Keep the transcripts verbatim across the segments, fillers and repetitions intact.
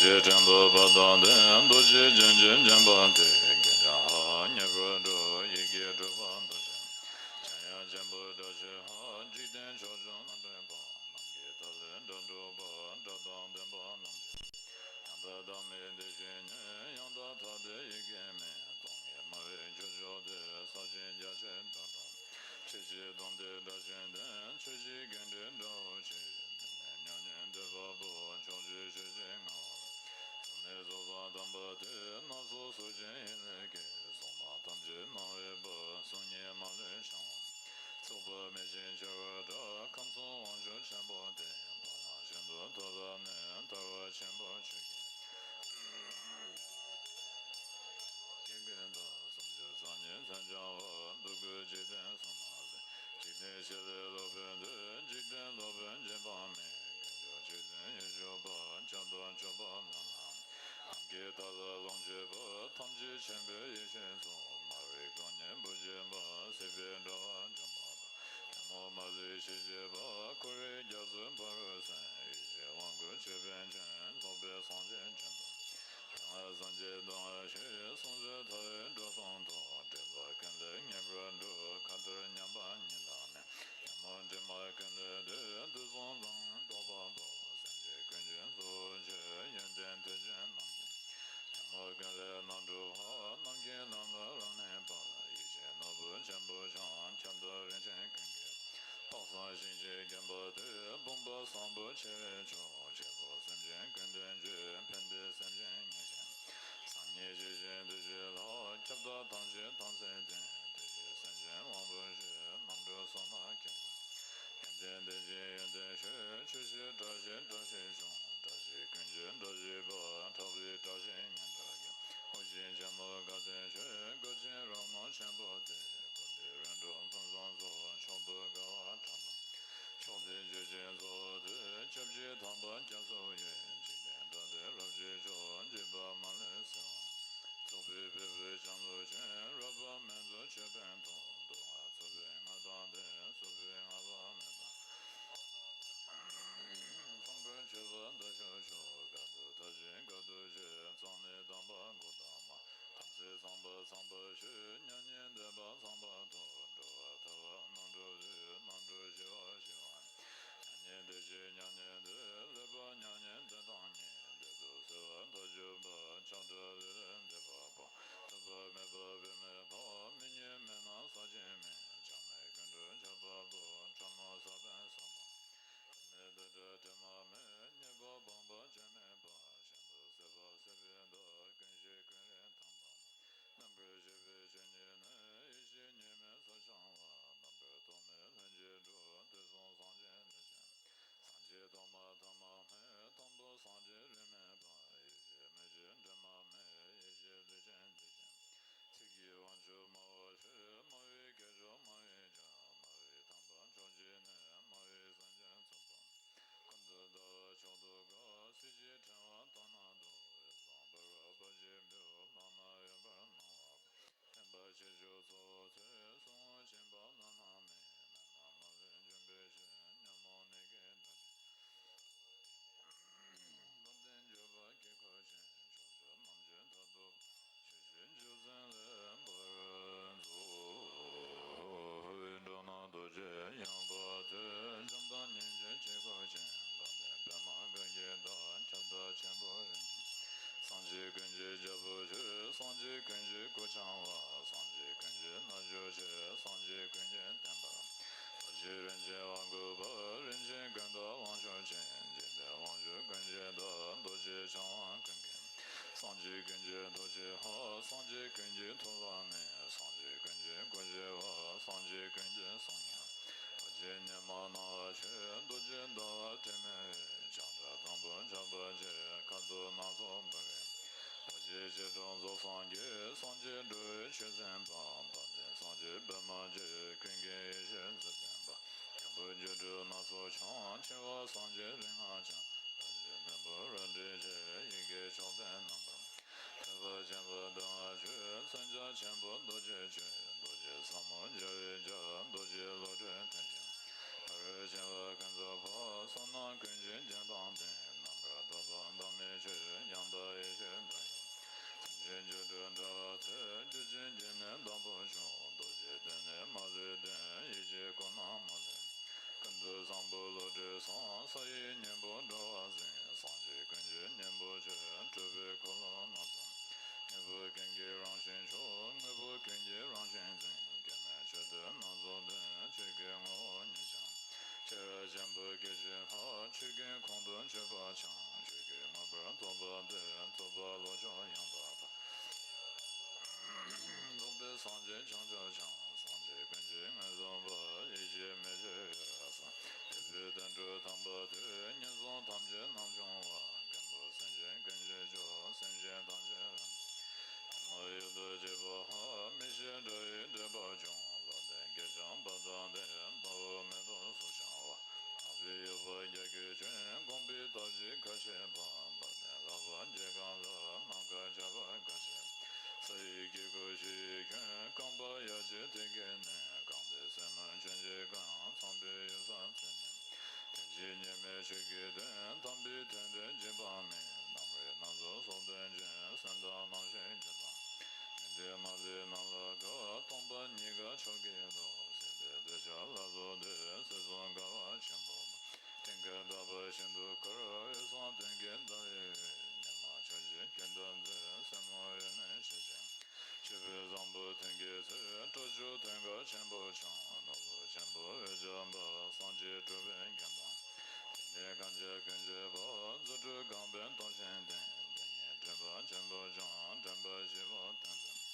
ཀྱི་དྲན་པ་དཔལ་དང་ལྡན། རྡོ་རྗེ་རྒྱན་གྱིས་བརྒྱན་པ་དེ། གིས་ཀྱང་ཧ་ཉེ་བར་འགྲོ། ཡི་གེ་དྲུག་པ་རྡོ་རྗེ། འཆང་ཡང་ཆེན་པོ་བཀྲ་ཤིས་ཧ། འཇིག་རྟེན་ཕྱོགས་བཅུ་རྣམ་འདྲེན་པ། ནམ་མཁའི་མཐའ་ཀླས་སྒྲ་སྒྲོགས་པ། སྒྲ་དང་ལྡན་པ་རྣམས་ཀྱི། ཡང་དག་བདག་མེད་བདེ་གཤེགས་ཉིད། ཡང་དག་ཐ་དད་ཡི་གེ་མེད། སྟོང་ཉིད་སྨྲ་བའི་ཁྱུ་མཆོག་དེ། ས་ཆེན་རྒྱ་ཆེར་སྒྲོག་སྒྲོག། ཆོས་ཀྱི་སྡོམ་པས་སྒྲ་ཆེན་ལྡན། ཆོས་ཀྱི་རྒྱན་དྲིས་སྒྲ་འོད་ཆེ། ནི་མཉམ་ཉིད་འདོད་པ་པོ། ཕྱོགས་བཅུའི་ཆོས་ཀྱི་མངའ་འོག་གསུང་ནས་རྫོགས་པ་དམ་པ་དེ། སྣ་ཚོགས་གཟུགས་ཅན་ཧེ་ལས་ཀྱི། གསུང་མ་ཐམས་ཅད་སྣང་བའི་དཔལ། གསུང་ཉིད་མ་ལུས་འཆང་བ། ཚོགས་པ་མེད་ཅིང་འཆར་བར་གྲགས། ཁམས་གསུམ་དབང་ཕྱུག་ཆེན་པོ་དེ། འཕགས་མ་ཤིན་ཏུ་ཐོབ་པ་ནི། ཐར་པ་ཆེན་པོ་ཆོས་ཀྱི་སྐྱེ་དགུའི་བདག་སུམ་ཅུ་རྩ་གཉིས་མཚན་བྱང་བ། སྡུག་ཀུན་འཇིག་རྟེན་གསུམ་མ་ཟད། འཇིག་རྟེན་ཕྱི་ལས་སློབ་དཔོན་འདི། འཇིག་རྟེན་སློབ་དཔོན་འབྱེད་པ་མེད། དཀོན་མཆོག་མཆོད་རྟེན་ཡིད་སྤྱོད་པ། ཁྱབ་བདག་མཆོད་པ་ལམ་ལམ། ནམ་མཁའི་མཐའ་ལ་ལོངས་སྤྱོད་པ། ཐམས་ཅད་མཁྱེན་པའི་ཡེ་ཤེས་མཚོ། སྨྲ་བའི་སྐུ་བརྙེས་བུ་བརྒྱུད་པ། སྲིད་པའི་དྲ་བ་འཇོམས་པ་དང་། ཐལ་མོ་མ་ལུས་ཞི་བྱེད་པ། འཁོར་བའི་རྒྱ་མཚོའི་ཕ་རོལ་སོན། ཡེ་ཤེས་དབང་བསྐུར་ཅོད་པན་ཅན། རྫོགས་པའི་སངས་རྒྱས་མགྲིན་པ། དེ་སྔ་སངས་རྒྱས་གདམས་ངག་ཆོས། གསུང་ཚུལ་མཐའ་ཡས་འགྲོ་གསུམ་ཐོབ། འདྲེན་པ་ཀུན་ལས་ངེས་པར་སྒྲུབ། མཁའ་ལྟར་མཉམ་པ་ཉིད་ལ་གནས། ཐལ་མོ་སྒྲོན་མ་ཀུན་ལས་བཏུས། དུས་གསུམ་ལ་རྟོགས་པ་པོ། སེམས་ཅན་ཀུན་གྱི་གཙོ་བོ་ཆེ། ཡོན་ཏན་མཐུ་ཆེན་རྣམས་ཀྱིས། ཐལ་མོ་ཀུན་ལས་རྣམ་གྲོལ་བ། ནམ་མཁའི་ལམ་ལ་རབ་གནས་པ། ཡེ་ཤེས་ནོར་བུ་ཆེན་པོ་འཆང་། ཁྱབ་བདག་རིན་ཆེན་ཀུན་གྱི་དཔག་བསམ་ཤིང་རྗེས་བརྒྱན་པ་དེ། བུམ་པ་བཟང་པོ་ཆེ་བའི་མཆོག་ཆེ་བོ་སེམས་ཅན་ཀུན་དོན་བཅུད། ཕན་བདེ་སེམས་ཅན་ངེས་ཤེས་བཟང་ངེས་ཤེས་བཞིན་དུ་བྱེད་ལ། ཁྱབ་བདག་ཐམས་ཅད་དམ་ཚིག་ལྡན། དེ་བཞིན་སེམས་ཅན་དབང་པོ་བཞི། རྣམ་གྲོལ་གསུམ་ལ་མཁས་པ། ཡོན་ཏན་ལྡན་ཞིང་ཡོན་ཏན་ཆོས། ཆོས་ཕྱིར་བཀྲ་ཤིས་བཀྲ་ཤིས་ཤོག་བཀྲ་ཤིས་ཀུན་གྱི་བཀྲ་ཤིས་པ། ཁྲག་པའི་བཀྲ་ཤིས་ཉི་ཟླ་གིས། དབུགས་ཆེན་ཆེན་པོ་དགའ་སྟོན་ཆོས། དགའ་ཆེན་རོལ་མོ་ཆེན་པོ་དེ། ཀུན་ཏུ་རིམ་གྲོ་ཕུན་སུམ་ཚོགས། མཆོག་ཏུ་དགའ་བ་ཁྲག་འཐུང་མཆོག་དེ་ཆོས་ཀྱི་གཙོ་བོ་དེ། ཆབས་ཅིག་དམ་པ་སྐྱབས་སུ་ཡོད། འཇིག་རྟེན་དགྲ་སྡེ་རབ་ཀྱིས་ཕྱོགས། འཇིགས་པ་མ་ལུས་སེལ་བ། རྫོགས་པའི་ཕུར་བུའི་ལྕམ་ལུག་ཅན། རོལ་པ་མེ་མཛོད་ཅོད་པན་ཐོགས། མདོ་སྔགས་ཚོགས་པའི་མངའ་ཐང་ལྡན། སྲོག་ཕུད་ལྔ་པ་མེ་ཏོག་ཚངས་པར་སྤྱོད་པ་མདའ་གཞུ་མཆོག་དཀའ་ཐུབ་མཐར་ཕྱིན་དཀའ་ཐུབ་ཆེ། གཙང་ནས་དམ་པ་གཽ་ཏ་མ། དམ་ཚིག་གཙང་པ་ཚངས་པར་སྤྱོད། མྱ་ངན་འདས་པ་ཚངས་པ་ཐོབ། འགྲོ་བ་ཐར་པ་རྣམ་གྲོལ་དུས། རྣམ་གྲོལ་ཞི་བ་ཞི་བ། མྱ་ངན་འདས་ཞི་མྱ་ངན་འདས། ལེགས་པར་མྱ་ངན་འདས་དང་ཉེ། བདེ་སྟོབས་གསལ་བ་མཐར་གྱུར་པ། ཆགས་བྲལ་ལས་ལས་འདས་པ་པོ། ཐོབ་པ་མེད་པ་བེར་མེད་པ། མི་མྱོས་མེད་ན་ས་ཆེན་མེད། ཆགས་མེད་ཀུན་གྲོལ་ཆགས་པ་པོ། ཕྲ་མོ་ས་བོན་ས་བོན། དྲི་མེད་ལུས་འབྲས་དྲི་མ་མེད། རྙེད་པ་སྤངས་པ་སྐྱོན་མེད་པ། ཤིན་ཏུ་སད་པ་སད་པའི་བདག་ཀུན་ཤེས་ཀུན་རིག་དང་པོ། རྣམ་པར་ཤེས་པའི་ཆོས་ཉིད་ནི། ཡེ་ཤེས་གཉུག་མའི་ས་འཆང་བ། རྣམ་པར་རྟོག་མེད་ལྷུན་གྱིས་གྲུབ། དུས་གསུམ་སངས་རྒྱས་ལུས་ཅན། སངས་རྒྱས་ཐོག་མ་ཐ་མ་མེད། དང་པོ་སངས་རྒྱས་རིས་མེད་པ། ཡེ་ཤེས་མིག་གི་དྲི་མ་མེད། ཡེ་ཤེས་ལུས་ཅན་ལུས་ཅན། ཚིག་གི་དབང་ཕྱུག་སྨྲ་བ་ཆོས། སྨྲ་བའི་སྐད་མཆོག་སྨྲ་བའི་རྒྱལ། སྨྲ་བའི་དམ་པ་མཆོག་གཅིག་ནི། སྨྲ་བའི་སེམས་ཅན་ཚོགས་པ། ཀུན་ཏུ་ཟླ་བ་མཆོག་ཏུ་དགའ། སྲིད་ཞིའི་ཕྲེང་བ་དག་ན་འདུ། འོད་བཟང་འབར་བ་འབར་བཞིན་འབུལ། ལག་ན་གཡོ་བར་སྣང་བ། བསྟན་པ་ཆེ་མཆོག་གཙོ་བོ་ཐོས། གསུང་ངོ་མཁྱེན་པ་བླ་ན་མེད། མི་སྣང་མ་ལུས་འབྱོན་པའི་ཕྱིར། ཉོན་མོངས་ནད་ཀྱི་དགྲ་སྲིན། བ་དན་འཇོམས་པ་དཀྱིལ་འཁོར་ཆེན། ཕྱོགས་བཅུ་རྣམ་འབྱེད་མཐར་ཐུག་པ། ཆོས་ཀྱི་རྒྱུ་མཚན་ལེགས་པར་རྫོགས། འགྲོ་ན་རྡོ་རྗེ་ཡངས་པ་ཐོད། བྱམས་དང་སྙིང་རྗེ་དཀྱིལ་འཁོར་ཆེན། དཔལ་ལྡན་པདྨ་དཀར་གྱི་བདག་ཁྱབ་བདག་ཆེན་པོ་རིན་ཆེན། སངས་རྒྱས་ཀུན་གྱི་རྒྱལ་པོ་ཁྱོད། སངས་རྒྱས་ཀུན་གྱི་སྐུ་འཆང་བ། སངས་རྒྱས་ཀུན་གྱི་རྣལ་འབྱོར་ཆེ། སངས་རྒྱས་ཀུན་གྱི་བསྟན་པ། རྡོ་རྗེ་རིན་ཆེན་དབང་བསྐུར་བ། རིན་ཆེན་ཀུན་བདག་དབང་ཕྱུག་ཆེན། འཇིག་རྟེན་དབང་ཕྱུག་ཀུན་གྱི་བདག་རྡོ་རྗེ་འཆང་དབང་ཀུན་མཁྱེན། སངས་རྒྱས་ཀུན་གྱི་རྡོ་རྗེ་ཧ། སངས་རྒྱས་ཀུན་གྱི་ཐུབ་པ་ནི། སངས་རྒྱས་ཀུན་གྱི་སྐུ་ཞི་བ། སངས་རྒྱས་ཀུན་གྱི་གསུང་སྙན། རྡོ་རྗེ་སྙེ་མ་སྣང་བ་ཆོས། རྡོ་རྗེ་ཟླ་བ་དྲི་མེད་འོད། ཕྱག་རྒྱ་དང་པོ་ཕྱག་པ་ཆེ། ཁ་དོག་སྣ་ཚོགས་འབར་བའི། རྡོ་རྗེ་རྗེ་དྲུང་རྫོགས་སངས་རྒྱས། སངས་རྒྱས་འགྲོ་བའི་ཆོས་སེམས་དཔའ། དཔལ་ལྡན་སངས་རྒྱས་པདྨ་རྒྱལ། ཀུན་མཁྱེན་ཡེ་ཤེས་མཛོད་བརྟན་པ། སྙིང་པོ་སྒྱུ་འཕྲུལ་སྣ་ཚོགས་འཆང་། འཆི་བ་སངས་རྒྱས་རིག་སྔགས་འཆང་། རྡོ་རྗེ་སྙིང་པོ་རལ་གྲི་ཆེ། ཡི་གེ་མཆོག་ལྡན་རྣམ་པར། ཐེག་པ་ཆེན་པོ་གདམས་ངག་ཆོས། མཚོན་བྱ་ཆེན་པོ་རྡོ་རྗེ་གཅོད། རྡོ་རྗེ་ཟབ་མོ་རྒྱལ་བའི་རྒྱལ། རྡོ་རྗེ་བློ་གྲོས་མཐུ་ཆེན། ཕ་རོལ་ཕྱིན་པ་ཀུན་རྫོགས་པ། བསོད་ནམས་ཀུན་གྱི་རྒྱན་དང་ལྡན། རྣམ་པར་དག་པ་བདག་མེད་ཆོས། ཡང་ རྒྱུ་ཅན་གྱི་ནི་བདག་པོ་ཆུང་། རྡོ་རྗེ་གདན་ནི་མ་ལུས་ལྡན། ཡེ་ཤེས་སྐུ་ནི་མ་ལུས། ཀུན་ཏུ་བཟང་པོ་བློ་གྲོས་སངས། ས་ཡི་སྙིང་པོ་འགྲོ་བ་འཛིན། སངས་རྒྱས་ཀུན་གྱི་སྙིང་པོ་ཆེ། གྲུབ་པའི་འཁོར་ལོ་སྣ་ཚོགས། དངོས་པོ་ཀུན་གྱི་རང་བཞིན་མཆོག། དངོས་པོ་ཀུན་གྱི་རང་བཞིན་འཛིན། སྐྱེ་མེད་ཆོས་སྡེ་སྣ་ཚོགས་ལྡན། ཆོས་ཀུན་ངོ་བོ་ཉིད་ཀྱང་། ཤེས་རབ་ཆེན་པོ་སྐད་ཅིག་ལྷག། ཆོས་ཀུན་ཁོང་དུ་ཆུད་པ་འཆང་། ཆོས་ཀུན་མངོན་པར་རྟོགས་པ་སྟེ། རྟོགས་པ་ལོག་ཕྱོགས་ཡང་དག་པ། རྫོགས་པའི་སངས་རྒྱས་བྱང་ཆུབ་འཆང་། སངས་རྒྱས་ཀུན་གྱི་ངོས་བཟུང་བ། ཡེ་ཤེས་མེ་བཞི་འོད་རབ་གསལ། འདས་པའི་དོན་གྲུབ་དམ་པ་ཐོས། ངན་སོང་ཐམས་ཅད་རྣམ་སྦྱོང་བ། མགོན་པོ་སེམས་ཅན་ཀུན་གྱི་མཆོག། སེམས་ཅན་ཐམས་ཅད་རང་། ཉོན་མོངས་ཡུལ་དུ་སྐྱེས་པ་ལྷག། མི་ཤེས་དགྲ་ཡི་སྒྲིབ་པ་སྦྱོང་། བློ་ལྡན་སྐད་ཀྱང་དཔའ་དང་ལྡན། དཔའ་བོ་མེ་ཏོག་སོགས་འཆང་བ། ལྷག་པའི་གཡོ་བ་རྒྱ་གྱེས་ཀྱང་། དགོངས་པའི་ཐབས་ཀྱིས་ཁ་ཕྱེ་བ། དཔའ་ལྡན་ལྷག་པ་རྗེས་གང་ལ། ནམ་མཁའ་ཁྱབ་པ་དཀའ་ཆེན། ས་ཡི་སྐྱེ་དགུ་ཞི་ཡི་ཁྱོན། རྐང་པ་ཡ་གཅིག་ཐིག་གི་ནི། རྐང་པའི་སེན་མོ་ཁྱོན་གཅིག་གང་། ཚངས་པའི་འོད་གསལ་ཚུལ་གཉིས། དོན་གཅིག་གཉིས་མེད་ཆོས་ཀྱི་དོན། དམ་པའི་དོན་དེ་འཇིགས་པ་མེད། རྣམ་རིག་སྣ་ཚོགས་སོགས་དོན་ཅན། སེམས་དང་རྣམ་ཤེས་རྒྱུད་དང་། དོན་དེ་མ་ལུས་རྣམས་ལ་དགའ། སྟོང་པ་ཉིད་དགའ་མཆོག་གི་བློ། སྲིད་པའི་འདོད་ཆགས་ལ་བཟོད་དེ། སྲིད་གསུམ་དགའ་བ་ཆེན་པོ། སྟེང་ཁ་དག་པ་ཤིན་ཏུ་དཀར། འོད་སེང་སྟོན་ཀའི་ཟླ་འོད། ཉི་མ་ཕྱོགས་བཞིར་ཀུན་ཏུ་མཛེས། སེན་མོ་འོད་ནི་ཆེ་ཞིང་། ཆུ་བོ་བཟང་པོ་དོན་གྱི་ཚལ། སྤྲོ་བཅུ་དོན་དཀར་ཆེན་པོ་འཆང་། ནོར་བུ་ཆེན་པོ་འོད་འཇམ་པ། སངས་རྒྱས་གྲུབ་པའི་རྒྱན་དང་། དེ་ནས་གང་བྱ་ཀུན་བྱེད་པ། རྫུ་འཕྲུལ་རྐང་པའི་སྟོབས་ཆེན་ལྡན། དེ་ཉིད་འདྲེན་པ་ཆེན་པོ་འཆང་། འདྲེན་པ་བཞི་པོ་དོན་མཛད།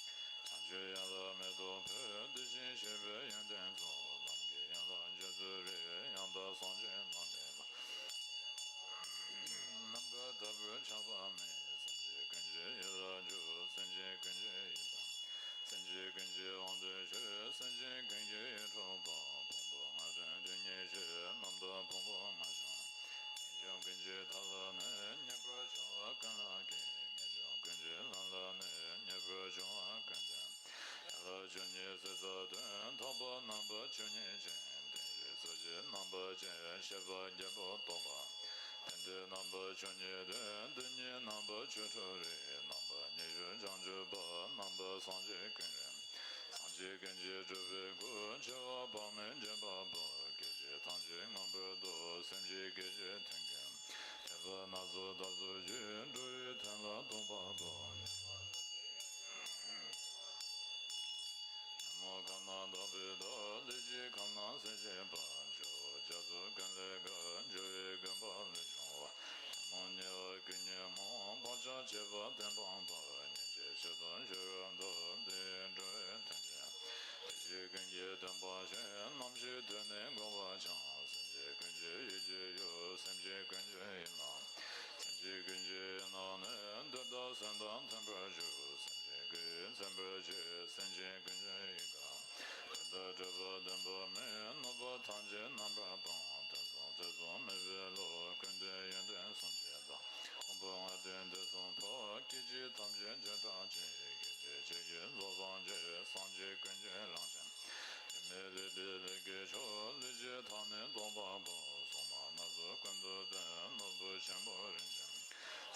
བྱང་ཆུབ་ཡན་ལག་མེ་ཏོག་ཕུལ། དེ་བཞིན་གཤེགས་པའི་ཡོན་ཏན་ཚོགས། ལམ་གྱི་ཡན་ལག་འབྱོར་ཚུལ་རིག། ཡང་དག་སངས་རྒྱས་ལམ་བདེན་པ། ནམ་མཁའ་ལྟ་བུར་ཆགས་པ་མེད། སེམས་ཅན་ཀུན་གྱི་ཡིད་ལ་འཇུག། སེམས་ཅན་ཀུན་གྱི་ཡིད་དང་། སེམས་ཅན་ཀུན་གྱི་དབང་དུ་གྱུར། སེམས་ཅན་ཀུན་གྱི་ཡིད་འཕྲོག་པ། ཕུང་པོ་ལྔ་དོན་དེ་ཉིད་ཕྱིར། རྣམ་དག་ཕུང་པོ་ལྔ་འཆང་། ངེས་འབྱུང་ཀུན་གྱི་མཐའ་ལ་གནས། ངེས་པར་འབྱུང་བ་ཀུན་ལ་སྐྱེ། ངེས་འབྱུང་ཀུན་གྱི་ལམ་ལ་གནས། ངེས་པར་འབྱུང་བ་ཀུན་ལྡན། ཡན་ལག་བཅུ་གཉིས་ཟད་རྩ་དོན། ཐེག་པ་རྣམ་པ་བཅུ་གཉིས་ཅན། བདེན་བཞི་རྩོད་གཞི་རྣམ་པ་ཅན། བཤད་པ་བརྒྱད་པོ་རྟོགས་པ། དོན་དེ་རྣམ་པ་བཅུ་གཉིས་དོན། དེ་ཉིད་རྣམ་པ་བཅུ་དྲུག་རིག། རྣམ་པ་ཉི་ཤུ་བྱང་ཆུབ་པ། རྣམ་པ་སངས་རྒྱས་ཀུན་རིག། སངས་རྒྱས་ཀུན་གྱི་གྲུབ་པའི་སྐུ། ཆེ་བ་དཔག་མེད་འབྱེད་པ་པོ། སྐད་ཅིག་ཐམས་ཅད་མངོན་པར་རྫོགས། སེམས་ཀྱི་སྐད་ཅིག་ཐོན་ཀུན། ཐེག་པ་སྣ་ཚོགས་ཐབས་སུ་བགྱིས། འགྲོ་བའི་དོན་ལ་གཏོགས་པ་པོ། ཉོན་མོངས་ཁམས་རྣམས་དག་པའི་བདག། ལུས་ཀྱི་ཁམས་རྣམས་སེལ་བྱེད་པ། ཇོ་བོ་རྒྱ་མཚོ་ཀུན་ལས་དགའ། འཇུ་བའི་དགོན་པ་ལས་བྱུང་བ། ཉོན་མོངས་ཉེ་བ་ཀུན་ཉོན་མོངས། བག་ཆགས་བཅས་པ་གཏན་སྤངས་པ། སྙིང་རྗེ་ཆེ་དང་ཤེས་རབ་མཐོ། འདི་ཡིས་འགྲོ་བའི་དོན་བྱེད། བདེ་གཤེགས་ཀུན་གྱི་སྟོན་པ་ཞིག། རྣམ་ཤེས་དོན་ནི་འགོག་པ་འཆང་། སེམས་ཅན་ཀུན་གྱི་ཡིད་ཀྱི་ཡུལ། སེམས་ཅན་ཀུན་གྱི་ཡིད་ལ། སེམས་ཅན་ཀུན་གྱི་ཡིད་ནང་ནས། འདོད་དང་སེམས་དང་མཐུན་པར་འཇུག། སེམས་ཅན་ཀུན་ཡིད་མཚོན་པར་བྱེད། སེམས་ཅན་ཀུན་གྱི་ཡིད་ཀ། དོན་དང་བྲལ་བ་བདེན་པ་མེད། གནོད་པ་ཐམས་ཅད་རྣམ་པར་སྤངས། དོན་གསུམ་ཐེ་ཚོམ་མེད་པའི་བློ། ཀུན་ཏུ་ཡོན་ཏན་སུམ་ཅུ་དང་། ཕུང་པོ་ལྔ་ལྡན་དུས་གསུམ་འཕགས། སྐད་ཅིག་ཐམས་ཅད་བྱེ་བྲག་ཅན། སྐད་ཅིག་གཅིག་གིས་རྫོགས་སངས་རྒྱས། སངས་རྒྱས་ཀུན་གྱི་རང་བྱུང་། དྲི་མེད་ལུས་འདི་ལས་སྐྱེས་མཆོག། ལུས་ཀྱི་མཐའ་ནི་སྟོང་པ་པོ། སྲུང་མ་སྣ་ཚོགས་ཀུན་ཏུ་སྟོན། ནོར་བུ་ཆེན་པོ་རིན་ཆེན།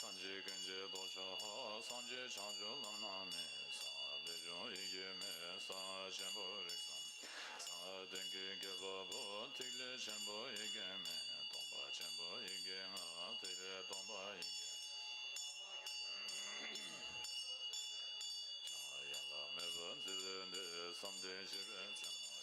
སངས་རྒྱས་ཀུན་གྱི་ཐོག་མཆོག་ལྷ། སངས་རྒྱས་བྱང་ཆུབ་ལམ་རྣམ་སྨིན། གསང་བ་ལས་བྱུང་ཡེ་ཤེས་མེ། གསང་བ་ཆེན་པོ་རིགས་གསུམ། གསང་བ་གདོན་བགེགས་བརྒྱད་པ་པོ། ཐིག་ལེ་ཆེན་པོ་ཡེ་ཤེས་མེ། སྟོང་པ་ཆེན་པོ་ཡེ་ཤེས་ལྔ། ཐིག་ལེ་སྟོང་པ་ཡེ་ཤེས། ཡན་ལག་མེད་པར་མཛེས་པའི་འདི། བསམ་གཏན་བཞི་པའི་མཚན་མོ་ཆེ།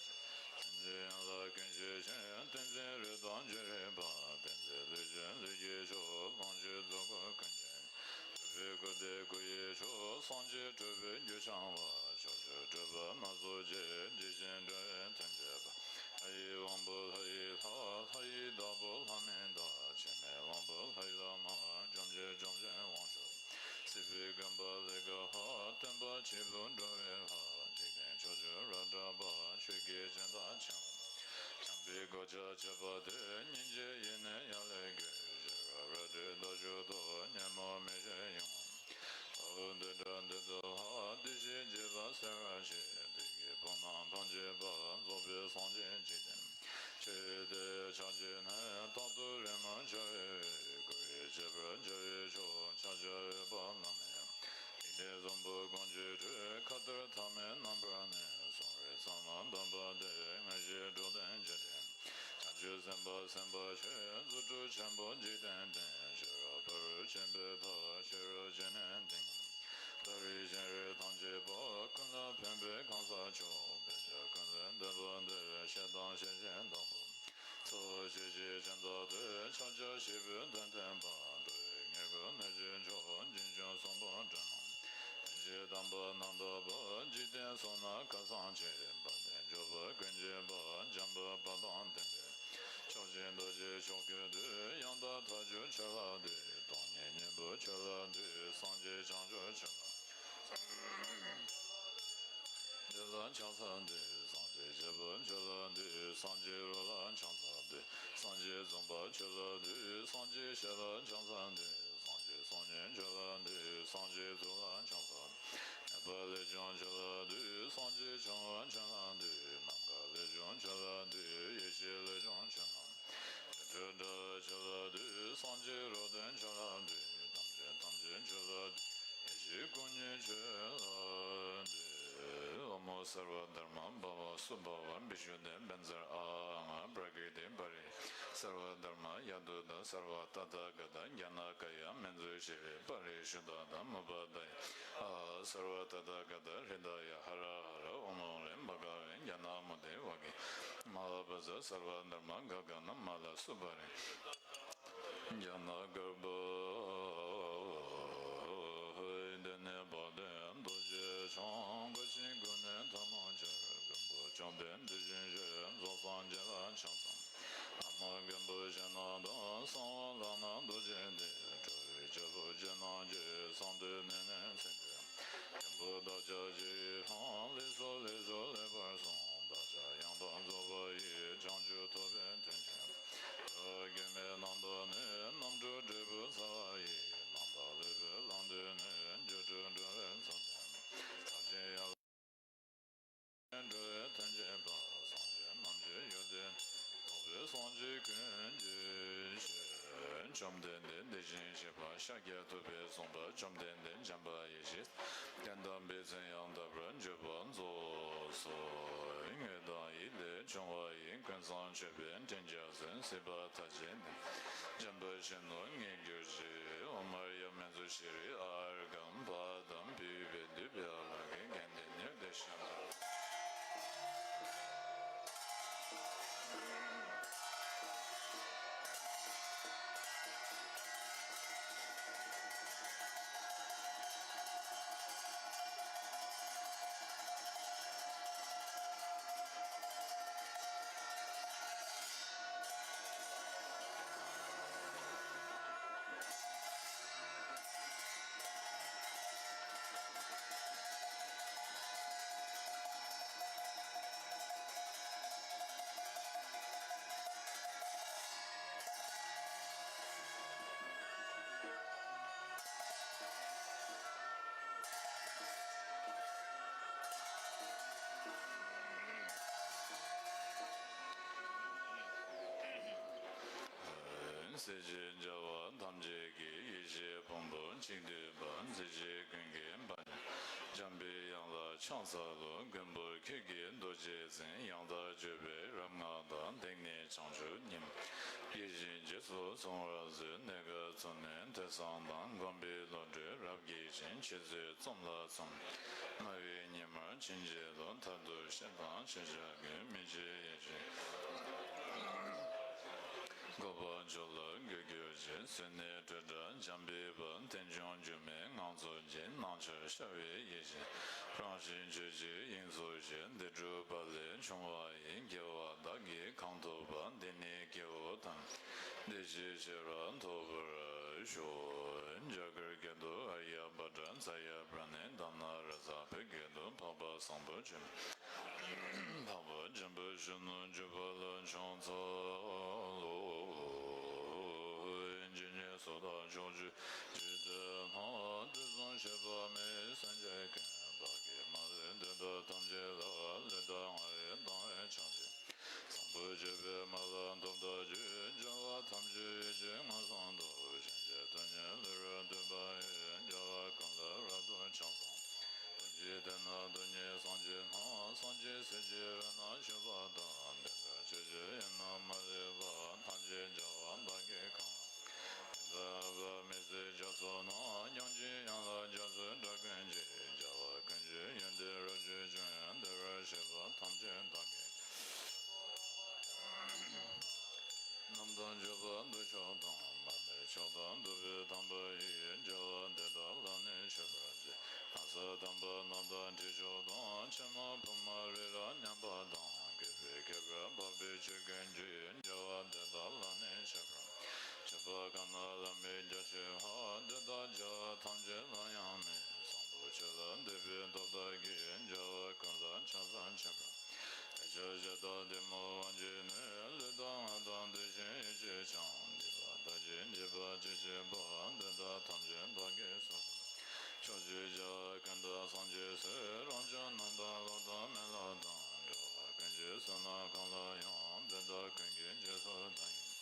ཏིང་འཛིན་ཡན་ལག་ཀུན་གྱི་ཆེ། ཏིང་འཛིན་རིགས་དང་སྤྱོད་རིགས་པ། ཏིང་འཛིན་ལུས་ཅན་ལུས་ཀྱི་མཆོག། ལོངས་སྤྱོད་རྫོགས་སྐུ་ཀུན་གྱི། གྲུབ་པའི་སྐུ་སྟེ་སྐུ་ཡི་མཆོག། སངས་རྒྱས་གྲུབ་པའི་རྒྱུ་འཆང་བ། ཕྱོགས་བཅུའི་གྲུབ་པ་སྣ་ཚོགས་ཀྱི། ཇི་བཞིན་འགྲོ་བའི་དོན་བྱེད་པ། ལྷ་ཡི་དབང་པོ་ལྷ་ཡི་ལྷ། ལྷ་ཡི་བདག་པོ་ལྷ་མིན་བདག། འཆི་མེད་དབང་པོ་ལྷ་ཡི་ལྷ་མ། འཇོམས་བྱེད་འཇོམས་བྱེད་དབང་ཕྱུག། སྲིད་པའི་རྒན་པ་ལས་སྐྱེས་ལྷ། སྟོན་པ་བྱེད་པོ་འགྲོ་བའི་ལྷ། འཇིག་རྟེན་ཕྱོགས་བཅུར་རབ་གྲགས་པ། ཆོས་ཀྱི་སྦྱིན་བདག་ཆེན་པོ། བྱམས་པའི་གོ་ཆ་ཕྱེད་པ་སྟེ། སྙིང་རྗེ་ཡིས་ནི་ཡར་ལས་བསྐྱེད། ཤེས་རབ་རལ་གྲི་མདའ་གཞུ་ཐོགས། ཉོན་མོངས་མེ་ཤེད་གཡུང་བ། དཔའ་བོ་འདི་འདྲ་འདི་ལྟར་ལྷ། བདུད་བཞིའི་རྒྱུད་པ་སེལ་བར་ཤོག། བདུད་ཀྱི་དཔུང་རྣམས་ཕམ་བྱེད་པ། རྫོགས་པའི་སངས་རྒྱས་འཇིག་རྟེན། ཆོས་དེ་ཕྱག་རྒྱའི་གནས། རྟག་ཏུ་རེས་མོས་བྱ་བའི་འོས། སྐུ་ཡི་ཁྱད་པར་བྱ་བའི་མཆོག། ཕྱག་རྒྱ་འོས་པ་ལ་ནི། ཐིག་ལེ་བཟང་པོ་ ཀུན་གྱི་དྲོད་ཁ་ལྟར་ཐ་མའི་རྣམ་པར་གནས། གསུང་རབ་གསང་སྔགས་གདམས་པ་འདི། ངེས་ཤེས་འགྲོ་དོན་རྒྱུ་འབྲས། བྱང་ཆུབ་སེམས་དཔའ་སེམས་དཔའ་ཆོས། རྫུ་འཕྲུལ་ཆེན་པོ་འཇིག་རྟེན་སྟེང་། ཤེས་རབ་ཕ་རོལ་ཕྱིན་པའི་མཐར། ཤེས་རབ་ཀྱི་གནས་འདི་ཉིད། མཐའ་རིག་གཞན་རིག་ཐམས་ཅད་པ། ཀུན་ལ་ཕན་པའི་གང་ཟག་མཆོག་དཔེ་བྱད་ཀུན་ལས་འདས་པ་འདིར། བཤད་དང་བཤད་བྱེད་བདག་པོ། ཚོགས་ཆོས་ཀྱི་ཕྱག་རྩལ་ཏེ། ཕྱག་རྒྱ་བཞི་པོས་དོན་མཐུན་པ། འགྲོ་བའི་ཉེར་ལེན་གནོད་བྱེད་མཆོག་འཇིགས་སྐྱོང་གསུམ་པོ་འདྲེན་ནོ། བདེན་བཞིའི་དམ་པ་རྣམ་དག་པ། འཇིག་རྟེན་གསུམ་ན་ཁ་སངས་ཆེ། དཔལ་ལྡན་མགྱོགས་པ་ཀུན་གྱི་དཔལ། འཇམ་དཔལ་དཔའ་དང་ལྡན་པའི། མཆོག་སྦྱིན་རྡོ་རྗེ་མཆོག་གི་མཐུས། ཡང་དག་མཐའ་བསྒྱུར་ཁྱོད་ལ་འདུད། སྟོང་ཉིད་སྙིང་པོ་ཁྱོད་ལ་འདུད། སངས་རྒྱས་བྱང་ཆུབ་ཁྱོད་ལ། འདི་ལ་ཕྱག་འཚལ་འདུད། སངས་རྒྱས་རྒྱལ་པོ་ཁྱོད་ལ་འདུད། སངས་རྒྱས་རོལ་ལ་ཕྱག་འཚལ་འདུད། སངས་རྒྱས་འཛུམ་པ་ཁྱོད་ལ་འདུད། སངས་རྒྱས་ཞལ་ལ་ཕྱག་འཚལ་འདུད། སངས་རྒྱས་སྲོག་སྙིང་ཁྱོད་ལ་འདུད། སངས་རྒྱས་གཟུགས་ལ་ཕྱག་འཚལ། ནད་པ་ལས་བྱུང་ཁྱོད་ལ་འདུད། སངས་རྒྱས་བྱུང་བ་ཁྱོད་ལ་འདུད། ནམ་མཁའ་ལས་བྱུང་ཁྱོད་ལ་འདུད། ཡེ་ཤེས་ལས་བྱུང་ཁྱོད་ལ། དྲོད་འདྲ་ཁྱོད་ལ་འདུད། སངས་རྒྱས་རོལ་སྟོན་ཁྱོད་ལ་འདུད། ཐམས་ཅད་ཐམས་ཅད་ཁྱོད་ལ་འདུད། ཡེ་ཤེས་སྐུ་གཉིས་ཁྱོད་ལ་འདུད། ཨོཾ་སརྦ་དྷརྨ་བྷ་བ་སུ་བྷ་བ། བི་ཤུདྡྷི་བཛྲ་ཨཱཿཧཱུྃ། པྲ་ཀྲི་ཏི་པ་རི། སརྦ་དྷརྨ་ཡ་དུ་ད། སརྦ་ཏ་ཐཱ་ག་ཏ། ཛྙཱ་ན་ཀཱ་ཡ། མཉྫུ་ཤྲཱི། པ་རི་ཤུདྡྷ་ད་མུ་པཱ་དཱ་ཡ། ཨཱཿཧཱུྃ། སརྦ་ཏ་ཐཱ་ག་ཏ་ཧྲཱི་ད་ཡ། ཧ་ར་ཧ་ར། ཨོཾ་ལོང་ལེ་བྷ་ག་ཝེ་ཛྙཱ་ན་མུ་ཏེ་བྷ་གེ། མ་ལ་པ་ཛ། སརྦ་དྷརྨ་ག་ག་ན། མ་ལ་སུ་པ་རི། ཛྙཱ་ན་གརྦྷ་ཏེ་ནི་དཔལ་ལྡན་རྡོ་རྗེ་འཆང་། དགའ་ཞིང་མགུ་ནས་ཐལ་མོ་སྦྱར། མགོན་པོ་བཅོམ་ལྡན་དེ་བཞིན་གཤེགས། རྫོགས་སངས་རྒྱས་ལ་ཕྱག་འཚལ། ཨ་མ་མགོན་པོ་ཞིང་རྣམས་དང་། གསང་བ་ལྷ་ནག་རྡོ་རྗེ་འདི། ཁྲོ་བོའི་རྒྱལ་པོ་རྗེ་རྣམས་ཀྱིས། གསང་འདུས་ནས་ནི་ཚིག་འདི། མགོན་པོ་བདག་ཅག་ཇི་ཡི་འཕྲང་། ལེགས་སོ་ལེགས་སོ་ལེགས་པར་གསུངས། བདག་ཅག་ཡང་དག་རྫོགས་པ་ཡི། བྱང་ཆུབ་ཐོབ་པའི་དོན་ཕྱིར། སྒྱུ་མའི་རྣམ་རྟོག་ནི། རྣམ་གྲོལ་འབྲས་བུ་ཚང་བ་ཡི། རྣམ་དག་ལེགས་པའི་ལམ་སྟོན་ནི། སྒྱུ་འཕྲུལ་འགྲོ་བའི་མཚོ་ལས། ཐར་བྱེད་ཡན་ལག་འགྲོ་བའི་དོན་བྱེད་པ། སངས་རྒྱས་རྣམས་ཀྱི་ཡོན་ཏན། རྫོགས་པའི་སངས་རྒྱས་ཀུན་གྱི་ཞལ། བཅོམ་ལྡན་འདས་དེ་བཞིན་གཤེགས་པ་ཤཱཀྱ་ཐུབ་པས་གསུངས་པ། བཅོམ་ལྡན་འདས་འཇམ་དཔལ་ཡེ་ཤེས་ལྡན་དམ་པའི་མཚན་ཡང་དག་པར་བརྗོད་པ་རྫོགས་སོ། དངོས་དང་ཡིད་ལས་བྱུང་བ་ཡི། ཀུན་བཟང་མཆོད་པའི་དྲིན་ཅན་གསོན། སྲིད་པ་མཐའ་བྱེད་ནས་འཇམ་དཔལ་གཞོན་ནུར་ངེས་གྱུར་ཅིག། ཨོཾ་ཨཱརྱ་མཉྫུ་ཤྲཱི་ཨཱརྱ་གམ་བྷ་དམ། བི་བི་བི་དྷི་བི་ཨཱ་ལ་གི་གན་དྷི་ནི་དི་ཤཱ། སྲིད་ཞིའི་རྒྱལ་བ་ཐམས་ཅད་ཀྱི། ཡེ་ཤེས་ཕུང་པོ་གཅིག་བསྡུས་པ། མཛད་རྗེས་ཀུན་གྱི་དཔལ། འཇམ་པའི་དབྱངས་ལ་ཕྱག་འཚལ་ལོ། མགོན་པོ་ཁྱེད་ཀྱི་རྡོ་རྗེ་འཛིན། ཡང་དག་བརྗོད་པས་རབ་མངའ་དང་། དེང་ནས་བྱང་ཆུབ་ཉིད་མ། ཡིད་བཞིན་རྗེས་སུ་བཟུང་བར་མཛོད། གནས་སྐབས་ཚུལ་གནས་ཐོས་བསམ་དང་། སྒོམ་པའི་བློ་གྲོས་རབ་རྒྱས་ཤིང་། འཆད་རྩོད་རྩོམ་ལ་འཚམ། སྔ་བའི་ཉི་མར་ཕྱིན་ཆད་དུ། མཐར་ཐུག་བཤད་དང་ཕྱིན་ཆད་ཀུན། མི་ཕྱེད་ཡེ་ཤེས་འགོག་པ་མཆོག་ལ་འགོད་གྱུར་ཅིག། བསོད་ནམས་སྤྲོས་བྲལ་འཇམ་པའི་དཔལ། རྟེན་འབྱུང་སྒྱུ་མའི་ངང་ཚུལ་གྱིས། སྣང་ཆར་ཤར་བའི་ཡེ་ཤེས་རང་བཞིན་ཆོས་ཀྱི་དབྱིངས་སུ་གཤེགས། འདི་སྒྲུབ་པ་ལས་བྱུང་བ་ཡི། དགེ་བ་དག་གིས་གང་ཐོབ་པ། འདི་ནི་སྐྱེ་བོ་ཐམས་ཅད་བདེ་གཤེགས་ཤེས་རབ་ཐོབ་པར་ཤོག། རྒྱ་གར་སྐད་དུ། ཨཱརྱ་བྷ་དྲ་ཛ་ཡ་པྲ་ཎི་དྷཱ་ན་རཱ་ཛ། བོད་སྐད་དུ། འཕགས་པ་བཟང་པོ་ཆེན་པོ། འཕགས་པ་འཇམ་དཔལ་གཞོན་ནུར་གྱུར་པ་ལ་ཕྱག་འཚལ་ལོ། ཇི་སྙེད་སུ་དག་ཕྱོགས་བཅུའི་འཇིག་རྟེན་ན། དུས་གསུམ་གཤེགས་པ་མི་མཇེད་ཀུན། བདག་གིས་མ་ལུས་འདི་དག་ཐམས་ཅད་ལ། ལུས་དང་ངག་ཡིད་དང་བས་ཕྱག་འཚལ། བཟང་པོ་སྤྱོད་པའི་སྨོན་ལམ་ཐོབ་ཐག་ཆོད། རྒྱལ་བ་ཐམས་ཅད་ཡིད་ཀྱིས་མངོན་སུམ་དུ། ཞིང་གཤེགས་དོན་གཉིས་ལེགས་པར་སྟོན་པ་ཡི། རྒྱལ་བ་ཀུན་ལ་རབ་ཏུ་ཕྱག་འཚལ། སངས་རྒྱས་སྲས་ཀྱི་རོལ་རྣམས་མཆོད་པ་དང་། དེ་འདྲ་ཆོས་ཀྱི་ཡན་ལག་མ་ལུས་པ། ཐམས་ཅད་རྒྱལ་བ་བདག་གིས་གང་། དེ་འདྲ་འོད་དཔག་མེད་ཚིག་བརྒྱ་ཚོགས་རྣམས། ཡང་ཅིན་ཡན་ལག་རྒྱ་མཚོའི་སྒྲ་ཀུན་གྱིས། རྒྱལ་བ་ཀུན་གྱི་ཡོན་ཏན་རབ་ཀྱིས་བསྐྱངས། འདུལ་བར་བྱེད་པ་ཐམས་ཅད་བདག་གིས། རྣམ་དག་འཇུག་པ་འདུ་ཕྱོགས་དང་། མ་ལུས་ཕྱོགས་དང་བསྡུ་བའི་དམ་པ་ཡིས། རྒྱལ་བ་འདི་དག་ལ་ནི་མཆོད་པར་བགྱི། ལྷ་ས་དམ་པ་རྣམས་དང་ཁྲི་ཕྱོགས་དང་། ཕྱི་མ་ཕུབ་མ་རི་རབ་མཉམ་པ་དང་། བསྐལ་པའི་ཁྱབ་པར་འཕགས་པའི་ཆོས་ཀུན་གྱི། རྒྱལ་བ་འདི་དག་ལ་ནི་མཆོད་པར་མཆོད་པ་གང་རྣམས་བླ་མེད་རྒྱ་ཆེ་བ། འདི་དག་རྒྱལ་བ་ཐམས་ཅད་ལ་ཡང་མོས། བཟང་པོ་ཆོས་ལ་འདུད་པའི་སྟོབས་དག་གིས། རྒྱལ་བ་ཀུན་ལ་ཕྱག་འཚལ་མཆོད་པར། ཕལ་ཆེར་ཞེ་སྡང་གཏི་མུག་དབང་གིས་ནི། ལུས་དང་ངག་དང་འདུ་ཤེས་ཡིད་ཀྱིས་ཀྱང་། སྡིག་པ་དག་གིས་བགྱིས་པ་ཅི་མཆིས་པ། འདི་དག་ཐམས་ཅད་བདག་གིས་སོ་སོར། ཕྱོགས་བཅུའི་རྒྱལ་བ་ཀུན་བདག་སངས་རྒྱས་སུ། རང་བྱུང་རྣམ་དག་བློ་དང་མི་ལ་དང་། འགྲོ་བ་ཀུན་གྱི་བསོད་ནམས་གང་ལ་ཡང་། དེ་དག་ཀུན་གྱི་རྗེས་སུ་བདག་གིས།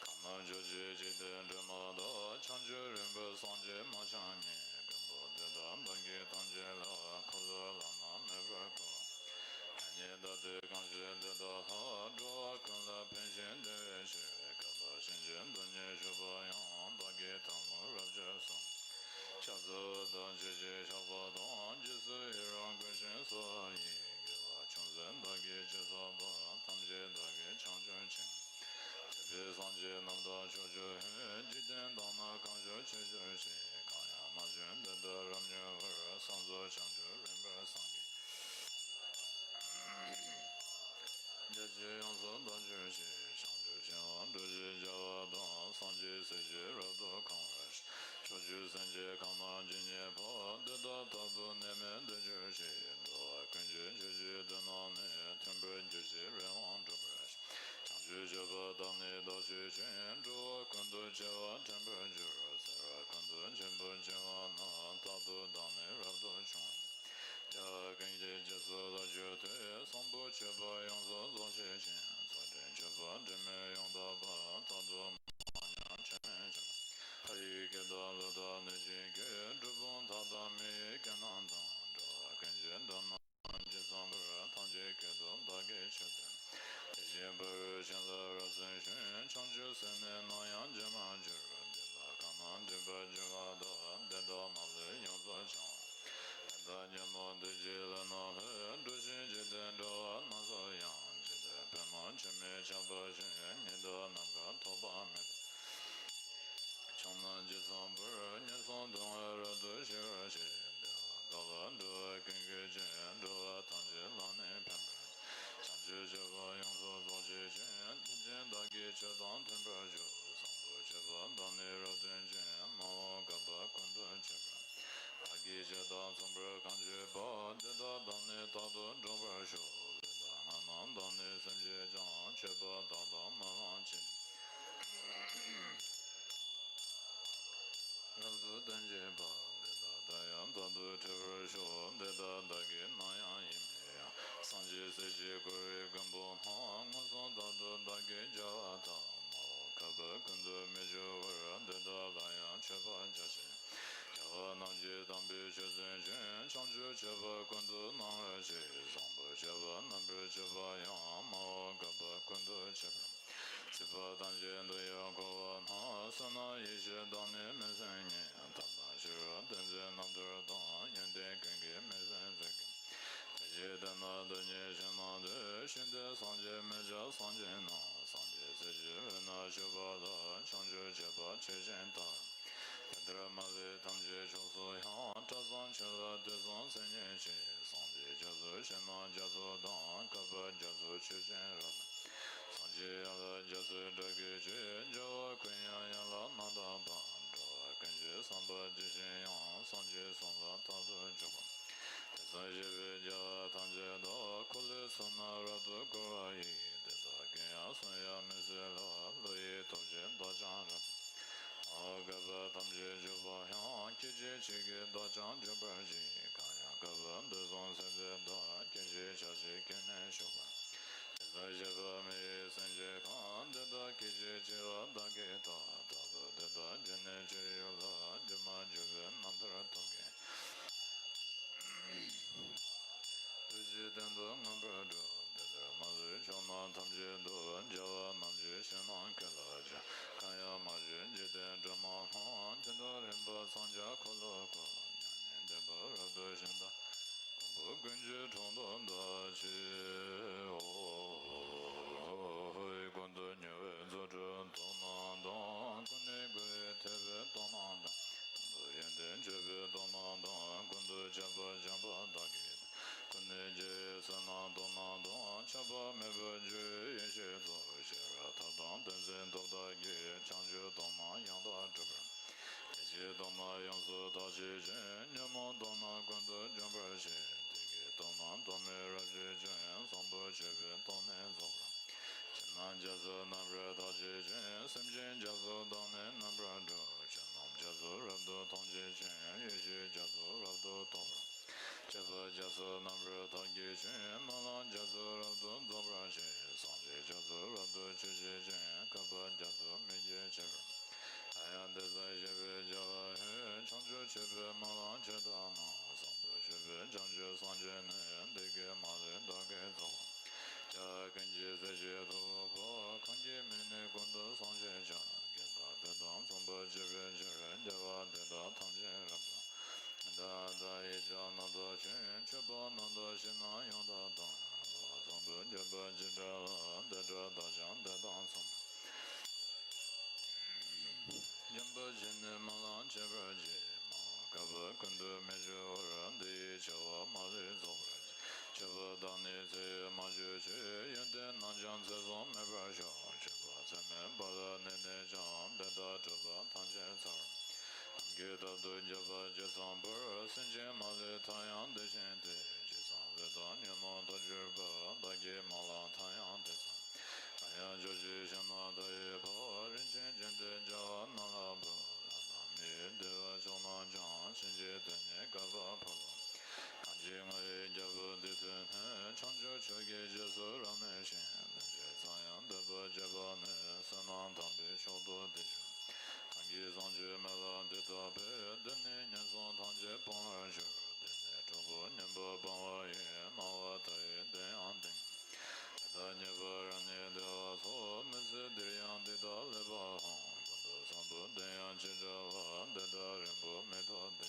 གང་རྣམས་ཕྱོགས་བཅུའི་འཇིག་རྟེན་སྒྲོན་མ་དག། བྱང་ཆུབ་རིམ་པར་སངས་རྒྱས་མ་ཆགས་ཉིད། མགོན་པོ་དེ་དག་བདག་གིས་ཐམས་ཅད་ལ། འཁོར་ལོ་བླ་ན་མེད་པར་བསྐོར། ཡང་སྙིང་བརྡ་སྟེ་གང་བཞེད་དེ་དག་ལ། འགྲོ་བ་ཀུན་ལ་ཕན་ཞིང་བདེ་བའི་ཕྱིར། བསྐལ་པ་ཕྱིན་ཅི་ཐུབ་ཉིད་བཞུགས་པ་ཡང་། བདག་གིས་ཐལ་མོ་རབ་སྦྱར་གསུངས། ཕྱག་འཚལ་བ་དང་མཆོད་ཅིང་བཤགས་པ་དང་། རྗེས་སུ་ཡི་རང་བསྐུལ་ཞིང་གསོལ་བ་ཡི། དགེ་བ་ཅུང་ཟད་བདག་གིས་ཅི་བསགས་པ། ཐམས་ཅད་བདག་གིས་བྱང་ཆུབ་ཕྱིར། ཐེག་པའི་སངས་རྒྱས་རྣམས་དང་ཕྱོགས་བཅུའི་ཕན། འཇིག་རྟེན་དག་ན་གང་བཞུགས་ཆོས་སྤྱོད་ཅིང་། གང་ཡང་མ་བྱོན་དེ་དག་རབ་མྱུར་བར། སངས་རྒྱས་བྱང་ཆུབ་རིམ་པར་སངས་རྒྱས། རྒྱལ་སྲས་ཡོངས་སུ་བདག་གྱུར་ཅིག། བྱང་ཆུབ་ཆེན་པོ་འགྲུབ་ཕྱིར་རྒྱལ་བ་དང་། སངས་རྒྱས་སྲས་ཀྱིས་རབ་ཏུ་གང་བར་ཤོག། ཕྱོགས་བཅུའི་སེམས་ཅན་གང་རྣམས་ཇི་སྙེད་པ། དེ་དག་མཐར་ཐུག་ནད་མེད་བདེ་གྱུར་ཅིག། འགྲོ་བ་ཀུན་གྱི་མཆོད་བྱའི་དོན་རྣམས་ནི། མཐུན་པར་གྱུར་ཅིང་རེ་བ་འགྲུབ་པར་ཤོག། བྱང་ཆུབ་སྤྱོད་པ་དག་ནི་བདག་མཆོད་ཅིང་། འགྲོ་བ་ཀུན་ཏུ་སྐྱེ་བ་དྲན་པར་འགྱུར། ཚེ་རབས་ཀུན་ཏུ་འཆི་འཕོ་འཆིང་བ་རྣམས། མཐར་ཐུག་བདག་ནི་རབ་ཏུ་འབྱུང་བར། རྒྱལ་བ་ཀུན་གྱི་རྗེས་སུ་བདག་གྱུར་ཏེ། བཟང་པོ་སྤྱོད་པ་ཡོངས་སུ་རྫོགས་བྱེད་ཅིང་། ཚུལ་ཁྲིམས་སྤྱོད་པ་དྲི་མེད་ཡོངས་དག་པ། མཐར་ཐུག་མ་ཉམས་ཁྲེལ་མེད་ཅིང་། ལྷ་ཡི་སྐད་དང་ཀླུ་དང་གནོད་སྦྱིན་སྐད། གྲུལ་བུམ་དག་དང་མི་ཡི་སྐད་རྣམས་དང་། འགྲོ་བ་ཀུན་གྱི་སྒྲ་རྣམས་ཇི་ཙམ་པར། ཐམས་ཅད་སྐད་དུ་བདག་གིས་ཆོས་བསྟན། དེ་བཞིན་ཕ་རོལ་ཕྱིན་ལ་རབ་གསལ་ཞིང་། བྱང་ཆུབ་སེམས་ནི་ནམ་ཡང་འབྱེར་མ་གྱུར། འདི་དག་གང་རྣམས་འདྲེན་པར་འགྱུར་བ་དག། དེ་དག་མ་ལུས་ཡོངས་སུ་བྱང་བ། དེ་དག་ཉོན་མོངས་བདུད་ཀྱི་ལས་རྣམས་ལས། འགྲོ་ཞིང་འཇིག་རྟེན་འགྲོ་བ་རྣམས་སུ་ཡང་། ཇི་ལྟར་པདྨོ་འཆི་མེད་ཆགས་པ་བཞིན། ཉི་ཟླ་ནམ་མཁའ་ཐོགས་པ་མེད་པར། བྱང་ན་ཇི་ཙམ་པར། ངན་སོང་སྡུག་བསྔལ་རབ་ཏུ་ཞི་བར་བྱེད། བདེ་བ་དག་ལ་འགྲོ་བ་ཀུན་འགོད་ཅིང་། འགྲོ་བ་ཐམས་ཅད་ལ་ནི་ཕན་པར། བྱང་ཆུབ་སྤྱོད་པ་ཡོངས་སུ་རྫོགས་བྱེད་ཅིང་། ཐེག་ཆེན་བདག་གི་ཆོས་དང་མཐུན་པར་ཤོག། བཟང་པོ་སྤྱོད་པ་དག་ནི་རབ་སྟོན་ཅིང་། མ་འོངས་བསྐལ་པ་ཀུན་ཏུ་སྤྱད་པར། བདག་གིས་ཆོས་དང་མཚུངས་པར་གང་བྱས་པ། དེ་དག་བདག་ནི་རྟག་ཏུ་སྒྲུབ་པར་ཤོག། ལུས་དང་ངག་རྣམས་བདག་ནི་སེམས་བསྐྱེད་ཀྱང་། སྤྱོད་པ་དག་དང་སྨོན་ལམ་ཅི་འདི་རབ་ཏུ་བསྟན་བྱས་པ། དེ་དག་ད་ཡང་རྟག་ཏུ་འགྲུབ་པར་ཤོག། དེ་དག་བདག་གིས་ནམ་ཡང་ཡིད་མི་གཡེང་། སངས་རྒྱས་སྲས་ཀྱིས་བསྐོར་བའི་མགོན་པོ་རྣམས། མངོན་སུམ་རྟག་ཏུ་བདག་གིས་མཇལ་བ་དང་། མ་འོངས་བསྐལ་པ་ཀུན་ཏུ་མི་འགྱུར་བར། དེ་དག་ལ་ཡང་མཆོད་པ་རྒྱ་ཆེན། རྒྱལ་བ་རྣམས་ཀྱི་དམ་པའི་ཆོས་སྟོན་ཅིང་། བྱང་ཆུབ་སྤྱོད་པ་ཀུན་ཏུ་སྣང་བར་བྱེད། བཟང་པོ་སྤྱོད་པ་རྣམ་པར་སྤྱོད་པ་ཡང་། མ་འོངས་བསྐལ་པ་ཀུན་ཏུ་སྤྱད་པར། སྲིད་པ་ཐམས་ཅད་འདོད་ཡོན་འཁོར་བ་རྣམས། བསོད་ནམས་ཡེ་ཤེས་དག་ནི་མི་ཟད་ཉིད། ཐབས་དང་ཤེས་རབ་ཏིང་འཛིན་རྣམ་ཐར་དང་། ཡོན་ཏན་ཀུན་གྱི་མིང་སྲིང་ཚིག་གི། དེ་ཕྱིར་དེ་ན་བདག་ཉིད་ཞིང་རྣམས་དུ། ཞིང་དེར་སངས་རྒྱས་མི་འཇིགས་སངས་རྒྱས་རྣམས། སངས་རྒྱས་སྲས་ཀྱི་རོལ་ན་བཞུགས་པ་ལ། བྱང་ཆུབ་སྤྱོད་པ་ཆོས་ཅན་ལྟར། དེ་ལྟར་མ་ལུས་ཐམས་ཅད་ཕྱོགས་སུ་ཡང་། གྲྭ་ཚང་ཆོས་ལ་དུས་གསུམ་སེམས་ཉིད་ཅིང་། སངས་རྒྱས་རྒྱ་མཚོ་ཞིང་རྣམས་རྒྱ་མཚོ་དང་། བསྐལ་པ་རྒྱ་མཚོ་ཆོས་ཅན་རབ་དང་། སངས་རྒྱས་ཡན་ལག་རྒྱ་མཚོའི་སྒྲ་སྐད་ཀྱིས། རྒྱལ་བ་ཀུན་དབྱངས་ཡན་ལག་རྣམ་དག་པ། འགྲོ་བ་ཀུན་གྱི་བསམ་པ་ཇི་བཞིན་དབྱངས། སངས་རྒྱས་གསུང་ལ་རྟག་ཏུ་འཇུག་པ། དེ་ཙམ་བཞེད་པའི་རྒྱལ་བ་ཐམས་ཅད་དག། འཁོར་ལོའི་ཚུལ་རྣམས་རབ་ཏུ་བསྐོར་བ་ཡི། དེ་དག་ཀུན་ཡང་གསུང་ཡང་མི་ཟད་ལ། བློ་ཡི་སྟོབས་ཀྱིས་བདག་ཀྱང་རབ། མ་འོངས་བསྐལ་པ་ཐམས་ཅད་འཇུག་པ་ཡང་། སྐད་ཅིག་གཅིག་གིས་བདག་ཀྱང་འཇུག་པར་བགྱི། གང་ཡང་བསྐལ་པ་འདི་བཟུང་ཚེ་འདི་དག། སྐད་ཅིག་ཆ་གཅིག་སྐྱེ་གནས་ཞུགས་པ། དེ་ཙམ་བཞེད་པ་མི་ཡི་སེམས་ཀྱིས་གང་། དེ་དག་སྐད་ཅིག་གཅིག་ལ་བདག་གིས་བལྟ། རྟག་ཏུ་དེ་དག་འཇུག་ནས་ཅི་ཡོད་ལ། སྒྱུ་མ་བརྗོད་པའི་རྣམ་ཐར་ཐོབ་མཁན། ཐུགས་རྗེའི་སྟེང་དུ་ངོ་ ཕྱོགས་རྣམས་ཐམས་ཅད་དུ། རྒྱལ་བ་རྣམས་ཀྱི་ཞིང་རྣམས་ཀུན་ལ་ཕྱིན། གང་ཡང་མ་བྱོན་འཇིག་རྟེན་དྲི་མ་སྣང་། དེ་དག་རིམ་པར་སངས་རྒྱས་འཁོར་ལོ་བསྐོར། མྱ་ངན་འདས་པ་རབ་ཏུ་ཕྱིན་དང་། མགོན་པོ་ཀུན་གྱི་གྲོགས་བདག་ཐམས་ཅད་འོ། ཀུན་ཏུ་ཉེ་བའི་རྫུ་འཕྲུལ་སྟོབས་རྣམས་དང་། ཀུན་ནས་བསྒོ་བའི་ཐེག་པའི་སྟོབས་རྣམས་དང་། ཀུན་ཏུ་ཡོན་ཏན་སྤྱོད་པའི་སྟོབས་རྣམས་དང་། ཀུན་ཏུ་ཁྱབ་པ་འཇམ་དཔལ་དག་གི། ཀུན་ནས་རྒྱལ་བའི་བསོད་ནམས་སྟོབས་རྣམས་དང་། ཆགས་པ་མེད་པར་སྤྱོད་པའི་ཡེ་ཤེས་སྟོབས། ཤེས་རབ་ཐབས་དང་ཏིང་འཛིན་སྟོབས་དག་གིས། བྱང་ཆུབ་སྟོབས་རྣམས་ཡང་དག་སྒྲུབ་པར། བདེ་གཤེགས་སྟོབས་རྣམས་ཡོངས་སུ་དག་བྱེད་ཅིང་། ཉོན་མོངས་སྟོབས་རྣམས་ཀུན་ཏུ་འཇོམས་པར་བྱེད། བདེ་དགེ་སྟོབས་རྣམས་སྟོབས་མེད་རབ་བྱེད་ཅིང་། བཟང་པོ་སྤྱོད་པའི་སྟོབས་ནི་རྫོགས་པར། ཇི་སྣང་རྒྱ་མཚོ་རྣམ་པར་དག་བྱེད་ཅིང་། སེམས་ཅན་རྒྱ་མཚོ་དག་ནི་རྣམ་པར་སྒྲོལ། ཆོས་རྣམས་རྒྱ་མཚོ་རབ་ཏུ་མཐོང་བྱེད་ཅིང་། ཡེ་ཤེས་རྒྱ་མཚོ་རབ་ཏུ་རྟོགས་པར། སྤྱོད་པ་རྒྱ་མཚོ་རྣམ་པར་དག་བགྱིད་ཅིང་། སྨོན་ལམ་རྒྱ་མཚོ་རབ་ཏུ་རྫོགས་པར་བྱེད། སངས་རྒྱས་རྒྱ་མཚོ་རབ་ཏུ་སྤྱད་བྱེད་ཅིང་། བསྐལ་པ་རྒྱ་མཚོ་མི་བགྱིད་ཕྱིར། ད་ཡང་དེ་ཙམ་ཞེས་པའི་རྒྱལ་བ་ཧེ། བྱང་ཆུབ་སྤྱོད་པའི་སྨོན་ལམ་ཆེ་དྲགས་རྣམས། བཟང་པོ་སྤྱོད་པའི་བྱང་ཆུབ་སངས་རྒྱས་ནི། བདེ་དགེ་མ་ལུས་བདག་གིས་རྫོགས། རྒྱལ་བ་ཀུན་གྱི་སྲས་ཀྱི་ཐུ་བོ་འཕགས། གང་གིས་མི་ནུས་ཀུན་ཏུ་སངས་རྒྱས་ཀྱང་། བསྐལ་པ་དེ་དག་མཚུངས་པར་སྤྱད་པའི་ཕྱིར། རྒྱལ་བ་དེ་དག་ཐམས་ཅད་རབ་ཏུ། ད་ལྟ་ཡི་ཆར་རྣམ་དག་ཅིང་། མཆོད་པ་རྣམ་དག་ཞིང་རྣམས་ཡང་དག་དང་། བཟང་པོ་སྤྱོད་པ་ཇི་འདྲ་བ། དེ་འདྲ་བདག་ཀྱང་དེ་དང་མཚུངས། སྦྱིན་པ་བྱས་ནས་སྨོན་ལམ་འཆད་པར་བགྱི། མ་འོངས་བསྐལ་པ་ཀུན་ཏུ་མི་འཆོལ་བར། འདི་ཡི་ཆེ་བ་མ་ལུས་རྫོགས་པར་བགྱི། མཆོད་པ་དང་ནི་ཚེ་ཡི་མ་མཆོད་ཕྱིར། ཡོན་ཏན་རྣམས་ཀྱང་ཚེ་བཟུང་མེད་པར་ཤོག་མཆོད་པ་ཚད་མེད་པ་ལ་གནས་ནས་ཀྱང་། དེ་དག་སྒྲུབ་པ་ཐམས་ཅད་ཚར། ནམ་མཁའི་མཐར་ཐུག་འཇུག་པ་ཇི་ཙམ་པར། སེམས་ཅན་མ་ལུས་མཐའ་ཡང་དེ་བཞིན་ཏེ། ཇི་ཙམ་ལུས་དང་ཉོན་མོངས་མཐར་གྱུར་པ། བདག་གིས་སྨོན་ལམ་མཐའ་ཡང་དེ་ཙམ། གང་ཡང་མཆོག་གྱུར་ཞིང་རྣམས་མཐའ་ཡས་པ། རིན་ཆེན་ཅན་དེ་རྒྱལ་བ་རྣམས་ལ་ཕུལ། ལྷ་དང་མིའི་བདེ་བ་མཆོག་རྣམས་ཀྱང་། ཕྱིན་ཆད་དེ་ཉིད་བསྐལ་པར་ཕུལ་ལོ། གང་ཕྱིར་ང་ཡི་རྒྱལ་པོ་འདི་ཐོས་ནས། བྱང་ཆུབ་མཆོག་གི་རྗེས་སུ་རབ་གནས་ཤིང་། སླན་ཆད་ཙམ་ཡང་འདོད་པ་བརྗེད་པ་ནས། བསོད་ནམས་དམ་པའི་མཆོག་ཏུ་དེ་གྱུར། གང་གིས་བཟང་སྤྱོད་སྨོན་ལམ་འདི་བཏབ་པས། དེ་ནི་ངན་སོང་ཐམས་ཅད་སྤང་བར་འགྱུར། དེ་ནས་དྲག་པོ་ངན་པ་སྤང་བ་ཡི། སྣང་བ་མཐའ་ཡས་དེ་ཡང་ལྡན། དེ་དག་རྙེད་པ་རབ་གནས་བདེ་བ་སོགས། མི་ཚེ་འདིར་ཡང་འདི་དག་ལེགས་པར་འོང་། ཀུན་ཏུ་བཟང་པོ་དེ་ཡང་ཅི་འདྲ་བ། འདི་དག་རིང་པོ་མི་ཐོགས་ཏེ།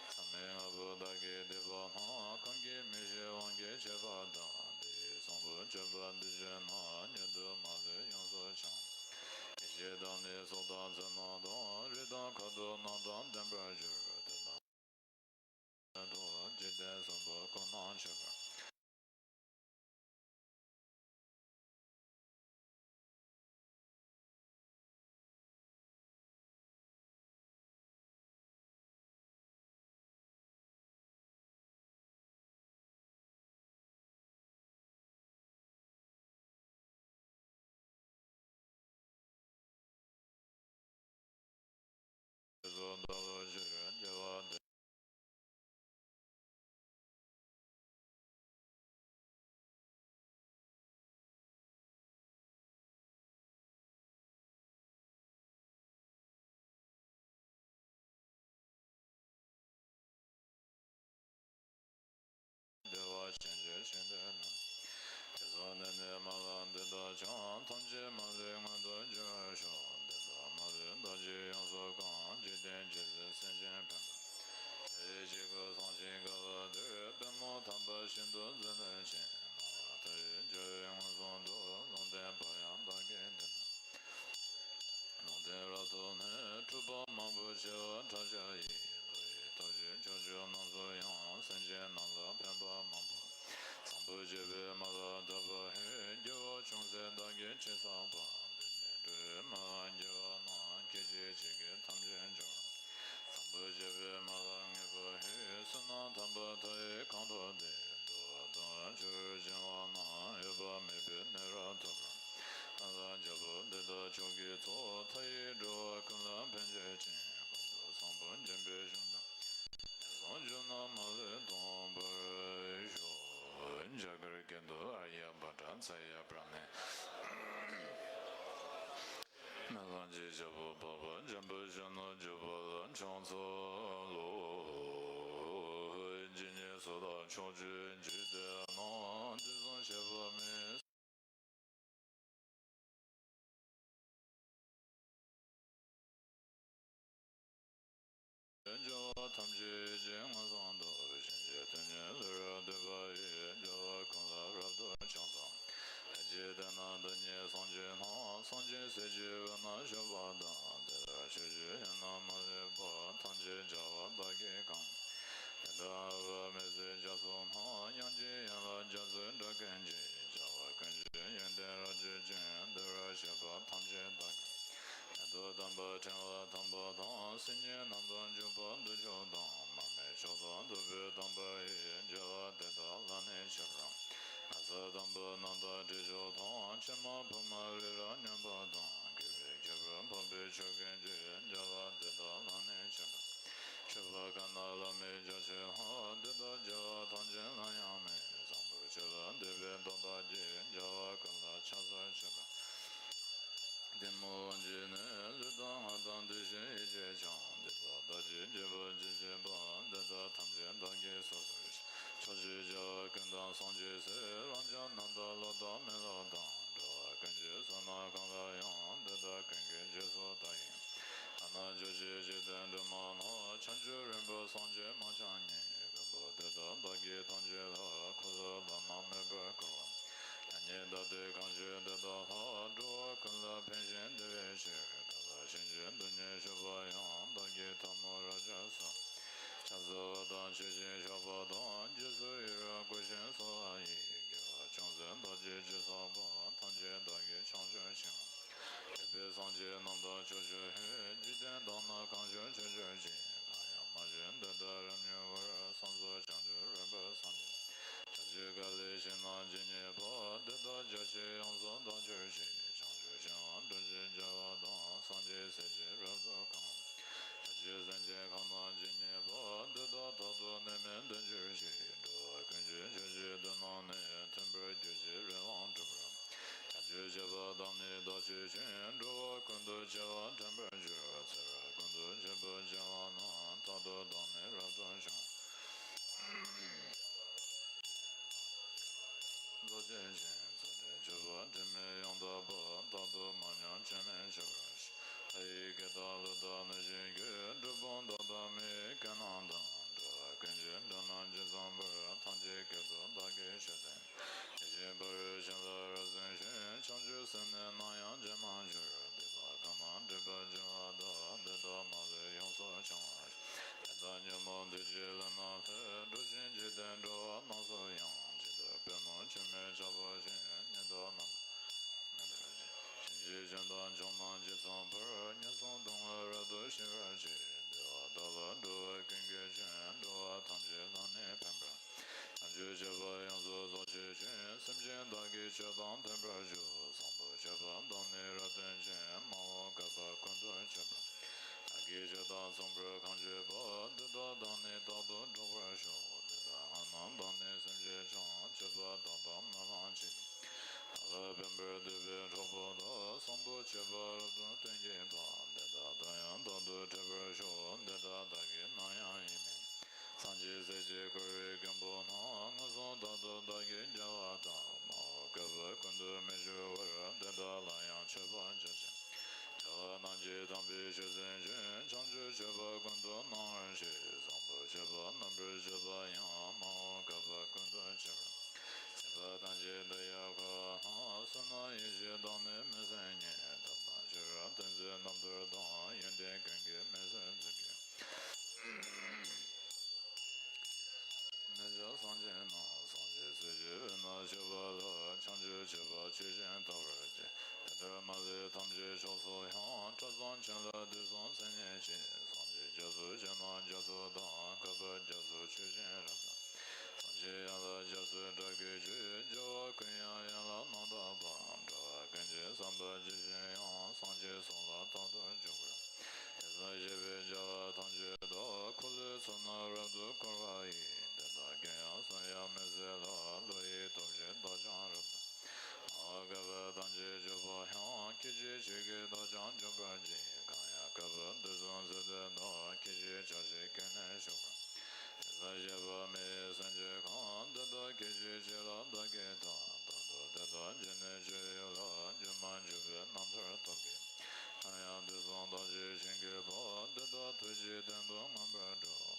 མཚམས་མེད་ལྔ་པོ་དག་གི་སྡིག་པ་རྣམས། གང་གིས་མི་ཤེས་དབང་གིས་བྱས་པ་དག་དེ་ཡི་བཟང་པོ་སྤྱོད་པ་འདི་བྱས་ན། ཉིད་དུ་མ་ལུས་ཡོངས་སུ་བྱང་། ཡེ་ཤེས་དང་ནི་ཚོགས་དང་མཚན་རྣམས་དང་། རིགས་དང་ཁ་དོག་རྣམས་དང་ལྡན་པར་འགྱུར། དེ་དག་དུ་འཇིག་རྟེན་གསུམ་པོ་ཀུན་སྣང་མཆོད་པར། བདེ་བ་ཅན་གྱི་ཞིང་དུ་སྨིན། དེ་ཚོགས་ནི་ནི་སྨོན་ལམ་འདི་དག་ཀྱང་། ཐམས་ཅད་མ་ལུས་མངོན་དུ་འགྱུར་བར་ཤོག་འདི་དག་མ་ལུས་བདག་གིས་ཡོངས་སུ་བཀང་། འཇིག་རྟེན་ཇི་སྲིད་སེམས་ཅན་ཕན་པར། དེ་ཡི་བྱེད་པོ་བཟང་ཞིང་དགའ་བ་འདིར། པདྨོ་དམ་པ་ཤིན་ཏུ་མཛེས་ནོར་ཅན། སྨྲ་བ་མཐའ་ཡས་རྒྱལ་བའི་མངོན་སུམ་དུ། ལུང་བསྟན་པ་ཡང་བདག་གིས་འདི་ལྟར། ལུང་བསྟན་རབ་ཐོབ་ནས། གྲུབ་པ་མང་པོ་བྱེ་བ་ཕྲག་བརྒྱ་ཡིས། བློ་ཡི་ཐབས་ཀྱིས་ཕྱོགས་བཅུ་རྣམས་སུ་ཡང་། སེམས་ཅན་རྣམས་ལ་ཕན་པ་མང་པོ། བཟང་པོ་སྤྱོད་པའི་སྨོན་ལམ་བཏབ་པ་ཡིས། དགེ་བ་ཅུང་ཟད་བདག་གིས་ཅི་བསགས་པ། འདི་ནི་འགྲོ་བའི་སྨོན་ལམ་དགེ་བ་རྣམས། སྐད་ཅིག་གཅིག་གིས་ཐམས་ཅད་འབྱུང་། བཟང་པོ་སྤྱོད་པའི་སྨོན་ལམ་ངེས་པ་ཡིས། བསོད་ནམས་དམ་པ་མཐའ་ཡས་གང་ཐོབ་སྟེ། འགྲོ་བ་དང་ཕྱོགས་བཅུར་སྦྱིན་པ་རྣམས། འོད་དཔག་མེད་པའི་གནས་རབ་ཐོབ་པར། སྨོན་ལམ་རྒྱལ་པོ་འདི་དག་མཆོག་གི་ཚོགས། མཐའ་ཡས་འགྲོ་བ་ཀུན་ལ་ཕན་བྱེད་ཅིང་། ཀུན་ཏུ་བཟང་པོ་འབྱོན་པའི་གཞུང་དང་། ངན་སོང་རྒྱུ་རྣམས་མ་ལུས་སྟོངས་པར་ཤོག་འཇའ་གུར་གྱེན་དུ་ཨཱརྱ་བྷ་དྲ་ཙ་ཡ་པྲ་ཎི། སྨོན་ལམ་གྱི་རྒྱལ་པོ་འཕགས་པ་འཇམ་དཔལ་གཞོན་ནུར་གྱུར་པ་ལ་ཕྱག་འཚལ་ལོ། ཇི་སྙེད་སུ་དག་ཕྱོགས་བཅུའི་འཇིག་རྟེན་ན། དུས་གསུམ་གཤེགས་པ་མི་ པ་ཐམས་ཅད་ཡིད་ཀྱིས་མངོན་སུམ་དུ། བྱིན་གྱིས་དོན་གཉིས་ལེགས་པར་འགྲུབ་པ་ཡི། རྒྱལ་བ་ཀུན་ལ་རབ་ཏུ་ཕྱག་འཚལ་ལོ། ལྷ་ཀྱི་སྡེ་རྣམས་བདག་ཉིད་བསམ་བྱས་ན། སངས་རྒྱས་སྲས་ཀྱི་དབུས་ན་བཞུགས་པ་དང་། དེ་ལྟར་ཆོས་ཀྱི་དབྱིངས་རྣམས་མ་ལུས་པ། ཐམས་ཅད་རྒྱལ་བ་དག་གིས་གང་། དེ་ལྟར་ཨ་པ་མེ་ཟས་རྒྱ་མཚོ་རྣམས། དབྱངས་ཀྱི་ཡན་ལག་རྒྱ་མཚོའི་སྒྲ་ཀུན་གྱིས། རྒྱལ་བ་ཀུན་གྱི་ཡོན་ཏན་རབ་བརྗོད་ཅིང་། འདུལ་བར་བྱེད་པ་ཐམས་ཅད་བདག་གིས། ཉན་ཐོས་དམ་པ་ཕྲེང་བ་ཐམ་པ་དང་། སིལ་སྙན་རྣམས་དང་བཅས་པ་བདུད་མཆོག་དང་། མར་མེ་མཆོག་དང་ཐུབ་པའི་དམ་པ་ཡིས། རྒྱལ་བ་དེ་དག་ལ་ནི་མཆོད་པར། ན་བཟའ་དམ་པ་རྣམས་དང་དྲི་མཆོག་དང་། ཕྱེ་མ་ཕུར་མ་རི་རབ་མཉམ་པ་དང་། བསྐོལ་བའི་ཁྱད་པར་འཕགས་པའི་མཆོག་ཀུན་གྱི། རྒྱལ་བ་དེ་དག་ལ་ནི་མཆོད་པར། མཆོད་པ་གང་རྣམས་བླ་མེད་རྒྱ་ཆེ་ལ། དེ་དག་རྒྱལ་བ་ཐམས་ཅད་ལ་ཡང་མོས། བཟང་པོ་མཆོད་པ་འདོད་པའི་བདག་དག་གིས། རྒྱལ་བ་ཀུན་ལ་ཕྱག་འཚལ་མཆོད་པར། གཏི་མུག་དབང་བྱས་ནས། ལུས་དང་ངག་དང་བདེ་གཤེགས་ཡིད་ཀྱིས་ཀྱང་། སྡིག་པ་དག་ཅིང་སྒྲིབ་པ་ཇི་ཆེ་བ། དེ་དག་ཐམས་ཅད་བདག་གིས་སོ་སོར་བཤགས། ཕྱོགས་བཅུའི་རྒྱལ་བ་ཀུན་དང་སངས་རྒྱས་སྲས། རབ་འབྱམས་རྣམས་དང་ལོག་ལྟ་མི་སློབ་དང་། འགྲོ་བ་ཀུན་གྱི་བསོད་ནམས་གང་དག་ཡང་། དེ་དག་ཀུན་གྱི་རྗེས་སུ་བདག་ཡི། ཨ་ནཱ་ཕྱོགས་བཅུའི་འཇིག་རྟེན་དྲི་མ་ལ། བྱང་ཆུབ་རིན་པོ་སངས་རྒྱས་མ་ཆགས་ཉིད། མགོན་པོ་དེ་དག་བདག་གིས་ཐམས་ཅད་ལ། ཁོ་ཚོགས་བདག་རྣམས་མོས་པར་བསྐོར་བ། ཡང་ཉིད་བདག་བསྟོད་གང་བརྗོད་དེ་དག་ལ། འགྲོ་བ་ཀུན་ལ་ཕན་ཞིང་བདེ་བའི་ཕྱིར། གང་ལ་ཕྱིན་ཆད་དོན་གཉིས་སྤྱོད་པ་ཡང་། བདག་གིས་ཐལ་མོ་སྦྱར་བྱས་སོ། ཕྱག་འཚལ་བ་དང་མཆོད་ཅིང་བཤགས་པ་དང་། རྗེས་སུ་ཡི་རང་བསྐུལ་ཞིང་གསོལ་བ་ཡི། དགེ་བ་ཅུང་ཟད་བདག་གིས་ཅི་བསགས་པ། ཐམས་ཅད་བདག་གིས་བྱང་ཆུབ་ཕྱིར། སྲིད་པའི་སེམས་ཅན་རྣམས་དང་ཕྱོགས་བཅུའི་ཕྱིར། འཇིག་རྟེན་དག་ན་གང་བྱུང་མཆོད་གྱུར་ཅིག་གང་ཡང་མ་བྱོན་དེ་དག་རབ་མྱུར་བར། སངས་རྒྱས་བྱང་ཆུབ་རིན་པོ་སངས་རྒྱས། ཕྱོགས་བཅུའི་དཀའ་ལས་ཞི་ན་ཇི་སྙེད་པ། དེ་དག་རྒྱ་ཆེར་ཡོངས་སུ་དག་གྱུར་ཅིག་བྱང་ཆུབ་ཤིང་དྲུང་གི་རྒྱལ་བ་དང་། སངས་རྒྱས་སྲས་ཀྱིས་རབ་ཏུ་གང་། ཕྱོགས་བཅུའི་སེམས་ཅན་གང་ན་ཇི་སྙེད་པ། དེ་དག་རྟག་ཏུ་ནད་མེད་ལྡན་གྱུར་ཅིག་འགྲོ་བ་ཀུན་གྱི་མཆོག་གི་མདུན་ན་ནི། མཐུན་པར་གྱུར་ཅིང་རེ་བ་འགྲུབ་པར། བྱང་ཆུབ་སྤྱད་པ་དང་ནི་བདག་མཆོད་ཅིང་། འགྲོ་བ་ཀུན་ཏུ་སྐྱེ་བ་དྲན་པར་འགྱུར། ཚེ་རབས་ཀུན་ཏུ་སྤྱད་པ་བྱིན་པ་ན། རྟག་ཏུ་བདག་ནི་རབ་ཏུ་བྱུང་། རྫོགས་བྱེད་ཅིང་། ཚུལ་ཁྲིམས་སྤྱོད་པ་དྲི་མེད་ཡང་དག་པ། རྟག་ཏུ་མ་ཉམས་སྐྱོན་མེད་སྤྱོད་པར་བྱ། ལྷ་ཡི་སྐད་དང་ཀླུ་དང་གནོད་སྦྱིན་སྐད། གྲུལ་བུམ་དག་དང་མི་ཡི་སྐད་རྣམས་དང་། འགྲོ་བ་ཀུན་གྱི་སྒྲ་རྣམས་ཇི་ཙམ་པར། ཐམས་ཅད་སྐད་དུ་བདག་གིས་ཆོས་བསྟན། དེ་བཞིན་ཕ་རོལ་ཕྱིན་ལ་རབ་གསལ་ཞིང་། བྱང་ཆུབ་སེམས་ནི་ནམ་ཡང་བརྗེད་མ་གྱུར། སྡིག་པ་གང་རྣམས་སྒྲིབ་པར་འགྱུར་བ་དག་དེ་དག་མ་ལུས་ཡོངས་སུ་བྱང་བར་ཤོག་དེ་དག་ཉོན་མོངས་བདུད་ཀྱི་ལུས་རྣམས་ལས། འགྲོ་ཞིང་འཇིག་རྟེན་འགྲོ་བ་རྣམས་སུ་ཡང་། ཇི་ལྟར་པད་མོ་ཆུ་མིག་ཆགས་པ་བཞིན། ཉིད་དུ་རྣམ་པར་མི་འགྱུར་ཞིང་། ཕྱིན་ཅི་ཕྱིར་དང་བྱང་སྣང་ཇི་ཙམ་པར། ངན་སོང་སྡུག་བསྔལ་རབ་ཏུ་ཞི་བར་བྱེད། བདེ་བ་དག་ལ་འགྲོ་བ་ཀུན་གྱི་སྐྱོན། འགྲོ་བ་ཐམས་ཅད་ལ་ནི་ཕན་པར། བྱང་ཆུབ་སྤྱད་པ་ཡོངས་སུ་རྫོགས་བྱེད་ཅིང་། སེམས་ཅན་དག་གི་ཆོས་དང་མཐུན་པར་བྱ། བཟང་པོ་སྤྱད་པ་དང་ནི་རབ་བསྟན་ཅིང་། མ་འོངས་བསྐལ་པ་ཀུན་ཏུ་སྤྱད་པ། བདག་གིས་ཆོས་དང་མཚུངས་པར་གང་སྤྱོད་པ། དེ་དག་བདག་ནི་རྟག་ཏུ་སྒྲོགས་པར་ཤོག་དེ་དག་སྔགས་རྣམས་དང་ནི་སེམས་ཅན་ཀྱང་། མཆོད་པ་དག་དང་སྨོན་ལམ་གྱིས། བདག་ལ་ཕན་པར་འདོད་པའི་གྲོགས་པོ་དག་བཟང་པོ་སྤྱད་པ་རབ་ཏུ་སྟོན་གྱིས་པ། དེ་དག་དང་ཡང་རྟག་ཏུ་འཕྲད་པར་ཤོག་དེ་དག་བདག་གིས་ནམ་ཡང་ཡིད་མི། སངས་རྒྱས་སྲས་ཀྱིས་བསྐོར་བའི་མགོན་པོ་རྣམས། མངོན་སུམ་རྟག་ཏུ་བདག་གིས་མཇལ་བ་དང་། མ་འོངས་བསྐལ་པ་ཀུན་ཏུ་མི་འབྱུང་བར། དེ་དག་ལ་ཡང་མཆོད་པ་བགྱིད་ཅིང་། རྒྱལ་བ་རྣམས་ཀྱི་དམ་པའི་ཆོས་སེམས་ཅན། བྱང་ཆུབ་སྤྱོད་པ་ཀུན་ཏུ་སྣང་བར་བྱེད། བཟང་པོ་སྤྱད་པ་རྣམ་པར་སྤྱོད་པ་ཡང་། མ་འོངས་བསྐལ་པ་ཀུན་ཏུ་སྤྱད་པར། སྲིད་པ་ཐམས་ཅད་འདི་ཡང་འཁོར་བ་ན། བསོད་ནམས་ཡེ་ཤེས་དང་ནི་མི་ཟད་རྙེད། ཐབས་དང་ཆོས་རབ་སྟོན་མཛད་རྣམ་ཐར་དང་། ཡོན་ཏན་ཀུན་གྱི་མི་ཟད་མཛོད་ཀྱི། མི་འཇིགས་སངས་རྒྱས་རྣམས། སངས་རྒྱས་སྲས་ཀྱི་དབུས་ན་བཞུགས་པ་ལ། བྱང་ཆུབ་སྤྱོད་པ་ཆོས་བཞིན་དག་པར་བགྱི། དེ་ལྟར་མ་ལུས་ཐམས་ཅད་ཕྱོགས་སུ་ཡང་། ཕྲ་ཚོམ་ཆོས་ལ་དུས་གསུམ་སེམས་ཉིད་ཀྱིས། སངས་རྒྱས་རྒྱ་མཚོ་ཆེ་རྣམས་རྒྱ་མཚོ་དང་། བསྐལ་པ་རྒྱ་མཚོ་ཆོས་བཞིན་རབ་ཏུ། སངས་རྒྱས་ཡན་ལག་རྒྱ་མཚོའི་སྒྲ་སྐད་ཀྱིས། རྒྱལ་བ་ཀུན་དབྱངས་ཡན་ལག་རྣམ་དག་པ། འགྲོ་བ་ཀུན་གྱི་བསམ་པ་ཇི་བཞིན་དབྱངས། སངས་རྒྱས་གསུང་ལ་རྟག་ཏུ་འཇུག་པར། དེ་ཙམ་བཞེད་པའི་རྒྱལ་བ་ཐམས་ཅད་དག་འཁོར་ལོའི་ཚུལ་རྣམས་རབ་ཏུ་བསྐོར་བ་ཡི། དེ་དག་གིས་ཡང་གསུང་ཡང་མི་ཟད་ལ། བློ་ཡི་སྟོབས་ཀྱིས་བདག་ཀྱང་རབ་ཏུ། མ་འོངས་བསྐལ་པ་ཐམས་ཅད་འཇུག་པ་ཡང་། སྐད་ཅིག་གཅིག་གིས་བདག་ཀྱང་འཇུག་པར་བགྱི། གང་ཡང་བསྐལ་པ་དུས་གསུམ་ཚུལ་དེ་དག་སྐད་ཅིག་ཆར་ཅིག་གིས་ནི་ཞུགས་པར། དེ་ཙམ་བཞེད་པ་མི་ཡི་སེམས་ཀྱིས་གང་། དེ་དག་སྐད་ཅིག་གཅིག་ལ་བདག་གིས་ཐོབ། རྟག་ཏུ་དེ་དག་འཇུག་ནས་སྤྱོད་ཡུལ་ལ། སྒྱུ་མར་འཇུག་པའི་རྣམ་ཐར་སྟོབས་ཀྱིས། གང་ཡང་དུས་གསུམ་བདག་གིས་བྱིན་གྱིས་ཕབ། དེ་དག་ཐུགས་ཀྱི་སྟེང་དུ་མངོན་པར་འགྲུབ།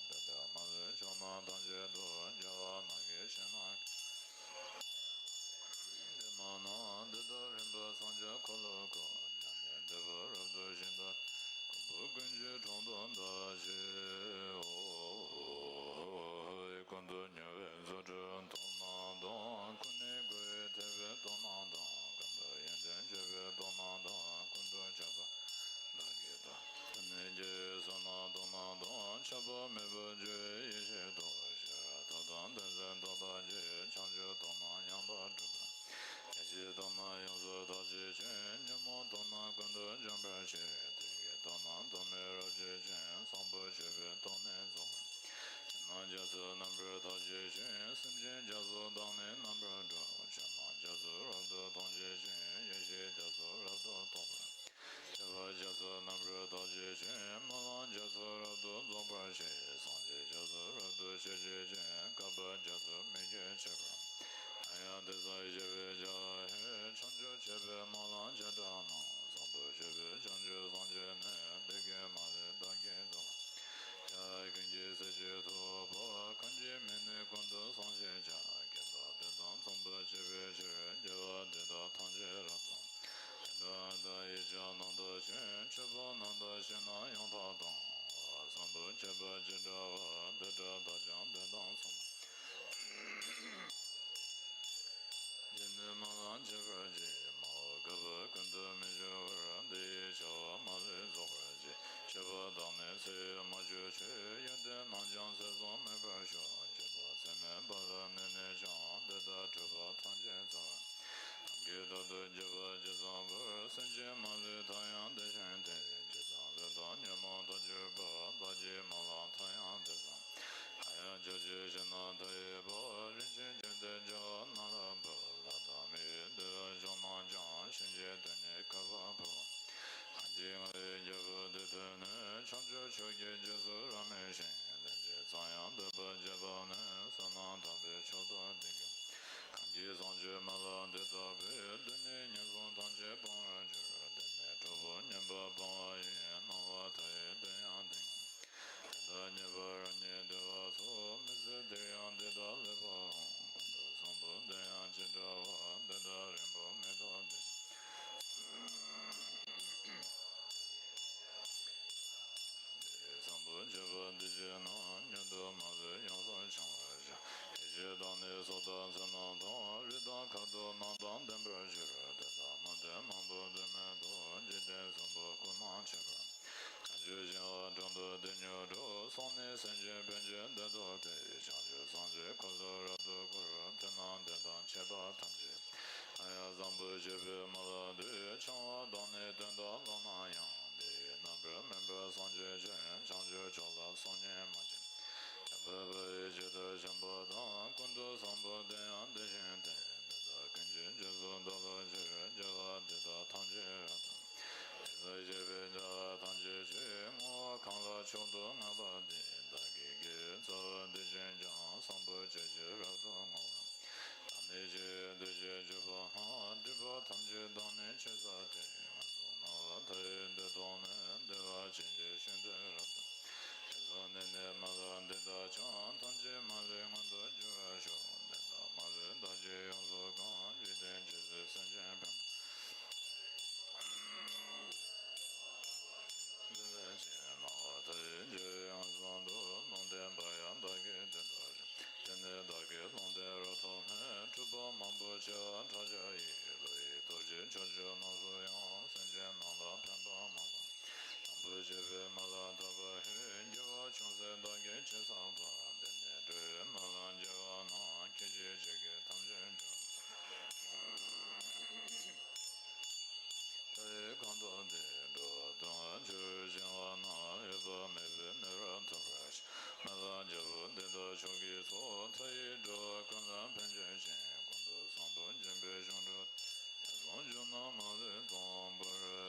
བརྗོད་ཡེ་ཤེས་རྟོགས་པའི་ཕྱིར། ཐབས་དང་དོན་གཟིགས་མདོ་དང་རྒྱུད། བྱང་ཆུབ་སྟོབས་རྣམས་ཡང་དག་སྒྲུབ་པར། ཡེ་ཤེས་སྟོབས་རྣམས་ཡོངས་སུ་དག་བྱེད་ཅིང་། ཉོན་མོངས་སྟོབས་རྣམས་ཀུན་ཏུ་འཇོམས་པའི་ཕྱིར། བདེ་བའི་སྟོབས་རྣམས་དོར་མེད་རབ་བྱེད་ཅིང་། བཟང་པོ་སྤྱོད་པའི་སྟོབས་ནི་རྫོགས་པར། ཕྱི་ནང་རྒྱ་མཚོའི་རྣམ་པར་དག་བྱེད་ཅིང་། སེམས་ཅན་རྒྱ་མཚོ་དང་ནི་རྣམ་པར་གྲོལ། ཆོས་རྣམས་རྒྱ་མཚོས་རབ་ཏུ་མཐོང་བྱེད་ཅིང་། ཡེ་ཤེས་རྒྱ་མཚོས་རབ་ཏུ་རྟོགས་པར། སྤྱོད་པ་རྒྱ་མཚོའི་རྣམ་པར་དག་བྱེད་ཅིང་། སྨོན་ལམ་རྒྱ་མཚོས་རབ་ཏུ་རྫོགས་པར་བྱེད། སངས་རྒྱས་རྒྱ་མཚོས་རབ་ཏུ་ཤེས་བྱེད་ཅིང་། བསྐལ་པ་རྒྱ་མཚོའི་མིག་གིས་ཕྱེ་བར། ཡང་དེ་ཙམ་ཤེས་པའི་རྒྱ་ཧེ། བྱང་ཆུབ་སྤྱོད་པའི་སྨོན་ལམ་བྱེ་བྲག་རྣམས། བཟང་པོ་སྤྱོད་པའི་བྱང་ཆུབ་སངས་རྒྱས་ནི། བདེ་དགེ་མ་ལུས་བདག་གིས་རྫོགས། ཡ་ཀུན་གྱི་སྲས་ཀྱི་ཐུབ་པ། གང་གིས་མི་ནུས་ཀུན་ཏུ་སངས་རྒྱས་ཀྱང་། བསྐལ་པ་འདི་དང་འཚམ་པར་སྤྱད་པའི་ཕྱིར། དགེ་བ་འདི་དག་ཐམས་ཅད་རབ་ཏུ། དེ་དག་ཡིད་ཀྱང་རྣམ་དག་ཅིང་། མཆོད་པ་རྣམས་དང་ཞིང་རྣམས་ཡང་དག་དང་། བཟང་པོ་སྤྱད་པ་ཇི་འདྲ་བ། དེ་འདྲ་བདག་ཀྱང་དེ་དང་མཚུངས། དེ་ནས་སྨོན་ལམ་བྱེད་པར་བགྱི། མ་འོངས་བསྐལ་པ་ཀུན་ཏུ་མི་འགྱུར་བར། འདི་ཡི་བྱ་བ་མ་ལུས་རྫོགས་པར་བགྱི། སྤྱོད་པ་དག་ནི་ཚེ་ཡི་མ་གྱུར་ཅིག། ཡོན་ཏན་རྣམས་ཀྱང་ཚེ་བཟུང་མེད་པར་ཤོག། སྤྱོད་པ་ཚད་མེད་པ་ལ་གནས་ནས་ཀྱང་། དེ་དག་འཕྲད་པ་ཐམས་ཅད་ཚར། ཐབས་མཁས་རྟག་ཏུ་སྤྱོད་པ་ཇི་ཙམ་པར། སེམས་ཅན་མ་ལུས་མཐའ་ཡང་དེ་བཞིན་ཏེ། ཇི་ཙམ་ལས་དང་ཉོན་མོངས་མཐར་གྱུར་པ། བདག་གིས་སྨོན་ལམ་མཐའ་ཡང་དེ་ཙམ། ཧ་ཡང་བྱ་བྱེད་ཕྱི་ནང་མཐའ་ཡས་པ། རིན་ཆེན་བརྒྱད་ལྡན་རྒྱལ་བ་རྣམས་ལ་འབུལ། ལྷ་དང་མི་ཡི་འདུལ་བའི་གཞུང་རྣམས་ཀྱང་། ཕྱིན་ཆད་དོན་གཉིས་བསྐལ་པར་ཕུལ། གང་གིས་ང་ཡི་རྒྱལ་པོ་འདི་ཐོས་ནས། བྱང་ཆུབ་མཆོག་གི་རྗེས་སུ་རབ་མོས་ཤིང་། དོན་ཆེ་ཚང་ཡང་འདོད་པ་བརྗེད་པ་ནི། བསོད་ནམས་དམ་པའི་མཆོག་ཏུ་ལྡན་གྱི། གང་གིས་བཟང་སྤྱོད་སྨོན་ལམ་འདི་བཏབ་པས། དེ་ནི་ངན་སོང་ཐམས་ཅད་སྤང་བར་འགྱུར། དེ་ནས་གྲོགས་པོ་ཉན་པ་སྤང་བ་ཡི། སྣང་བ་མཐའ་ཡས་དོན་ཡང་ལྡན། དེ་ལྟར་ཉན་པར་རབ་ཉིད་འདོད་པ་སོགས། མི་ཚེ་འདིར་ཡང་འདི་དག་སླད་པའང་། ཀུན་ཏུ་བཟང་པོ་དེ་ཡང་ཇི་འདྲ་བ། དེ་དག་རིང་པོར་མི་ཐོགས་ཏེ། བཟང་པོ་སྤྱོད་པ་འདི་བྱས་ན། མྱུར་དུ་མ་ལུས་ཡོངས་སུ་བྱང་བར་ཤོག། ཡེ་ཤེས་དང་ནི་སོ་ཐར་མཚན་རྣམས་དང་། རིགས་དང་ཁ་དོག་རྣམས་དང་ལྡན་པར་འགྱུར། དེ་དག་མ་བསྟེན་མང་པོ་འདོད་མེད་དོ། འཇིག་རྟེན་གསུམ་པོ་ཀུན་ན་མཆེད་པར། བྱང་ཆུབ་ཤིང་དབང་དྲུང་དུ་དེ་མྱུར་འགྲོ། སོང་ནས་སེམས་ཅན་ཕན་ཕྱིར་བདེ་ཐོབ་སྟེ། བྱང་ཆུབ་སངས་རྒྱས་འཁོར་ལོ་རབ་ཏུ་བསྐོར། དེ་རྣམས་དེ་དང་ཕྱད་པ་ཐམས་ཅད། ཡང་བཟང་པོ་སྤྱོད་པའི་སྨོན་ལམ་འདི། འཆང་བ་དང་ནི་དོན་དག་བློ་རྣམས་ཡང་། འདི་ཡི་རྣམ་པར་སྨིན་པ་སངས་རྒྱས་ཆོས། བྱང་ཆུབ་མཆོག་ལ་སོམ་ཉི་མ་བྱེད། བྱམས་པ་པོ་ཡི་ཇི་ལྟར་བྱམས་པ་དང་། ཀུན་ཏུ་བཟང་པོ་དེ་ཡང་དེ་བཞིན་ཏེ། འདི་དག་ཀུན་གྱི་རྗེས་སུ་བདག་སློབ་ཕྱིར། དགེ་བ་འདི་དག་ཐམས་ཅད་རབ་ཏུ། དེ་ཚེ་སྤྱད་པའི་བྱ་བ་ཐམས་ཅད་ཀྱང་། བསྔོ་བ་གང་ལ་མཆོག་ཏུ་བསྔགས་པ་འདི། བདག་གི་དགེ་བའི་རྩ་བ་འདི་བཞིན་ཀྱང་། བཟང་པོ་སྤྱོད་ཕྱིར་རབ་ཏུ་བསྔོ་བ། ད་ནི་ཆོས་ཀྱི་འདུ་ཤེས་བཅུ་པོ་རྣམས། སྒྲིབ་པ་ཐམས་ཅད་དག་ནི་ཆོས་ཟད་དེ། ངན་སོང་སྣང་བ་མཐའ་ཡས་འདི་ཐོབ་ནས། བདེ་བ་ཅན་གྱི་ཤིང་རྟར་རབ་ཏུ། དེ་ཚེ་ནས་ནི་སྨོན་ལམ་འདི་དག་ཀྱང་། ཐམས་ཅད་མ་ལུས་མངོན་དུ་འགྱུར་བར་ཤོག། འདི་དག་མ་ལུས་བདག་གིས་ཡོངས་སུ་བཀང་། འཇིག་རྟེན་ཇི་སྲིད་སེམས་ཅན་ཕན། འདི་ལས་ཀྱང་སྣང་བ་མཐའ་ཡས་འགྱུར་བའི་ངན་སོང་དུ། ལུང་བསྟན་པ་ཡང་བདག་གིས་དེ་ལྟར་བྱ། དེ་ནས་བདག་གིས་ལུང་བསྟན་རབ་ཐོབ་ནས། འཁྲུལ་པ་མང་པོ་བྱེ་བ་ཕྲག་བརྒྱ་ཡི། བློ་ཡི་སྟོབས་ཀྱིས་ཕྱོགས་བཅུ་རྣམས་སུ་ཡང་། སེམས་ཅན་རྣམས་ལ་ཕན་པ་མང་ལ། དང་པོ་བྱས་པའི་སྨོན་ལམ་བཏབ་པ་ཡིས། དགེ་བ་ཅུང་ཟད་བདག་གིས་ཅི་བསགས་པ། དེ་ནས་འགྲོ་བའི་སྨོན་ལམ་བརྒྱ་པ་རྣམས། ཁྱེད་ཀྱིས་ཇི་སྐད་ཐམས་ཅད་འགྲུབ། མཐའ་ཡས་གང་ཐོབ་སྟེ། འགྲོ་བ་དོན་ལ་འབྱོར་བའི་བྱིན་རླབས་རྣམས། འོད་དཔག་མེད་པའི་ནུས་པར་ཐོབ་པར་ཤོག། སྨོན་ལམ་རྒྱ་པོ་འདི་དག་མཆོག་གི་ཚོགས། མཐའ་ཡས་འགྲོ་བ་ཀུན་ལ་ཕན་བྱེད་ཅིང་། ཀུན་ཏུ་བཟང་པོ་སྦྱིན་པའི་གཞུང་གྲུབ་སྟེ། ངན་སོང་རྒྱུ་རྣམས་མ་ལུས་སྟོངས་པར་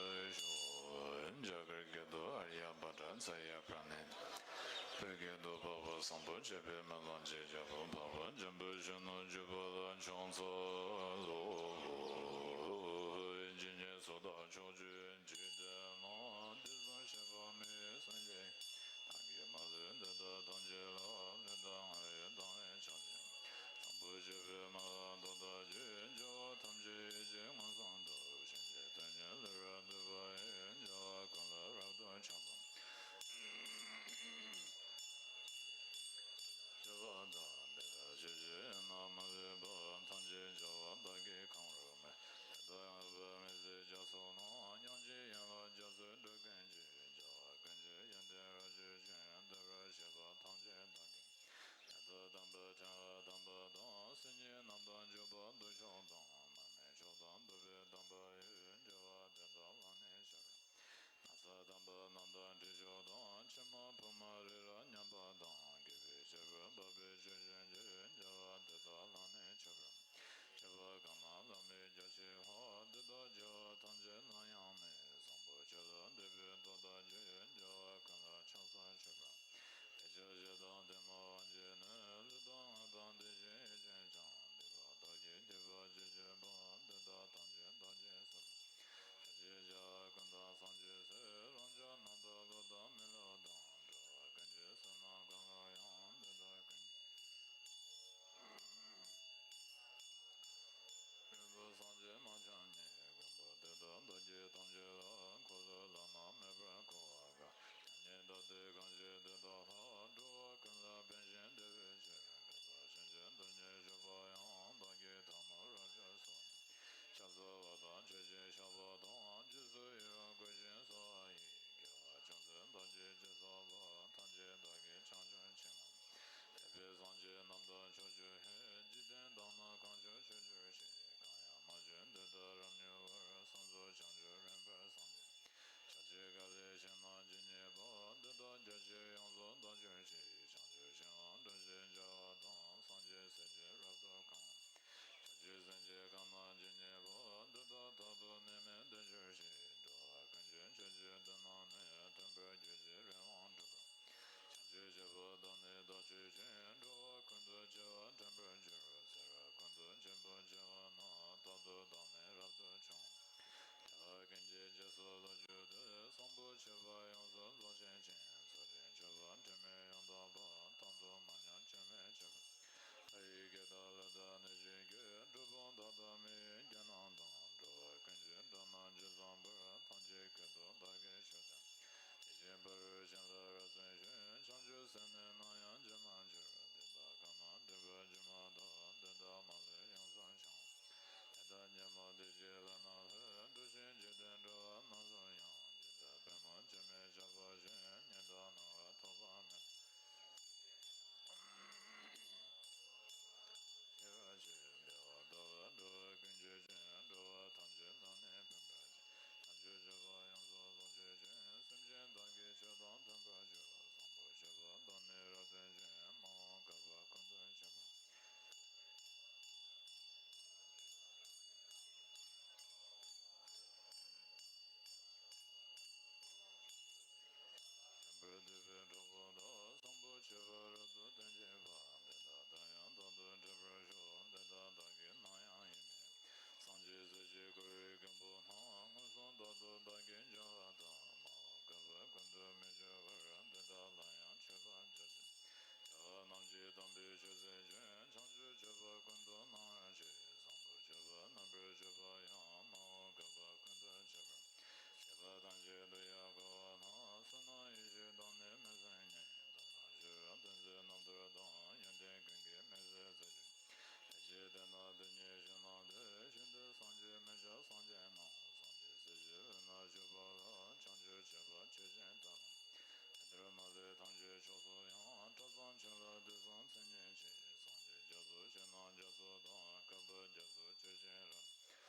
ཤོག། རྒྱ་གར་སྐད་དུ། ཨཱརྱ་བྷ་དྲ་ཙ་ཡ་པྲ་ཎི། བོད་སྐད་དུ། འཕགས་པ་བཟང་པོ་སྤྱད་པའི་སྨོན་ལམ་གྱི་རྒྱལ་པོ་འཕགས་པ་འཇམ་དཔལ་གཞོན་ནུ་བརྒྱུད་པ་ལ་ཕྱག་འཚལ་ལོ། ཇི་སྙེད་སུ་དག་ཕྱོགས་བཅུའི་འཇིག་རྟེན་ན། དུས་གསུམ་གཤེགས་པ་མི་ཡི་སངས་རྒྱས། བདག་གིས་མ་ལུས་འདི་དག་ཐམས་ཅད་ལ། ལུས་དང་ངག་ཡིད་དང་བས་ཕྱག་འཚལ། བཟང་པོ་སྤྱོད་པའི་སྨོན་ལམ་མདོར་བསྡུ་ཕྱིར། རྒྱལ་བ་ཐམས་ཅད་ཡིད་ཀྱིས་མངོན་སུམ་དུ། ཕྱིན་ཆད་དོན་གཉིས་སླུ་བར་འདོད་པ་ཡིས། རྒྱལ་བ་ཀུན་ལ་རབ་ཏུ་ཕྱག་འཚལ། སྤྱོད་པ་དག་འདི་དག་ཆོས་ཀྱི་དབྱིངས་རྣམས་མ་ལུས་པ། ཐམས་ཅད་རྒྱལ་བ་བདག་གིས་གང་རུང་མོས། དེ་དག་ཡང་དག་པར་མི་གཟིགས་རྒྱ་མཚོ་རྣམས། སྙིང་རྗེའི་ཡན་ ཕྲེང་བ་དམ་པ་དང་། སེམས་ཉིད་རྣམས་དང་འཇུག་པ་མདོ་མཆོག་དང་། མར་མེ་མཆོག་དང་བསྡུས་པའི་དམ་པ་ཡི། རྒྱལ་བ་དེ་དག་ལ་ནི་ཕྱག་འཚལ། ན་བཟའ་དམ་པ་རྣམས་དང་དྲི་མཆོག་དང་། མཆིལ་མ་ཕུབ་མ་རི་རབ་མཉམ་པ་དང་། སྐྱེ་བའི་བྱེད་པོས་འབབ་པའི་ཆུ་རྒྱུན་གྱིས། རྒྱལ་བ་དེ་དག་ལ་ནི་མཆོད་པར། མཆོད་པ་གང་རྣམས་ལྷ་མོའི་རྒྱ་ཆེ་ཧོ། དེ་དག་བགྱི་བ་ཐམས་ཅད་ལ་ཡང་ནི། བཟང་པོ་ཆོས་ལ་འདུད་པའི་བདག་ཐམས་ཅད། རྒྱལ་བ་ཀུན་ལ་ཕྱག་འཚལ་མཆོད་པར། དེ་ཕྱིར་ཞེ་སྡང་གཏི་མུག་དབང་གིས་ནི། ལུས་དང་ངག་དང་དེ་བཞིན་ཡིད་ཀྱིས་ཀྱང་། སྡིག་པ་བདག་གིས་བགྱིས་པ་ཅི་བགྱིས་པ། དེ་དག་ཐམས་ཅད་བདག་གིས་སོ། ཕྱག་བགྱི་བྱ་བ་ཀུན་དག་བསམ་ཅི་བྱ། རང་ཅག་རྣམས་དག་བློ་དང་མི་བློ་དང་། འགྲོ་བ་ཀུན་གྱི་བསོད་ནམས་ཀུན་ལ་ཡང་། དེ་དག་ཀུན་གྱི་རིན་པོ་སངས་རྒྱས་མ་ཆགས་ཉིད། མགོན་པོ་དེ་དག་བདག་གིས་ཐམས་ཅད་ལ། འཁོར་ལོ་བླ་ན་མེད་པར་བསྐོར་བ་དགའ། ཉན་ཉན་བདག་འདི་གང་བཞེད་དེ་དག་ལ། འགྲོ་བ་ཀུན་ལ་ཕན་ཞིང་བདེ་བའི་ཕྱིར། བསྐལ་པ་ཕྱིན་ཅི་ཐུབ་ཉིད་སྤྱོད་པ་ཡང་། བདག་གིས་ཐལ་མོ་རབ་སྦྱར་སོགས། ཕྱག་འཚལ་བ་དང་མཆོད་ཅིང་བཤགས་པ་དང་། རྗེས་སུ་ཡི་རང་བསྐུལ་ཞིང་གསོལ་བ་ཡི། དགེ་བ་ཅུང་ཟད་བདག་གིས་ཅི་བསགས་པ། ཐམས་ཅད་བདག་གིས་བྱང་ཆུབ་ཕྱིར་བསྔོ། འདས་པའི་སངས་རྒྱས་རྣམས་དང་ཕྱོགས་བཅུའི། འཇིག་རྟེན་དག་ན་གང་བྱུང་བྱོན་གྱུར་ཅིག། གང་ཡང་མ་བྱོན་དེ་དག་རབ་མྱུར་བར། སངས་རྒྱས་བྱང་ཆུབ་རིམ་པར་བསམ་ཞིང་། ཕྱག་འཚལ་བསྐལ་པའི་ཞིང་རྣམས་ཇི་སྙེད་པ། དེ་དག་རྒྱ་ཆེར་ཡོངས་སུ་བདག་གྱུར་ཅིག། བྱང་ཆུབ་ཤིང་ལ་འགྲོ་ཞིང་བྱ་བ་དང་། སངས་རྒྱས་སྲས་ཀྱིས་རབ་ཏུ་གང་། བྱང་ཆུབ་སེམས་ཀྱི་ཁམས་རྣམས་ཇི་སྙེད་པ། དེ་དག་རྟག་ཏུ་ནད་མེད་བདེ་གྱུར་ཅིག། འགྲོ་བ་ཀུན་གྱི་མཆོད་བྱའི་དོན་རྣམས་ནི། མཐུན་པར་གྱུར་ཅིག་རེ་བ་འགྲུབ་པར། བྱང་ཆུབ་སྤྱོད་པ་དག་ནི་བདག་སྤྱོད་ཅིང་། འགྲོ་བ་ཀུན་ཏུ་སྐྱེ་བ་དྲན་པར་འགྱུར། ཚེ་རབས་ཀུན་ཏུ་འཆི་འཕོ་འཆི་བ་ན། རྟག་ཏུ་བདག་ནི་རབ་ཏུ་བྱུང་། དེ་དག་ཀུན་གྱི་རྗེས་སུ་བློ་བསྒྱུར་ཏེ། བཟང་པོ་སྤྱོད་པ་ཡོངས་སུ་རྫོགས་བྱེད་ཅིང་། ཚུལ་ཁྲིམས་སྤྱོད་པ་དྲི་མེད་ཡང་དག་པ། རྟག་ཏུ་མ་ཉམས་སྐྱོན་མེད་སྤྱོད་པ། ལྷ་ཡི་སྐད་དང་ཀླུ་དང་གནོད་སྦྱིན་སྐད། གྲུལ་བུམ་དག་དང་མི་ཡི་སྐད་རྣམས་དང་། འགྲོ་བ་ཀུན་གྱི་སྒྲ་རྣམས་ཇི་ཙམ་པར། ཐམས་ཅད་སྐད་དུ་བདག་གིས་ཆོས་བསྟན། དེ་བཞིན་ཕ་རོལ་ཕྱིན་ལ་རབ་བརྩོན་ཞིང་། བྱང་ཆུབ་སེམས་ནི་ནམ་ཡང་བརྗེད་མ་གྱུར། དེ་དག་གང་རྣམས་སྒྲིབ་པ་སྒྱུ་མ་དག། དེ་དག་མ་ལུས་ཡོངས་སུ་བྱང་བ། དེ་དག་ཉོན་མོངས་དུས་ཀྱི་ལྷ་རྣམས་ལས། འགྲོ་ཞིང་འཇིག་རྟེན་འགྲོ་བ་རྣམས་སུ་ཡང་། ཇི་ལྟར་པད་མོ་འཆི་མེད་ཆགས་པ་བཞིན། ཉི་ཟླ་སྣང་བ་ཐོགས་པ་མེད། ཤེས་པར་བྱས། བདེ་བ་དག་ལ་འགྲོ་བ་ཀུན་སྤྱོད་ཅིང་། འགྲོ་བ་ཐམས་ཅད་ལ་ནི་ཕན་པར་བྱེད། བྱང་ཆུབ་སྤྱོད་པ་ཡོངས་སུ་རྫོགས་སྤྱོད་ཅིང་། སེམས་ཅན་བདག་གི་ཆོས་དང་མཐུན་པར་འགྱུར། བཟང་པོ་སྤྱོད་པ་དག་ནི་རབ་བསྟེན་ཅིང་། མ་འོངས་བསྐལ་པ་ཀུན་ཏུ་ཁྱབ་པར། བྱམས་པར་འདུད་པའི་གྲོགས་པོ་དག་བཟང་པོ་སྤྱོད་པ་རབ་ཏུ་སྟོན་བྱེད་པ། དེ་དག་བདག་ཡང་རྟག་ཏུ་འགྲུབ་པར་ཤོག། དེ་དག་བདག་གིས་ནམ་ཡང་ཡིད་མི། སངས་རྒྱས་སྲས་ཀྱིས་བསྐོར་བའི་མགོན་པོ་རྣམས། མངོན་སུམ་རྟག་ཏུ་བདག་གིས་འབྱུང་བ་དང་། མ་འོངས་བསྐལ་པ་ཀུན་ཏུ་མི་སྐྱོ་བར། དེ་དག་ལ་ཡང་མཆོད་པར་བྱ་སྟེ། བྱ་བ་རྣམས་ཀྱིས་དམ་པའི་ཆོས་སྲིད་ཅིང་། བྱང་ཆུབ་སྤྱོད་པ་ཀུན་ཏུ་སྣང་བར་བྱེད། བཟང་པོ་སྤྱོད་པ་རྣམ་པར་སྤྱོད་པ་ཡང་། མ་འོངས་བསྐལ་པ་ཀུན་ཏུ་ཁྱབ་པར། བྱས་པ་ཐམས་ཅད་དུ་ཡང་བསྐུལ་བ་ན། བསོད་ནམས་ཡེ་ཤེས་དང་ནི་མི་ཟད་ཉིད། དེ་རྣམས་ཤེས་རབ་ཏིང་འཛིན་རྣམ་ཐར་དང་། ཡོན་ཏན་ཀུན་གྱི་མིང་ཟད་ཚུལ་ཅན། ཕལ་ཆེར་དེ་རྣམས་དེ་ཉིད་ཤེས་ན་དེ། ཤིན་ཏུ་སངས་རྒྱས་མི་འཆབ་སངས་རྒྱས་རྣམས། སངས་རྒྱས་སྲས་ཀྱི་དབུས་ན་བཞུགས་པ་ལ། བྱང་ཆུབ་སྤྱོད་པ་ཆོས་ཅན་དག་ལ། དེ་ལྟར་མ་ལུས་ཐམས་ཅད་ཕྱོགས་སུ་ཡང་། གྲགས་བཟང་ཆོས་ལ་དུས་གསུམ་མཚན་ཉིད་ཆེ། སངས་རྒྱས་རྒྱ་མཚོ་ཕྱི་ནང་རྒྱ་མཚོ་དང་། བསྐལ་པ་རྒྱ་མཚོ་ཆོས་ཅན་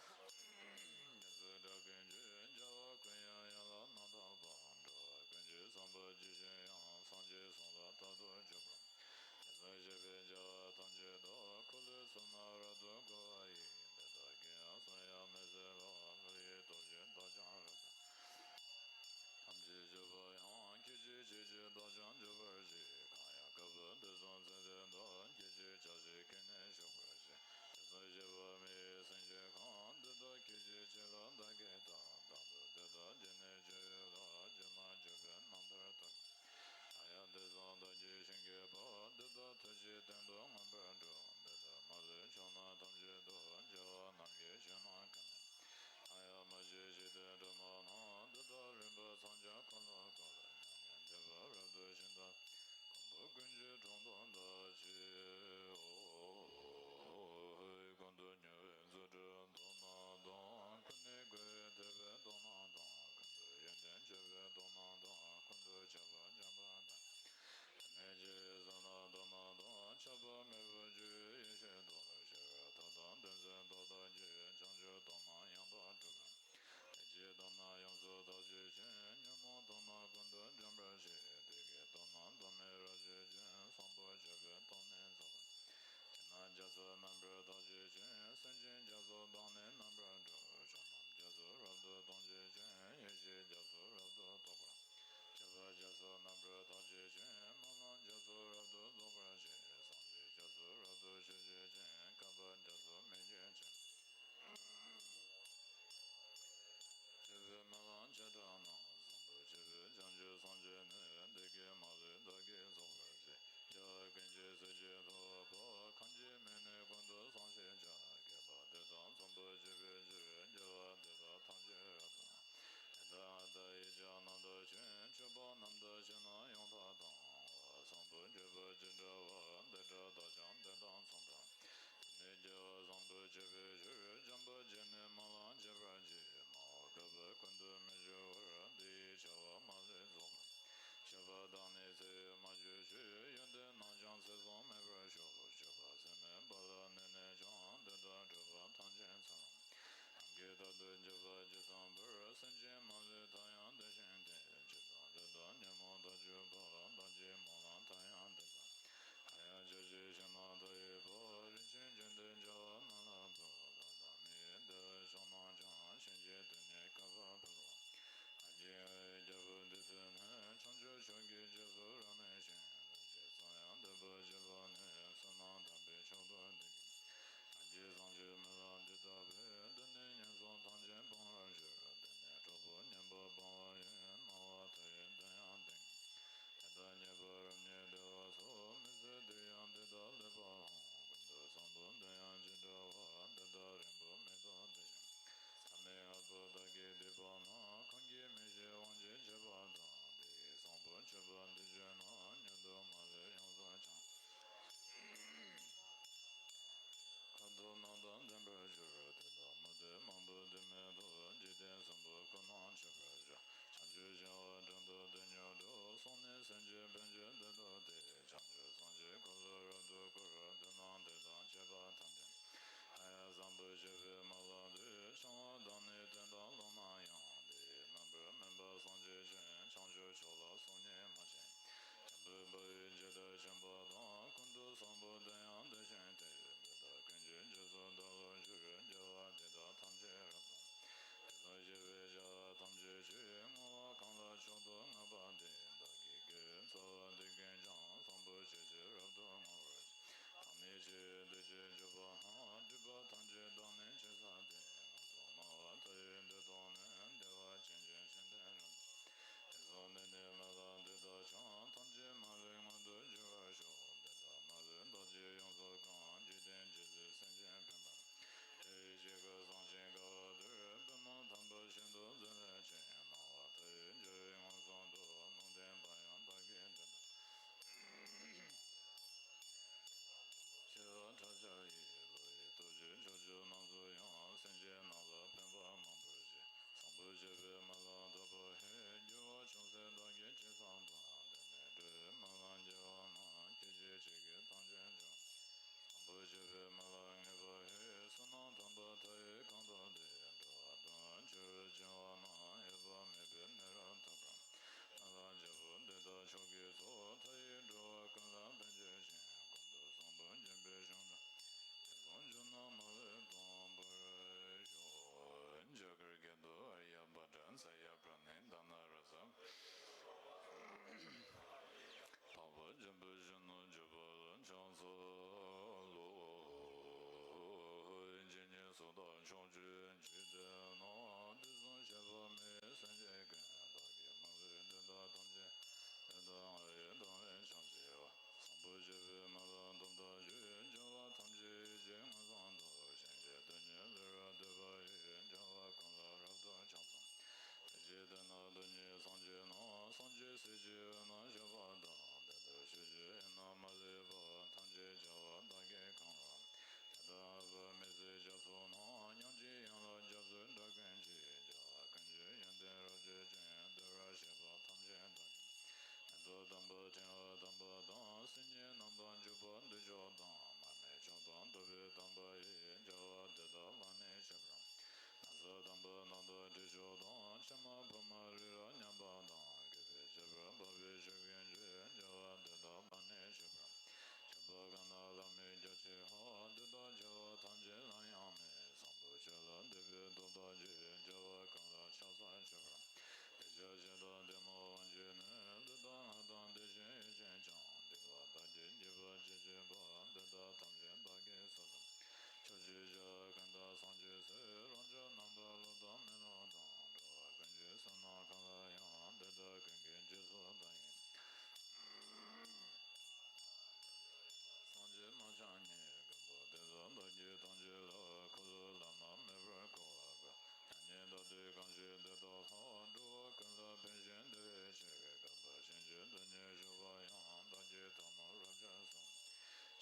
རབ། རྒྱ་མཚོའི་སྒྲ་ཀུན་གྱིས། རྒྱལ་བ་ཀུན་དབྱངས་ཡན་ལག་རྣམ་དག་པ། འགྲོ་བ་ཀུན་གྱི་བསམ་པ་ཇི་བཞིན་དབྱངས། སངས་རྒྱས་གསུང་ལ་རྟག་ཏུ་འཇུག་པར། དེ་ཚུལ་བཞེད་པའི་བྱ་བ་ཐམས་ཅད་དག་འཁོར་ལོའི་ཚུལ་རྣམས་རབ་ཏུ་བསྐོར་བ་ཡི། དེ་དག་གིས་ཡང་བསོད་ཡང་མི་ཟད་ལ། བློ་ཡི་སྟོབས་ཀྱིས་བདག་ཀྱང་རབ་ཏུ། ཐམས་ཅད་སྤྱོད་པ་ཡང་། སྐད་ཅིག་གཅིག་གིས་བདག་ཀྱང་འཇུག་པར་བྱེད། གང་ཡང་བསྐལ་པ་དུས་གསུམ་ཚད་ལྡན་དུ། སྐད་ཅིག་ཆ་གཅིག་གིས་ནི་གཞོམ་པར་བྱེད། དེ་ཚུལ་བཞེད་པ་མི་ཡི་སེམས་ཀྱི་ཁམས། འདི་དག་སྐད་ཅིག་གཅིག་ལ་བདག་གིས་བལྟ། རྟག་ཏུ་དེ་དག་འཇིག་ནས་སྐྱོབ་ཡོང་ལ། སྒྱུ་མར་གྱུར་པའི་རྣམ་ཐར་ཐོབ། ད་ཡང་དེ་བཟུམ་བདག་གིས་ཤིང་གི་བུ། འདི་དག་ཐུགས་ཀྱི་སྟེང་དུ་མངོན་པར་བསྒྲུབ། འདི་ལྟར་མ་ལུས་ཕྱོགས་རྣམས་ཐམས་ཅད་དུ། རྒྱལ་བ་རྣམས་ཀྱི་ཆོས་རྣམས་ཀུན་ལ། ད་ཡང་མ་སྐྱེས་འཇིག་རྟེན་སྒྲོན་མ་རྣམས། འདི་དག་རིམ་པ་ཐམས་ཅད་འཁོར་ལོ་བསྐོར། མྱ་ངན་འདས་པ་རབ་ཏུ་ཕྱིན་དང་། མགོན་པོ་ཀུན་གྱི་གྲོགས་དང་ལྡན་ཕྱིར། ཨོ། ཀུན་ཏུ་མྱུར་བའི་རྫུ་འཕྲུལ་མཐོང་རྣམས་དང་། ཀུན་ནས་བསྐོར་བའི་དད་པས་བསྟོད་རྣམས་དང་། ཀུན་ཏུ་ཡོན་ཏན་སྤྱོད་པས་བསྟོད་རྣམས་དང་། ཀུན་ཏུ་ཁྱབ་པ་བྱམས་པ་དང་། ཀུན་ནས་སྐྱེ་བའི་བསོད་ནམས་བསྟོད་རྣམས་དང་། ཁྱབ་པ་མེད་ ཡོན་ཏན་རྟོགས་དང་བཅས། བྱང་ཆུབ་སྟོབས་རྣམས་ཡང་དག་གྲུབ་པར། བདེ་སྐྱིད་སྟོབས་རྣམས་ཡོངས་སུ་རྟོགས་བྱེད་ཅིང་། ཉོན་མོངས་སྟོབས་རྣམས་ཀུན་ཏུ་འཇོམས་པར་བྱེད། བདེ་སྐྱིད་སྟོབས་རྣམས་ཐོགས་མེད་རབ་བྱེད་ཅིང་། བཟང་པོ་སྤྱོད་པའི་སྟོབས་ནི་རྫོགས་པར། ཇི་སྣང་རྒྱ་མཚོ་རྣམ་པར་དག་བྱེད་ཅིང་། སེམས་ཅན་རྒྱ་མཚོ་དག་ནི་རྣམ་པར་སྒྲོལ། ཆོས་རྣམས་རྒྱ་མཚོ་རབ་ཏུ་གཏོང་བྱེད་ཅིང་། ཡེ་ཤེས་རྒྱ་མཚོ་རབ་ཏུ་རྟོགས་པར། སྤྱོད་པ་རྒྱ་མཚོ་རྣམ་པར་དག་བྱེད་ཅིང་། སྨོན་ལམ་རྒྱ་མཚོ་རབ་ཏུ་རྫོགས་པར་བྱེད། སངས་རྒྱས་རྒྱ་མཚོ་རབ་ཏུ་མཆོད་བྱེད་ཅིང་། བསྐལ་པ་རྒྱ་མཚོ་མི་སྐྱོ་བྱེད། སྤྱོད་པའི་སྨོན་ལམ་བྱེ་བྲག་རྣམས། བཟང་པོ་སྤྱོད་པའི་བྱང་ཆུབ་སངས་རྒྱས་ནི། བདེ་སྐྱིད་མ་ལུས་བདག་གིས་རྫོགས་པར་བྱེད། རྒྱལ་བ་ཀུན་གྱི་སྲས་ཀྱི་ཐུ་བོ། གང་གིས་མི་ནུས་ཀུན་ཏུ་བཟང་ཞེས་བྱ། བསྐལ་པ་འདི་དག་ཚངས་པར་སྤྱོད་པའི་ཕྱིར། རྒྱལ་བ་འདི་དག་ཐམས་ཅད་རབ་ཏུ། དེ་ལྟར་ཨ་ཏི་ཡིས་ཀྱང་རྣམ་དག་ཅིང་། སྤྱོད་པ་རྣམས་དག་བྱས་ན་ཡང་དག་དང་། བཟང་པོ་སྤྱོད་པ་ཅི་འདྲ་བ། འདི་འདྲ་དག་ཀྱང་དེ་དང་མཚུངས་པར། དེ་ནས་རྒྱལ་བ་བཟང་པོ་སྤྱོད་པའི་ཕྱིར། བྱམས་པ་བརྒྱད་ནི་སྨོན་ལམ་བྱེད་པར་བགྱི། མ་འོངས་བསྐལ་པ་ཀུན་ཏུ་མི་འགྱུར་བར། འདི་ཡི་བྱ་བ་མ་ལུས་རྫོགས་པར། སྤྱོད་པ་དག་ནི་ཚེ་ཡི་མ་གྱུར་ཅིག་ཡོན་ཏན་རྣམས་ཀྱང་ཚེ་གསུམ་མེད་པར་ཤོག་སྤྱོད་པ་ཚད་མེད་པ་ལ་གནས་ནས་ཀྱང་། དེ་དག་གྲུབ་པ་ཐམས་ཅད་ཚུར་ལ། རང་གིས་རྟག་ཏུ་འཇུག་པ་ཇི་ཙམ་པར། སེམས་ཅན་མ་ལུས་མཐའ་ཡང་དེ་བཞིན་ཏེ། ཇི་ཙམ་བློས་བཏང་ཉོན་མོངས་དག་གྱུར་པ། བདག་གི་སྨོན་ལམ་མཐའ་ཡང་དེ་ཙམ། གང་ཡང་བྱ་བྱེད་ཞིང་རྣམས་དག་ཡོད་པ། རིན་ཆེན་ཅན་དེ་བྱ་བ་རྣམས་ལ་འབུལ། ལྷ་དང་མི་ཡི་བདེ་བའི་མཆོག་རྣམས་ཀྱང་། བྱིན་གྱིས་དེང་ནས་བསྐལ་པར་ཕུལ་བ། ཨ་ཏི་ཡ་ཝེ་རྒྱལ་པོ་འདི་ཚུ་ནི། བྱང་ཆུབ་མཆོག་གི་རྗེས་སུ་རབ་གནས་ཤིང་། ལན་ཅིག་ཙམ་ཡང་འདོད་པ་བྱེད་པ་ནི། བསོད་ནམས་དམ་པའི་མཆོག་ཏུ་ལྡན་གྱི། ལན་གཅིག་བཟང་སྤྱོད་སྨོན་ལམ་འདི་བཏབ་པས། དེ་ནས་ངན་སོང་ཐམས་ཅད་སྤང་བར་འགྱུར། དེ་ནས་གྲོགས་པོ་ཉན་པ་སྤང་བ་ཡིན། སྣང་བ་མཐའ་ཡས་དོན་ཡང་ལྡན། དེ་དག་རྙེད་པ་རབ་རྙེད་བདེ་བ་སོགས། མི་ཚེ་འདིར་ཡང་འདི་དག་ལེགས་པར་འོང་། ཀུན་ཏུ་བཟང་པོ་དོན་ཡང་ཇི་འདྲ་བ། འདི་དག་རིང་པོ་མི་ཐོགས་དེ་བཞིན། མཐའ་མེད་ལྔ་པོ་བདག་གིས་བསྡུས་པ་ན། གང་གིས་མི་ཤེས་དབང་ཅན་བྱེད་པ་དང་། དེ་ཡི་བཟང་པོ་སྤྱོད་པ་འདི་བརྗོད་ན། མྱུར་དུ་མ་ལུས་ཡོངས་སུ་བྱང་། ཁ་དོག་རྣམས་དང་ལྡན་པར་འགྱུར། དེ་དག་མུ་སྟེགས་མང་པོ་འདི་མེད་དོ། འཇིག་རྟེན་གསུམ་པོ་ཁོ་ནར་མཆོད་པར་བྱ། བྱང་ཆུབ་ཤིང་བ་དྲུང་དུ་དེ་ཉིད་འགྲོ། སོང་ནས་སེམས་ཅན་ཕན་ཕྱིར་དེར་འདུག་སྟེ། བྱང་ཆུབ་སངས་རྒྱས་འཁོར་ལོ་རབ་ཏུ་བསྐོར། དེ་རྣམས་དེ་དང་བཅས་པ་ཐམས་ཅད། ཨ་ཡ་བཟང་པོ་སྤྱོད་པའི་སྨོན་ལམ་འདི། འཆང་བ་དང་ནི་དོན་དམ་བློ་རྣམས་ཡང་། དེ་ཡི་རྣམ་པར་སྨིན་པ་སངས་རྒྱས་ཀྱི། བྱང་ཆུབ་མཆོག་ལ་སོམ་ཉི་མ་བྱེད། འཇམ་དཔལ་དཔའ་བོས་ཇི་ལྟར་བྱིན་པ་དང་། ཀུན་ཏུ་བཟང་པོ་དེ་ཡང་དེ་བཞིན་ཏེ། འདི་དག་ཀུན་གྱི་རྗེས་སུ་བདག་སློབ་འགྱུར། རྒྱལ་བ་འདི་དག་ཐམས་ཅད་རབ་ཏུ། དེ་ཚུ་སྤྱོད་པའི་བྱ་བ་ཐམས་ཅད་ཀྱི། བསྔོ་བ་གང་ལ་མཆོག་ཏུ་བསྔགས་པ་དེ། བདག་གིས་དགེ་བའི་རྩ་བ་འདི་ཀུན་ཀྱང་། བཟང་པོ་སྤྱོད་ཕྱིར་རབ་ཏུ་བསྔོ་བར་བགྱི། གང་ནི་ཆེ་བའི་འདུ་བྱེད་སྤྱོད་པ་རྣམས། སྒྲིབ་པ་ཐམས་ཅད་དག་ནི་ཆེ་ས་སྟེ། ངན་སོང་སྣང་བ་མཐའ་ཡས་འདི་དག་ནི། བདེ་བ་ཅན་གྱི་ཤིང་རྟའི་རིན་པོ་ཆེ། དེ་ཚུ་འདི་ནི་སྨོན་ལམ་འདི་དག་ཀྱང་། ཐམས་ཅད་མ་ལུས་མངོན་དུ་གྱུར་པར་ཤོག་དེ་དག་མ་ལུས་བདག་གིས་ཡོངས་སུ་བཀང་། འཇིག་རྟེན་ཇི་སྲིད་སེམས་ཅན་ཕན་པར། དེ་ཡི་ཕྱིར་ཁ་སང་ཞིང་དགའ་བ་འདིར། པདྨ་དམ་པ་ཤིན་ཏུ་མཛེས་ལེགས་ཅན། སྣང་བ་མཐའ་ཡས་འཇའ་རིས་མངོན་སུམ་དུ། ལུང་བསྟན་པ་ཡང་བདག་གིས་འདི་ལྟར། ཤེས་རབ་ཕྲ་ཕྱག་ཡིས། བློ་ཡི་སྟོབས་ཀྱིས་ཕྱོགས་བཅུ་རྣམས་སུ་ཡང་། སེམས་ཅན་རྣམས་ལ་ཕན་པ་མང་པོར་བྱེད། བཟང་པོ་སྤྱོད་པའི་སྨོན་ལམ་འདི་ཕོག་ཕྱིར། འགྱུར་བ་ཅུང་ཟད་བདག་གིས་ཅི་བསམ་པ། འདི་ནི་འགྲོ་བའི་སྨོན་ལམ་རྒྱས་པ་རྣམས། སྐད་ཅིག་གཅིག་གིས་ཐམས་ཅད་འབྱུང་། བཟང་པོ་སྤྱོད་པའི་སྨོན་ལམ་ངེས་པར་ཕུལ། བསོད་ནམས་དམ་པ་མཐའ་ཡས་གང་དག་འདུས། འགྲོ་བ་ཀུན་ལ་ཆེ་རུ་བྱིན་པ་རྣམས། འོད་དཔག་མེད་པའི་གནས་རབ་ཐོབ་པར། སྨོན་ལམ་རྒྱས་པ་འདི་དག་མཆོག་གི་གཙོ། མཐའ་ཡས་འགྲོ་བ་ཀུན་ལ་ཕན་བྱེད་ཅིང་། ཀུན་ཏུ་བཟང་པོ་འབྱོངས་པའི་ཞིང་དུ། དེ་གསུང་རྒྱུད་རྣམས་མ་ལུས་སྟོན་པར་ཤོག་རྒྱ་གར་སྐད་དུ། ཨཱརྱ་བྷ་དྲ་ཛ་ཡ་པྲ་ཎི་དྷཱ་ན་རཱ་ཛ། འཕགས་པ་འཇམ་དཔལ་གཞོན་ནུ་འཇུག་པ་ལ་ཕྱག་འཚལ་ལོ། ཇི་སྙེད་སུ་དག་ཕྱོགས་བཅུའི་འཇིག་རྟེན་ན། དུས་གསུམ་གཤེགས་པ་མི་ཡི་སེམས་ཅན་ཀུན། བདག་གིས་སྨྲ་བའི་དོན་དག་ཐམས་ཅད། དེ་དག་ང་ཡིས་དང་བས་ཕྱག་བགྱི་བ། བཟང་པོ་སྤྱོད་པའི་སྨོན་ལམ་དུམ་གྲ་བརྗོད། འགྲོ་བ་ཐམས་ཅད་ཡིད་ཀྱིས་མངོན་སུམ་དུ། ཞིང་གཤེགས་དོན་གཉེར་ལེགས་པར་བསྟོད་པ་ཡིས། འགྲོ་བ་ཀུན་ལ་རབ་ཏུ་ཕྱག་འཚལ། དེ་ཕྱིར་དེ་ན་རྡུལ་སྙེད་སངས་རྒྱས་རྣམས། སངས་རྒྱས་སྲས་ཀྱི་དབུས་ན་བཞུགས་པ་དང་། དེ་ལྟར་ཕྱོགས་བཅུའི་ཡུལ་རྣམས་མ་ལུས་པ། ཐམས་ཅད་རྒྱལ་བ་བདག་གིས་གང་རུང་། དེ་དག་ཨ་བ་མི་བསྲེག་རྒྱ་མཚོ་རྣམས། ཉོན་ཅིག་ཡན་ལག་རྒྱ་མཚོའི་སྒྲ་ཀུན་གྱིས། རྒྱལ་བ་ཀུན་གྱི་ཡོན་ཏན་རབ་བརྗོད་ཅིང་། འདུལ་བར་བྱེད་པ་ཐམས་ཅད་བདག་གིས། མེ་ཏོག་དམ་པ་ཕྲེང་བ་དམ་པ་དང་། སིལ་སྙན་རྣམས་དང་བྱུག་པ་མདོས་མཆོག་དང་། མར་མེ་མཆོག་དང་ ཐུབ་པའི་དམ་པ་ཡི། བྱ་བ་འདི་དག་ལ་ནི་བྱེད་པར། ན་བཟའ་དམ་པ་རྣམས་དང་དྲི་མཆོག་དང་། ཕྱེ་མ་ཕུར་མ་རི་རབ་མཉམ་པ་དང་། གུས་པས་བྱེད་པར་འབབ་པའི་ཆུ་ཀུན་སྤྱོད། བྱ་བ་འདི་དག་ལ་ནི་བྱེད་པར། སྤྱོད་པ་གང་དག་ལ་མི་སྐྱོ་བྱེད་ཧོ། འདི་དག་བྱ་བ་ཐམས་ཅད་ལ་ཡང་ནི། བཟང་པོ་ཆོས་ལ་འདུས་པའི་སྟོབས་དང་བཅས། བྱ་བ་གང་ལ་ཕྱག་འཚལ་མཆོད་པར། དེ་ཕྱག་བྱེད་དང་བདེ་མོ་དབང་བྱེད་ནི། འདི་དག་སྔགས་དང་དེ་བཞིན་ཡུལ་ཅན་ཀྱང་། སྡིག་པ་དག་གིས་བགྱིས་པར་བྱེད་བྱེད་པ། འདི་དག་ཐམས་ཅད་བདག་གིས་གསོལ་ལོ། ཕྱོགས་བཅུའི་བྱ་བ་ཀུན་དག་བསམ་བྱེད་ཚུལ། རང་ཕྱོགས་རྣམ་དག་ལོག་དང་མི་སློབ་དང་། འགྲོ་བ་ཀུན་གྱི་བསོད་ནམས་གང་ལ་ཡང་། འདི་དག་ཀུན་གྱི་རྗེས་སུ་བདག་ཡིད། སངས་རྒྱས་རྣམས་ཀྱང་ཉིད། མགོན་པོ་དེ་ཚོ་བདག་གིས་ཐམས་ཅད་ལ། འཁོར་ལོ་བླ་ན་མེད་པར་བསྐོར་བ་དགོས། ཐ་སྙད་བདག་འདོད་གང་ཞིག་དེ་དག་ལ། འགྲོ་བ་ཀུན་ལ་ཕན་ཞིང་བདེ་བའི་ཕྱིར། གབ་པ་ཆེན་པོའི་དོན་ཉིད་ཞུ་བ་ཡང་། བདག་གིས་ཐལ་མོ་རབ་སྦྱར་གསུངས།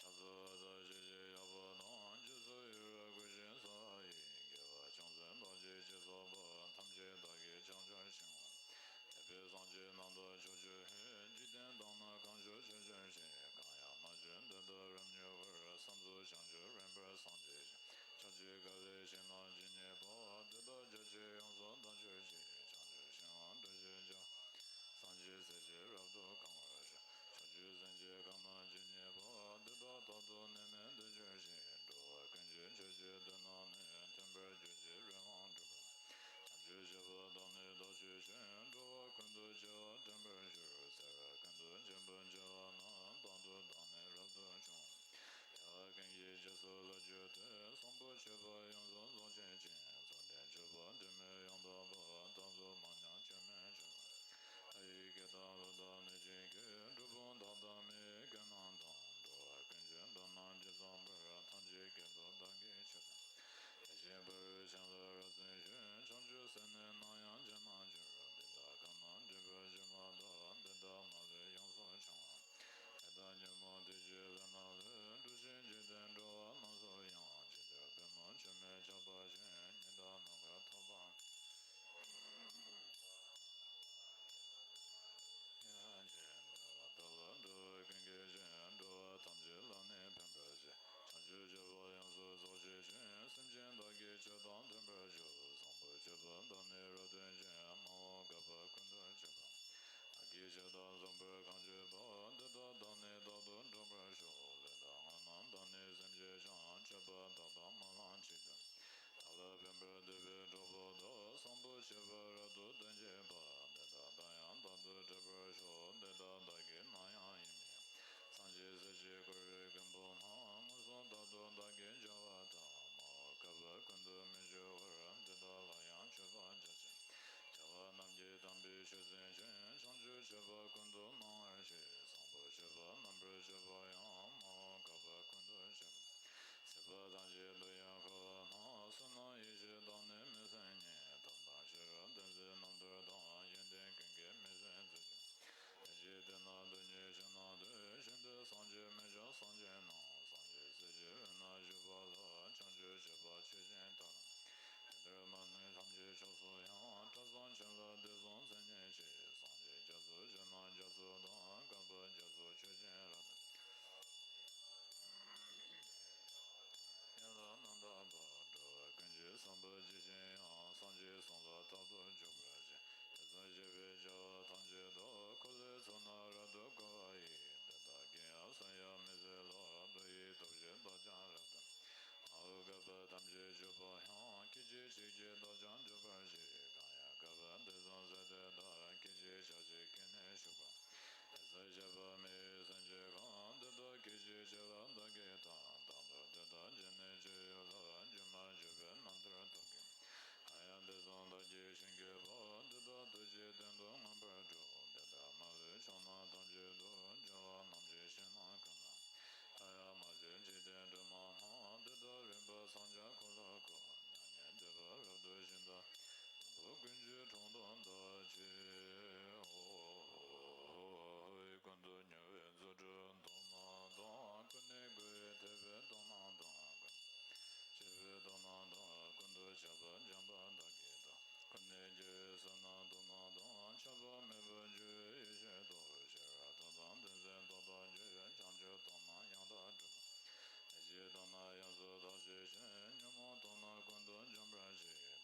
ཕྱག་འཚལ་བ་དང་ཞལ་བཞེས་ཡག་པོ་དང་། རྗེས་སུ་ཡི་རང་བསྐུལ་ཞིང་གསོལ་བ་ཡི། དགེ་བ་ཅུང་ཟད་བདག་གིས་ཅི་བསགས་པ། ཐམས་ཅད་བདག་གིས་བྱང་ཆུབ་ཕྱིར་བསྔོ། འདས་པའི་སངས་རྒྱས་རྣམས་དང་ཕྱོགས་བཅུའི་ཕན། འཇིག་རྟེན་དག་ན་གང་བཞུགས་ཆོས་སྤྱོད་ཅིང་། གང་ཡང་མ་བྱོན་དེ་དག་རབ་མྱུར་བར། བསམ་རྫོགས་བྱང་ཆུབ་རིམ་པར་སངས་རྒྱས་ཤིང་། ཕྱོགས་བཅུའི་དགའ་ལྡན་ཞིང་རྣམས་ཇི་སྙེད་པ། དེ་དག་རྒྱ་ཆེར་ཡོངས་སུ་བདག་གྱུར་ཅིང་། བྱང་ཆུབ་ཤིང་དབང་འགྲུབ་ཅིང་བྱ། སངས་རྒྱས་སྲས་ཀྱིས་རབ་ཏུ་གང་བར་ཤོག། ཕྱོགས་བཅུའི་སེམས་ཅན་གང་རྣམས་ཇི་སྙེད་པ། དེ་དག་རྟག་ཏུ་ནད་མེད་བདེ་གྱུར་ཅིང་། འགྲོ་བ་ཀུན་གྱི་ཆོས་ཀྱི་དོན་རྣམས་ནི། མཐུན་པར་གྱུར་ཅིང་རོལ་མོ་འགྲོས་པ། བྱང་ཆུབ་སྤྱོད་པ་དག་ནི་བདག་ཆོས་ཅན། འགྲོ་བ་ཀུན་ཏུ་སྐྱེ་བ་དྲན་པར་ཤོག། ཚེ་རབས་ཀུན་ཏུ་རྗེས་འབྲང་བྱ་བ་རྣམས། རྟག་ཏུ་བདག་ནི་རབ་ཏུ་བྱུང་། བྱ་བ་ཀུན་གྱི་རྗེས་སུ་བསླབ་གྱུར་ཏེ། བཟང་པོ་སྤྱོད་པ་ཡོངས་སུ་རྫོགས་བྱེད་ཅིང་། བཅོམ་ལྡན་སྤྱོད་པ་འབྲལ་མེད་ཡང་དག་པ། རྟག་ཏུ་མ་ཉམས་སྐྱོན་མེད་སྤྱོད་པ། ལྷ་ཡི་སྐད་དང་ཀླུ་དང་གནོད་སྦྱིན་སྐད། གྲུལ་བུམ་དག་དང་མི་ཡི་སྐད་རྣམས་དང་། འགྲོ་བ་ཀུན་གྱི་སྡུག་བསྔལ་ཇི་ཙམ་པར། ཐམས་ཅད་སྐད་དུ་བདག་གིས་ཆོས་བསྟན། དེ་བཞིན་ཕ་རོལ་ཕྱིན་ལ་རབ་གསལ་ཞིང་། བྱང་ཆུབ་སེམས་ནི་ནམ་ཡང་བརྗེད་མ་གྱུར། འདི་དག་གང་རྣམས་འདྲིས་པར་གྱུར་པ་དག། འདི་དག་མ་ལུས་ཡོངས་སུ་བྱང་བ། དེ་དག་ཉོན་མོངས་དུག་གི་ལས་རྣམས་ལས། འགྲོ་ཞིང་འཇིག་རྟེན་འགྲོ་བ་རྣམས་སུ་ཡང་། ཇི་ལྟར་པུས་མོ་མཆོག་མིན་ཆགས་པ་བཞིན། ཉི་ཟླ་ནམ་མཁར་ཐོགས་པ་ཡང་ཆེན་པོ་དག་ལ། འགྲོ་བ་ཀུན་གྱི་ཆོས་འགྲོ་བ་ཐམས་ཅད་ལ་ནི་ཕན་པར་བྱེད། བྱང་ཆུབ་སྤྱོད་པ་ཡོངས་སུ་རྫོགས་བྱེད་ཅིང་། སེམས་ཅན་དག་གི་ཆོས་དང་མཐུན་པར་སྤྱོད། བཟང་པོ་སྤྱོད་པ་དག་ནི་རབ་སྟོན་ཅིང་། མ་འོངས་བསྐལ་པ་ཀུན་ཏུ་སྤྱད་པ། བདག་གིས་ཆོས་དང་མཚུངས་པར་གང་སྤྱོད་པ། དེ་དག་བདག་ནི་རྟག་ཏུ་འགྲུབ་པར་ཤོག། ལས་དང་སྔགས་རྣམས་དང་ནི་སེམས་ཅན་ཀྱང་། སྤྱོད་པ་དག་དང་སྨོན་ལམ་གཅིག་ཏུ། བདག་ལ་ཕན་པར་འདོད་པའི་གྲོགས་པོ་དག། བཟང་པོ་སྤྱོད་པ་རབ་ཏུ་སྟོན་བྱེད་པ། དེ་དག་བདག་ཡང་རྟག་ཏུ་འགྲུབ་པར་ཤོག། དེ་དག་བདག་གིས་ནམ་ཡང་ཡིད་མི། སངས་རྒྱས་སྲས་ཀྱིས་བསྐོར་བའི་མགོན་པོ་རྣམས། མངོན་སུམ་རྟག་ཏུ་བདག་གིས་འབྱོར་བ་དག། མ་འོངས་བསྐལ་པ་ཀུན་ཏུ་མི་འབྱོར་བར། དེ་དག་ལ་ཡང་མཆོད་པར་བྱ་ཞིང་། བྱ་བ་རྣམས་ཀྱི་དམ་པའི་ཆོས་འཛིན་ཅིང་། བྱང་ཆུབ་སྤྱོད་པ་ཀུན་ཏུ་སྣང་བར་བྱེད། བཟང་པོ་སྤྱོད་པ་རྣམ་པར་སྤྱོད་པ་ཡང་། མ་འོངས་བསྐལ་པ་ཀུན་ཏུ་སྤྱད་པ། སྲིད་པ་ཐམས་ཅད་དུ་ཡང་འཁོར་བ་ན། བསོད་ནམས་ཡེ་ཤེས་དང་ནི་མི་ཟད་ཉིད། དམ་དང་ཤེས་རབ་བསྟན་འཛིན་རྣམ་ཐར་དང་། ཡོན་ཏན་ཀུན་གྱི་མིང་སྲིང་མཛད་ཅིང་། དེ་ཕྱིར་དེ་ན་སྡུག་བསྔལ་ཆོས་རྣམས་སྟོན། གཞན་དུ་སངས་རྒྱས་མི་འབྱུང་སངས་རྒྱས་རྣམས། སངས་རྒྱས་སྲས་ཀྱི་དབུས་ན་བཞུགས་པ་ལ། བྱང་ཆུབ་སྤྱོད་པ་ཆོས་ཅན་དག་དང་། དེ་ལྟར་མ་ནུས་ཐམས་ཅད་ཕྱོགས་སུ་ཡང་། སྐྲ་བསང་མཆོད་ལ་དུས་གསུམ་མཚན་ཉིད་ཅེས། སངས་རྒྱས་རྒྱ་མཚོ་ཆོས་རྣམས་རྒྱ་མཚོ་དང་། བསྐལ་པ་རྒྱ་མཚོ་ཆོས་ཅན་རབ་དང་། ཡན་ལག་རྣམ་དག་པ། འགྲོ་བ་ཀུན་གྱི་བསམ་པ་ཇི་བཞིན་དབྱངས། སངས་རྒྱས་གསུང་ལ་རྟག་ཏུ་འཇུག་པར་བྱེད། དེ་གསུམ་བཞེད་པའི་བྱ་བ་ཐམས་ཅད་དུ། འཁོར་ལོའི་ཚོགས་རྣམས་རབ་ཏུ་བསྐོར་བ་ཡིས། དེ་དག་གིས་ཡང་བསོད་ཡར་མི་ཟད་ལ། བདུད་ཡི་སྟོབས་ཀྱིས་བདག་ཀྱང་རབ་ཏུ། མ་འོངས་བསྐལ་པ་ཐམས་ཅད་འཇུག་པ་ཡང་། སྐད་ཅིག་གཅིག་གིས་བདག་ཀྱང་འཇུག་པར་བྱེད། གང་ཡང་བསྐལ་པ་དུས་གསུམ་ཟད་དེ་འདའ། སྐད་ཅིག་ཆར་ཅིག་གིས་ནི་ཞུགས་པ། དེ་གསུམ་བཞེད་པ་མི་ཡི་སེམས་ཅན་གང་། དེ་དག་སྐད་ཅིག་གཅིག་ལ་བདག་གིས་བལྟ། རྟག་ཏུ་དེ་དག་འབྱོན་ནས་ཁྱོད་ཡུལ་ལ། སྒྱུ་མར་གྱུར་པའི་རྣམ་ཐར་ཐོབ་གྱུར། གང་ཡང་དེ་གསུམ་བདག་གིས་ཤེས་དགོས་པ། དེ་དག་ཐུགས་ཀྱི་སྟེང་དུ་མངོན་པར་སྒྲུབ། དེ་ལྟར་མ་ལུས་ཕྱོགས་རྣམས་ཐམས་ཅད་དུ། འབྱུང་བ་རྣམས་ཀྱི་ཞིང་རྣམས་ཀུན་ལ། མཐའ་ཡས་མ་གྱུར་འཇིག་རྟེན་སྒྲོན་མ་རྣམས། དེ་དག་རིམ་པར་སངས་རྒྱས་འཁོར་ལོ་བསྐོར། མྱ་ངན་འདས་པ་རབ་ཏུ་ཞི་བདག་དང་། ཀུན་གྱི་གྲོགས་དང་བདག་གཅིག་འོ། ཀུན་ཏུ་མྱུར་བའི་རྫུ་འཕྲུལ་སྟོབས་རྣམས་དང་། ཀུན་ནས་བསྐུལ་བའི་ཐེག་པའི་སྟོབས་རྣམས་དང་། ཀུན་ནས་སྤྱོད་པའི་སྟོབས་རྣམས་དང་། ཀུན་ཏུ་ཁྱབ་པ་འཇམ་དཔལ་དག་གིས་བདག། ཀུན་ནས་རྒྱལ་བའི་བསོད་ནམས་སྟོབས་རྣམས་དང་། ཁྱབ་པ་མེད་པར་འཇུག་པའི་ཡེ་ཤེས་སྟོབས། ཤེས་རབ་སྟོབས་དང་ལྡན་ཚེ་སྟོབས་དང་འགྱུར། བྱང་ཆུབ་སྟོབས་རྣམས་ཡང་དག་སྒྲུབ་པ། དེ་ཕྱིར་བདག་ནི་ཡང་ བྱེད་ཅིང་། ཉོན་མོངས་དག་ན་ཀུན་ཏུ་འཇོམས་པར་བྱེད། བདུད་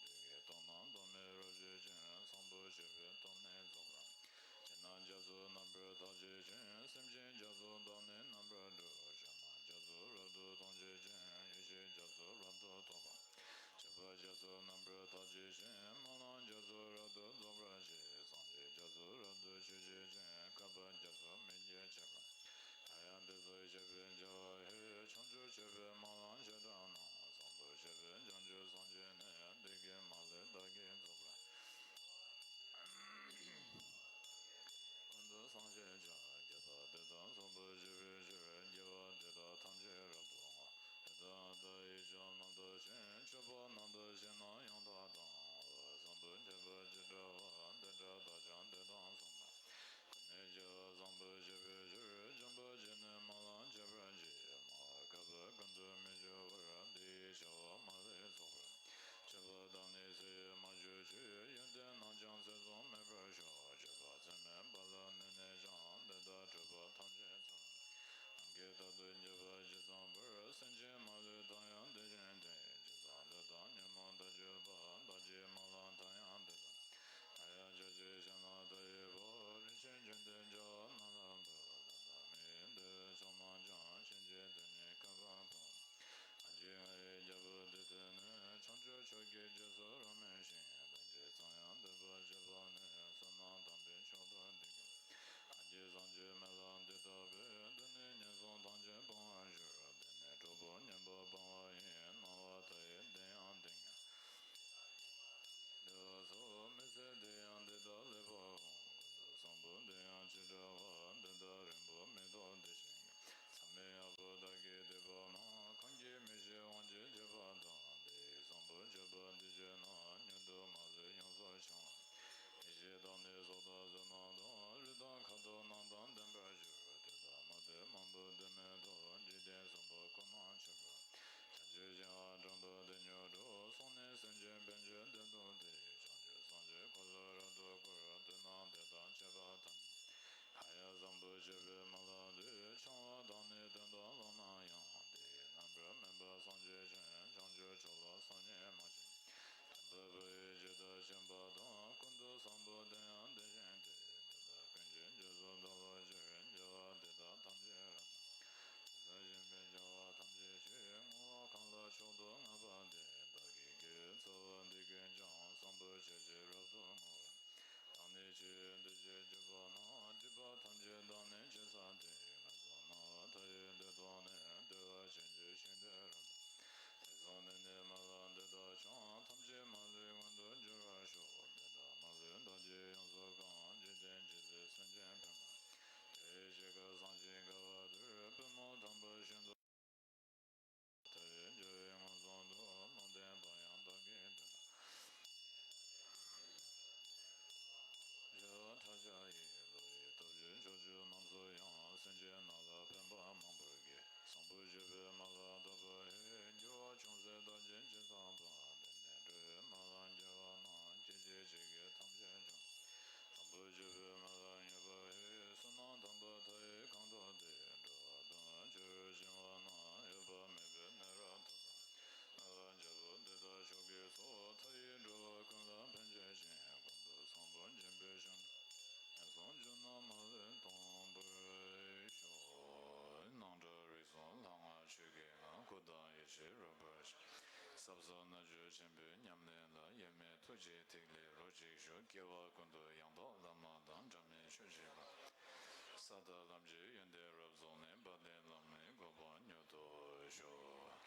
ཀྱི་དོན་རྣམས་ཟླ་མེད་རབ་བྱེད་ཅིང་། བཟང་པོ་སྤྱོད་པའི་སྟོབས་ནི་རྫོགས་པར། བྱས་ན་རྒྱ་མཚོ་རྣམ་པར་དག་བྱེད་ཅིང་། སེམས་ཅན་རྒྱ་མཚོ་དག་ནི་རྣམ་པར་སྒྲོལ། སྤྱོད་ན་རྒྱ་མཚོ་རབ་ཏུ་མཐོང་བྱེད་ཅིང་། ཡེ་ཤེས་རྒྱ་མཚོ་རབ་ཏུ་རྟོགས་པ། སྤྱོད་པ་རྒྱ་མཚོ་རྣམ་པར་དག་བྱེད་ཅིང་། སྨོན་ལམ་རྒྱ་མཚོ་རབ་ཏུ་རྫོགས་པར་བྱེད། སངས་རྒྱས་རྒྱ་མཚོ་རབ་ཏུ་ཆོས་བྱེད་ཅིང་། བསྐལ་པ་རྒྱ་མཚོ་མི་སྐྱེ་བྱེད་པ། ད་ཡང་འདི་ཚོ་བཤད་པའི་བྱ་བ་ཧེ། བྱང་ཆུབ་སྤྱོད་པའི་སྨོན་ལམ་བཤད་གྲྭ་ན། བཟང་པོ་སྤྱོད་པའི་བྱང་ཆུབ་སངས་རྒྱས་ནི། བདུད་ཀྱི་མ་ལུས་བདག་གིས་རྫོགས་པར། ཀུན་ཏུ་བཟང་སྤྱོད་བྱ། རྒྱས་པ་འདི་དག་བཟང་པོ་སྤྱོད་པའི་ཕྱིར། དགེ་བ་འདི་དག་ཐམས་ཅད་རབ་ཏུ་བསྔོ། འདི་དག་ཨ་ཏ་ཡིག་བརྒྱ་རྣམ་དག་ཅིང་། མཆོད་པ་རྣམ་དག་བཞེས་ན་ཡང་དག་དང་། བཟང་པོ་ཁྱད་པར་ཅི་འདྲ་བ། འདི་འདྲ་དག་ཀྱང་འདི་དང་མཚུངས་པ། ཀུན་ནས་སྐྱེ་བ་བཟང་པོ་སྤྱོད་པའི་ཕྱིར། འཇམ་དཔལ་གྱིས་ནི་སྨོན་ལམ་བྱེད་པར་བགྱི། མ་འོངས་བསྐལ་པ་ཀུན་ཏུ་མི་སྐྱེ་བར། འདི་ཡི་བྱ་བ་མ་ལུས་རྫོགས་པར། སྤྱོད་པ་དག་ནི་ཚེ་ཡི་མ་གྱུར་ཅིག། ཡོན་ཏན་རྣམས་ཀྱང་ཚེ་བཟུང་མེད་པར་ཤོག། སྤྱོད་པ་ཚད་མེད་པ་ལ་གནས་ནས་ཀྱང་། འདི་དག་འཕྲོས་པ་ཐམས་ཅད་ཚར། ནམ་མཁའི་མཐར་ཐུག་འཇུག་པ་ཇི་ཙམ་པར། སེམས་ཅན་མ་ལུས་དང་ཡང་དེ་བཞིན་ཏེ། ཇི་ཙམ་ལས་དང་ཉོན་མོངས་མཐར་གྱུར་པ། བདག་གིས་སྨོན་ལམ་དང་ཡང་འདི་དག། ད་ཡང་ཕྱོགས་གཅིག་བྱས་ན་མཐའ་ཡས་པ། རིན་ཆེན་ལྗོན་ཏན་རྒྱ་བ་རྣམས་ལ་འབུལ། ད་ལྟ་མི་ཡི་འདོད་པའི་ཕྱོགས་རྣམས་ཀྱང་། ཕྱིན་ཆད་དེ་ཉིད་བསྐལ་པར་ཕུང་། ང་བཞིན་ང་ཡི་རྒྱལ་པོ་འདི་ཐོས་ནས། བྱང་ཆུབ་མཆོག་གི་རྗེས་སུ་རབ་སྨོན་ཞིང་། ལན་གཅིག་ཙམ་ཡང་འདོད་པ་བྱེད་པ་ནི། བསོད་ནམས་དམ་པའི་མཆོག་ཏུ་འདི་ཀུན། ང་བཞིན་བཟང་སྤྱོད་སྨོན་ལམ་འདི་དག་པས། འདི་ནི་ངན་སོང་ཐམས་ཅད་སྤང་བར་འགྱུར། འདི་ནི་གྲོགས་པོ་ངན་པ་སྤང་བ་ཡིན། སྣང་བ་མཐའ་ཡས་འདི་ཡང་འདི་ཉིད། འདི་ལ་སོགས་མི་ཚེ་འདི་ཡང་འདི་དག་ལེགས་པར་འོང་། ཀུན་ཏུ་བཟང་པོ་འདི་ཡང་ཅི་འདྲ་བ། འདི་དག་རིང་པོ་མི་ཐོགས་འདི་བཞིན་ཉིད། མཚམས་མེད་ཡག་པོ་བདག་གིས་བསྡུས་པ་ན། གང་གིས་མི་ཤེས་དབང་ཅིག་བྱེད་པ་དང་། འདི་ཡི་བཟང་པོ་སྤྱོད་པ་འདི་བྱས་ན། མྱུར་དུ་མ་ལུས་ཡོངས་སུ་བྱང་བ། ཡེ་ཤེས་དང་ནི་ཚོགས་དང་བསོད་ནམས་དང་། རིགས་དང་ཁ་དོག་རྣམས་དང་ལྡན་པར་འགྱུར། དེ་དག་མ་དད་མང་པོ་འདི་མེད་དོ། འཇིག་རྟེན་གསུམ་པོ་ཁོ་ནར་གྱུར་པ། བྱང་ཆུབ་ཤིང་རྟ་དྲུང་དུ་འདི་མྱུར་འགྲོ། སོང་ནས་སེམས་ཅན་ཕན་ཕྱིར་འདི་འདུག་སྟེ། བྱང་ཆུབ་སངས་རྒྱས་འཁོར་ལོ་རབ་ཏུ་བསྐོར། དེ་རྣམས་དེ་དང་བཅས་པ་ཐམས་ཅད། ད་ཡང་བཟང་པོ་སྤྱོད་པའི་སྨོན་ལམ་འདི། འཆང་བ་དང་ནི་དོན་དུ་བླངས་ན་ཡང་། དེ་ཡི་རྣམ་པར་སྨིན་པ་སངས་རྒྱས་ཤིང་། བྱང་ཆུབ་མཆོག་ལ་སངས་རྒྱས་མ་ཆེན། དམ་པ་བུ་ཡིས་ཇི་ལྟར་བྱིན་པ་དང་། ཀུན་ཏུ་བཟང་པོ་དེ་ཡང་དེ་བཞིན་ཏེ། དེ་དག་ཀུན་གྱི་རྗེས་སུ་བདག་སློབ་ཕྱིར། དགེ་བ་འདི་དག་ཐམས་ཅད་རབ་ཏུ། དེ་དག་བྱིན་པས་བྱ་བ་ཐམས་ཅད་ཕྱིར། བསྔོ་བ་གང་ལ་མཆོག་ཏུ་བསྔགས་པ་འདི། བདག་གིས་དགེ་བའི་རྩ་བ་འདི་ཀུན་ཀྱང་། བཟང་པོ་སྤྱོད་ཕྱིར་རབ་ཏུ་བསྔོ་བ། བདག་ནི་ཆོས་ཡི་འདུ་བྱེད་བརྒྱུད་པ་ན། སྒྲིབ་པ་ཐམས་ཅད་དག་ནི་ཇི་སྲིད་དེ། ངན་སོང་སྣང་བ་མཐའ་ཡས་འདི་དག་ནི། བདེ་བ་ཅན་གྱི་ཞིང་དུ་རབ་ཏུ། དེང་སང་ནད་ནི་སྨན་བླའི་འདི་དག་ཀྱང་། ཐམས་ཅད་མ་ལུས་མངོན་དུ་འགྱུར་བར་ཤོག། འདི་དག་མ་ལུས་བདག་གིས་ཡོངས་སུ་བཀང་། འཇིག་རྟེན་ཇི་སྲིད་སེམས་ཅན་ཕན་པར། དེ་ཡི་ཕྱིར་བསྐལ་བཟང་ཞིང་དགའ་བ་འདིར། པུས་མོ་དམ་པ་བཞིན་དུ། མཐའ་ཡས་འཇའ་བས་མངོན་སུམ་དུ། ལུང་བསྟན་པ་ཡང་བདག་གིས་འདི་ལྟར། ཞེས་པ་ཕྲག་བརྒྱ་ཡིས། བློ་ཡི་སྟོབས་བཅུ་ཕྱོགས་བཅུ་རྣམས་སུ་ཡང་། སེམས་ཅན་རྣམས་ལ་ཕན་པ་མང་པོར་བགྱི། བཟང་པོ་སྤྱོད་པའི་སྨོན་ལམ་བཏབ་པ་ཡིས། འགྱུར་བ་ཅུང་ཟད་བདག་གིས་ཅི་བསམ་པ། འདི་ནི་འགྲོ་བའི་སྨོན་ལམ་རྒྱས་པ་རྣམས། སྐྱེ་འཆི་གཅིག་གིས་ཐམས་ཅད་འབྱུང་། བཟང་པོ་སྤྱོད་པའི་སྨོན་ལམ་ཡོད་པ་ཡིས། བསོད་ནམས་དམ་པ་མཐའ་ཡས་གང་ཐོབ་སྟེ། འགྲོ་བ་སྡུག་བསྔལ་ཆུ་རུ་ཞིང་བ་ན། ཡོད་པ་མེད་པའི་གནས་རབ་ཐོབ་པ། སྨོན་ལམ་རྒྱལ་པོ་འདི་དག་མཆོག་གི་ཚོགས། མཐའ་ཡས་འགྲོ་བ་ཀུན་ལ་ཕན་བྱེད་ཅིང་། ཀུན་ཏུ་བཟང་པོ་སྦྱིན་པའི་ཕྱིར། ངན་སོང་རྒྱུ་རྣམས་མ་ལུས་སྟོངས་པར་ཤོག། སྣང་གྲགས་རིག་གསུམ་ལྷ་སྔགས་ཆོས་ཀྱི་ངང་། སྐུ་དང་ཡེ་ཤེས་རོལ་པར་ཤར། ཟབ་གསང་རྣལ་འབྱོར་ཆེན་པོའི་ཉམས་ལེན་ལ། དབྱེར་མེད་ཐུགས་ཀྱི་ཐིག་ལེ་རོ་གཅིག་ཞུགས། སྐྱེ་བ་ཀུན་ཏུ་ཡང་དག་ལམ་སྣ་དང་། འབྲལ་མེད་ཆོས་ཀྱི་ལམ། ས་དང་ལམ་གྱི་ཡོན་ཏན་རབ་རྫོགས་ནས། དཔལ་ལྡན་ལམ་རིམ་གོ་འཕང་མྱུར་ཐོབ་ཤོག།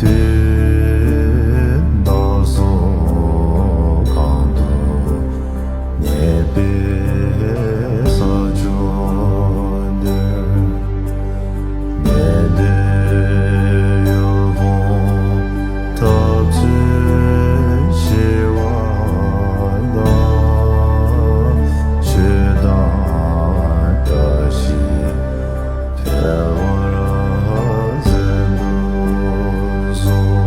དུས་བདག་སོགས་གང་དུ་གནས་པའི་ས་ཕྱོགས་འདིར། གནས་བརྟན་ཡུལ་ཕུང་ཐབས་ཚུལ་ཞི་བ་དང་། ཆོས་དང་བཀྲ་ཤིས་འཕེལ་བར་བརྩོན་དུ་གསོལ།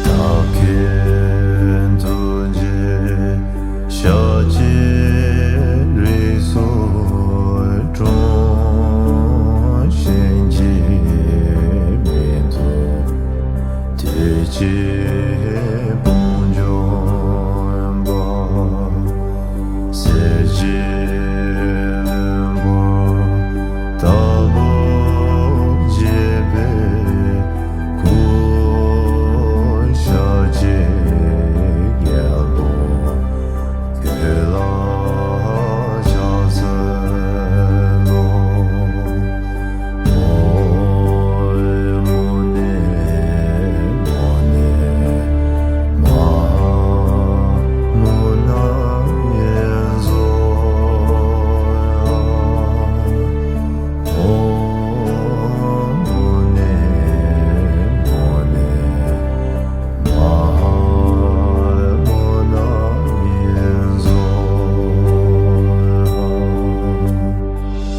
ཐབས་མཁས་ཐུགས་རྗེ་ཤཱཀྱའི་རིགས་སུ་འཁྲུངས། གཞན་གྱིས་མི་ཐུབ་བདེ་སྐྱིད་དཔུང་འཇོམས་པ། གསེར་གྱི་ལྷུན་པོ་ལྟ་བུར་བརྗིད་པའི་སྐུ། ཤཱཀྱའི་རྒྱལ་པོ་ཁྱོད་ལ་ཕྱག་འཚལ་ལོ། ཨོཾ་མུ་ནེ་མུ་ནེ་མ་ཧཱ་མུ་ན་ཡེ་སྭཱ་ཧཱ། ཨོཾ་མུ་ནེ་མུ་ནེ་མ་ཧཱ་མུ་ན་ཡེ་སྭཱ་ཧཱ།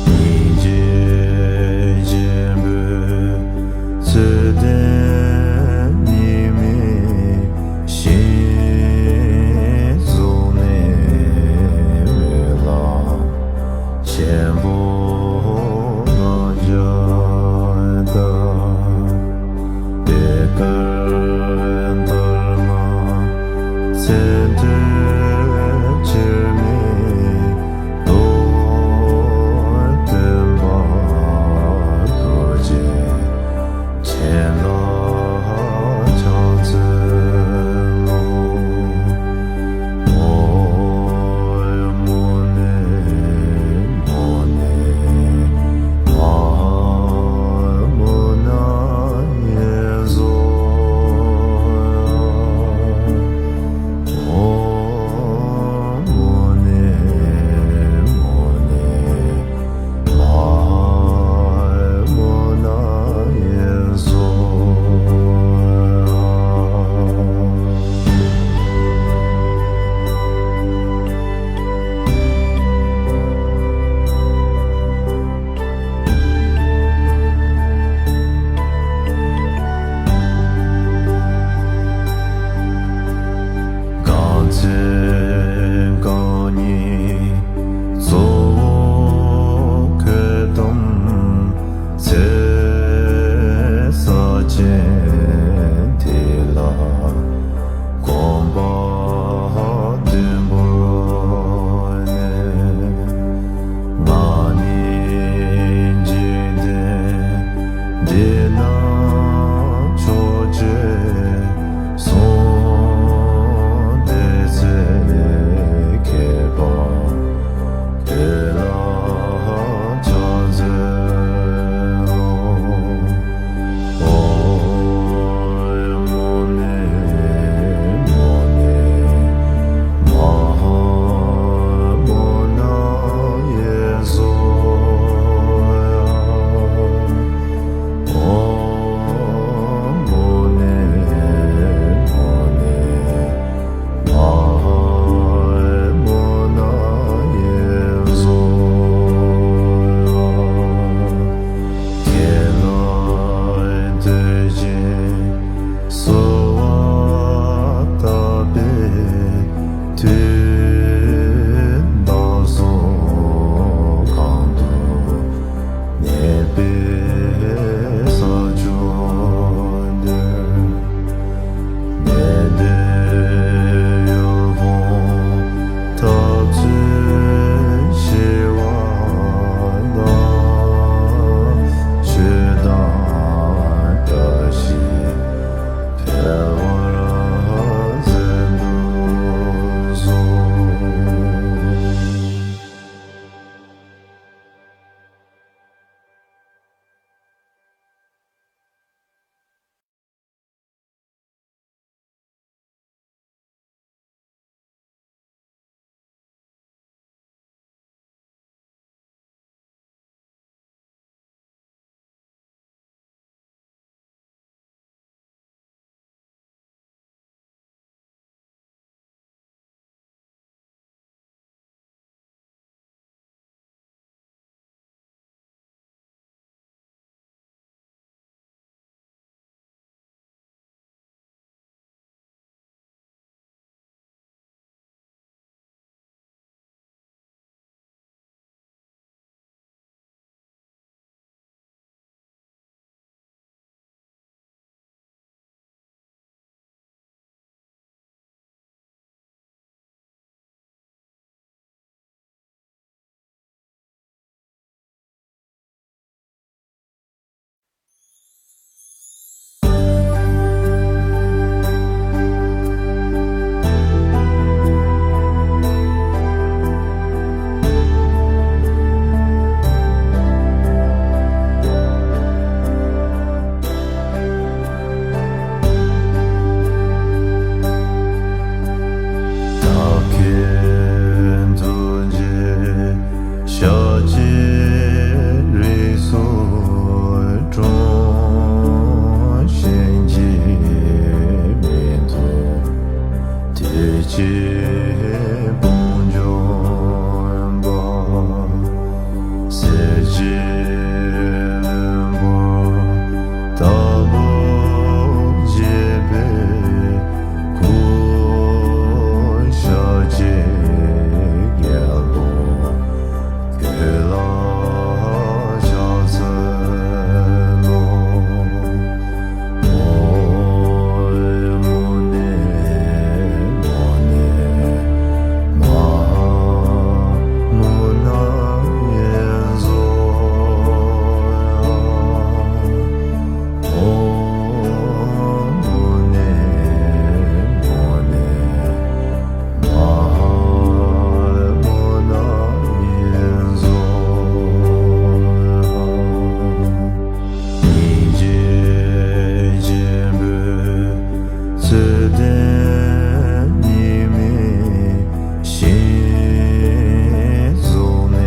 སྙིང་རྗེ་ཆེན་པོའི་མཚོན་རྟེན་གཉིས་མེད་ཞིང་གཟུགས་ནས་འོད་ལ་ཆེན་པོ་ལྔ་བརྒྱ་དང་། པད་དཀར་འདབ་ལྔ་ཚེ་འདས་ཕྱིར་མི་ལྡོག། སྟོན་པ་རྡོ་རྗེ་འཆང་ལ་ ཀྱི་དཔུང་འཇོམས་པ། གསེར་གྱི་ལྷུན་པོ་ལྟ་བུར་བརྗིད་པའི་སྐུ། ཤཱཀྱའི་རྒྱལ་པོ་ཁྱོད་ལ་ཕྱག་འཚལ་ལོ། ཨོཾ་མུ་ནེ་མོ་ནེ་མ་ཧཱ་མུ་ན་ཡེ་ཛོ། ཨོཾ་མུ་ནེ་མོ་ནེ་མ་ཧཱ་མུ་ན་ཡེ་ཛོ། སྙིང་རྗེ་ཆེན་པོས་ཚུལ་ལྡན་ཉི་མའི་ཞིང་རྫོགས་ནས་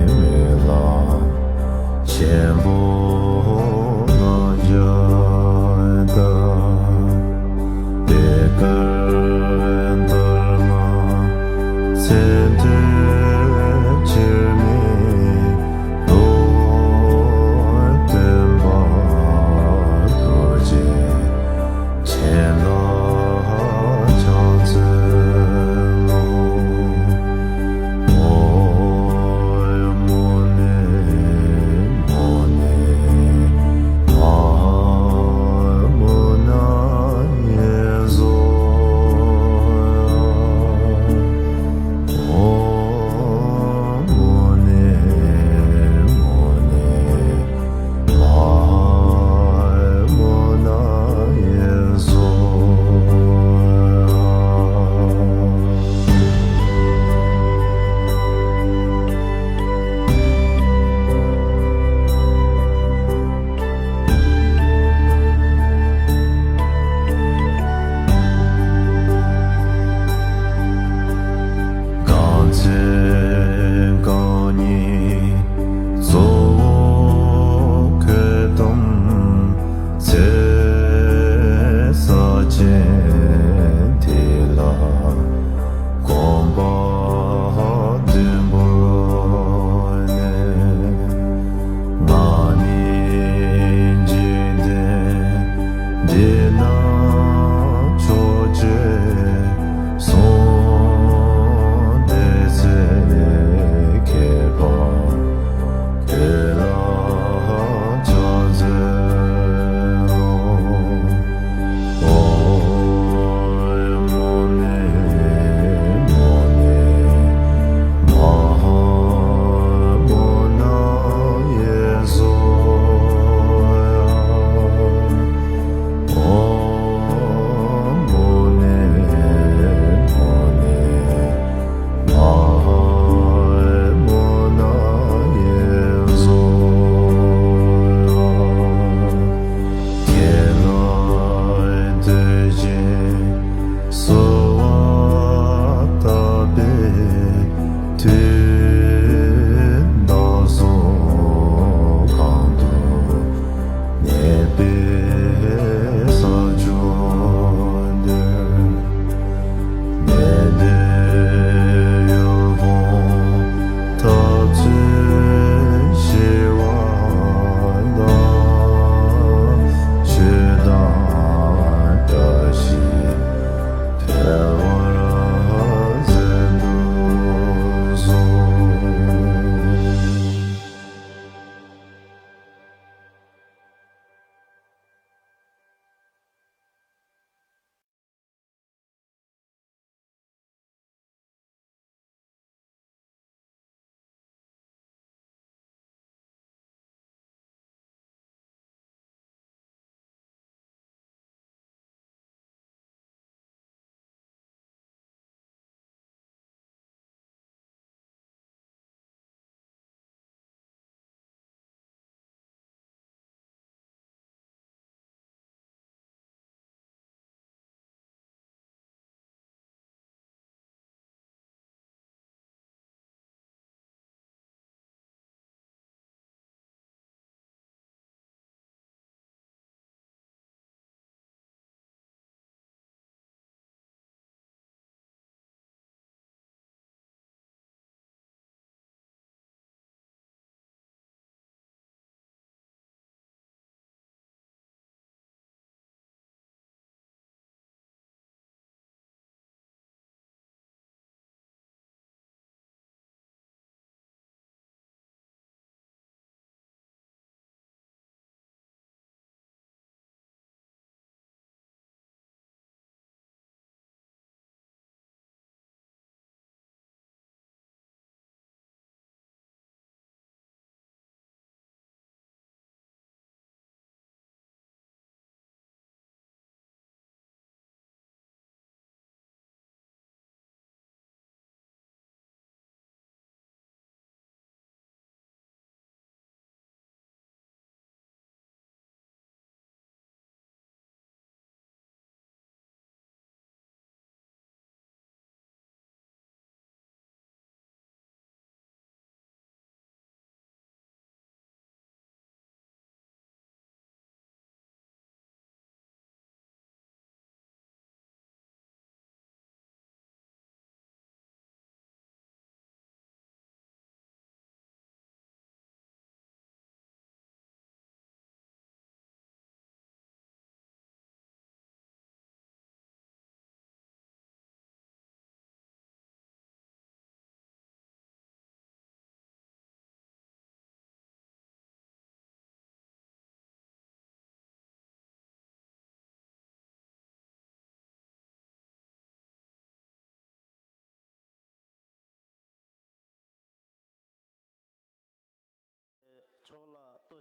འོད་ལམ་ཆེན་པོ་ལྔ་བརྒྱ་དང་། པད་དཀར་འདབ་ལྔ་ཚེ་འདིར་ཁྱེར་མེད་རྡོར་སྟོན་པ་རྡོ་རྗེ་ཁྱེད་ལ་ཕྱག་འཚལ་ལོ། ཨོཾ་མུ་ནེ་མོ་ནེ་མ་ཧཱ་མུ་ན་ཡེ་ཛོ། ཨོཾ་མུ་ནེ་མོ་ནེ་མ་ཧཱ་མུ་ན་ཡེ་ཛོ། གང་ཚེ་རྐང་གཉིས་གཙོ་བོ་ཁྱོད་དམ་ཚེ་ས་ཆེན་དེ་ལ་གོམ་པ་བདུན་བོར་ནས། ང་ནི་འཇིག་རྟེན་འདི་ན་ཕྱོགས་བཅུའི་གསུང་སྡེ་ཚེ་མཁས་པ་དེ་ལ་ཕྱག་འཚལ་ལོ། ཨོཾ་མུ་ནེ་མོ་ནེ་མ་ཧཱ་མུ་ན་ཡེ་ཛོ། ཨོཾ་མུ་ནེ་མོ་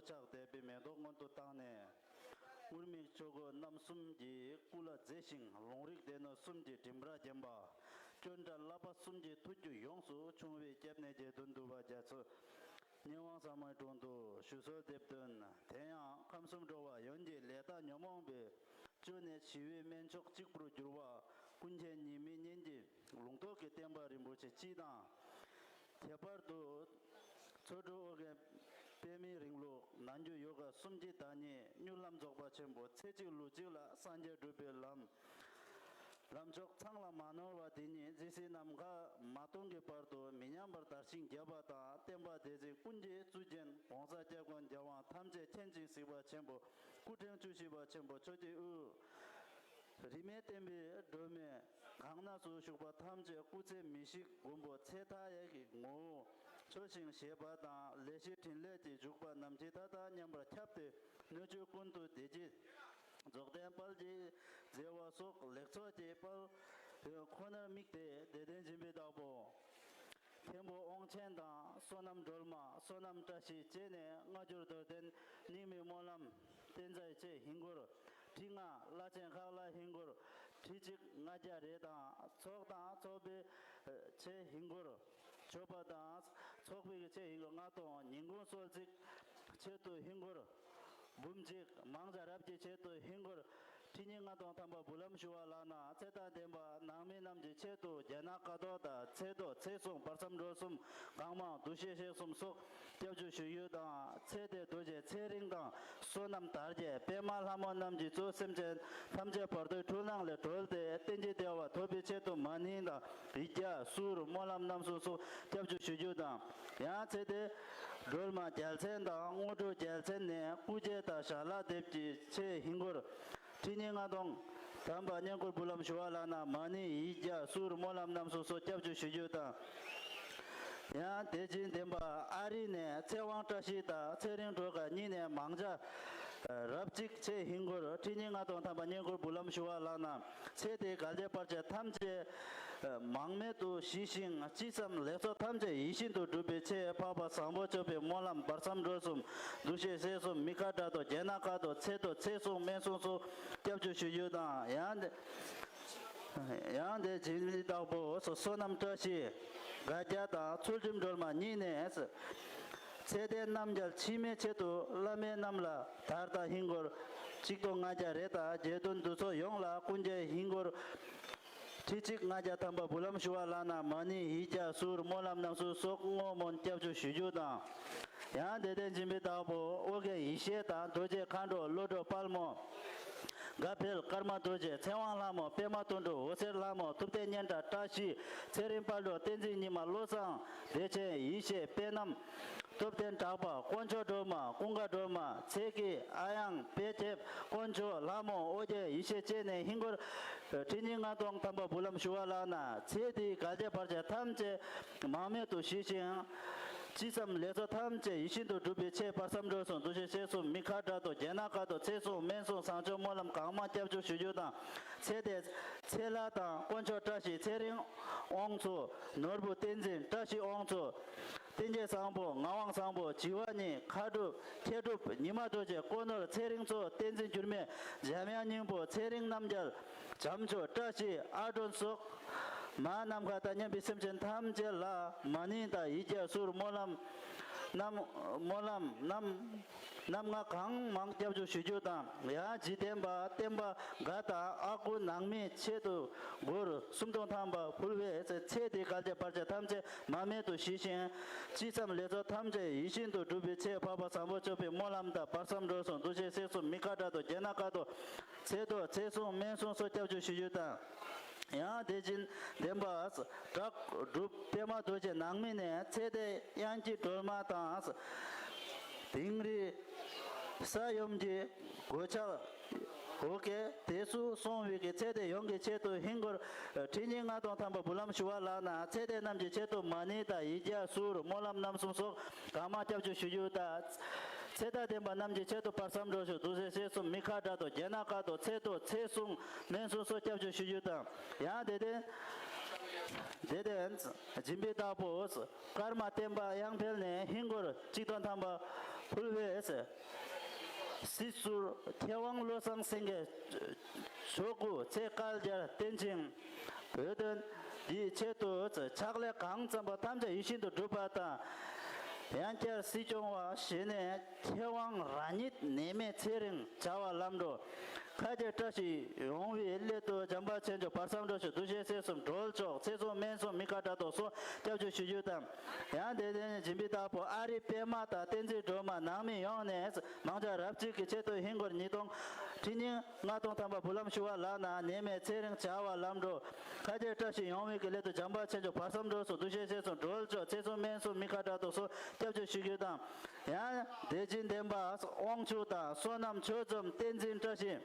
ཕྱག་འདེབས་པའི་མེ་ཏོག་སྔོན་དུ་བཏང་ནས། ངུར་སྨྲིག་ཆོས་གོས་རྣམ་གསུམ་གྱིས་སྐུ་ལ་མཛེས་ཤིང་། ལུང་རིགས་སྡེ་སྣོད་གསུམ་གྱི་མགྲིན་པར་བརྒྱན་པ། ཅོན་ཏྲ་བསླབ་པ་གསུམ་གྱི་ཐུགས་རྒྱུད་ཡོངས་སུ་ཕྱུང་བའི་སྐྱབས་གནས་རྗེ་བཙུན་འདུས་པ་རྒྱ་མཚོ་ཉི་དབང་ཟབ་མོའི་དྲུང་དུ་ཞུ་གསོལ་འདེབས་དོན། དེ་ཡང་ཁམས་གསུམ་འགྲོ་བ་ཡོངས་ཀྱི་ལས་དག་ཉོན་མོངས་པའི་སྤྱོད་ནས་ཞི་བའི་སྨན་མཆོག་གཅིག་པུར་གྱུར་པ། ཀུན་མཁྱེན་ཉི་མའི་གཉེན་གྱི་ལུང་རྟོགས་ཀྱི་བསྟན་པ་རིན་པོ་ཆེ་སྤྱི་དང་། ཁྱད་པར་དུ་ཚོ་དྲུག་ཨོ་རྒྱན་པདྨའི་རིང་ལུགས་ནང་རྒྱུད་ཡོ་ག་གསུམ་གྱི་བདག་ཉིད་མྱུར་ལམ་རྫོགས་པ་ཆེན་པོ་ཚེ་གཅིག་ལུས་གཅིག་ལ་སངས་རྒྱས་འགྲུབ་པའི་ལམ། ལམ་མཆོག་ཚང་ལ་མ་ནོར་བ་དེ་ཉིད་རྗེས་སྲིད་ནམ་མཁའ་མ་སྟོང་གི་བར་དུ་མི་ཉམས་པར་དར་ཞིང་རྒྱས་པ་དང་། བསྟན་པ་སྡེ་སྲིད་ཀུན་གྱི་གཙུག་རྒྱན་གོང་ས་སྐྱབས་མགོན་རྒྱལ་དབང་ཐམས་ཅད་མཁྱེན་ཅིང་གཟིགས་པ་ཆེན་པོ་སྐུ་ཕྲེང་བཅུ་བཞི་པ་ཆེན་པོ་ཆོས་ཀྱི་དབུ། རིས་མེད་བསྟན་པའི་སྒྲོན་མེ་གང་ན་སུ་བཞུགས་པ་ཐམས་ཅད་སྐུ་ཚེ་མི་ཤིགས་མགོན་པོ་ཚེ་མཐའ་ཡས་ཀྱི་ངོ་བོ་འཚོ་ཞིང་གཞེས་པ་དང་། ལས་ཞི་ཕྲིན་ལས་ཀྱི་འཇུག་པ་ནམ་འཆི་མཐའ་དང་མཉམ་པར་ཁྱབ་སྟེ། སྣོད་བཅུད་ཀུན་ཏུ་བདེ་སྐྱིད་རྫོགས་ལྡན་དཔལ་གྱི་མཛེས་པ་སོགས་ལེགས་ཚོགས་ཀྱི་དཔལ་ཁོ་ནར་དམིགས་ཏེ་བདེ་ལྡན་སྦྱིན་པའི་བདག་པོ། མཁན་པོ་དབང་ཆེན་དང་བསོད་ནམས་སྒྲོལ་མ། བསོད་ནམས་བཀྲ་ཤིས་བཅས་ནས་སྔ་འགྱུར་རྡོར་གདན་རྙིང་མའི་སྨོན་ལམ་བསྟན་རྩ་ཆེ་ཧིང་གུར། ཁྲི་ལྔ་བླ་ཆེན་ཁག་ལ་ཧིང་གུར། ཁྲི་གཅིག་ལྔ་བརྒྱ་རེ་དང་། ཚོགས་དང་ཚོགས་པའི་ཆེ་ཧིང་གུར། མཆོད་པ་དང་ཚོགས་པའི་ཆེ་ཧིང་གུར་ལྔ་སྟོང་། ཉིན་གུང་གསོལ་ཚིགས་ཆེད་དུ་ཧིང་གུར། འབུམ་གཅིག་མང་ཇ་རབ་ཀྱི་ཆེད་དུ་ཧིང་གུར། ཁྲི་ཉིན་ལྔ་སྟོང་ཐམ་པ་འབུལ་ལམ་ཞུ་བ་ལགས་ན། ཚེ་དང་ལྡན་པ་ནང་མི་རྣམས་ཀྱི་ཆེད་དུ་རྒྱ་ནག་ཀ་ཏོག་དང་ཚེ་ཏོ་ཚེ་གཟུངས་བར་མཚམས་གྲོལ་གསུམ་གང་མང་འདུ་ཤེས་གཤེགས་གསུམ་སོགས་སྐྱབས་འཇུག་ཞུ་རྒྱུ་དང་། ཚེ་འདས་རྡོ་རྗེ་ཚེ་རིང་དང་བསོད་ནམས་དར་རྒྱས་པདྨ་ལྷ་མོ་རྣམས་ཀྱིས་གཙོས་སེམས་ཅན་ཐམས་ཅད་བར་དོའི་འཁྲུལ་སྣང་ལས་གྲོལ་ཏེ་གཏན་གྱི་བདེ་བ་ཐོབ་པའི་ཆེད་དུ་མ་ཎི་དང་ཡིག་བརྒྱ་གསུར་སྨོན་ལམ་རྣམ་གསུམ་སོགས་སྐྱབས་འཇུག་ཞུ་རྒྱུ་དང་། ཡང་ཚེ་འདས་སྒྲོལ་མ་རྒྱལ་མཚན་དང་དངོས་གྲུབ་རྒྱལ་མཚན་ནས་སྐུ་རྒྱལ་དང་ཞལ་ལག་འདེབས་ཀྱི་ཆེད་ཧིང་གུར། ཁྲི་ཉིན་ལྔ་སྟོང་དམ་པ་བསྙེན་བཀུར་འབུལ་ལམ་ཞུ་བ་ལགས་ན། མ་ཎི་ཡིག་བརྒྱ་གསུར་སྨོན་ལམ་རྣམ་གསུམ་སོགས་སྐྱབས་འཇུག་ཞུ་རྒྱུ་དང་། ཡང་དད་ཅིང་ལྡན་པ་ཨ་རི་ནས་ཚེ་དབང་བཀྲ་ཤིས་དང་ཚེ་རིང་སྒྲོལ་དཀར་གཉིས་ནས་མང་ཇ་རབ་གཅིག་ཆེད་ཧིང་གུར། ཁྲི་ཉིན་ལྔ་སྟོང་དམ་པ་བསྙེན་བཀུར་འབུལ་ལམ་ཞུ་བ་ལགས་ན། ཚེ་འདིའི་འགལ་རྐྱེན་བར་ཆད་ཐམས་ཅད་མང་མེད་དུ་ཞི་ཞིང་། ཅི་བསམ་ལེགས་ཚོགས་ཐམས་ཅད་ཡིད་བཞིན་དུ་འགྲུབ་པའི་ཆེད། འཕགས་པ་བཟང་པོ་སྤྱོད་པའི་སྨོན་ལམ་བར་མཚམས་གྲོལ་གསུམ་འདུ་ཤེས་གཤེགས་གསུམ་མི་ཁ་དྲག་ཏུ་རྒྱལ་ན་ཁ་དོ་ཚེ་ཏོ་ཚེ་གཟུངས་སྨན་གསུམ་སོགས་སྐྱབས་འཇུག་ཞུ་རྒྱུ་དང་། ཡང་དེ་ཡང་དེ་བྱིན་གྱིས་བདག་པོ་བསོད་ནམས་བཀྲ་ཤིས་དགའ་རྒྱལ་དང་ཚུལ་ཁྲིམས་སྒྲོལ་མ་གཉིས་ནས། ཚེ་འདས་རྣམ་རྒྱལ་ཕྱི་མའི་ཆེད་དུ་བླ་མའི་རྣམས་ལ་དར་དང་ཧིང་གུར། གཅིག་སྟོང་ལྔ་བརྒྱ་རེ་དང་རྗེ་བཙུན་འདུས་ཚོགས་ཡོངས་ལ་ཀུན་མཁྱེན་ཧིང་གུར། ཁྲི་གཅིག་ལྔ་བརྒྱ་ཐམ་པ་འབུལ་ལམ་ཞུ་བ་ལགས་ན། མ་ཎི་ཡིག་བརྒྱ་གསུར་སྨོན་ལམ་རྣམ་གསུམ་སོགས་བསྔོ་སྨོན་སྐྱབས་འཇུག་ཞུ་རྒྱུ་དང་། ཡང་དད་ལྡན་སྦྱིན་པའི་བདག་པོ་ཨོ་རྒྱན་ཡེ་ཤེས་དང་རྡོ་རྗེ་མཁའ་འགྲོ་བློ་གྲོས་དཔལ་མོ། དགའ་འཕེལ་ཀརྨ་རྡོ་རྗེ་ཚེ་དབང་ལྷ་མོ་པདྨ་དོན་གྲུབ་འོད་ཟེར་ལྷ་མོ་ཐུབ་བསྟན་སྙན་གྲགས་བཀྲ་ཤིས་ཚེ་རིང་དཔལ་འབྱོར་བསྟན་འཛིན་ཉི་མ་བློ་བཟང་བདེ་ཆེན་ཡེ་ཤེས་དཔལ་རྣམ། སྟོབས་ལྡན་གྲགས་པ་དཀོན་མཆོག་སྒྲོལ་མ་ཀུན་དགའ་སྒྲོལ་མ་ཚེ་སྐྱིད་ཨ་ཡང་དཔལ་ཁེབས་དཀོན་མཆོག་ལྷ་མོ་ཨོ་རྒྱན་ཡེ་ཤེས་བཅས་ནས་ཧིང་གུར། ཁྲི་ཉིན་ལྔ་སྟོང་ཐམ་པ་འབུལ་ལམ་ཞུ་བ་ལགས་ན། ཚེ་འདིའི་འགལ་རྐྱེན་བར་ཆད་ཐམས་ཅད་མང་མེད་དུ་ཞི་ཞིང་། ཅི་བསམ་ལེགས་ཚོགས་ཐམས་ཅད་ཡིད་བཞིན་དུ་འགྲུབ་པའི་ཆེད། བར་མཚམས་གྲོལ་གསུམ་འདུ་ཤེས་གཤེགས་གསུམ་མི་ཁ་དྲག་ཏུ་རྒྱལ་ན་ཁ་དོ་ཚེ་གཟུངས་སྨན་གསུམ་བཟང་སྤྱོད་སྨོན་ལམ་གང་མང་སྐྱབས་འཇུག་ཞུ་རྒྱུ་དང་། ཚེ་འདས་ཚེ་ལྷ་དང་དཀོན་མཆོག་བཀྲ་ཤིས་ཚེ་རིང་དབང་ཕྱུག་ནོར་བུ་བསྟན་འཛིན་བཀྲ་ཤིས་དབང་ཕྱུག་བསྟན་རྒྱས་བཟང་པོ་ངག་དབང་བཟང་པོ་བྱི་བ་གཉིས་མཁའ་གྲུབ་མཁས་གྲུབ་ཉི་མ་རྡོ་རྗེ་དཀོན་ནོར་ཚེ་རིང་མཚོ་བསྟན་འཛིན་འགྱུར་མེད་འཇམ་དབྱངས་སྙིང་པོ་ཚེ་རིང་རྣམ་རྒྱལ་བྱམས་ཆོས་བཀྲ་ཤིས་ཨ་སྒྲོན་སོགས་མ་ནམ་མཁའ་དང་མཉམ་པའི་སེམས་ཅན་ཐམས་ཅད་ལ་མ་ཎི་དང་ཡིག་བརྒྱ་གསུར་སྨོན་ལམ་རྣམས་སྨོན་ལམ་རྣམས་རྣམ་ལྔ་གང་མང་སྐྱབས་འཇུག་ཞུ་རྒྱུ་དང་། ཡང་འཇིག་རྟེན་པ་བསྟན་པ་དགའ་དང་ཨ་ཁུ་ནང་མིའི་ཆེད་དུ་སྒོར་སུམ་སྟོང་ཐམ་པ་ཕུལ་བའི་ཚེ་འདིའི་འགལ་རྐྱེན་བར་ཆད་ཐམས་ཅད་མ་མེད་དུ་ཞི་ཞིང་། ཅི་བསམ་ལེགས་ཚོགས་ཐམས་ཅད་ཡིད་བཞིན་དུ་འགྲུབ་པའི་ཆེད། འཕགས་པ་བཟང་པོ་སྤྱོད་པའི་སྨོན་ལམ་དང་། བར་མཚམས་འགྲོ་སོང་འདུ་ཤེས་སྲེག་གསུམ་མི་ཁ་དྲག་ཏུ་རྒྱལ་ན་དཀའ་ཐུབ་ཚེ་ཐོག་ཚེ་སྲུང་སྨན་སྲུང་སོགས་སྐྱབས་འཇུག་ཞུ་རྒྱུ་དང་། ཡང་དེ་བཞིན་བདེན་པ་བྲག་སྒྲུབ་པདྨ་རྡོ་རྗེ་ནང་མི་ནས་ཚེ་འདས་དབྱངས་སྐྱིད་སྒྲོལ་མ་དང་། དིང་རི་ས་ཡོམ་གྱི་གོད་ཆག་འོ་སྐད་དེ་སུ་སོང་བའི་གི་ཚེ་འདས་ཡོངས་ཀྱི་ཆེད་དུ་ཧིན་སྒོར་ཁྲི་ཉིན་ལྔ་སྟོང་ཐམ་པ་འབུལ་ལམ་ཞུ་བ་ལགས་ན། ཚེ་འདས་རྣམས་ཀྱི་ཆེད་དུ་མ་ཎི་དང་ཡིག་བརྒྱ་གསུར་སྨོན་ལམ་རྣམ་གསུམ་སོགས་གང་མང་སྐྱབས་འཇུག་ཞུ་རྒྱུ་དང་། ཚེ་དང་ལྡན་པ་རྣམས་ཀྱི་ཆེད་དུ་བར་མཚམས་འགྲོ་སོང་འདུ་ཤེས་སྲེག་གསུམ་མི་ཁ་དྲག་ཏུ་རྒྱལ་ན་དཀའ་ཐུབ་ཚེ་ཐོག་ཚེ་སྲུང་སྨན་སྲུང་སོགས་སྐྱབས་འཇུག་ཞུ་རྒྱུ་དང་། ཡང་དེ་ལྟའི་ དེ་ལྟར་སྦྱིན་པའི་བདག་པོ་ཀརྨ་བསྟན་པ་གཡང་འཕེལ་ནས་ཧིན་སྒོར་གཅིག་སྟོང་ཐམ་པ་ཕུལ་བས། སྲིད་ཟུར་མཁས་དབང་བློ་བཟང་སེང་གེ་མཆོག་སྐུ་ཚེ་བསྐལ་བརྒྱར་བརྟན་ཅིང་། བོད་དོན་འདིའི་ཆེད་དུ་ཕྱག་ལས་གང་བརྩམས་པ་ཐམས་ཅད་ཡིད་བཞིན་དུ་འགྲུབ་པ་དང་། ཡང་བསྐྱར་སྲིད་སྐྱོང་བ་བཞེས་ནས་མཁས་དབང་རང་ཉིད་ནད་མེད་ཚེ་རིང་བྱ་བ་ལམ་འགྲོ། མཁའ་ཁྱབ་བཀྲ་ཤིས་ཡོང་བའི་སླད་དུ་བྱམས་པ་ཆེན་མཆོག་བར་མཚམས་འགྲོ་ཞིང་འདུ་ཤེས་སྲིད་གསུམ་སྒྲོལ་ཆོག་ཚེ་བཟུང་སྨན་གསུམ་མི་ཁ་དྲག་ཏུ་སོགས་སྐྱབས་འཇུག་ཞུ་རྒྱུ་དང་། ཡང་དེ་ལྟར་སྦྱིན་པའི་བདག་པོ་ཨ་རི་པད་མ་དང་བསྟན་འཛིན་སྒྲོལ་མ་ནང་མི་ཡོངས་ནས་མང་ཇ་རབ་གཅིག་གི་ཆེད་དུ་ཧིན་སྒོར་ཉིས་སྟོང་ཁྲི་ཉིས་ལྔ་སྟོང་ཐམ་པ་འབུལ་ལམ་ཞུ་བ་ལགས་ན། ནད་མེད་ཚེ་རིང་བྱ་བ་ལམ་འགྲོ། མཁའ་ཁྱབ་བཀྲ་ཤིས་ཡོང་བའི་གི་སླད་དུ་བྱམས་པ་ཆེན་མཆོག་བར་མཚམས་འགྲོ་སོགས་འདུ་ཤེས་སྲིད་གསུམ་སྒྲོལ་ཆོག་ཚེ་བཟུང་སྨན་གསུམ་མི་ཁ་དྲག་ཏུ་སོགས་སྐྱབས་འཇུག་ཞུ་རྒྱུ་དང་། ཡང་དད་ཅན་བདེན་པ་དབང་ཕྱུག་དང་བསོད་ནམས་ཆོས་འཛོམས་བསྟན་འཛིན་བཀྲ་ཤིས།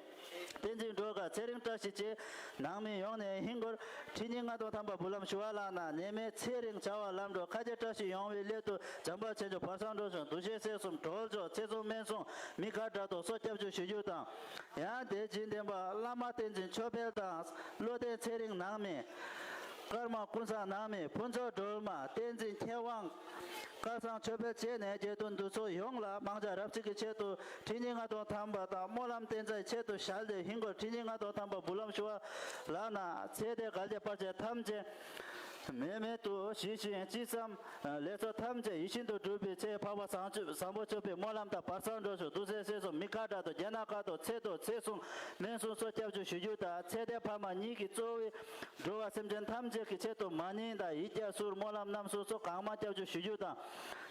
བསྟན་འཛིན་སྒྲོལ་དཀར་ཚེ་རིང་བཀྲ་ཤིས་བཅས་ནང་མི་ཡོངས་ནས་ཧིན་སྒོར་ཁྲི་ཉིས་ལྔ་སྟོང་ཐམ་པ་འབུལ་ལམ་ཞུ་བ་ལགས་ན། ནད་མེད་ཚེ་རིང་བྱ་བ་ལམ་འགྲོ། མཁའ་ཁྱབ་བཀྲ་ཤིས་ཡོང་བའི་སླད་དུ་བྱམས་པ་ཆེན་མཆོག་བར་མཚམས་འགྲོ་ཞིང་འདུ་ཤེས་སྲིད་གསུམ་སྒྲོལ་ཆོག་ཚེ་བཟུང་སྨན་གསུམ་མི་ཁ་དྲག་ཏུ་སོགས་སྐྱབས་འཇུག་ཞུ་རྒྱུ་དང་། ཡང་དེ་བཞིན་བསྟན་པ་བླ་མ་བསྟན་འཛིན་ཆོས་འཕེལ་དང་བློ་ལྡན་ཚེ་རིང་ནང་མི། ཀརྨ་ཀུན་བཟང་ནང་མི་ཕུན་ཚོགས་སྒྲོལ་མ་བསྟན་འཛིན་མཁས་དབང་། སྐལ་བཟང་ཆོས་འཕེལ་བཅས་ནས་དགེ་འདུན་འདུ་ཚོགས་ཡོངས་ལ་མང་ཇ་རབ་གཅིག་གི་ཆེད་དུ་ཁྲི་ཉིས་ལྔ་སྟོང་ཐམ་པ་དང་སྨོན་ལམ་བརྟན་འཛིན་ཆེད་དུ་ཞལ་འདེབས་ཧིན་སྒོར་ཁྲི་ཉིས་ལྔ་སྟོང་ཐམ་པ་འབུལ་ལམ་ཞུ་བ་ལགས་ན། ཚེ་འདས་དགེ་ལེགས་དཔལ་ཆེན་ཐམས་ཅད་མེད་མེད་དུ་ཞི་ཞིང་ཅི་བསམ་ལས་ཚོགས་ཐམས་ཅད་ཡིད་བཞིན་དུ་འགྲུབ་པའི་ཆེད་འཕགས་པ་བཟང་བཟང་པོ་སྤྱོད་པའི་སྨོན་ལམ་དང་བར་མཚམས་འགྲོ་ཞིང་འདུ་ཤེས་སྲིད་གསུམ་མི་ཁ་དྲག་ཏུ་རྒྱ་ནག་ཁ་དོག་ཚེ་ཐོག་ཚེ་བཟུང་སྨན་གསུམ་སོགས་སྐྱབས་འཇུག་ཞུ་རྒྱུ་དང་། ཚེ་འདས་ཕ་མ་གཉིས་ཀྱི་གཙོ་བོའི་འགྲོ་བ་སེམས་ཅན་ཐམས་ཅད་ཀྱི་ཆེད་དུ་མ་ཎི་དང་ཡིག་བརྒྱ་གསུར་སྨོན་ལམ་རྣམ་གསུམ་སོགས་གང་མང་སྐྱབས་འཇུག་ཞུ་རྒྱུ་དང་།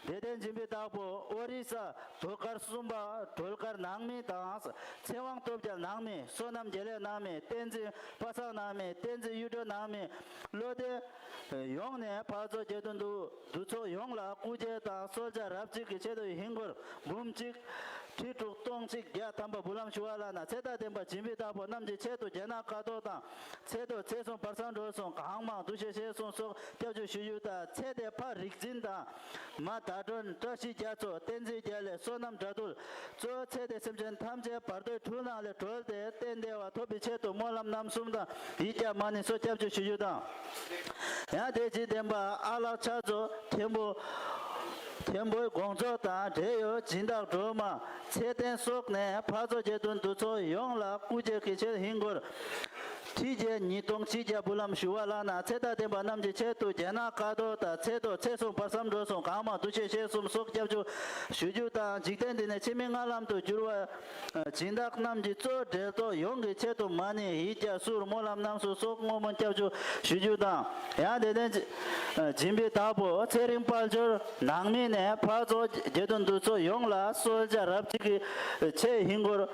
དད་ལྡན་སྦྱིན་པའི་བདག་པོ་ཨོ་རི་ས་ཟློས་གར་གསུམ་པ་སྒྲོལ་དཀར་ནང་མི་དང་། ཚེ་དབང་སྟོབས་རྒྱལ་ནང་མི། བསོད་ནམས་དགེ་ལེགས་ནང་མི། བསྟན་འཛིན་པ་སངས་ནང་མི། བསྟན་འཛིན་གཡུ་སྒྲོན་ནང་མི། བློ་ལྡན་ཡོངས་ནས་འཕགས་མཆོག་དགེ་འདུན་འདུ་འདུ་ཚོགས་ཡོངས་ལ་སྐུ་རྒྱལ་དང་གསོལ་ཇ་རབ་གཅིག་གི་ཆེད་དུ་ཧིན་སྒོར་འབུམ་གཅིག་ཁྲི་དྲུག་སྟོང་གཅིག་བརྒྱ་ཐམ་པ་འབུལ་ལམ་ཞུ་བ་ལགས་ན། ཚེ་དང་ལྡན་པ་སྦྱིན་པའི་བདག་པོ་རྣམས་ཀྱི་ཆེད་དུ་རྒྱ་ནག་ཁ་དོག་དང་། ཚེ་ཐོག་ཚེ་བཟུང་བར་མཚམས་འགྲོ་གསུམ་གང་མང་འདུ་ཤེས་སྲིད་གསུམ་སོགས་སྐྱབས་འཇུག་ཞུ་རྒྱུ་དང་། ཚེ་འདས་ཕ་རིག་འཛིན་དང་མ་ཟླ་སྒྲོན་བཀྲ་ཤིས་རྒྱ་མཚོ་བསྟན་འཛིན་རྒྱ་ལས་བསོད་ནམས་དགྲ་འདུལ་གཙོ་བོ་ཚེ་འདས་སེམས་ཅན་ཐམས་ཅད་བར་དོའི་འཁྲུལ་སྣང་ལས་གྲོལ་ཏེ་གཏན་བདེ་བ་ཐོབ་པའི་ཆེད་དུ་སྨོན་ལམ་རྣམ་གསུམ་དང་ཡིག་བརྒྱ་མ་ཎི་སོགས་སྐྱབས་འཇུག་ཞུ་རྒྱུ་དང་། ཡང་དེ་བཞིན་བསྟན་པ་ཨ་ལགས་ཕྱག་མཛོད་མཁན་པོ་མཁན་པོའི་དགོངས་རྫོགས་དང་འབྲེལ་ཡོད་སྦྱིན་བདག་སྒྲོལ་མ་ཚེ་བརྟན་སོགས་ནས་འཕགས་མཆོག་དགེ་འདུན་འདུ་ཚོགས་ཡོངས་ལ་སྐུ་རྒྱལ་གྱི་ཆེད་ཧིན་སྒོར་ཁྲི་བརྒྱད་ཉིས་སྟོང་ཆིག་བརྒྱ་འབུལ་ལམ་ཞུ་བ་ལགས་ན། ཚེ་དང་ལྡན་པ་རྣམས་ཀྱི་ཆེད་དུ་རྒྱ་ནག་ཁ་དོག་དང་ཚེ་ཐོག་ཚེ་བཟུང་བར་མཚམས་འགྲོ་གསུམ་གང་མང་འདུ་ཤེས་སྲིད་གསུམ་སོགས་སྐྱབས་འཇུག་ཞུ་རྒྱུ་དང་། འཇིག་རྟེན་འདི་ནས་ཕྱི་མའི་མངའ་ལམ་དུ་བསྒྱུར་བ་སྦྱིན་བདག་རྣམས་ཀྱི་གཙོ་འབྲེལ་ཐོག་ཡོངས་ཀྱི་ཆེད་དུ་མ་ཎི་ཡིག་བརྒྱ་གསུར་སྨོན་ལམ་རྣམ་གསུམ་སོགས་བསྔོ་སྨོན་སྐྱབས་འཇུག་ཞུ་རྒྱུ་དང་། ཡང་དེ་ལྡན་སྦྱིན་པའི་བདག་པོ་ཚེ་རིང་དཔལ་འབྱོར་ནང་མི་ནས་འཕགས་མཆོག་དགེ་འདུན་འདུ་ཚོགས་ཡོངས་ལ་གསོལ་ཇ་རབ་གཅིག་གི་ཆེད་ཧིན་སྒོར་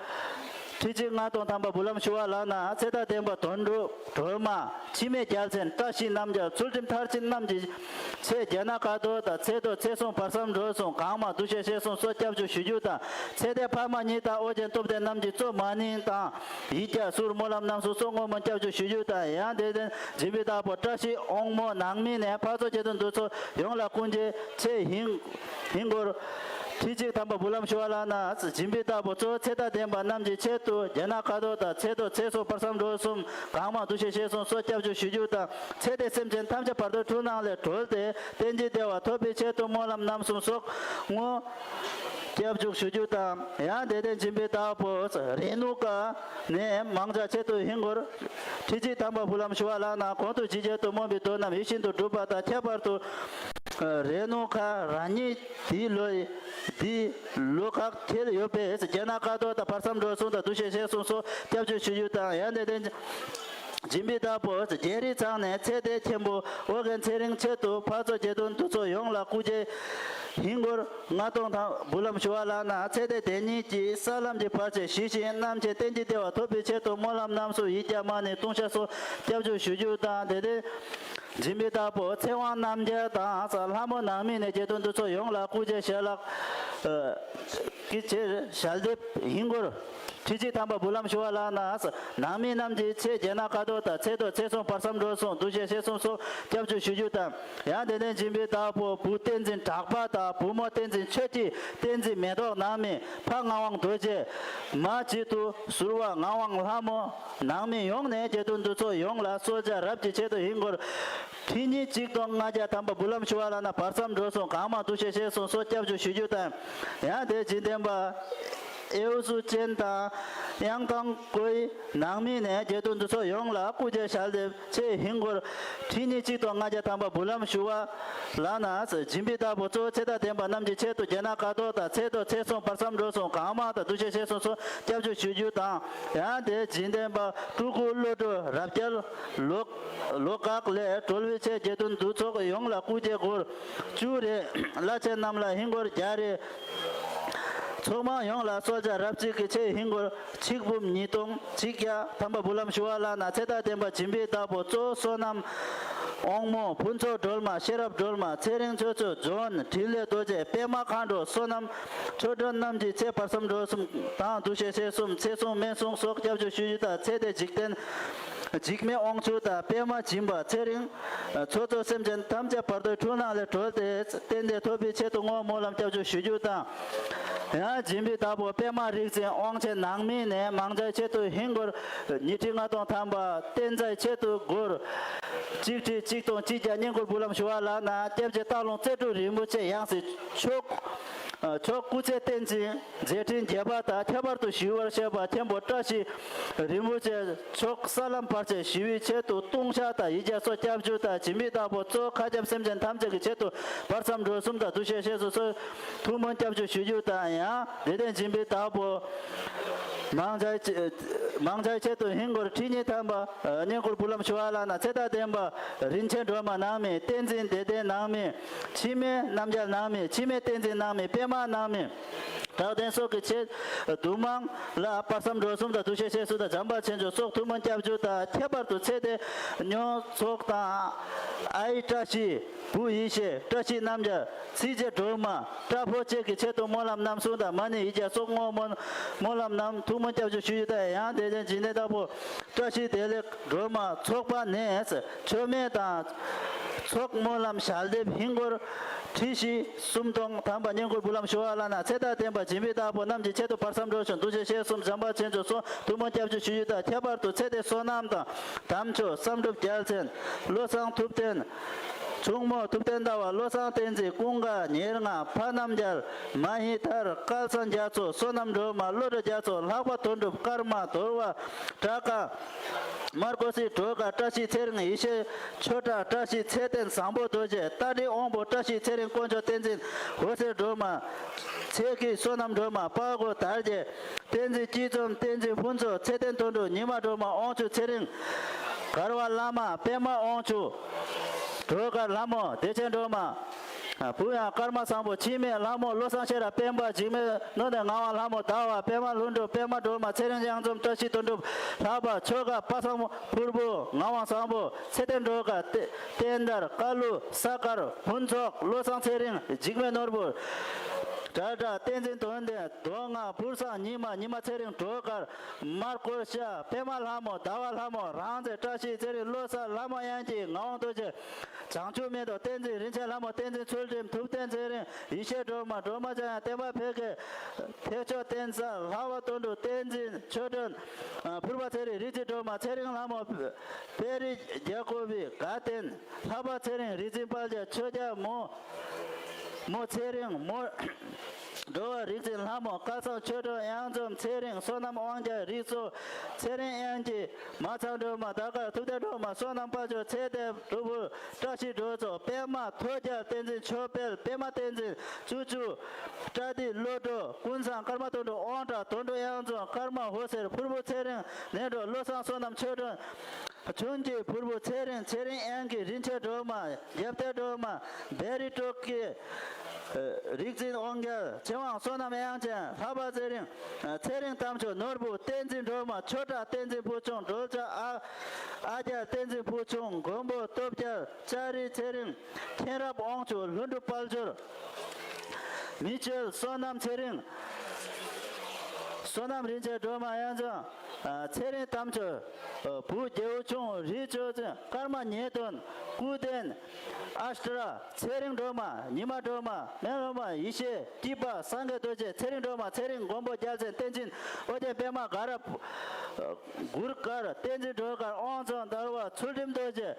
ཁྲི་གཅིག་ལྔ་སྟོང་ཐམ་པ་འབུལ་ལམ་ཞུ་བ་ལགས་ན། ཚེ་དང་ལྡན་པ་དོན་གྲུབ་སྒྲོལ་མ། འཆི་མེད་རྒྱལ་མཚན་བཀྲ་ཤིས་རྣམ་རྒྱལ། ཚུལ་ཁྲིམས་མཐར་ཕྱིན་རྣམས་ཀྱི་ཚེ་རྒྱ་ནག་ཁ་དོག་དང་ཚེ་ཐོག་ཚེ་བཟུང་བར་མཚམས་འགྲོ་གསུམ་གང་མང་འདུ་ཤེས་སྲིད་གསུམ་སོགས་སྐྱབས་འཇུག་ཞུ་རྒྱུ་དང་། ཚེ་འདས་ཕ་མ་གཉིས་དང་ཨོ་རྒྱན་སྟོབས་ལྡན་རྣམས་ཀྱི་གཙོ་མ་ཎི་དང་ཡིག་བརྒྱ་གསུར་སྨོན་ལམ་རྣམ་གསུམ་སོགས་བསྔོ་སྨོན་སྐྱབས་འཇུག་ཞུ་རྒྱུ་དང་། ཡང་དེ་ལྡན་སྦྱིན་པའི་བདག་པོ་བཀྲ་ཤིས་དབང་མོ་ནང་མི་ནས་འཕགས་མཆོག་དགེ་འདུན་འདུ་ཚོགས་ཡོངས་ལ་སྐུ་རྒྱལ་ཆེད་ཧིན་ཧིན་སྒོར་ཁྲི་གཅིག་ཐམ་པ་འབུལ་ལམ་ཞུ་བ་ལགས་ན། སྦྱིན་པའི་བདག་པོ་གཙོ་བོ་ཚེ་དང་ལྡན་པ་རྣམས་ཀྱི་ཆེད་དུ་རྒྱ་ནག་ཁ་དོག་དང་ཚེ་ཐོག་ཚེ་བཟུང་བར་མཚམས་འགྲོ་གསུམ་གང་མང་འདུ་ཤེས་སྲིད་གསུམ་སོགས་སྐྱབས་འཇུག་ཞུ་རྒྱུ་དང་། ཚེ་འདས་སེམས་ཅན་ཐམས་ཅད་བར་དོའི་འཁྲུལ་སྣང་ལས་གྲོལ་ཏེ་རྟེན་ཅིང་བདེ་བ་ཐོབ་པའི་ཆེད་དུ་སྨོན་ལམ་རྣམ་གསུམ་སོགས་བསྔོ། སྐྱབས་འཇུག་ཞུ་རྒྱུ་དང་། ཡང་དེ་ལྡན་སྦྱིན་པའི་བདག་པོ་རེ་ནུ་ཀ་ནས་མང་ཇ་ཆེད་དུ་ཧིན་སྒོར་ཁྲི་གཅིག་ཐམ་པ་འབུལ་ལམ་ཞུ་བ་ལགས་ན། གོང་དུ་ཇི་སྐད་དུ་སྨོན་པའི་དོན་རྣམས་ཡིད་བཞིན་དུ་འགྲུབ་པ་དང་། ཁྱད་པར་དུ་རེ་ནུ་ཀ་རང་ཉིད་དེའི་ལོ་དེའི་ལོ་ཁག་ཁེལ་ཡོད་པས་རྒྱ་ནག་ཁ་དོག་དང་བར་མཚམས་འགྲོ་གསུམ་དང་འདུ་ཤེས་སྲིད་གསུམ་སོགས་སྐྱབས་འཇུག་ཞུ་རྒྱུ་དང་། ཡང་དེ་ལྡན་སྦྱིན་པའི་བདག་པོ་རྒྱ་རི་ཚང་ནས་ཚེ་འདས་མཁན་པོ་ཨོ་རྒྱན་ཚེ་རིང་ཆེད་དུ་འཕགས་མཆོག་དགེ་འདུན་འདུ་ཚོགས་ཡོངས་ལ་སྐུ་རྒྱལ་ཧིན་སྒོར་ལྔ་སྟོང་ཐམ་འབུལ་ལམ་ཞུ་བ་ལགས་ན། ཚེ་འདས་དེ་ཉིད་ཀྱི་ས་ལམ་གྱི་བར་ཆད་ཞི་ཞིང་རྣམ་མཁྱེན་རྟེན་ཅིང་བདེ་བ་ཐོབ་པའི་ཆེད་དུ་སྨོན་ལམ་རྣམ་གསུམ་ཡིག་བརྒྱ་མ་ཎི་ལྟུང་བཤགས་སོགས་སྐྱབས་འཇུག་ཞུ་རྒྱུ་དང་། དེ་ལྟར་སྦྱིན་པའི་བདག་པོ་ཚེ་དབང་རྣམ་རྒྱལ་དང་ལྷ་མོ་ནང་མི་ནས་དགེ་འདུན་འདུ་ཚོགས་ཡོངས་ལ་སྐུ་རྒྱལ་ཞལ་ལག་ ཀྱི་ཆེད་ཞལ་འདེབས་ཧིན་སྒོར་ཁྲི་གཅིག་ཐམ་པ་འབུལ་ལམ་ཞུ་བ་ལགས་ན། ནང་མི་རྣམས་ཀྱི་ཆེད་རྒྱལ་ནག་ཁ་དོག་དང་ཚེ་ཏོག་ཚེ་སྲུང་བར་མཚམས་འགྲོ་སོང་འདུ་ཤེས་ཤེས་སོང་སོགས་སྐྱབས་བཅོལ་ཞུ་རྒྱུ་དང་། ཡང་དེ་ནས་སྦྱིན་པའི་བདག་པོ་བུ་བསྟན་འཛིན་གྲགས་པ་དང་བུ་མོ་བསྟན་འཛིན་ཆོས་སྐྱིད། བསྟན་འཛིན་མེ་ཏོག་ནང་མི་ཕ་ངག་དབང་རྡོ་རྗེ། མ་བྱི་དུ་ཟུར་པ་ངག་དབང་ལྷ་མོ། ནང་མི་ཡོངས་ནས་རྒྱལ་དོན་འདུ་ཚོགས་ཡོངས་ལ་གསོལ་ཇ་རབ་ཀྱི་ཆེད་དུ་ཧིན་སྒོར་ཁྲི་གཉིས་གཅིག་སྟོང་ལྔ་བརྒྱ་ཐམ་པ་འབུལ་ལམ་ཞུ་བ་ལགས་ན། བར་མཚམས་འགྲོ་སོང་གང་མང་འདུ་ཤེས་ཤེས་སོང་སོགས་སྐྱབས་བཅོལ་ཞུ་རྒྱུ་དང་། ཡང་དེ་རྗེས་བསྟན་པ་ཨེའུ་ཟུ་ཅན་དང་གཡང་ཐང་ཀོའི་ནང་མི་ནས་རྒྱལ་དོན་འདུ་ཚོགས་ཡོངས་ལ་སྐུ་ཕྱྭའི་ཞལ་འདེབས་ཆེད་ཧིན་སྒོར་ཁྲི་གཉིས་གཅིག་སྟོང་ལྔ་བརྒྱ་ཐམ་པ་འབུལ་ལམ་ཞུ་བ་ལགས་ན། སྦྱིན་པའི་བདག་པོ་གཙོ་བོ་ཚེ་བདག་ལྡན་པ་རྣམས་ཀྱི་ཆེད་དུ་རྒྱལ་ནག་ཁ་དོག་དང་ཚེ་ཏོག་ཚེ་སྲུང་བར་མཚམས་འགྲོ་སོང་གང་མང་དང་འདུ་ཤེས་ཤེས་སོང་སོགས་སྐྱབས་བཅོལ་ཞུ་རྒྱུ་དང་། ཡང་དེ་རྗེས་བསྟན་པ་སྤྲུལ་སྐུ་བློ་གྲོས་རབ་རྒྱལ་ལོ་ལོ་ཀག་ལས་གྲོལ་བའི་ཆེད་རྒྱལ་དོན་འདུ་ཚོགས་ཡོངས་ལ་སྐུ་ཕྱྭའི་སྒོར་བཅུ་རེ། བླ་ཆེན་རྣམས་ལ་ཧིན་སྒོར་བརྒྱ་རེ། ཚོགས་མང་ཡོངས་ལ་གསོལ་ཇ་རབ་གཅིག་གི་ཆེད་ཧིན་སྒོར་ཆིག་འབུམ་ཉིས་སྟོང་གཅིག་བརྒྱ་ཐམ་པ་འབུལ་ལམ་ཞུ་བ་ལགས་ན། ཚེ་བདག་ལྡན་པ་སྦྱིན་པའི་བདག་པོ་གཙོ་བོ་བསོད་ནམས་དབང་མོ། ཕུན་ཚོགས་སྒྲོལ་མ། ཤེས་རབ་སྒྲོལ་མ། ཚེ་རིང་ཆོས་སྐྱོང་། ཇོན། འཕྲིན་ལས་རྡོ་རྗེ། པད་མ་མཁའ་འགྲོ། བསོད་ནམས་ཆོས་སྒྲོན་རྣམས་ཀྱི་ཚེ་བར་མཚམས་འགྲོ་སོང་དང་འདུ་ཤེས་ཤེས་སོང་ཚེ་སྲུང་སྨན་སྲུང་སོགས་སྐྱབས་བཅོལ་ཞུ་རྒྱུ་དང་། ཚེ་འདས་འཇིག་རྟེན་འཇིགས་མེད་དབང་ཕྱུག་དང་པད་མ་སྦྱིན་པ། ཚེ་རིང་ཚོགས་གཙོ་སེམས་ཅན་ཐམས་ཅད་བར་དོའི་འཁྲུལ་སྣང་ལས་གྲོལ་ཏེ་གཏན་བདེ་ཐོབ་པའི་ཆེད་དུ་བསྔོ་སྨོན་ལམ་སྐྱབས་བཅོལ་ཞུ་རྒྱུ་དང་། ཡང་སྦྱིན་པའི་བདག་པོ་པད་མ་རིག་འཛིན་དབང་ཆེན་ནང་མི་ནས་མང་ཇའི་ཆེད་དུ་ཧིན་སྒོར་ཉི་ཁྲི་ལྔ་སྟོང་ཐམ་པ། བསྟན་རྩའི་ཆེད་དུ་སྒོར་གཅིག་ཁྲི་གཅིག་སྟོང་གཅིག་བརྒྱ་བསྙེན་བཀུར་འབུལ་ལམ་ཞུ་བ་ལགས་ན། སྐྱབས་རྗེ་སྟག་ལུང་རྩེ་དྲུག་རིན་པོ་ཆེ་ཡང་སྲིད་མཆོག་མཆོག་སྐུ་ཚེ་བརྟན་ཅིང་མཛད་འཕྲིན་རྒྱས་པ་དང་། ཁྱད་པར་དུ་ཞི་བར་གཤེགས་པ་མཁན་པོ་བཀྲ་ཤིས་རིན་པོ་ཆེ་མཆོག་ས་ལམ་བར་ཆད་ཞི་བའི་ཆེད་དུ་ལྟུང་བཤགས་དང་ཡིག་བརྒྱ་སོགས་སྐྱབས་བཅོལ་དང་། སྦྱིན་པའི་བདག་པོ་གཙོ་བོ་མཁའ་ཁྱབ་སེམས་ཅན་ཐམས་ཅད་ཀྱི་ཆེད་དུ་བར་མཚམས་འགྲོ་གསུམ་དང་འདུ་ཤེས་ཤེས་སོང་སོགས་ཐུགས་སྨོན་སྐྱབས་བཅོལ་ཞུ་རྒྱུ་དང་། ཡང་དེ་ལྟར་སྦྱིན་པའི་བདག་པོ་མང་ཇའི་མང་ཇའི་ཆེད་དུ་ཧིན་སྒོར་ཁྲི་གཉིས་ཐམ་པ་བསྙེན་བཀུར་འབུལ་ལམ་ཞུ་བ་ལགས་ན། ཚེ་བདག་ལྡན་པ་རིན་ཆེན་སྒྲོལ་མ་ནང་མི། བསྟན་འཛིན་བདེ་ལྡན་ནང་མི། འཆི་མེད་རྣམ་རྒྱལ་ནང་མི། འཆི་མེད་བསྟན་འཛིན་ནང་མི། པད་མ་ནང་མི། གྲགས་ལྡན་སོགས་ཀྱི་ཆེད་དུ་མང་ལ་བར་མཚམས་འགྲོ་གསུམ་དང་འདུ་ཤེས་ཤེས་སོང་དང་། བྱམས་པ་ཆེན་མཆོག་སོགས་ཐུགས་སྨོན་སྐྱབས་བཅོལ་དང་། ཁྱད་པར་དུ་ཚེ་འདས་མྱོང་ཚོགས་དང་། ཨའི་བཀྲ་ཤིས། བུ་ཡེ་ཤེས། བཀྲ་ཤིས་རྣམ་རྒྱལ། ཚིག་རྗེ་སྒྲོལ་མ། བཀྲ་ཕོ་བཅས་ཀྱི་ཆེད་དུ་སྨོན་ལམ་རྣམ་གསུམ་དང་། མ་ཎི་ཡིག་བརྒྱ་སོགས་བསྔོ་སྨོན་སྨོན་ལམ་རྣམས་ཐུགས་སྨོན་སྐྱབས་བཅོལ་ཞུ་རྒྱུ་དང་། ཡང་དེ་བཞིན་འཇིག་རྟེན་བདག་པོ་བཀྲ་ཤིས་བདེ་ལེགས་སྒྲོལ་མ་ཚོགས་པ་ནས་མཆོད་མེ་དང་ཚོགས་སྨོན་ལམ་ཞལ་འདེབས་ཧིན་སྒོར་ཁྲི་བཞི་སུམ་སྟོང་ཐམ་པ་བསྙེན་བཀུར་འབུལ་ལམ་ཞུ་བ་ལགས་ན། ཚེ་བདག་ལྡན་པ་སྦྱིན་པའི་བདག་པོ་རྣམས་ཀྱི་ཆེད་དུ་བར་མཚམས་འགྲོ་གསུམ་འདུ་ཤེས་ཤེས་སོང་བྱམས་པ་ཆེན་མཆོག་སོགས་ཐུགས་སྨོན་སྐྱབས་བཅོལ་ཞུ་རྒྱུ་དང་། ཁྱད་པར་དུ་ཚེ་འདས་བསོད་ནམས་དང་དམ་ཆོས་བསམ་གྲུབ་རྒྱལ་མཚན། བློ་བཟང་ཐུབ་བསྟན། ཆུང་མོ་ཐུབ་བསྟན་ཟླ་བ། བློ་བཟང་བསྟན་འཛིན། ཀུན་དགའ་ཉེར་ལྔ། ཕ་རྣམ་རྒྱལ། མ་ཧི་ཐར། སྐལ་བཟང་རྒྱ་མཚོ། བསོད་ནམས་སྒྲོལ་མ། བློ་གྲོས་རྒྱ་མཚོ། ལྷག་པ་དོན་གྲུབ། ཀརྨ་དོལ་པ། དྲག་དཀར། མར་ཀོ་སི། སྒྲོལ་དཀར། བཀྲ་ཤིས་ཚེ་རིང་། ཡེ་ཤེས་ཆོས་གྲགས། བཀྲ་ཤིས་ཚེ་བརྟན། བཟང་པོ་རྡོ་རྗེ། རྟ་མགྲིན་དབང་པོ། བཀྲ་ཤིས་ཚེ་རིང་། དཀོན་མཆོག་བསྟན་འཛིན། འོད་ཟེར་སྒྲོལ་མ། ཚེ་སྐྱིད། བསོད་ནམས་སྒྲོལ་མ། དཔའ་བོ་དར་རྒྱས། བསྟན་འཛིན་སྐྱིད་འཛོམས། བསྟན་འཛིན་ཕུན་ཚོགས། ཚེ་བརྟན་དོན་གྲུབ། ཉི་མ་སྒྲོལ་མ། དབང་ཕྱུག་ཚེ་རིང་། གར་བ་བླ་མ། པད་མ་དབང་ཕྱུག། སྒྲོལ་དཀར་ལྷ་མོ། བདེ་ཆེན་སྒྲོལ་མ། བུ་ཡང་ཀརྨ་བཟང་པོ། འཆི་མེད་ལྷ་མོ། བློ་བཟང་ཤེས་རབ། སྤེན་པ། འཇིགས་མེད་སྣོད་ལྡན། ངག་དབང་ལྷ་མོ། ཟླ་བ། པད་མ་ལྷུན་གྲུབ། པད་མ་སྒྲོལ་མ། ཚེ་རིང་གཡང་འཛོམས། བཀྲ་ཤིས་དོན་གྲུབ། ལྷག་པ་ཆོས་དགའ། པ་སངས་ཕུར་བུ། ངག་དབང་བཟང་པོ། ཚེ་བརྟན་སྒྲོལ་དཀར། བསྟན་དར། ཀ་ལུ། ས་དཀར། ཕུན་ཚོགས། བློ་བཟང་ཚེ་རིང་། འཇིགས་མེད་ནོར་བུ། དགྲ་དགྲ། བསྟན་འཛིན་དོན་ལྡན། མདོ་སྔགས། བུར་སངས། ཉི་མ། ཉི་མ་ཚེ་རིང་། སྒྲོལ་དཀར། མར་ཀོ་ཤ། པད་མ་ལྷ་མོ། ཟླ་བ་ལྷ་མོ། རང་བཙན། བཀྲ་ཤིས་ཚེ་རིང་། བློ་གསར། ལྷ་མོ་དབྱངས་སྐྱིད། ངག་དབང་རྡོ་རྗེ། བྱང་ཆུབ་མེ་ཏོག་བསྟན་འཛིན། རིན་ཆེན་ལྷ་མོ། བསྟན་འཛིན་ཚུལ་ཁྲིམས། ཐུབ་བསྟན་ཚེ་རིང་། ཡེ་ཤེས་སྒྲོལ་མ། སྒྲོལ་མ་འཇམ་དབྱངས། བསྟན་པ་འཕེལ་རྒྱས། ཐེག་མཆོག་བསྟན་རྩ། ལྷག་པ་དོན་གྲུབ། བསྟན་འཛིན་ཆོས་སྒྲོན། ཕུར་པ་ཚེ་རིང་། རིག་འཛིན་སྒྲོལ་མ། ཚེ་རིང་ལྷ་མོ། དཔལ་རི་རྒྱལ་ཀོ་བི། དགའ་ལྡན། ལྷག་པ་ཚེ་རིང་། རིག་འཛིན་དཔལ་རྒྱལ། ཆོས་རྒྱལ་མོ། མོ་ཚེ་རིང་། མོ། འགྲོ་བ་རིག་འཛིན་ལྷ་མོ། སྐལ་བཟང་ཆོས་སྒྲོན། གཡང་འཛོམས་ཚེ་རིང་། བསོད་ནམས་དབང་རྒྱལ། རིག་གསོ་ཚེ་རིང་། དབྱངས་སྐྱིད། མ་ཚང་སྒྲོལ་མ། དར་དཀར་ཐུབ་བསྟན་སྒྲོལ་མ། བསོད་ནམས་དཔལ་འབྱོར། ཚེ་བརྟན་སྒྲུབ་ཕུག་བཀྲ་ཤིས་སྒྲོལ་ཚོགས། པད་མ་ཐོད་རྒྱལ་བསྟན་འཛིན་ཆོས་འཕེལ། པད་མ་བསྟན་འཛིན་བཅུ་བཅུ། བཀྲ་ཤིས་བློ་གྲོས། ཀུན་བཟང་། ཀརྨ་དོན་གྲུབ། དབང་གྲགས། དོན་གྲུབ་གཡང་འཛོམས། ཀརྨ་འོད་ཟེར། ཕུར་བུ་ཚེ་རིང་ལྷུན་གྲུབ། བློ་བཟང་བསོད་ནམས་ཆོས་སྒྲོན། ཆུང་སྐྱིད། ཕུར་བུ་ཚེ་རིང་། ཚེ་རིང་། དབྱངས་སྐྱིད། རིན་ཆེན་སྒྲོལ་མ། རྒྱལ་བསྟན་སྒྲོལ་མ། བེ་རི་སྤྲོ་སྐྱིད། རིག་འཛིན་དབང་རྒྱལ། ཆོས་དབང་བསོད་ནམས་དབྱངས་ཅན། ལྷག་པ་ཚེ་རིང་། ཚེ་རིང་དམ་ཆོས་ནོར་བུ། བསྟན་འཛིན་སྒྲོལ་མ། ཆོས་གྲགས་བསྟན་འཛིན་བུ་ཆུང་། སྒྲོལ་ལྕགས་ཨ་ཨ་རྒྱལ་བསྟན་འཛིན་བུ་ཆུང་། མགོན་པོ་སྟོབས་རྒྱལ། ལྕགས་རི་ཚེ་རིང་། མཁྱེན་རབ་དབང་ཕྱུག་ལྷུན་གྲུབ་དཔལ་འབྱོར། མི་བཅོལ་བསོད་ནམས་ཚེ་རིང་། བསོད་ནམས་རིན་ཆེན་སྒྲོལ་མ་དབྱངས་ཅན། ཚེ་རིང་དམ་ཆོས། བུ་རྒྱལ་པོ་ཆུང་རི་ཅོ་ཅན། ཀརྨ་ཉེས་དོན། སྐུ་ལྡན། ཨ་ཤྲ། ཚེ་རིང་སྒྲོལ་མ། ཉི་མ་སྒྲོལ་མ། མེ་ལོང་མ། ཡེ་ཤེས། སྐྱིད་པ། སངས་རྒྱས་རྡོ་རྗེ། ཚེ་རིང་སྒྲོལ་མ། ཚེ་རིང་མགོན་པོ། རྒྱལ་མཚན། བསྟན་འཛིན། ཨོ་རྒྱན་པདྨ་དགའ་རབ། གུར་དཀར། བསྟན་འཛིན་སྒྲོལ་དཀར། དབང་བྱུང་དར་བ། ཚུལ་ཁྲིམས་རྡོ་རྗེ།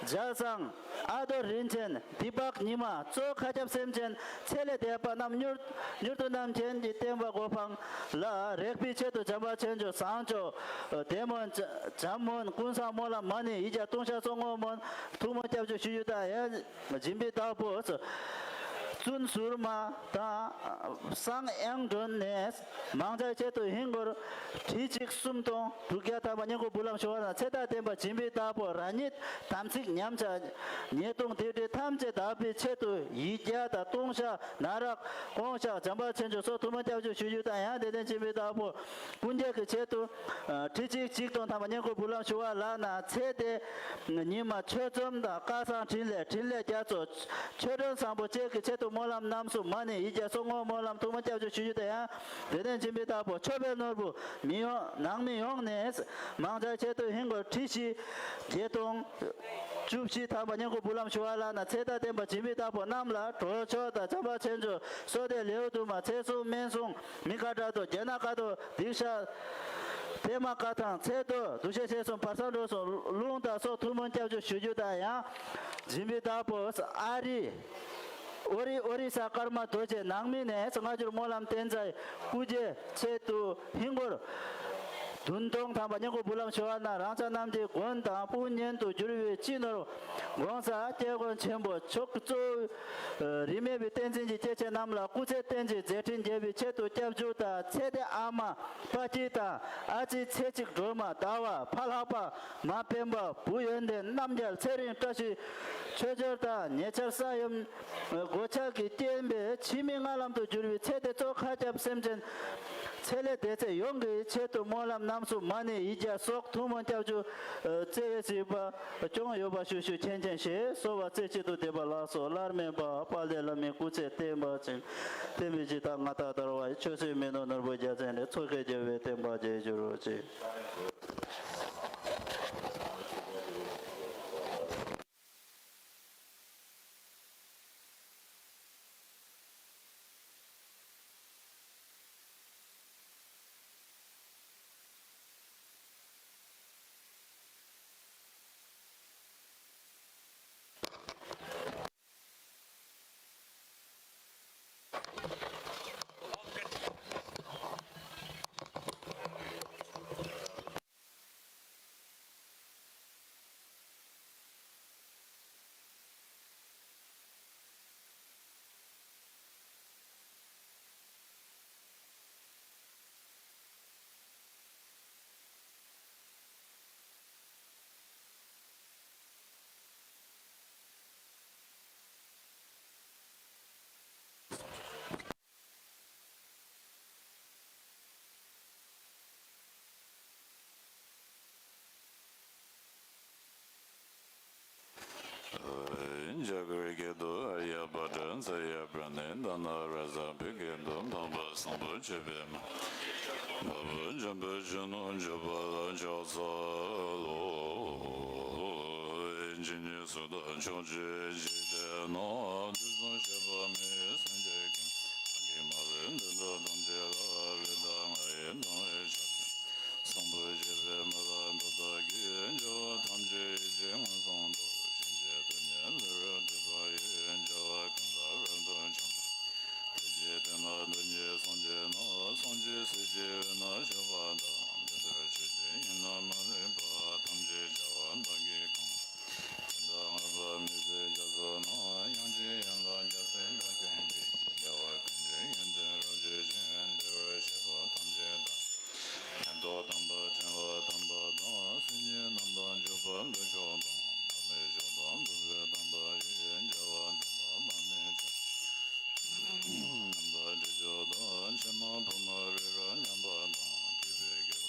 ཇ་བཟང་། ཨ་རྡོ་རིན་ཆེན། སྡིག་པ་ཉི་མ། གཙོ་མཁའ་ཁྱབ་སེམས་ཅན་ཚེ་ལས་འདས་པ་རྣམས་མྱུར་མྱུར་དུ་རྣམ་མཁྱེན་གྱི་བསྟན་པ་གོ་འཕང་ལ་རེག་པའི་ཆེད་དུ་བྱམས་པ་ཆོས་འབྱོར་བཟང་སྤྱོད་བདེ་སྨོན་བྱམས་སྨོན་ཀུན་བཟང་སྨོན་ལམ་མ་ཎི་ཡིག་བརྒྱ་ལྟུང་བཤགས་གསུམ་བསྔོ་སྨོན་ཐུགས་སྨོན་སྐྱབས་འཇུག་ཞུ་རྒྱུ་དང་ཡང་། སྦྱིན་པའི་བདག་པོ། བཙུན་ཟུར་མ་དང་། བསང་གཡང་སྒྲོན་ནས། མང་ཇའི་ཆེད་དུ་ཧིན་སྒོར། ཁྲི་གཅིག་སུམ་སྟོང་དྲུག་བརྒྱ་ཐམ་པ་བསྙེན་བཀུར་འབུལ་ལམ་ཞུ་བ་དང་ཚེ་དང་ལྡན་པ་སྦྱིན་པའི་བདག་པོ་རང་ཉིད་དམ་ཚིག་ཉམས་ཆག་ཉེས་ལྟུང་སྡིག་སྒྲིབ་ཐམས་ཅད་དག་པའི་ཆེད་དུ་ཡིག་བརྒྱ་དང་ལྟུང་བཤགས་ན་རག་སྐོང་བཤགས་བྱམས་པ་ཆོས་འབྱོར་སོགས་ཐུགས་སྨོན་སྐྱབས་འཇུག་ཞུ་རྒྱུ་དང་ཡང་དེ་ལྡན་སྦྱིན་པའི་བདག་པོ། ཀུན་མཁྱེན་གྱི་ཆེད་དུ། ཁྲི་གཅིག་གཅིག་སྟོང་ཐམ་པ་བསྙེན་བཀུར་འབུལ་ལམ་ཞུ་བ་ལགས་ན་ཚེ་འདི། ཉི་མ་ཆོས་འཛོམས་དང་སྐལ་བཟང་འཕྲིན་ལས་འཕྲིན་ལས་རྒྱ་མཚོ། ཆོས་སྒྲོན་བཟང་པོ་བཅས་ཀྱི་ཆེད་དུ་སྨོན་ལམ་རྣམ་གསུམ་མ་ཎི་ཡིག་བརྒྱ་སོགས་བསྔོ་སྨོན་ལམ་ཐུགས་སྨོན་སྐྱབས་འཇུག་ཞུ་རྒྱུ་དང་ཡང་། དེ་ལྡན་སྦྱིན་པའི་བདག་པོ་མཆོད་པའི་ནོར་བུ་མི་ཡོང་ནང་མི་ཡོངས་ནས་མང་ཇའི་ཆེད་དུ་ཧིན་སྒོར་ཁྲི་བཞི་བརྒྱད་སྟོང་བཅུ་བཞི་ཐམ་པ་བསྙེན་བཀུར་འབུལ་ལམ་ཞུ་བ་ལགས་ན་ཚེ་དང་ལྡན་པ་སྦྱིན་པའི་བདག་པོ་རྣམས་ལ་གྲོགས་མཆོག་དང་བྱམས་པ་ཆོས་འབྱོར་བསོད་བདེ་ལེའུ་དུ་མ་ཚེ་སྲུང་སྨན་སྲུང་། མི་དཀར་དགྲ་གདོན་རྒྱ་ནག་དཀར་གདོན་སྡིག་བཤགས། པདྨ་བཀའ་ཐང་ཚེ་བདོ་གདུལ་བྱ་ཞེས་གསུངས་བར་གསང་འགྲོ་གསུམ་རླུང་དང་སྲོག་ཐུན་མོང་སྐྱབས་འཇུག་ཞུ་རྒྱུ་དང་ཡང་། སྦྱིན་པའི་བདག་པོ་ཨ་རི། ཨོ་རི་ཨོ་རི་ས་ཀརྨ་རྡོ་རྗེ་ནང་མི་ནས་སྔ་འགྱུར་སྨོན་ལམ་བསྟན་རྩ་སྐུ་རྗེས་ཆེད་དུ་ཧིན་སྒོར། བདུན་སྟོང་ཐམ་པ་བསྙེན་བཀུར་འབུལ་ལམ་ཞུ་བ་ན་རང་ཅག་རྣམས་ཀྱི་མགོན་དང་དཔུང་གཉེན་དུ་གྱུར་བའི་སྤྱི་ནོར་༸གོང་ས་སྐྱབས་མགོན་ཆེན་པོ་མཆོག་གཙོ་བོའི་རིས་མེད་པའི་བསྟན་འཛིན་གྱི་སྐྱེས་ཆེན་རྣམས་ལ་སྐུ་ཚེ་བརྟན་ཅིང་མཛད་འཕྲིན་རྒྱས་པའི་ཆེད་དུ་སྐྱབས་འཇུག་དང་ཚེ་འདས་ཨ་མ་དཔའ་སྐྱིད་དང་ཨ་ཅེ་ཚེ་གཅིག་སྒྲོལ་མ་ཟླ་བ་ཕ་ལྷག་པ་མ་སྤེན་པ་བུ་ཡོན་ཏན་རྣམ་རྒྱལ་ཚེ་རིང་བཀྲ་ཤིས་ཆོས་འབྱོར་དང་ཉེ་ཆར་ས་ཡོམ་གོད་ཆག་གི་རྐྱེན་པས་ཕྱི་མའི་མངའ་ལམ་དུ་གྱུར་བའི་ཚེ་འདས་གཙོ་མཁའ་ཁྱབ་སེམས་ཅན་ཚེ་ལས་འདས་ཚེ་ཡོངས་ཀྱི་ཆེད་དུ་སྨོན་ལམ་རྣམ་གསུམ་མ་ཎི་ཡིག་བརྒྱ་སོགས་ཐུན་མོང་སྐྱབས་འཇུག་བརྩེ་བས་གཟིགས་པ་སྐྱོང་ཡོད་པ་ཞུ་ཞུ་མཁྱེན་མཁྱེན་ཞེས་གསོལ་བ་རྩེ་གཅིག་ཏུ་འདེབས་པ་ལགས་སོ། སླར་མེ་འབར་དཔལ་ལྡན་བླ་མའི་སྐུ་ཚེ་བརྟན་པ་ཅིང་། བསྟན་པའི་གཞི་བདག་མངའ་བདག་དར་བ་ཡི། ཆོས་སྲིད་མི་ནོར་ནོར་བུ་རྒྱལ་མཚན་རེད། མཚོ་སྐྱེས་རྒྱལ་བའི་བསྟན་པ་རྒྱས་གྱུར་ཅིག། འཇའ་གུར་གྱི་དུ་ཡ་པ་ཏྲ་ས་ཡ་པྲ་ནི་ད་ན་ར་ས་བི་གི་དུ་འཕགས་པ་སངས་པོ་ཆེ་བའི་མ། མ་བུ་འཇམ་པོ་ཆེ་ནོ་འཇུག་པ་ལ་ཕྱག་འཚལ་ལོ། ཇི་སྙེད་སུ་དག་ཕྱོགས་བཅུའི་འཇིག་རྟེན་ན། དུས་གསུམ་གཤེགས་པ་མི་ཡི་སེམས་ཅན་ཀུན། གང་གིས་མ་ལུས་འདི་འདྲ་ཐམས་ཅད་ལ། བློས་བཏང་ང་ཡིས་གཏང་བའི་ཕྱག་འཚལ། སངས་པོ་ཆེ་བའི་མི་ལ་མདུན་བདར་ཞིང་། རྒྱལ་བ་ཐམས་ཅད་ཡིད་ཀྱིས་མངོན་སུམ་དུ། ཞིང་གི་རྡུལ་སྙེད་ལེ་ལོ་འདུས་པ་ཡི། རྒྱལ་བ་ཀུན་ལ་རབ་ཏུ་འབྱུང་བ། བདུད་ཀྱི་དོན་ལ་གདོན་གྱིས་སངས་རྒྱས་ན། སངས་རྒྱས་སྲས་ཀྱི་དབུས་ན་བཞུགས་པ་དང་། འདི་ལྟར་ཆོས་ཀྱི་དབྱིངས་ན་མ་ལུས་པ། ཐམས་ཅད་རྒྱལ་བ་དག་གིས་གང་། དེ་དག་མངོན་པར་མི་བཟད་རྒྱ་མཚོ་ན། དབྱངས་ཀྱི་ཡན་ལག་བརྒྱ་བྱིན་དྲུག་ཀུན་གྱིས། རྒྱལ་བ་ཀུན་གྱི་ཡོན་ཏན་རབ་བརྗོད་ཅིང་། བདེ་བར་གཤེགས་པ་ཐམས་ཅད་དང་། ཡོན་ཏན་དམ་པ་ཕྲིན་ལས་དམ་པ་དང་། སེམས་ཉིད་རྣམ་དག་འཇུག་པ་མདོ་མཆོག་དང་། ཐ་མལ་སྤྱོད་དང་ལུས་པའི་དམ་པ་ཡི། རྒྱལ་བ་དེ་དག་བླ་མེད་མཆོག་རྣམ་དག་སྤྱོད་མཆོག་དང་། ཕྱི་མ་ཕུང་པོ་རི་རབ་མཉམ་པ་དང་། བརྒྱུད་པའི་དགེ་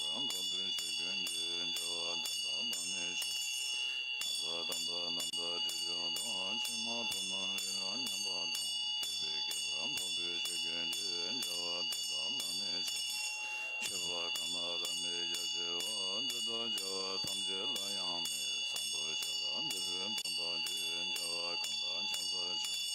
བྱ་བ་ཐམས་ཅད་ལ་ཡང་མེད། བཟང་པོ་བྱ་བ་འདི་ཕན་དང་ཐམས་ཅད་བྱ་བ་གང་དག་ཕྱག་འཚལ་ཞིང་།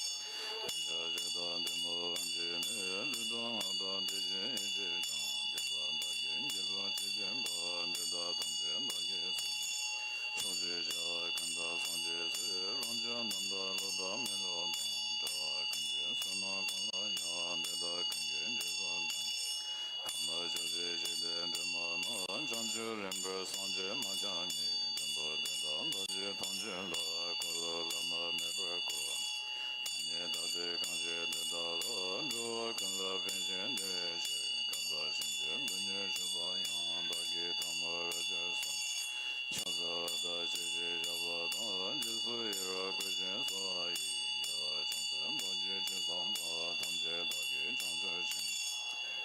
དམ་བཅའ་བཞི་དང་གཏི་མུག་ཕམ་བྱས་ནས། ལུས་དང་ངག་དང་བདེ་ཆེན་ཡིད་ཀྱིས་ཀྱང་། བསྟན་པ་བདག་གིས་འཇིག་པར་བྱེད་ཅིང་པ། འདི་དག་ཐམས་ཅད་བདག་གིས་བསམ། ཕྱོགས་བཅུའི་བྱ་བ་ཀུན་དག་སངས་རྒྱས་སྲས། རང་ཅག་རྣམ་དག་ལོ་དང་མི་ལོ་དང་། འགྲོ་བ་ཀུན་གྱི་བསོད་ནམས་ཀུན་ལ་ཡང་། འདི་དག་ཀུན་གྱི་རྗེས་སུ་བདག་གམ་ལ་སྤྱོད་པའི་འཇིག་རྟེན་དྲི་མ་ན། བྱང་ཆུབ་རིམ་པར་སངས་རྒྱས་མ་ཆགས་ཉིད། མགོན་པོ་འདི་དག་བདག་བཅས་ཐམས་ཅད་ལ། འཁོར་ལོ་བླ་ན་མེད་པར་བསྐོར་བ། ཉིད་བདག་ལྟའི་གང་ཞིག་འདི་དག་ལ། འགྲོ་བ་ཀུན་ལ་ཕན་ཞིང་བདེ་བའི་ཕྱིར། བསྐལ་པ་གཞན་གྱི་སྡུག་བསྔལ་ཆོད་པ་ཡང་། བདག་གིས་ཐོག་མར་བྱས་སོ། ཕྱག་འཚལ་བ་དང་བཅས་ཏེ་བཤགས་པ་དང་། རྗེས་སུ་ཡི་རང་བསྐུལ་ཞིང་གསོལ་བ་ཡི། རྒྱལ་བ་བྱང་སེམས་རྡོ་རྗེ་འཆང་དམ་པ། ཐམས་ཅད་བདག་གིས་བསྐྱངས་གྱུར་ཅིང་།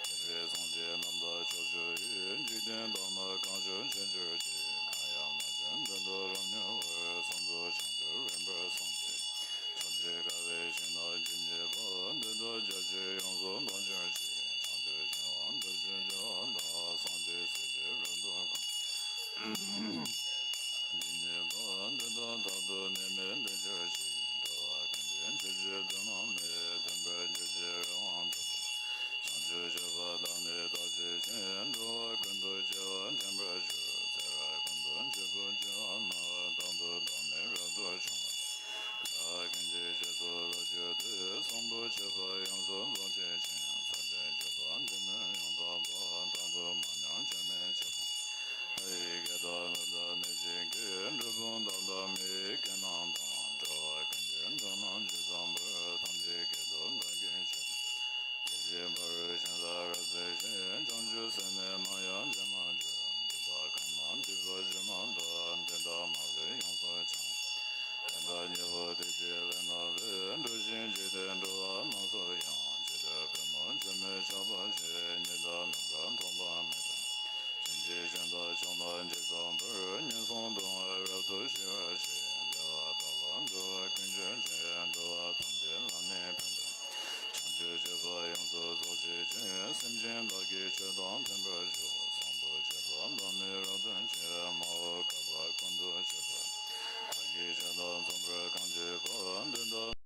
ཐེག་པའི་སངས་རྒྱས་རྣམས་དང་ཕྱོགས་བཅུ་ཡི། འཇིག་རྟེན་དག་ན་གང་བྱུང་མཆོད་གྱུར་ཅིག། གང་ཡང་མ་བྱོན་དོན་དུ་རབ་མྱུར་བར། སངས་རྒྱས་བྱང་ཆུབ་རིམ་པར་སངས་རྒྱས། ཕྱོགས་བཅུའི་དགའ་བའི་ཞིང་རྣམས་ཇི་སྙེད་པ། འདི་དག་རྒྱ་ཆེར་ཡོངས་སུ་རྫོགས་གྱུར་ཅིག། བྱང་ཆུབ་ཤིང་དབང་རྡོ་རྗེ་འཆང་དང་། སངས་རྒྱས་སྲས་ཀྱི་རབ་ཏུ་བསྐང་། ཇི་སྙེད་པ། འདི་དག་དག་ཏུ་ནད་མེད་བདེ་གྱུར་ཅིག། འགྲོ་བ་ཀུན་གྱི་མཆོད་བརྗོད་དོན་དམ་ནི། མཐུན་པར་གྱུར་ཅིང་རང་དབང་འཕེལ། བྱང་ཆུབ་སྤྱོད་པ་དང་ནི་རྟག་གཅིག་མཁྱེན། འགྲོ་བ་ཀུན་ཏུ་སྐྱེ་བ་དྲན་པར་གྱུར། ཚེ་རབས་ཀུན་ཏུ་མཆོད་པར་བགྱི་བ་ན། རྟག་ཏུ་བདག་ནི་རབ་ཏུ་བྱུང་བ། བདག་ཀུན་གྱི་རྗེས་སུ་བསླབ་གྱུར་ཏེ། བཟང་པོ་སྤྱོད་པ་ཡོངས་སུ་རྫོགས་བྱེད་ཅིང་། ཚུལ་ཁྲིམས་སྤྱོད་པ་འདི་ནི་ཡང་དག་པ། དང་པོ་མ་ཉམས་སྤྱོད་མི་བྱེད་པ། ལྷ་ཡི་སྐད་དང་ཀླུ་དང་གནོད་སྦྱིན་སྐད། འབྲུག་སྤུན་དག་དང་མི་ཡི་སྐད་རྣམས་དང་། འགྲོ་བ་ཀུན་གྱི་སྒྲ་རྣམས་ཇི་ཙམ་པར། ཐམས་ཅད་སྐད་དུ་བདག་གིས་ཆོས་བསྟན། དེ་བཞིན་ཕ་རོལ་ཕྱིན་ལ་རབ་གསལ་ཞིང་། བྱང་ཆུབ་སེམས་ནི་ནམ་ཡང་བརྗེད་མ་གྱུར། འདུས་པ་ཁམས་ན་འདུས་པ་ཇི་མ་འདུག། འདི་དག་མ་ལུས་ཡོངས་སུ་འཆང་། དེ་དག་ཉེ་བར་དེ་ཅིག་ལེགས་ན་ལེགས། འགྲོ་ཞིང་འཇིག་རྟེན་འགྲོ་བ་རྣམས་སུ་ཡང་། ཇི་ལྟར་པུས་མོ་འཆུ་མེད་ཆགས་པ་བཞིན། ཉི་ཟླ་ནམ་མཁར་ཐོགས་པ་མེད་པར། ལྷན་ཅིག་བྱོན་དང་ཕྱོགས་རྣམས་ཇི་ཙམ་པར། ངན་སོང་སྡུག་བསྔལ་རབ་ཏུ་ཞི་བར་བྱེད། བདེ་བ་དག་ལ་འགྲོ་བ་ཀུན་སྤྱོད་ཅིང་། འགྲོ་བ་ཐམས་ཅད་ལ་ནི་ཕན་དང་། བྱང་ཆུབ་སྤྱོད་པ་ཡོངས་སུ་རྫོགས་བྱེད་ཅིང་། སེམས་ཅན་བདག་གིས་ཆོས་དང་མཐུན་པར་ཤོག། བཟང་པོ་སྤྱོད་པ་བདག་ནི་རབ་ཏུ་སྤྱད། མ་འོངས་བསྐལ་པ་ཀུན་ཏུ་སྤྱོད་པ། བདག་གིས་ཆོས་དང་མཚུངས་པར་གང་བགྱིས་པ། འདི་དག་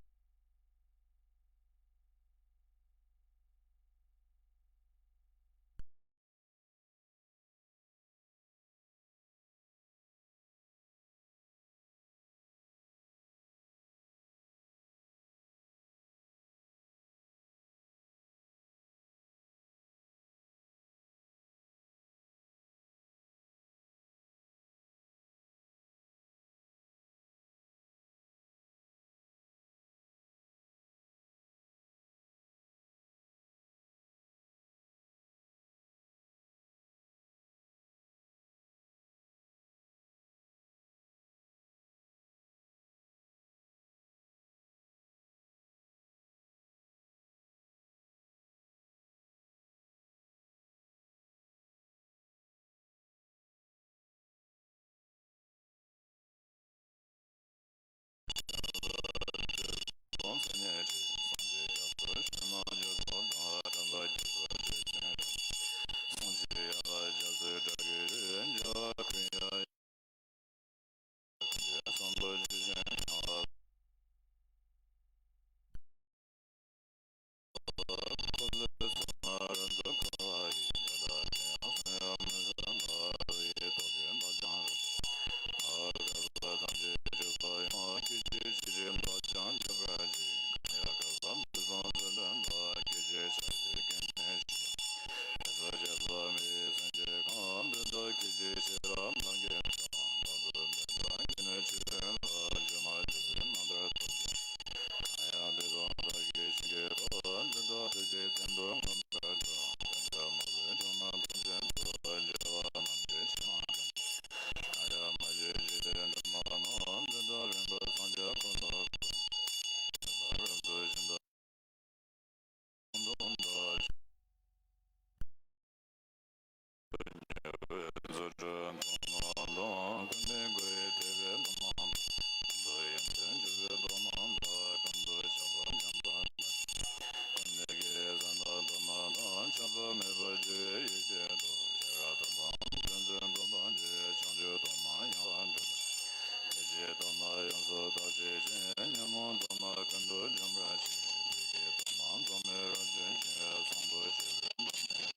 སོ་ཐག་ཆོད་ཅིང་ཉོན་མོངས་དུ་མ་ཀུན་ཏུ་འཇོམས་པར་བྱེད། བདེ་སྐྱིད་དུ་མ་ཐོགས་མེད་རབ་བྱུང་ཞིང་། བཟང་པོ་སྤྱོད་པའི་བདག་མེད་ཀྱི།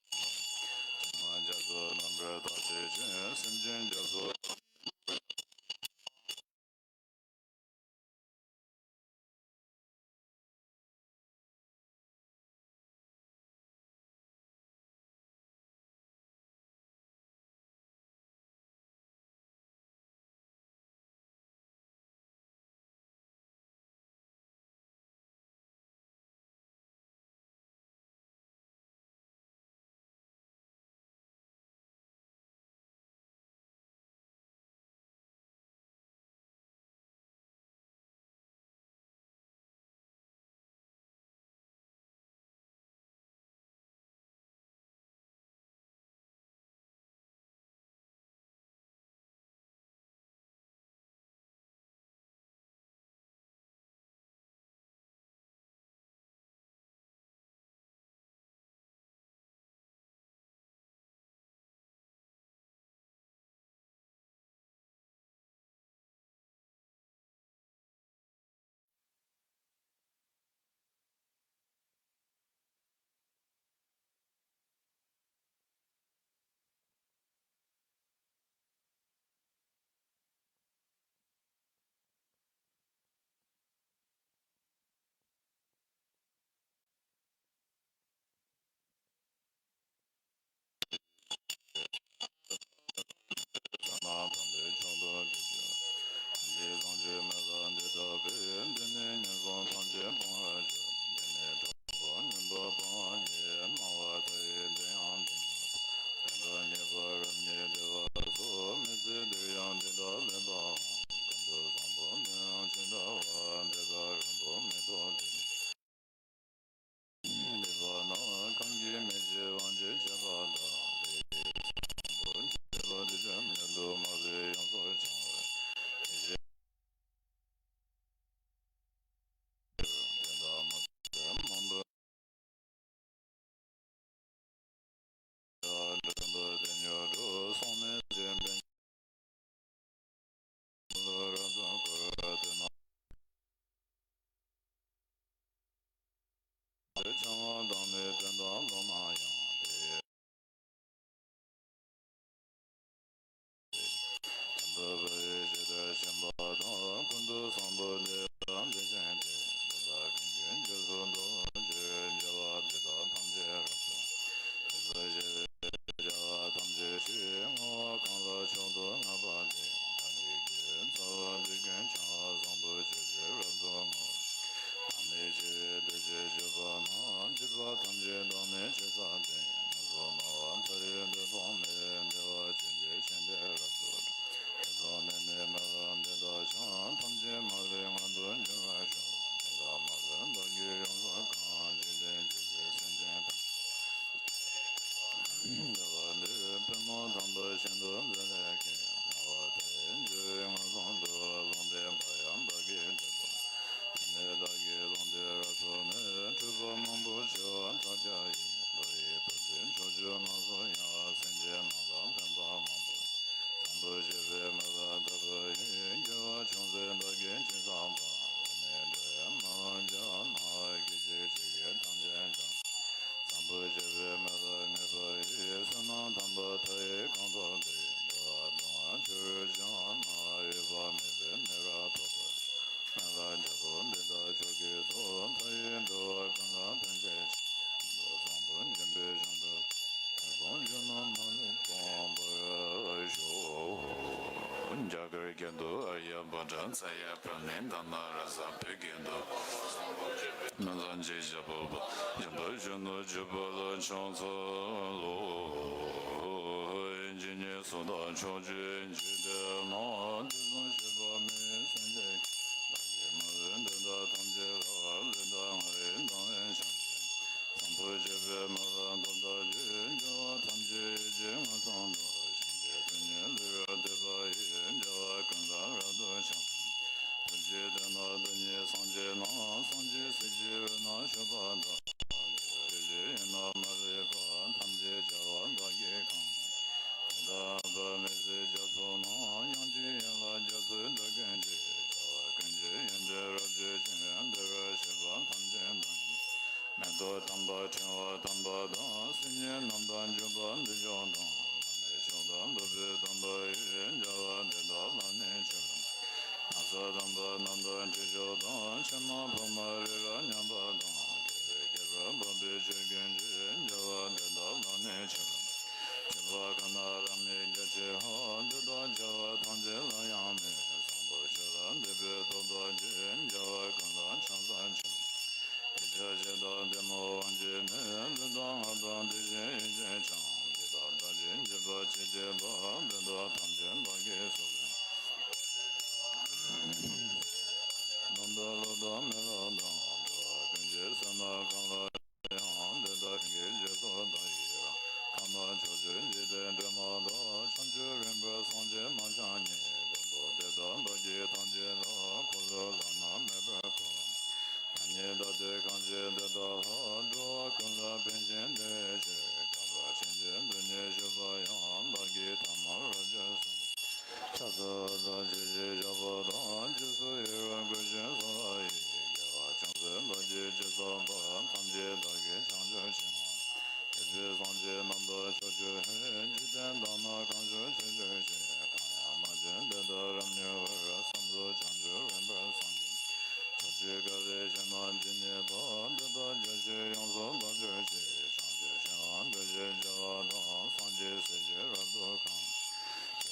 ཕྱི་མ་རྒྱ་མཚོ་རྣམ་པར་དག་བྱེད་ཅིང་། སེམས་ཅན་རྒྱ་མཚོ། ཐམས་ཅད་བཟང་བྱེད་མི་ལ་འདི་ལྟ་བུའི། འདི་ནི་ངན་སོང་ཐམས་ཅད་སྤོང་བར་བྱ། འདི་ནི་དྲང་པོ་ཉན་པ་སྤོང་བ་ཉིད། སྨྲ་བ་མཐའ་ཡས་འདི་ཡང་འདི་ཉིད་དོ། དོན་དམ་ཉེས་པ་རབ་གཉིས་བདེ་བ་སོགས། མི་ཚེ་འདིར་ཡང་འདི་དག་ལེགས་པའང་། ཀུན་ཏུ་བཟང་པོ་འདི་ཡང་ཇི་ལྟ་བ། འདི་དག་རིང་པོ་མི་ཐོགས་ཏེ། འདི་པ་ན་གང་གིས་མི་བྱེད་དབང་བྱེད་བྱེད་པ་དང་། དེ་ཡི་བཟང་པོ་བྱེད་པ་དེ་བྱམས་སྙིང་དུ་མ་ཟད་ཡོངས་སུ་བྱང་བར་མི་བྱེད། དེ་དག་མ་ཚད་མང་པོ། འདྲེན་པ་དེ་ཉོན་དྲུག་སོང་མེད་ཅིང་། བྱང་བ་བདག་མེད་དོན་དམ་ལོག་ན་ཡང་། དེ་ཡི་དོན་དུ་བོད་ཡུལ་ཇི་ལྟར་ཕྱིན་པ་དང་། ཀུན་ཏུ་བཟང་པོ་དེ་ཡང་དེ་བཞིན་ཏེ། འདི་དག་ཀུན་གྱི་རྗེས་སུ་འགྲོ་བར་འགྱུར། དགེ་བ་འདི་དག་ཐམས་ཅད་རབ་ཏུ། དེ་ཚུལ་ཤེས་པས་དགེ་བ་ཐམས་ཅད་ཞིག། བསྔོ་བ་གང་ལ་མཆོག་ཏུ་བསྔགས་པ་དེས། བདག་གི་དགེ་བའི་རྩ་བ་འདི་ཀུན་ཀྱང་། བཟང་པོ་སྤྱོད་ཕྱིར་རབ་ཏུ་བསྔོ། བདག་མེད་ཆེ་བའི་བདེ་སྤྱོད་སྤྱོད་པ་རྣམས། སྡིག་པ་ཐམས་ཅད་བདག་མེད་ཆོས་བསགས་ཏེ། ངན་སོང་སྨྲ་བ་མཐའ་ཡས་འདི་ཐོབ་ནས། བདེ་བ་ཅན་གྱི་ཞིང་དེ་རབ་ཏུ་འགྲོ། དེ་ཚོགས་ནད་མེད་མི་ལ་འདི་དག་ཀྱང་། ཐམས་ཅད་མ་ལུས་མངོན་དུ་འགྱུར་བར་ཤོག། དེ་དག་མ་ལུས་བདག་གིས་ཡོངས་སུ་གང་། འཇིག་རྟེན་ཇི་སྲིད་སེམས་ཅན་ཐམས་ཅད། བདེ་བ་འདོད་པས་པུས་མོ་དམ་པ་ཤིན་ཏུ་འཛིན་ལས་ཀྱི། སྨྲ་བ་མཐའ་ཡས་འགྱུར་བའི་ངན་སོང་དུ། ལུང་བསྟན་པ་ཡང་བདག་གིས་བསྟན་པ། དེ་ནས་བདག་གིས་ལུང་དེ་རབ་ཐོབ་ནས། འཁྲུལ་པ་མང་པོ་ཞི་བ་མཐའ་རྒྱས་ཡིན། མདོ་ཡི་བསྟན་བཅོས་ཕྱོགས་བཅུ་རྣམས་སུ་ཡང་། སེམས་ཅན་རྣམས་ལ་ཕན་པ་མང་པོ། བཟང་པོ་སྤྱོད་པའི་མི་ལ་ལྟ་བུ་ཡིས། དགེ་བ་ཅུང་ཟད་བདག་གིས་ཅི་བསགས་པ། དེ་ནི་འགྲོ་བའི་སྨོན་ལམ་བརྒྱ་ན། སྐད་ཅིག་གཅིག་གིས་ཐམས་ཅད་འཇོམས། བཟང་པོ་སྤྱོད་པའི་མི་ལ་ངེས་པ་ཡིས། བསོད་ནམས་དམ་པ་མཐའ་ཡས་གང་ཐོབ་སྟེ། འགྲོ་བ་ལྟུང་བ་ཆུ་རུ་བྱུང་ན། འོད་དཔག་མེད་པའི་མེ་རབ་ཕོག་པ། སྨན་ལ་རྒྱལ་པོ་འདི་དག་མཆོག་གིས་ཐོབ། མཐའ་ཡས་འགྲོ་བ་ཀུན་ལ་ཕན་བྱེད་ཅིང་། ཀུན་ཏུ་བཟང་པོ་འཇོམས་པའི་གཞུང་དུ། ངན་སོང་རྒྱུ་རྣམས་མ་ལུས་སྤོང་བར་ཤོག། རྒྱ་གར་རྒྱལ་དུ་ཨཱརྱ་བྷ་དྲ་ཙ་ཡ་པྲ་ཎི་དྷ་ན་ར་ས་བོད་རྒྱལ་དུ། སྨན་བཟང་ཅེས་བྱ་བ་པ། འཇམ་དཔལ་གཞོན་ནུ་བརྒྱུད་པ་ལ་ཕྱག་འཚལ་ལོ། ཇི་སྙེད་སུ་དག་ཕྱོགས་བཅུའི་འཇིག་རྟེན་ན། དུས་གསུམ་གཤེགས་པ་མི་ཡི་སེང་གེ། བདག་གིས་མ་ལུས་འདི་དག་ཐམས་ཅད་ལ། ལུས་དང་ངག་ཡིད་དང་བས་བསྐྱངས་ཏེ། བཟང་པོ་སྤྱོད་པའི་མི་ལ་མདོར་བདག་གིས། དགེ་བ་ཐམས་ཅད་ཡིད་ཀྱིས་ངན་སོང་འདུལ། གཞན་གྱི་སྡུག་བསྔལ་ལུས་པར་འདོད་པ་ཡིས། བདེ་བ་ཀུན་ལ་རབ་ཏུ་ཕྱུང་སྟེ། ཐུགས་རྗེའི་བདེ་ན་བདག་ཉིད་སངས་རྒྱས་ན། སངས་རྒྱས་སྲས་ཀྱི་དབུས་ན་བཞུགས་པ་དང་། དེ་ལས་ཡུལ་རྣམས་མ་ལུས་པ། ཐམས་ཅད་རྒྱལ་བ་བདག་གིས་གང་། དེ་དག་འཕགས་པའི་མི་ཚེ་རྒྱ་མཚོ་ན། དབྱངས་ཅན་ཡན་ལག་རྒྱ་མཚོའི་འགྲོ་ཀུན་གྱི། རྒྱལ་བ་ཀུན་ ཡོན་ཏན་རབ་བརྗོད་ཅིང་། འདིར་གཤེགས་པ་ཐམས་ཅད་དང་། མེ་ཏོག་དམ་པ་ཕྲེང་བ་དམ་པ་དང་། སིལ་སྙན་རྣམས་དང་བརྒྱུད་པ་འདི་མཆོག་དང་། བླ་མེད་མཆོག་དང་ཐུབ་པའི་སྟོན་པ་ཡི། མཇལ་བ་འདི་དག་ལ་ནི་མཆིའོ། ན་བཟའ་དམ་པ་རྣམས་དང་དྲི་མཆོག་དང་། ཕྱེ་མ་ཕུར་མ་རི་རབ་མཉམ་པ་དང་། བསྐལ་པའི་བསྐལ་པར་འབབ་པའི་ཆོས་ཀུན་གྱི། མཇལ་བ་འདི་དག་ལ་ནི་མཆིའོ། སྤྱད་པ་གང་དག་བླ་མེད་རྒྱ་ཆེའོ། འདི་དག་མཇལ་བ་ཐམས་ཅད་ལ་ཡང་མོས། བཟང་པོ་ཁྱོད་ལ་འདུད་པའི་སྟོབས་དག་གིས། མཇལ་བ་ཀུན་ལ་ཕྱག་འཚལ་ཕྱིར། དེ་ཕྱིར་ཇི་ལྟར་གཏི་མུག་དབང་གྱིས་ནི། ལུས་དང་ངག་དང་དེ་བཞིན་ཡིད་ཀྱིས་ཀྱང་། འདི་དག་བདག་གིས་མཆིས་པ་ཇི་སྐད་པ། འདི་དག་ཐམས་ཅད་བདག་གིས་སུ་ལ། རྣམ་པར་སློབ་དང་མི་སློབ་དང་། འགྲོ་བ་ཀུན་གྱི་སེམས་ལ་གང་ལ་ཡང་། འདི་དག་ཀུན་གྱི་རྗེས་སུ་བདག་ཡི་རང་། ཁམས་དང་ཕྱོགས་བཅུའི་འཇིག་རྟེན་འདྲེས་མ་དག། བྱང་ཆུབ་རིམ་པར་སངས་རྒྱས་མ་ཆགས་ཉིད། མགོན་པོ་དེ་དག་བདག་གིས་ཐམས་ཅད་ལ། འཁོར་ལོ་བླ་ན་མེད་པར་བསྐོར། ང་ཉིད་བདག་ལྟའི་གང་བྱེད་དེ་དག་ལ། འགྲོ་བ་ཀུན་ལ་ཕན་ཞིང་བདེ་བའི་ཕྱིར། དགའ་བ་ཅན་གྱི་འདི་ཉིད་ཞུས་པ་ཡང་། བདག་གིས་ཐལ་མོ་རབ་བརྗོད་གསུངས། ཕྱག་འཚལ་བ་དང་ཞལ་བཞེས་བཞག་པ་དང་། རྗེས་སུ་ཡི་རང་བསྐུལ་ཞིང་གསོལ་བ་ཡི། དགེ་བ་ཅུང་ཟད་བདག་གིས་ཅི་བསགས་པ། ཐམས་ཅད་བདག་གིས་བྱང་ཆུབ་ཕྱིར། དད་པས་སངས་རྒྱས་རྣམས་དང་ཕྱོགས་བཅུའི་འཇིག་རྟེན་དག་ན་གང་བཞུགས་ཆོས་སྒྲུབ་ཅིང་། གང་ཡང་མ་བྱོན་དེ་དག་རབ་མྱུར་བར། བསམ་རྫོགས་བྱང་ཆུབ་རིམ་པར་སངས་རྒྱས། ཕྱོགས་བཅུའི་དཀའ་ལས་ཞི་ན་ཇི་སྙེད་པ། འདི་དག་རྒྱ་ཆེར་ཡོངས་སུ་དག་གྱུར་ཅིག། བྱང་ཆུབ་ཤིང་དབང་འདི་ཞེས་བགྱི་བ་དང་། སངས་རྒྱས་སྲས་ཀྱིས་རབ་ཏུ་གང་། བྱང་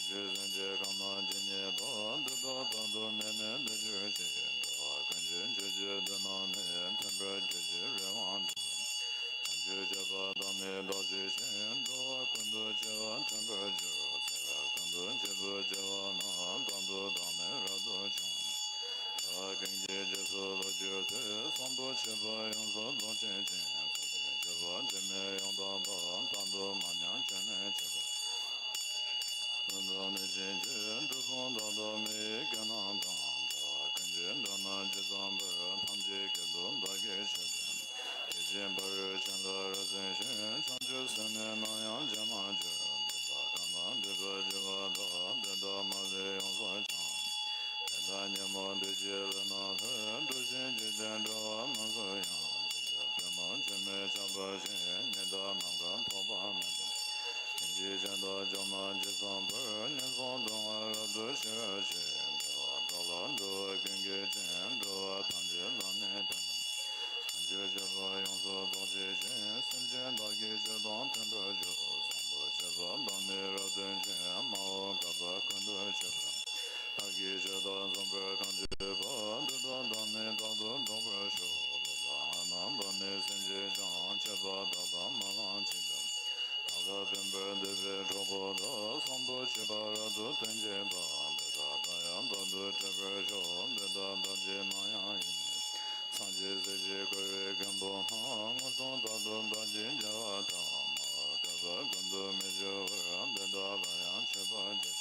ཆུབ་སེམས་ཀྱི་ཁམས་ན་ཇི་སྙེད་པ། འདི་དག་རྟག་ཏུ་ནད་མེད་བདེ་གྱུར་ཅིག། འགྲོ་བ་ཀུན་གྱི་མཆོད་བརྗོད་འདི་རྣམས་ནི། ཐིམ་པར་གྱུར་ཅིག་རེ་བ་འདི་ལ། བྱང་ཆུབ་སྤྱད་པ་བདག་ནི་བདག་བགྱི་ཞིང་། འགྲོ་བ་ཀུན་ཏུ་སྐྱེ་བ་དྲན་པར་འགྱུར། ཚེ་རབས་ཀུན་ཏུ་འབྱེད་པར་བགྱི་བ་ན། རྟག་ཏུ་བདག་ནི་རབ་ཏུ་བྱུང་། འགྲོ་བ་ཀུན་གྱི་རྗེས་སུ་བདག་གྱུར་ཏེ། བསམ་པའི་ཆོས་པ་ཡོངས་སུ་རྫོགས་བྱེད་ཅིང་། ཚུལ་ཁྲིམས་སྤྱོད་པ་འཛད་མེད་ཡང་དག་པ། རྟག་ཏུ་མ་ཉམས་སྐྱོན་མེད་སྤྱོད་པ། ལུང་དང་གནས་ཆེན་གྱི་སྒྲུབ་ཕུང་དག་དང་མི་ཡི་སྐད་རྣམས་དང་། འགྲོ་བ་ཀུན་གྱི་སྒྲ་རྣམས་ཇི་ཙམ་པར། ཐམས་ཅད་སྐད་དུ་བདག་གིས་ཆོས་བསྟན། དེ་བཞིན་ཕ་རོལ་ཕྱིན་ལ་རབ་གསན་ཅིང་། བྱང་ཆུབ་སེམས་ནི་ནམ་ཡང་བརྗེད་མ་གྱུར། འདི་དག་གང་དག་འདུས་པར་གྱུར་པ་དག། དེ་དག་མ་ལུས་ཡོངས་སུ་བྱང་། དེ་དག་ཉོན་མོངས་བདུད་ཀྱི་ལས་རྣམས་ལས། གྲོལ་ཞིང་འཇིག་རྟེན་འགྲོ་བ་རྣམས་སུ་ཡང་། ཇི་ལྟར་པདྨོ་ཆུ་མིག་ཆགས་པ་བཞིན། ཉི་ཟླ་ནམ་མཁའ་ཐོགས་པ་མེད་པར། ལྷན་ཅིག་བྱོན་དང་སྐྱོབ་མ་མཇུག་བསྡམས་པར། ངན་སོང་སྡུག་བསྔལ་རབ་ཏུ་ཞི་བར་བྱེད། བདེ་བ་དག་ལ་འགྲོ་བ་ཀུན་གྱི་སྤྱན། འགྲོ་བ་ཐམས་ཅད་ལ་ནི་ཕན་པར། བྱང་ཆུབ་སྤྱད་པ་ཡོངས་སུ་རྫོགས་བྱེད་ཅིང་། སེམས་ཅན་དག་གི་སྤྱོད་དང་མཐུན་པར་སྤྱོད། བཟང་པོ་སྤྱད་པ་དག་ནི་རབ་སྟོན་ཅིང་། མ་འོངས་བསྐལ་པ་ཀུན་ཏུ་སྤྱད་པ། བདག་གིས་ཆོས་དང་མཚུངས་པར་གང་བགྱིས་པ། དེ་དག་བདག་ནི་རྟག་ཏུ་བསྒྲུབ་པར་ཤོག། ལུས་དང་ངག་རྣམས་དག་ནི་སེམས་ཀྱིས་ཀྱང་། སྤྱད་པ་དག་དང་སྨོན་ལམ་གཅིག་ཏུ། བདག་ལ་ཕན་པར་འདོད་པའི་གྲོགས་པོ་དག། བཟང་པོ་སྤྱད་པ་རབ་ཏུ་སྟོན་བྱེད་པ། དེ་དག་བདག་ཡང་རྟག་ཏུ་སྤྱད་པར་ཤོག། འདི་དག་བདག་གིས་ནམ་ཡང་ཡིད་མི། སངས་རྒྱས་སྲས་ཀྱིས་བསྐོར་བའི་མགོན་པོ་རྣམས། མངོན་སུམ་རྟག་ཏུ་བདག་གིས་མཇལ་བ་དང་། མ་འོངས་བསྐལ་པ་ཀུན་ཏུ་མི་འགྱུར་བར། འདི་དག་ལ་ཡང་མཆོད་པར་བགྱི།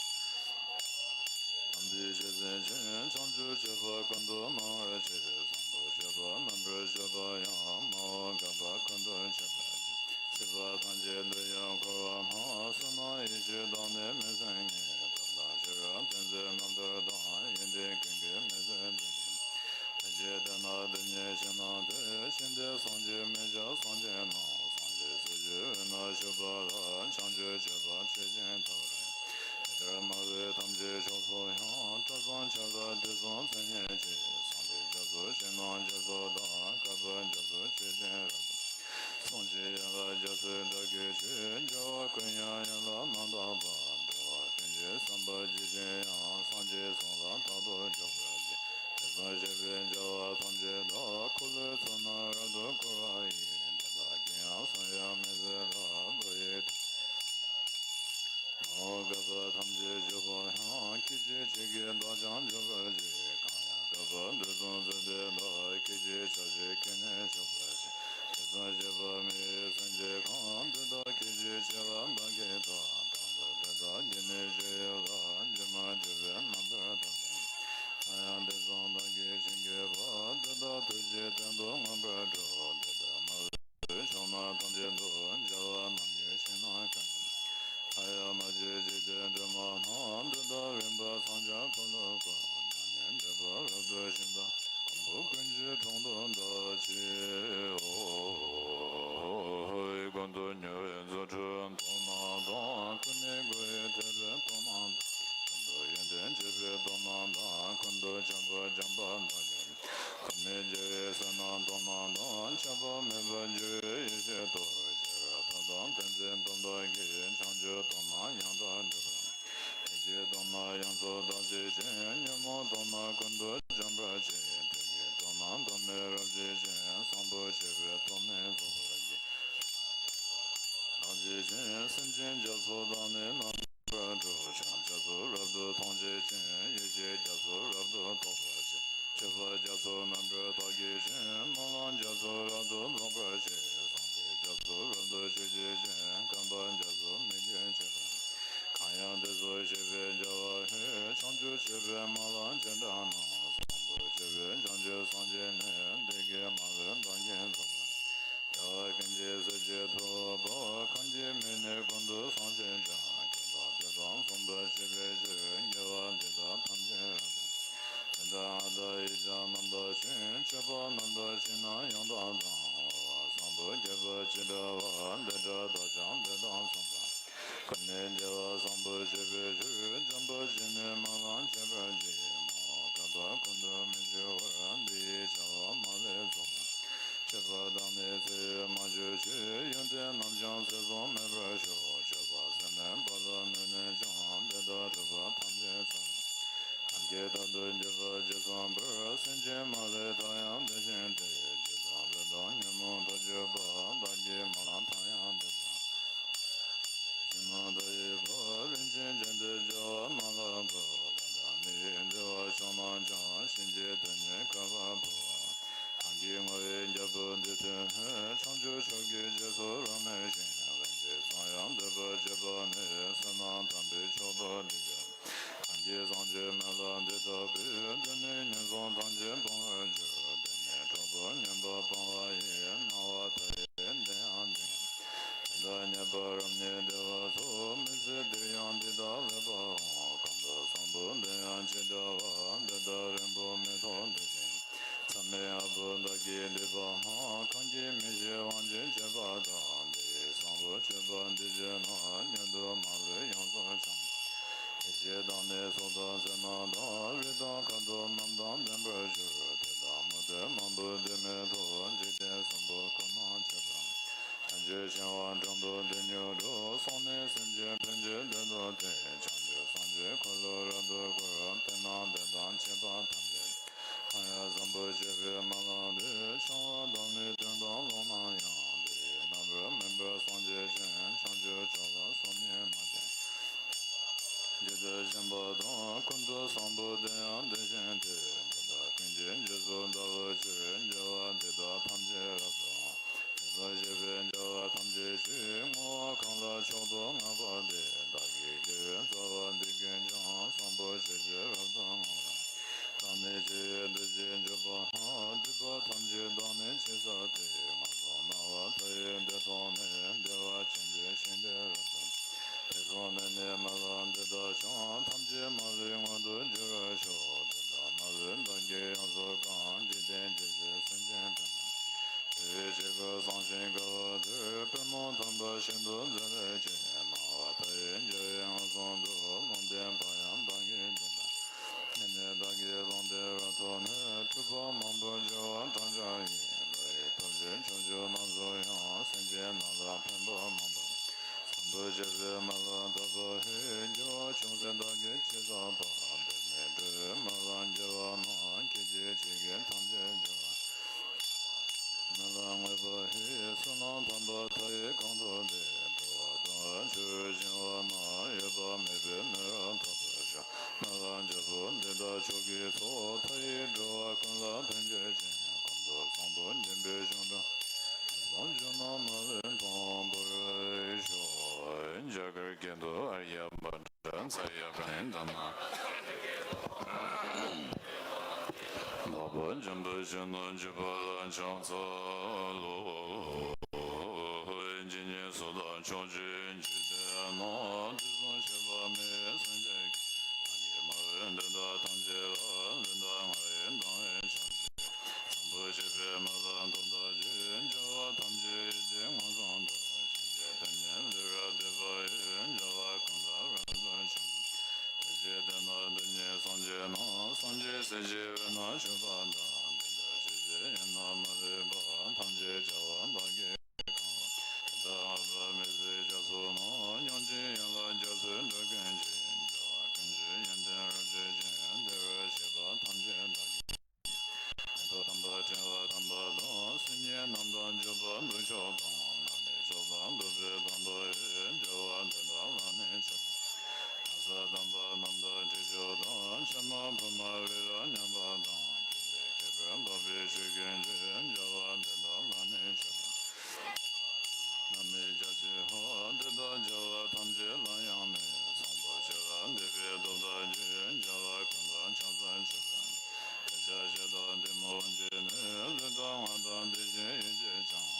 དམ་པའི་ཆོས་འཛིན་ཅིང་། བྱང་ཆུབ་སྤྱད་པ་ཀུན་ཏུ་སྨོན་པར་བྱེད། བཟང་པོ་སྤྱད་པ་རྣམ་པར་སྤྱོད་པ་ཡང་། མ་འོངས་བསྐལ་པ་ཀུན་ཏུ་སྤྱད་པར་བགྱི། སྲིད་པ་ཐམས་ཅད་འདིར་ཡང་འཁོར་བ་ན། བསོད་ནམས་ཡེ་ཤེས་བདག་ནི་མི་ཟད་ངེས། ཐོབ་དང་ཤེས་རབ་ཐོན་ཚེ་རྣམ་ཐར་དང་། ཡོན་ཏན་ཀུན་གྱི་མི་ཟད་འདོད་ཅིང་། ཐུགས་རྗེ་ལྡན་ན་དེ་ཉིད་ཞིག་ན་སྟེ། ཤིན་ཏུ་སངས་རྒྱས་མི་འཇིགས་སངས་རྒྱས་རྣམས། སངས་རྒྱས་སྲས་ཀྱི་དབུས་ན་བཞུགས་པ་ལ། བྱང་ཆུབ་སྤྱོད་པ་ཆོས་ཅན་ཐོབ། དེ་ལྟར་སྨྲ་བའི་ཐམས་ཅད་ཕྱོགས་སུ་ཡང་། སྐལ་བཟང་ཕྱག་རྒྱ་དུས་གསུམ་མཚན་སྙན་བཅས། སངས་རྒྱས་རྒྱ་མཚོ་ཞིང་རྣམས་རྒྱ་མཚོ་དང་། བསྐལ་པ་རྒྱ་མཚོ་ཆོས་ཅན་རབ་ཏུ། གསུང་གཅིག་ཡན་ལག་རྒྱ་མཚོའི་སྒྲ་སྐད་ཆོས། རྒྱལ་བ་ཀུན་དབྱངས་ཡན་ལག་རྣམ་དག་པ། འགྲོ་བ་ཀུན་གྱི་བསམ་པ་ཇི་བཞིན་དབྱངས། སངས་རྒྱས་གསུང་ལ་རྟག་ཏུ་འཇུག་པར་བགྱི། དེ་ཙམ་བྱས་པས་རྒྱལ་བ་ཐམས་ཅད་དག། འཁོར་ལོའི་ཚུལ་རྣམས་རབ་ཏུ་བསྐོར་བ་ཡི། དེ་དག་གིས་ཡང་གསུང་ཡང་མི་ཟད་ལ། བློ་ཡི། མ་འོངས་བསྐལ་པ་ཐམས་ཅད་བཞུགས་པ་ཡང་། སྐད་ཅིག་གཅིག་གིས་བདག་ཀྱང་འཇུག་པར་བགྱི། གང་ཡང་བསྐལ་པ་དུས་གསུམ་ཚུལ་དེ་ལ། སྐད་ཅིག་ཆ་གཅིག་གིས་ནི་འཇུག་པར་བགྱི། དེ་ཙམ་བྱས་པ་མི་ཡི་སེམས་ཀྱིས་ཀྱང་། དེ་དག་སྐད་ཅིག་གཅིག་ལ་བདག་གིས་ཐོབ། དམ་པ་དེ་དག་གིས་ནི་ཇི་ཡོད་ལ། འགྱུར་མ་གྱུར་པའི་རྣམ་ཐར་ཐོབ་ཅིང་། ཡང་དེ་གསུང་བདག་གིས་ཅི་བགྱིས་པ། དེ་དག་ཐུགས་རྗེའི་སྟེང་དུ་མངོན་པར་སྒྲུབ། དེ་ལྟར་སྨྲ་བའི་ཕྱོགས་རྣམས་ཐམས་ཅད་དུ། མཇལ་བ་རྣམས་ཀྱི་ཞིང་རྣམས་ཀུན་ཏུ། མཐའ་ཡས་མ་མཆིས་འཇིག་རྟེན་དྲི་མ་རྣམས། དེ་དག་རིམ་པར་སངས་རྒྱས་འཁོར་ལོ་བསྐོར། མྱ་ངན་འདས་པ་ རབ་ཏུ་ཞིག་དང་། ཀུན་ཀུན་གྱི་དྲུང་དུ་བདག་གཅིག་འོ། ཀུན་ཏུ་མྱུར་བའི་རྫུ་འཕྲུལ་མཐོང་ན་དང་། ཀུན་ནས་བསྒོ་བའི་ཐེག་པ་མཐོང་ན་དང་། ཀུན་ཏུ་ཡོན་ཏན་སྤྱོད་པ་མཐོང་ན་དང་། ཀུན་ཏུ་བྱམས་པ་བྱམས་པ་དག་གི། ཀུན་ནས་རྒྱལ་བའི་བསོད་ནམས་མཐོང་ན་དང་། ཆགས་པ་མེད་པར་འགྱུར་བའི་ཡེ་ཤེས་ཐོབ། ཤེས་རབ་ཐབས་དང་ལྡན་ཚེ་འདོམས་དག་གིས། བྱང་ཆུབ་མཐོང་ན་ཡང་དག་འགྲུབ་པ། ཐེག་ཆེན་མཐོང་ན་ཡང་སོ་བདག་གཅིག་ཅན། ཉོན་མོངས་མཐོང་ན་ཀུན་ཏུ་འཇོམས་པར་བྱེད། ཐེག་པ་མཐོང་ན་མཐོ་དམན་རབ་གཅིག་ཅན། བཟང་པོ་སྤྱོད་པའི་སྟོབས་ནི་རྫོགས་པར་བགྱི། རབ་གཅིག་ཅན། སེམས་ཅན་རྒྱ་མཚོ་དང་ནི་རྣམ་པར་འགྲུབ། ཕྱག་རྒྱ་མཚོ་རབ་ཏུ་མཐོང་བྱེད་ཅིང་། ཡེ་ཤེས་རྒྱ་མཚོ་རབ་ཏུ་རྟོགས་པར་བྱེད། སྤྱོད་པ་རྒྱ་མཚོ་རྣམ་པར་དག་བགྱིད་ཅིང་། སྨོན་ལམ་རྒྱ་མཚོ་རབ་ཏུ་རྫོགས་པར་བྱེད། སངས་རྒྱས་རྒྱ་མཚོ་རབ་ཏུ་སྤྱོད་བགྱིད་ཅིང་། བསྐལ་པ་རྒྱ་མཚོ་མི་བསྐྱོད་ཕྱིར། གང་ཡང་དེ་ཚོ་ཤེས་པའི་རྒྱལ་བ་ཧེ། བྱང་ཆུབ་སྤྱོད་པའི་སྨོན་ལམ་ཇི་འདྲ་ན། བཟང་པོ་སྤྱོད་པས་བྱང་ཆུབ་སངས་རྒྱས་ནི། དེ་སྐད་སྨྲ་བའི་བདག་གིས་རྫོགས་པར། རྒྱལ་བ་ཀུན་གྱི་སྲས་ཀྱིས་ཐུབ་པ། གང་གིས་སྨྲས་ནས་ཀུན་ཏུ་སངས་རྒྱས་ཀྱང་། ཀུན་ཏུ་དེ་དང་མཚུངས་པར་སྤྱོད་པའི་ཕྱིར། རྒྱལ་བ་འདི་དག་ཐམས་ཅད་རབ་ཏུ། དེ་ལྟར་ཨ་ཏ་ཡིག་བརྒྱ་རྣམ་དག་ཅིང་། སྤྱོད་པ་རྣམ་དག་ཅིང་ན་ཡང་དག་དང་། བསམ་པ་བསྐྱེད་པ་ཅི་འདྲ་བ། དེ་འདྲ་དག་ཀྱང་དེ་དང་མཚུངས་པ། ཀུན་ནས་རྒྱལ་བ་བཟང་པོ་སྤྱོད་པའི་ཕྱིར། འཇམ་དཔལ་གྱིས་ནི་སྨོན་ལམ་བརྒྱ་འབུམ་གྱིས། མ་འོངས་བསྐལ་པ་ཀུན་ཏུ་མི་འགྱུར་བར། འདི་ཡི་བྱ་བ་མ་ལུས་རྫོགས་པར། སྤྱོད་པ་དང་ནི་ཚེ་མ་གྱུར་ཅིག་ཡོན་ཏན་རྣམས་ཀྱང་ཚེ་བཟུང་མེད་པར་ཤོག་སྤྱོད་པ་ཚད་མེད་པ་ལ་གནས་ནས་ཀྱང་། དེ་དག་གྲུབ་པ་ཐམས་ཅད་ཚང་བའི། ཐབས་ཀྱིས་རྟག་ཏུ་འགྱུར་བ་ཇི་ཙམ་པར། སེམས་ཅན་མ་ལུས་མཐའ་ཡང་དེ་བཞིན་ཏེ། ཇི་ཙམ་ལུས་དང་ཉོན་མོངས་མཐར་གྱུར་པ། བདག་གིས་སྨོན་ལམ་མཐའ་ཡང་འདི་དག་ཕྱི་ནང་མཐའ་ཡས་པ། རིན་ཆེན་ཅན་དེ་རྒྱལ་བ་རྣམས་ལ་ཕུལ། ལྷ་དང་མི་ཡི་འདུལ་བ་མཆོག་རྣམས་ཀྱང་། བྱིན་གྱིས་དེ་ཉིད་བསྐལ་པར་ཕུལ་བ། གང་གིས་བསྔོ་བའི་རྒྱལ་པོ་འདི་ཐོས་ནས། བྱང་ཆུབ་མཆོག་གི་རྗེས་སུ་རབ་གནས་ཤིང་། ལན་ཅིག་ཙམ་ཡང་འདོད་པ་བསྐྱེད་པ་ནི། བསོད་ནམས་དམ་པའི་མཆོག་ཏུ་འགྲིབ་པས། གང་གིས་བཟང་སྤྱོད་སྨོན་ལམ་འདི་དག་པའི། དེ་ནི་ངན་སོང་ཐམས་ཅད་སྤོང་བར་འགྱུར། དེ་ནི་གྲོགས་པོ་ངན་པ་སྤོང་བ་ཡི། སྣང་བ་མཐའ་ཡས་དེ་ཡང་འདི་ཡིན། དེ་དག་རྙེད་པ་རབ་གནས་བདེ་བ་སོགས། མི་ཚེ་འདིར་ཡང་འདི་དག་ལེགས་པར་འོང་། ཀུན་ཏུ་བཟང་པོ་དེ་ཡང་ཅི་འདྲ་བ། འདི་དག་རིང་པོ་མི་ཐོགས་འདི་བཞིན། མཚམས་མེད་ཡག་པོ་བདག་གིས་བསྡུས་པའང་། གང་གིས་མི་ཤེས་དབང་བྱས་བྱས་པ་དག་འདི་ཡི་བཟང་པོ་སྤྱོད་པ་འདི་བྱས་ན། ཉམས་དུ་མ་ལུས་ཡོངས་སུ་བྱང་། ཡེ་ཤེས་དང་ནི་ཚོགས་དང་བསོད་ནམས་དང་། རིགས་དང་ཁ་དོག་རྣམས་དང་ལྡན་པར་གྱུར། དེ་དག་མུ་སྟེགས་མང་པོས་འདི་མི་ཐོབ། འཇིག་རྟེན་གསུམ་པོ་ཀུན་ན་ཁྱབ་པ། ཐམས་ཅད་འཆིང་བ་དྲག་པོ་འདི་མྱུར་འགྲོ། སངས་ནས་སེམས་ཅན་ཕན་ཕྱིར་བདེ་འདོད་དེ། བྱང་ཆུབ་སངས་རྒྱས་འཁོར་ལོ་རབ་ཏུ་བསྐོར། དེ་རྣམས་དེ་དང་ཕྱད་པ་ཐམས་ཅད། གང་ཡང་བཟང་པོ་སྤྱོད་པའི་སྨོན་ལམ་འདི། འཆང་བ་དང་ནི་དོན་དམ་ལུང་རྣམས་ཡང་། དེ་ཡི་རྣམ་པར་སྨིན་པ་སངས་རྒྱས་ཀྱིས། བྱང་ཆུབ་མཆོག་ལ་སོམ་ཉི་མ་བྱེད། ཇི་ལྟར་བཞིན་པ་དང་། ཀུན་ཏུ་བཟང་པོ་དེ་ཡང་དེ་བཞིན་ཏེ། འདི་དག་ཀུན་གྱི་རྗེས་སུ་བདག་སློབ་ཕྱིར། རྒྱལ་བ་འདི་དག་ཐམས་ཅད་རབ་ཏུ་འོང་། དེ་ཚོགས་བཞི་པའི་རྒྱལ་བ་ཐམས་ཅད་ཀྱིས། བསྔོ་བ་གང་ལ་མཆོག་ཏུ་བསྔགས་པ་དེས། བདག་གི་དགེ་བའི་རྩ་བ་འདི་ཀུན་ཀྱང་། བཟང་པོ་སྤྱོད་ཕྱིར་རབ་ཏུ་བསྔོ་བར། བདག་ནི་ཆོས་ཡི་འདུ་བྱེད་འཇོམས་པའམ། སྡིག་པ་ཐམས་ཅད་དག་ནི་ཕྱིར་བསལ་ཏེ། ངན་སོང་སྣང་བ་མཐའ་ཡས་འདི་མཐོང་ནས། བདེ་བ་ཅན་གྱི་ཞིང་དེར་རབ་ཏུ། དེ་ཚོགས་ནི་ནི་སྨོན་ལམ་འདི་དག་ཀྱང་། ཐམས་ཅད་མ་ལུས་མངོན་དུ་འགྱུར་བར་ཤོག་དེ་དག་མ་ལུས་བདག་གིས་ཡོངས་སུ་བཀང་། འཇིག་རྟེན་ཇི་སྲིད་སེམས་ཅན་ཕན་པར། དེ་བས་ཆོས་སྐུ་གསང་ཞིང་དགའ་བ་དེར། པུས་མོ་དམ་པ་བཞིན་དུ་འཛིན་པའི་ཕྱིར། སྣང་བ་མཐའ་ཡས་རྒྱལ་བའི་མངའ་གསུམ་དུ། ལུང་བསྟན་པ་ཡང་བདག་གིས་འདི་ལྟར། ཨེ་ནས་བདག་གིས་ལུང་དེ་རབ་ཐོབ་ནས། འཁྲུལ་པ་མང་པོ་སྦྱོར་བ་དང་བྲལ་ཞིང་། བདག་ཡི་ཐུགས་རྗེས་ཕྱོགས་བཅུ་རྣམས་སུ་ཡང་། སེམས་ཅན་རྣམས་ལ་ཕན་པ་མང་པོ། བཟང་པོ་སྤྱོད་པའི་སྨོན་ལམ་བཏབ་པ་ཡིས། དགེ་བ་ཅུང་ཟད་བདག་གིས་ཅི་བསགས་པ། དེ་ནི་སྒྲུབ་པའི་སྨོན་ལམ་རྒྱས་པ་རྣམས། ཁྱེད་ཀྱིས་ཇི་སྐད་ཐམས་ཅད་འབྱུང་བར། སྨོན་ལམ་བསྔོས་པ་ཡིས། བསོད་ནམས་དམ་པ་མཐའ་ཡས་གང་ཐོབ་སྟེ། འགྲོ་བ་དང་ཆོས་སྦྱིན་པ་རྣམས། འོད་དཔག་མེད་པའི་མེ་རབ་ཐོབ་པར་ཤོག་སྨོན་ལམ་རྒྱས་པ་འདི་དག་མཆོག་གི་ཚོགས། མཐའ་ཡས་འགྲོ་བ་ཀུན་ལ་ཕན་བྱེད་ཅིང་། ཀུན་ཏུ་བཟང་པོ་འབྱོར་པའི་གཞུང་དང་། ལམ་རྒྱུ་རྣམས་མ་ལུས་ཐོབ་པར་ཤོག་རྒྱ་གར་སྐད་དུ། ཨཱརྱ་བྷ་དྲ་ཛ་ཡ་པྲ་ཎི་དྷརྨ། འཕགས་པ་འཇམ་དཔལ་གཞོན་ནུར་གྱུར་པ་ལ་ཕྱག་འཚལ་ལོ། ཇི་སྙེད་སུ་དག་ཕྱོགས་བཅུའི་འཇིག་རྟེན་ན། དུས་གསུམ་གཤེགས་པ་མི་ཡི་སངས་རྒྱས་ཀྱིས། རང་གི་སྨྲ་བའི་དོན་དག་ཐམས་ཅད་ལ། ལན་དུ་བསྔགས་པའི་ ན་འདི་ཉིད་སངས་རྒྱས་རྣམས། སངས་རྒྱས་སྲས་ཀྱི་དབུས་ན་བཞུགས་པ་དང་། དེ་འདྲ་ཇི་ཞིག་ཡིད་ན་མ་ལུས་པ། ཐམས་ཅད་རྒྱལ་བ་བདག་གིས་གང་བ། དེ་དག་ལྷག་པར་མི་ཟད་རྒྱ་མཚོ་རྣམས། མྱང་ཆེན་ཡན་ལག་རྒྱ་མཚོའི་འགྲམ་ཀུན་གྱི། རྒྱལ་བ་ཀུན་གྱི་ཡོན་ཏན་རབ་བརྗོད་ཅིང་། བདེ་བར་གཤེགས་པ་ཐམས་ཅད་བདག་གིས། མེ་ཏོག་དམ་པ་ཕྲེང་བ་དམ་པ་དང་། སིལ་སྙན་རྣམས་དང་བརྗོད་པ་མདུན་ཕྱོགས་དང་། ནགས་ནས་མཆོག་ཙམ་བླུགས་པའི་དམ་པ་ཡི། རྒྱལ་བ་འདི་དག་ལ་ནི་མཆོད་པ། ལྷ་ས་དམ་པ་རྣམས་དང་དྲི་ཆབ་དང་། ཕྱེ་མ་ཕུར་མ་རི་རབ་མཉམ་པ་དང་། ཁྱད་པར་ཁྱད་པར་འབབ་པའི་ཆུ་ཀུན་གྱི། རྒྱལ་བ་འདི་དག་ལ་ནི་མཆོད་པ། བླ་མེད་རྒྱ་ཆེ་ཧོ། འདི་དག་རྒྱལ་བ་ཐམས་ཅད་ལ་ཡང་མོས། བཟང་པོ་ཆེ་ལ་འདུད་པའི་སྟོབས་དག་གིས། རྒྱལ་བ་ཀུན་ལ་ཕྱག་འཚལ་མཆོད་པ། དཔེར་ཆ་བཞི་དང་གཏི་མུག་བརྗེད་ནས། ལུས་དང་ངག་དང་བདེ་ཞིང་ཡིད་ཀྱིས་ཀྱང་།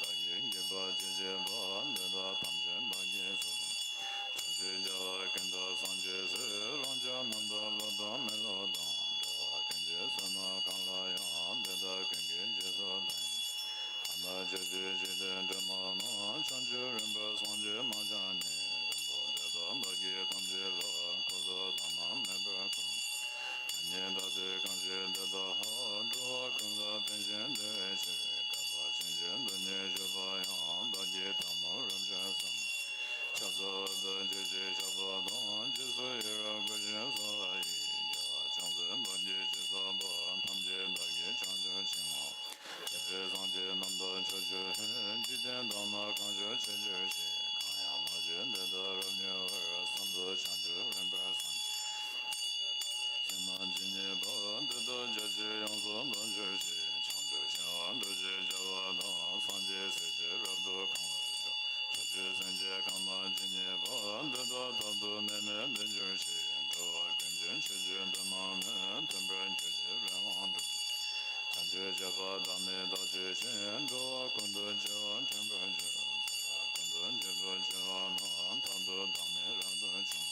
བདེན་པ་བདག་གིས་དགྱེས་པ་ཅི་མཆིས་པ། འདི་དག་ཐམས་ཅད་བདག་གིས་སུ་དང་། ཕྱོགས་བཅུའི་རྒྱལ་བ་ཀུན་ཏུ་སངས་རྒྱས་སུ། རང་ཅག་རྣམས་དང་སློབ་དང་མི་སློབ་དང་། འགྲོ་བ་ཀུན་གྱི་བསོད་ནམས་གང་ལ་ཡང་། དེ་དག་ཀུན་གྱི་རྗེས་སུ་བདག་ཡི། ཨ་ནཱ་ཕྱོགས་བཅུའི་འཇིག་རྟེན་དྲི་མ་རྣམས། བྱང་ཆུབ་རིམ་པར་སངས་རྒྱས་མ་ཆགས་ནས། རིང་པོ་དེ་དག་བདག་གིས་ཐམས་ཅད་ལ། འཁོར་དང་ལྷ་རྣམས་མེད་པར་བསྐོར། ཉན་ཐོས་སྡེ་གང་བཞེད་འདི་དག་ལྷག། འགྲོ་བ་ཀུན་ལ་ཕན་ཞིང་བདེ་བའི་ཕྱིར། བསྐལ་པ་ཕྱིན་ཅི་འདི་ཉིད་བཞུགས་པ་ཡང་། བདག་གིས་ཐལ་མོ་རབ་བཀྲུས་སམ། ཕྱག་འཚལ་བདག་རྒྱུད་ཀྱི་ཞགས་པ་དང་། རྗེས་སུ་ཡི་རང་བསྐུལ་ཞིང་གསོལ་བ་ཡི། རྒྱལ་བ་བྱང་སེམས་དཔལ་གྱི་སྤྱི་གཙུག་པ། ཐམས་ཅད་བདག་གིས་བྱང་ཆུབ་ཕྱིར་བསྔོ། དད་པས་སངས་རྒྱས་རྣམས་དང་ཕྱོགས་བཅུའི་འཇིག་རྟེན་དག་ན་གང་བཞུགས་ཆོས་སྒྱུར་ཅིང་། གང་ཡང་མ་བྱོན་དེ་དག་རབ་མྱུར་བར། བསམ་རྫོགས་བྱང་ཆུབ་རིམ་པར་སངས། ཞིང་རྣམས་ཇི་སྙེད་པ། དེ་དག་རྒྱ་ཆེར་ཡོངས་སུ་དག་གྱུར་ཅིག། བྱང་ཆུབ་ཤིང་དབང་འབྲུ་བཞིའི་རྒྱལ་བ་དང་། སངས་རྒྱས་སྲས་ཀྱིས་རབ་ཏུ་གང་བར་ཤོག། ཕྱོགས་བཅུའི་སེམས་ཅན་གང་རྣམས་ཇི་སྙེད་པ། དེ་དག་རྟག་ཏུ་ནད་མེད་བདེ་གྱུར་ཅིག། འགྲོ་བ་ཀུན་གྱི་ཆོས་ཀྱི་དོན་རྣམས་ནི། མཐུན་པར་གྱུར་ཅིག་རིམ་གྱིས་འགྲུབ། བྱང་ཆུབ་སྤྱོད་པ་དག་ནི་བདག་སྤྱོད་ཅིང་། འགྲོ་བ་ཀུན་ཏུ་སྤྱོད་པ་འཕྲིན་པར་འགྱུར། འཚེ་བ་ཀུན་ཏུ་འཇིགས་པའི་སྐྱེ་བོ་རྣམས། རྟག་ཏུ་བདག་ནི་རབ་ཏུ་བྱུང་།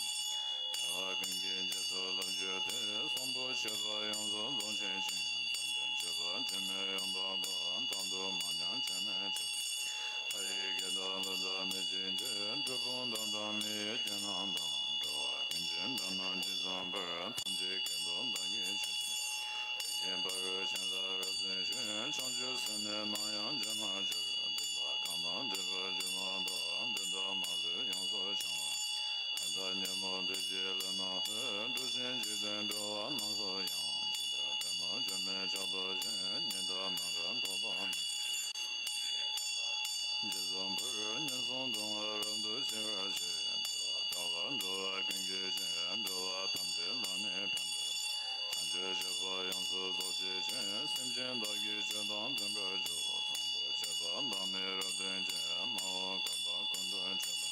བདེ་བ་ཀུན་གྱི་རྗེས་སུ་བསླབ་གྱུར་ཏེ། བཟང་པོ་སྤྱོད་པ་ཡོངས་སུ་རྫོགས་བྱེད་ཅིང་། བསམ་དོན་སྤྱོད་པ་དྲི་མེད་ཡོན་པག་པ། རྟག་ཏུ་མ་ཉམས་སྐྱོན་མེད་སྤྱོད་པ། ལྷ་ཡི་སྐད་དང་ཀླུ་དང་མི་ཡི་སྐད། གྲུལ་བུམ་དག་དང་མི་ཡི་སྐད་རྣམས་དང་། འགྲོ་བ་ཀུན་གྱི་སྒྲ་རྣམས་ཇི་ཙམ་པར། ཐམས་ཅད་སྐད་དུ་བདག་གིས་ཆོས་བསྟན། དེ་བཞིན་ཕ་རོལ་ཕྱིན་ལ་རབ་གསལ་ཞིང་། བྱང་ཆུབ་སེམས་ནི་ནམ་ཡང་བརྗེད་མ་གྱུར། འདུན་པ་གང་རྣམས་འགྲིབ་པར་འགྱུར་མ་ཐག། འདི་དག་མ་ལུས་ཡོངས་སུ་བྱང་བ། ཀུན་ཏུ་ཉོན་མོངས་དུག་གི་ལས་རྣམས་ལས། འགྲོ་ཆེན་འཇིག་རྟེན་འགྲོ་བ་རྣམས་སུ་ཡང་། ཇི་ལྟར་བདེ་སྨོན་འབྱུང་གནས་ཕྱག་རྡོར་བཞིན། ཉི་ཟླ་ནམ་མཁར་ཐོགས་པ་མེད། རྗེས་སུ་འཕུར། ངན་སོང་སྡུག་བསྔལ་རབ་ཏུ་ཞི་བར་བྱེད། འགྲོ་བ་དག་ལ་འགྲོ་བ་ཀུན་གྱི་སྤྱི། འགྲོ་བ་ཐམས་ཅད་ལ་ནི་ཕན་པར་བྱེད། བྱང་ཆུབ་སྤྱོད་པ་ཡོངས་སུ་རྫོགས་བྱེད་ཅིང་། སེམས་ཅན་བདག་གིས་ཆོས་དང་མཐུན་པར་སྤྱོད། བཟང་པོ་སྤྱོད་པ་དག་ནི་རབ་སྟོན་ཅིང་། མ་འོངས་བསྐལ་པ་ཀུན་ཏུ་སྤྱོད་པ།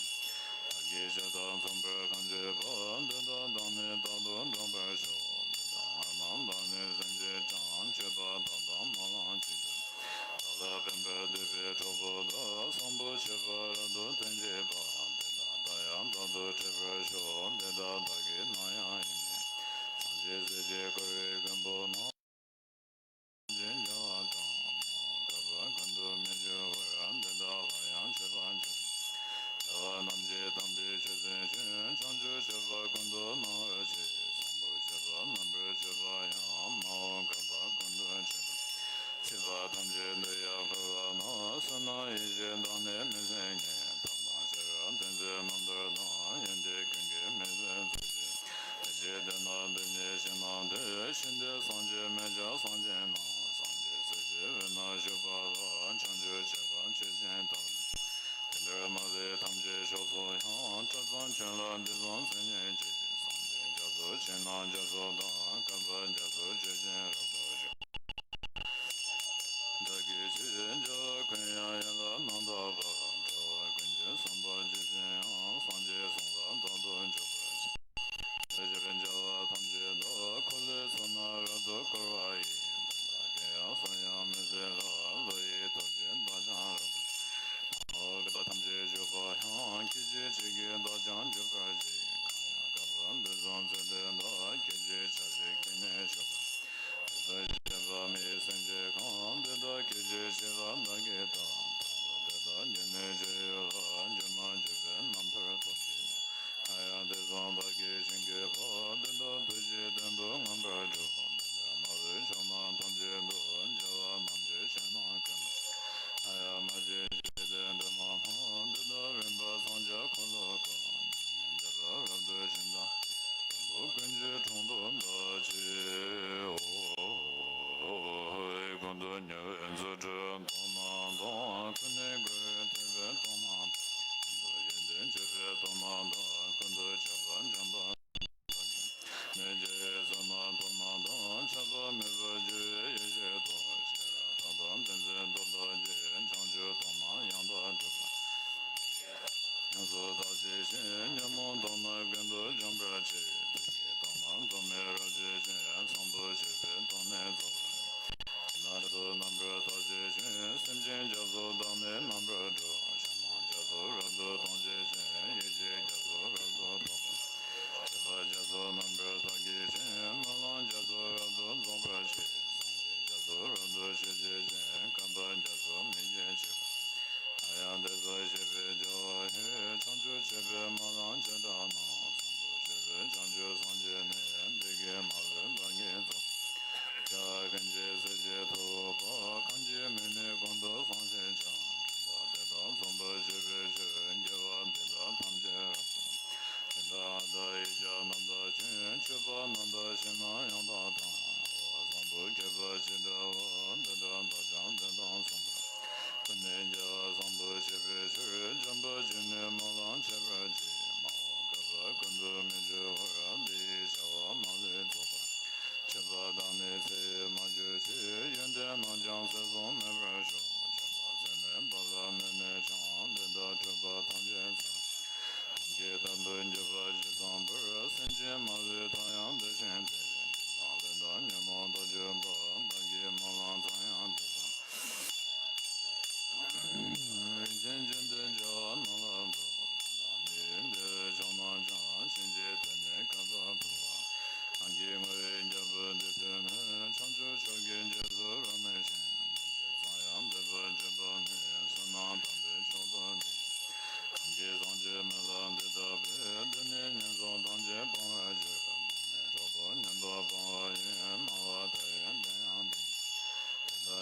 བདག་གིས་ཆོས་དང་མཚུངས་པར་གང་བྱེད་པ། དེ་དག་བདག་ནི་རྟག་ཏུ་འགྲུབ་པར་ཤོག། ལུས་དང་ངག་རྣམས་དག་ནི་སེམས་ཀྱིས་ཀྱང་། སྤྱོད་པ་དག་དང་སྨོན་ལམ་གཅིག་ཏུ། བདག་ལ་ཕན་པར་འདོད་པའི་གྲོགས་པོ་དག། བཟང་པོ་སྤྱོད་པ་རབ་ཏུ་སྟོན་བྱེད་པ། དེ་དག་མཐའ་ཡས་རྟག་ཏུ་འཕྲད་པར་ཤོག། དེ་དག་བདག་གིས་ནམ་ཡང་ཡིད་ནས། སངས་རྒྱས་སྲས་ཀྱིས་བསྐོར་བའི་མགོན་པོ་རྣམས། ཅན་རྒྱལ་བ་དང་། བསྐལ་པ་ཀུན་ཏུ་མི་འགྱུར་བར། དེ་དག་ལ་ཡང་མཆོད་པར་འགྱུར། བདེ་བ་རྣམས་ཀྱིས་དམ་པའི་ཆོས་སྟོན་ཅིང་། བྱང་ཆུབ་སྤྱོད་པ་ཀུན་ཏུ་སྣང་བར་བྱེད། བཟང་པོ་སྤྱོད་པ་རྣམ་པར་སྤྱོད་པ་ཡང་། མ་འོངས་བསྐལ་པ་ཀུན་ཏུ་སྤྱོད་པ། སྲིད་པ་ཐམས་ཅད་འདི་ཡང་འཁོར་བ་ན། བསོད་ནམས་ཡེ་ཤེས་དག་ནི་མི་ཟད་ཉིད། དམ་དང་ཤེས་རབ་ཏིང་འཛིན་རྣམ་ཐར་དང་། ཡོན་ཏན་ཀུན་གྱི་མིང་ཚིག་མཛོད་ཅིག། དེ་ཕྱིར་དེ་ན་འདི་ཉིད་ཞིང་རྣམས་དེར། ཞིང་དེར་སངས་རྒྱས་མི་འཇིགས་སངས་རྒྱས་རྣམས། སངས་རྒྱས་སྲས་ཀྱི་དབུས་ན་བཞུགས་པ་ལ། བྱང་ཆུབ་སྤྱོད་པ་ཆོས་ཀྱི་ཐབས། དེ་འདྲར་མ་ཟད་ཐམས་ཅད་ཕྱོགས་སུ་ཡང་། གྲུབ་ཙམ་ཁྱོན་ལ་འདི་ཙམ་མཚན་ཉིད་ཀྱིས། བསམ་གཏན་རྒྱ་མཚོ་ཆེ་རྣམས་རྒྱ་མཚོ་དང་། བསྐལ་པ་རྒྱ་མཚོ་ཆོས་ཅན་རབ་ཏུ་བྱུང་། བདག་གིས་ཆོས་བྱེད་འགྱུར་བ་ཀུན་ཡང་ཡིད་ལ་རྣམ་དག་པ། འགྲོ་བ་ཀུན་གྱི་བསམ་པ་ཇི་བཞིན་དབང་། སངས་རྒྱས་གསུང་ལ་རྟག་ཏུ་འཇུག་པར་བྱ། དེ་ཕྱིར་རྒྱལ་བ་ཐམས་ཅད་དག། འཁོར་ལོའི་ཚུལ་རྣམས་རབ་ཏུ་བསྐོར་བ་ཡི། དེ་དག་གིས་ཡང་བསམ་ཡང་མི་ཟད་ལ། བློ་ཡི་སྟོབས་ཀྱིས་བདག་ཀྱང་རབ་ཏུ། འོ་བསྐལ་པ་ཐམས་ཅད་བཞུགས་པ་ཡང་། སྐད་ཅིག་གཅིག་གིས་བདག་ཀྱང་འཇུག་པར་བགྱི། གང་ཡང་བསྐལ་པ་འདི་ཙམ་ཚད་དེ་དག། སྐད་ཅིག་ཆ་གཅིག་གིས་ནི་ཆོད་པ། དེ་ལྟར་བཞེད་པ་མི་ཡི་སེམས་ཀྱིས་གང་། དེ་དག་སྐད་ཅིག་གཅིག་ལ་བདག་གིས་བལྟ། དེ་དག་འདི་ནི་སྤྱོད་ཡུལ་ལ། འགྱུར་མ་གྱུར་པའི་རྣམ་ཐར་ཐོབ་པའི། ལྷ་ ཡང་དེ་བཟང་བདག་གིས་བྱིན་གྱིས་བགྱིས། དེ་དག་ཐུགས་རྗེའི་བདུད་རྩི་མངོན་པར་སྒྲུབ། དེ་འདྲ་མ་ལུས་ཕྱོགས་རྣམས་ཐམས་ཅད་དུ། རྒྱལ་བ་རྣམས་ཀྱི་ཞལ་སྣང་ཀུན། ཨ་ཡ་མ་སྐྱེས་ཞེས་བརྗོད་དེ་འདྲེན་པ་རྣམས། དེ་དག་རིམ་པས་སངས་རྒྱས་འཁོར་ལོ་བསྐོར། མྱ་ངན་འདས་པ་རབ་ཏུ་ཞི་དང་། ལྷུན་པོ་ཀུན་གྱི་གྲོང་དུ་བདག་མཆིའོ། ཀུན་ཏུ་ཉེ་བའི་རྫུ་འཕྲུལ་སྟོབས་རྣམས་དང་། ཀུན་ནས་རྒོལ་བའི་ཐེག་པའི་སྟོབས་རྣམས་དང་། ཀུན་ཏུ་ཡོན་ཏན་སྤྱོད་པའི་སྟོབས་རྣམས་དང་། ཀུན་ཏུ་ཁྱབ་པ་འཇམ་དཔལ་དང་། ནས་རྒྱལ་བའི་བསོད་ནམས་སྟོབས་རྣམས་དང་། ཁྱབ་པ་མེད་པར་རྒྱུ་བའི་ཡེ་ཤེས་སྟོབས། ཤེས་རབ་ཐབས་དང་ཏིང་འཛིན་སྟོབས་དག་གིས། བྱང་ཆུབ་སྟོབས་རྣམས་ཡང་དག་སྒྲུབ་པ། ཡོངས་སུ་དག་བྱེད་ཅིང་། ཉོན་མོངས་སྟོབས་རྣམས་ཀུན་ཏུ་འཇོམས་པར་བྱེད། ཐུགས་ཀྱི་སྟོབས་རྣམས་ཐོགས་མེད་རབ་བརྗོད་ཅིང་། བཟང་པོ་སྤྱོད་པའི་སྟོབས་ནི་རྫོགས་པར། ཇི་སྙེད་དུ་རྣམ་པར་དག་བྱེད་ཅིང་། སེམས་ཅན་རྒྱ་མཚོ་དག་ནི་རྣམ་པར་སྒྲོལ། ཕྱོགས་རྣམས་རྒྱ་མཚོ་རབ་ཏུ་གཏོང་བྱེད་ཅིང་། ཡེ་ཤེས་རྒྱ་མཚོ་རབ་ཏུ་གཏོང་བ། སྤྱོད་པ་རྒྱ་མཚོ་རྣམ་པར་དག་བགྱིད་ཅིང་། སྨོན་ལམ་རྒྱ་མཚོ་རབ་ཏུ་རྫོགས་པར་བྱེད། སངས་རྒྱས་རྒྱ་མཚོ་རབ་ཏུ་སྤྱོད་བྱེད་ཅིང་། བསྐལ་པ་རྒྱ་མཚོ་མི་སྐྱེ་ཕྱིར། ཨ་ཡ་དེ་ཚུལ་ཤེས་པའི་རྒྱལ་བ་ཡི། བྱང་ཆུབ་སྤྱོད་པའི་སྨོན་ལམ་བྱེ་བྲག་རྣམས། བཟང་པོ་སྤྱོད་པའི་བྱང་ཆུབ་སངས་རྒྱས་ནི། བདེ་དགེ་མ་ལུས་བདག་གིས་བཟུང་། བྱ་བ་ཀུན་གྱི་སྲིད་ཞིའི་ཐུབ་པ། གང་གིས་མི་ནུས་ཀུན་ཏུ་སངས་རྒྱས་ཀྱང་། དྲན་པ་དེ་དག་བཟང་པོ་སྤྱོད་པའི་ཕྱིར། དགེ་བ་འདི་དག་ཐམས་ཅད་རབ་ཏུ། ཇི་ལྟར་ཨ་ཏ་ཡིག་བརྒྱ་རྣམ་དག་ཅིང་། མཆོད་པ་རྣམ་དག་ཕྱི་ནང་ཡང་དག་དང་། བསམ་པ་བསྐྱེད་པ་ཇི་འདྲ་བ། འདི་འདྲ་བདག་ཀྱང་དེ་དང་མཚུངས་པར། ཀུན་ནས་རྒྱལ་བ་བཟང་པོ་སྤྱོད་པའི་ཕྱིར། འཇམ་དཔལ་གྱིས་ནི་སྨོན་ལམ་འཆད་པར་བགྱི། མ་འོངས་བསྐལ་པ་ཀུན་ཏུ་མི་འགྱུར་བར། འདི་ཡི་བྱ་བ་མ་ལུས་རྫོགས་པར། མཆོད་པ་དང་ནི་ཚེ་ཡི་མ་གྱུར་ཅིག། ཡོན་ཏན་རྣམས་ཀྱང་ཚེ་བཟུང་མེད་པར་ཤོག། མཆོད་པ་ཚད་མེད་པ་ལ་དམིགས་ནས་ཀྱང་། དེ་དག་འཕྲོས་པ་ཐམས་ཅད་ཚར། ཐབས་མཁས་དམ་དུ་འཇུག་པ་ཇི་ཙམ་པར། སེམས་ཅན་མ་ལུས་མཐའ་ཡང་དེ་བཞིན་ཏེ། འཇིགས་དང་གླེན་དང་ཉོན་མོངས་དག་གྱུར་པ། བདག་གི་སྨོན་ལམ་ཙམ་ཡང་དེ་དང་། རིན་ཆེན་ཅན་དུ་བྱ་བ་རྣམས་ལ་འགོད། དེ་དག་ནི་འདས་པའི་ཕྱོགས་རྣམས་ཀྱང་། ཕྱིན་ཆད་དུ་ནི་བསྐལ་པ་འཁོར་བ། གང་གིས་བསྔོ་བའི་རྒྱལ་པོ་འདི་ཐོས་ནས། བྱང་ཆུབ་མཆོག་གི་རྗེས་སུ་རབ་གནས་ཤིང་། ལན་ཅིག་ཙམ་ཡང་འདས་པར་བརྗོད་པ་ནི། བསོད་ནམས་དམ་པའི་མཆོག་ཏུ་འགྲེང་། གང་གིས་བསངས་མཆོད་སྨོན་ལམ་འདི་བཏབ་པས། དེ་ནི་ངན་སོང་ཐམས་ཅད་སྤང་བར་འགྱུར། འདི་ནི་གྲོགས་པོ་ཉན་པ་སྤང་བ་ཡིན། སྨྲ་བ་མཐའ་ཡས་དོན་ཡང་འདི་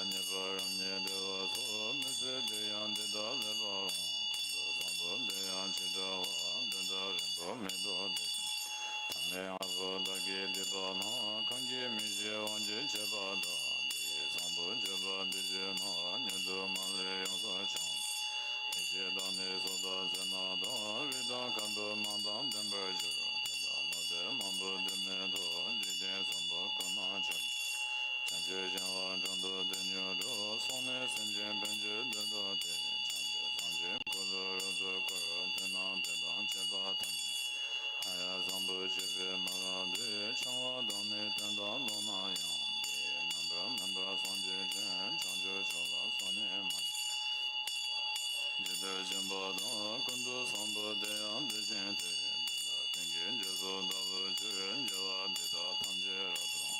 ཉིད། དེ་ལྟར་རྙེད་པ་རབ་རྙེད་བདེ་བ་སོགས། མི་ཚེ་འདིར་ཡང་འདི་ལྟར་སླེབ་པ་འོང་། ཀུན་ཏུ་བཟང་པོ་འདི་ཡང་ཇི་འདྲ་བ། འདི་ལྟར་རིང་པོར་མི་ཐོགས་ཏེ། ཐ་མལ་ངན་སོང་བདག་གིས་སྡིག་པ་རྣམས། གང་གིས་མི་ཤེས་དབང་གྱུར་བྱས་པ་དག། འདི་ཡི་བཟང་པོ་སྤྱོད་པ་འདི་བྱས་ན། མྱུར་དུ་མ་ལུས་ཡོངས་སུ་བྱང་། ཡེ་ཤེས་དང་ནི་གསུང་དང་མཚན་རྣམས་དང་། རིགས་དང་ཁམས་པའི་མིང་དང་ལྡན་པར་འགྱུར། དེ་དག་མུ་སྟེགས་མང་པོ་འདི་མེད་དོ། འཇིག་རྟེན་གསུམ་པོ་ཀུན་ན་ཁྱབ། བྱང་ཆུབ་ཤིང་དབང་དྲུང་དུ་འདི་མྱུར་འགྲོ། སོང་ནས་སེམས་ཅན་ཕན་ཕྱིར་འདི་འགྲོ་སྟེ། བྱང་ཆུབ་སངས་རྒྱས་འཁོར་ལོ་རབ་ཏུ་བསྐོར། དེ་རྣམས་དེ་དང་བཅས་པ་ཐམས་ཅད། ཨ་ཡ་བཟང་པོ་སྤྱོད་པའི་སྨོན་ལམ་འདི། འཆང་བ་དང་ནི་བསྟན་དང་སློབ་ན་ཡང་། འདི་ཡིས་རྣམ་པར་སྨིན་པ་སངས་རྒྱས་ཀྱི། བྱང་ཆུབ་མཆོག་ལ་སོགས་ནི་མ་ཇི་ལྟར་བྱིན་པ་དང་། ཀུན་ཏུ་བཟང་པོ་དེ་ཡང་དེ་བཞིན་ཏེ། འདི་དག་ཀུན་གྱི་རྗེས་སུ་བདག་སློབ་ཕྱིར། དགེ་བ་འདི་དག་ཐམས་ཅད་རབ་ཏུ།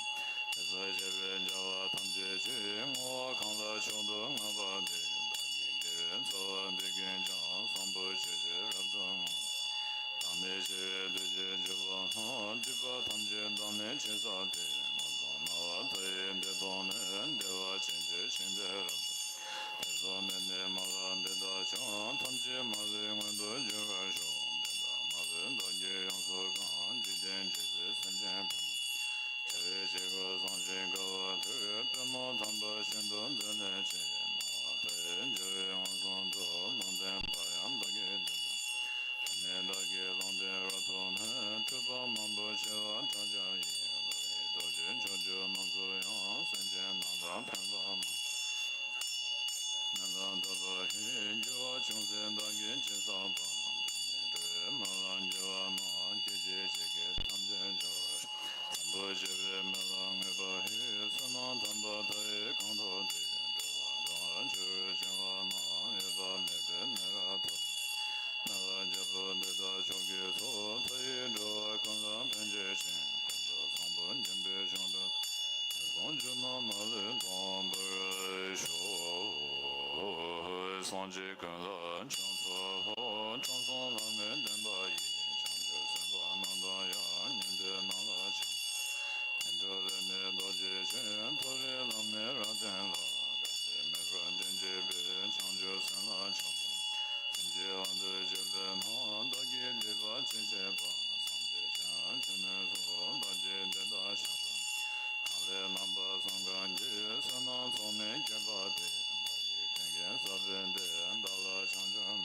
དེ་ཚུལ་བྱས་པའི་བྱ་བ་ཐམས་ཅད་ཀྱི། བསྔོ་བ་གང་ལ་མཆོག་ཏུ་བསྔགས་པ་དེ། བདག་གི་དགེ་བའི་རྩ་བ་འདི་ཀུན་ཀྱང་། བཟང་པོ་སྤྱོད་ཕྱིར་རབ་ཏུ་བསྔོ། བདག་ནི་ཞི་བའི་བདེ་གཤེགས་སྤྱོད་པ་རྣམས། སྡིག་པ་ཐམས་ཅད་བདག་ནི་ཕྱིར་བསལ་ཏེ། མངོན་སུམ་སྨྲ་བ་མཐའ་ཡས་བདེ་སྟོང་ནི། བདེ་བ་ཅན་གྱི་ཞིང་དེ་རབ་ཏུ། དེ་ཚུལ་དམིགས་ནས་སྨོན་ལམ་འདི་དག་ཀྱང་། ཐམས་ཅད་མ་ལུས་མངོན་དུ་འགྱུར་བར་ཤོག། དེ་དག་མ་ལུས་བདག་གིས་ཡོངས་སུ་གང་། འཇིག་རྟེན་ཇི་སྲིད་སེམས་ཅན་ཕན། བྱ་བའི་བྱེད་སྒོ་བཟང་ཞིང་དཀའ་བ་མཐོ། པུས་མོ་དམ་པ་ཤིན་ཏུ་འཛིན་ནས་ཀྱང་། སྨྲ་བ་མཐའ་ཡས་འགྱུར་བའི་མངོན་སུམ་དུ། ལུང་བསྟན་པ་ཡང་བདག་གིས་བསྟན་ཏོ། དེ་ནས་བདག་གིས་ལུང་བསྟན་རབ་ཐོབ་ནས། ཐོས་པ་མང་པོ་བྱེ་བ་ཕྲག་བརྒྱ་ཡིས། བློ་ཡི་སྟོབས་ཀྱིས་ཕྱོགས་བཅུ་རྣམས་སུ་ཡང་། སེམས་ཅན་རྣམས་ལ་ཕན་པ་མང་། སྨོན་ལམ་བཏབ་པ་ཡིས། འགྱུར་བ་ཅུང་ཟད་བདག་གིས་ཅི་བསགས་པ། དེ་ནས་འགྲོ་བའི་སྨོན་ལམ་བགྱི་བ་རྣམས། སྐད་ཅིག་གཅིག་གིས་ཐམས་ཅད་འཇོམས་པར་ཤོག། བཟང་པོ་སྤྱོད་པའི་སྨོན་ལམ་བསྔོས་པ་ཡིས། བསོད་ནམས་དམ་པ་མཐའ་ཡས་གང་ཐོབ་སྟེ། འགྲོ་བ་སྡུག་བསྔལ་ཆེ་རུ་འབྱུང་བ་རྣམས། འོད་དཔག་མེད་པའི་གནས་རབ་ཐོབ། སྨོན་ལམ་རྒྱལ་པོ་འདི་དག་མཆོག་གིས་སོ། མཐའ་ཡས་འགྲོ་བ་ཀུན་ལ་ཕན་བྱེད་ཅིང་། ཀུན་ཏུ་བཟང་པོ་འབྱུང་བའི་གཞུང་དུ། ངན་སོང་རྒྱུ་རྣམས་མ་ལུས་སྟོངས་པར་ཤོག། སངས་རྒྱས་ཀུན་ལ་ཕྱག་འཚལ་ལོ། དྲང་སྲོང་བླ་མའི་བསྟན་པ་ཡིས། བྱང་ཆུབ་ ཡང་ཉན་ཐོས་རྣམས་ལ་ཕྱག་འཚལ་ལོ། ཉན་ཐོས་རིགས་ནི་རྡོ་རྗེ་ཅན། མཐོ་རིས་བླ་མེད་རབ་བརྟན་ལ། སྐབས་འདིར་མེད་པར་དྲིན་ཆེན་པོས། བྱང་ཆུབ་སེམས་ལ་ཕྱག་འཚལ་ལོ། སེམས་ཀྱི་དབང་དུ་གྱུར་པའི་སྣང་བ། བདག་གིས་བསྡུས་པ་ཅི་མཆིས་པ། སངས་རྒྱས་ཆོས་ཀྱི་ཆོས་ནི་གསུངས། བདག་གིས་འདི་ལྟར་བཤད་པ། གང་ལས་རྣམ་པར་སངས་རྒྱས་ཀྱི། བསོད་ནམས་ཚོགས་ནི་བསྐལ་པ་འདིར། བདག་གིས་ཀུན་ཀྱང་བསགས་པའི་དེས། བདག་ལ་བྱང་ཆུབ་སྨོན།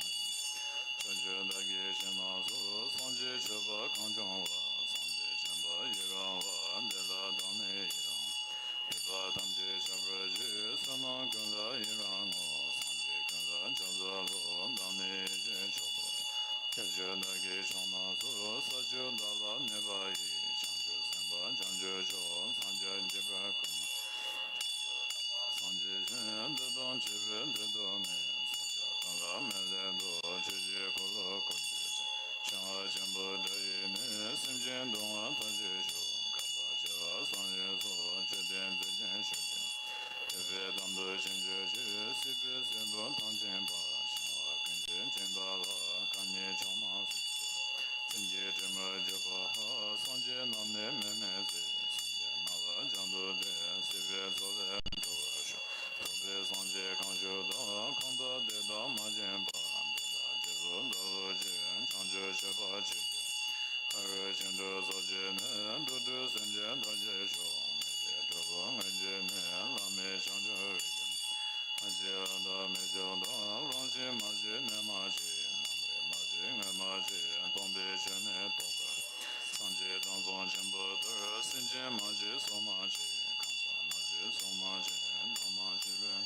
ཕྱོགས་བཅུ་བདག་གི་ཞིང་རྣམས་སུ། སངས་རྒྱས་མཆོད་པ་གང་བྱུང་བ། སངས་རྒྱས་བྱོན་པ་ཡི་རང་བ། དེ་ལ་བདག་ནི་ཡི་རང་། འདོད་པ་ཐམས་ཅད་བཤགས་པར་བགྱི། བསོད་ནམས་ཀུན་ལ་ཡི་རང་ངོ་། སངས་རྒྱས་ཀུན་ལ་ཕྱག་འཚལ་ལོ། བདག་ནི་ཡིད་ཀྱི་ཕྱོགས་པ། ཕྱོགས་བཅུ་བདག་གི་ཕྱོགས་རྣམས་སུ། ས་བཅུ་བདག་ལ་གནས་པ་ཡི། བྱང་ཆུབ་སེམས་དཔའ་བྱང་ཆུབ་མཆོག། སངས་རྒྱས་འཇིགས་པར་ཀུན། སངས་རྒྱས་ཞིང་འདི་དང་བཅས་པའི་མཐུ་སྟོབས་ནི། སྲུང་བྱ་ཀུན་ལ་མེ་ལས་བསྡུ། ཆོས་ཀྱི་འཁོར་ལོ་བསྐོར་དུ་བཅས། འཆིང་བ་ཆེན་པོ་དགྲ་ཡི་ནི། སེམས་ཅན་གདུང་བ་མཐའ་ཅན་ཤོག། བསྐལ་པ་བྱེ་བ་བསམ་ཡས་སུ། མཆོད་རྟེན་རྩིབས་བརྒྱད་བཞུགས་ཏེ། ཐོད་པའི་དམ་དུ་ཕྱིན་གྱུར་ཅིག། སྲིད་པའི་སྲིན་བུ་ཐམས་ཅད་འབར། བྱིང་བ་ཀུན་གྱི་འཆིང་བདག་ལ། ཁ་ཉིད་ཕྱོགས་རྣམས་སྲིད་པའི། སེམས་ཀྱི་དྲི་མར་གྱུར་པ་ཧ། སངས་རྒྱས་རྣམས་ནི་མིག་མི་བཟད། སེམས་ཅན་རྣམས་ལ་བྱང་དུ་གཏད། སྲིད་པའི་མཚོ་ལས་སྒྲོལ་བར་ཤོག། རྫོགས་པའི་སངས་རྒྱས་གང་བཞུགས་དང་། གང་དག་བདེ་དང་མ་བྱིང་བར། བདེ་དང་བརྒྱད་པོ་འདོད་ལུགས་ཀྱི། བྱང་ཆུབ་སྤྱོད་པ་ཆེ་བའི། ཕ་རོལ་ཕྱིན་དྲུག་རྫོགས་བྱེད་ནི། འགྲོ་དྲུག་སེམས་ཅན་ཐམས་ཅད་ཤོག། མི་ཤེས་དྲུག་པོ་མངོན་བྱེད་ནི། བླ་མེད་བྱང་ཆུབ་རིགས་ཀྱི། མ་སྐྱེས་པ་དང་མི་སྐྱེ་དང་། རང་བཞིན་མ་སྐྱེས་གནས་མ་སྐྱེས། རྣམ་རིག་མ་སྐྱེས་ངོས་མ་སྐྱེས། སྟོང་པའི་ཆོས་ནི་རྟོགས་པར། སངས་རྒྱས་དྲང་སྲོང་ཆེན་པོ་ལྟར། སེམས་ཅན་མ་སྐྱེས་སོ་མ་སྐྱེས། ཁམས་གསུམ་མ་སྐྱེས་སོ་མ་སྐྱེས། བདག་མ་སྐྱེས་པས།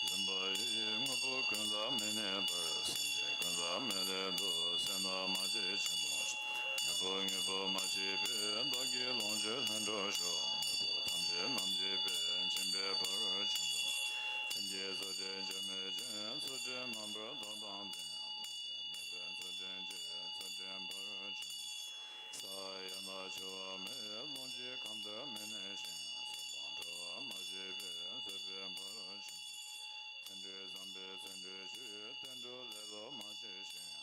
འཛིན་པ་ཡི། དངོས་པོ་ཀུན་ལ་མི་གནས་པར། སེམས་ཅན་ཀུན་ལ་མེ་ལས་བསྡུ། སེར་སྣ་མ་སྐྱེས་ཆེན་པོ་ཞིག། དངོས་པོ་དངོས་པོ་མ་སྐྱེས་པས། བདག་གི་ལོངས་སྤྱོད་ལྷུན་གྲུབ་ཤོག། དངོས་པོ་ཐམས་ཅད་རྣམ་སྐྱེས་པས། མཁྱེན་པའི་ཕ་རོལ་ཕྱིན་དྲུག། སེམས་ཀྱི་ཚུལ་ཁྲིམས་འགྱུར་མེད་ཅིང་། ཚུལ་ཁྲིམས་རྣམ་པར་དག་དང་ལྡན། ལོངས་སྤྱོད་མེད་པའི་ཚུལ་ཁྲིམས་ཀྱིས། ཚུལ་ཁྲིམས་ཕ་རོལ་ཕྱིན། ས་ཡན་ལ་འཆི་བ་མེད། ལོངས་སྤྱོད་ཁམས་དེར་མི་གནས་ཤིང་། སྲིད་པའི་འཁྲུལ་པ་མ་སྐྱེས་པས། སྲིད་པའི་ཕ་རོལ་ཕྱིན། ཚེ་འགྲོའི་བསམ་པས་ཚེ་འགྲོའི་ཕྱིར། བསྟན་འགྲོ་ལེ་ལོ་མ་སྐྱེས་ཤིང་།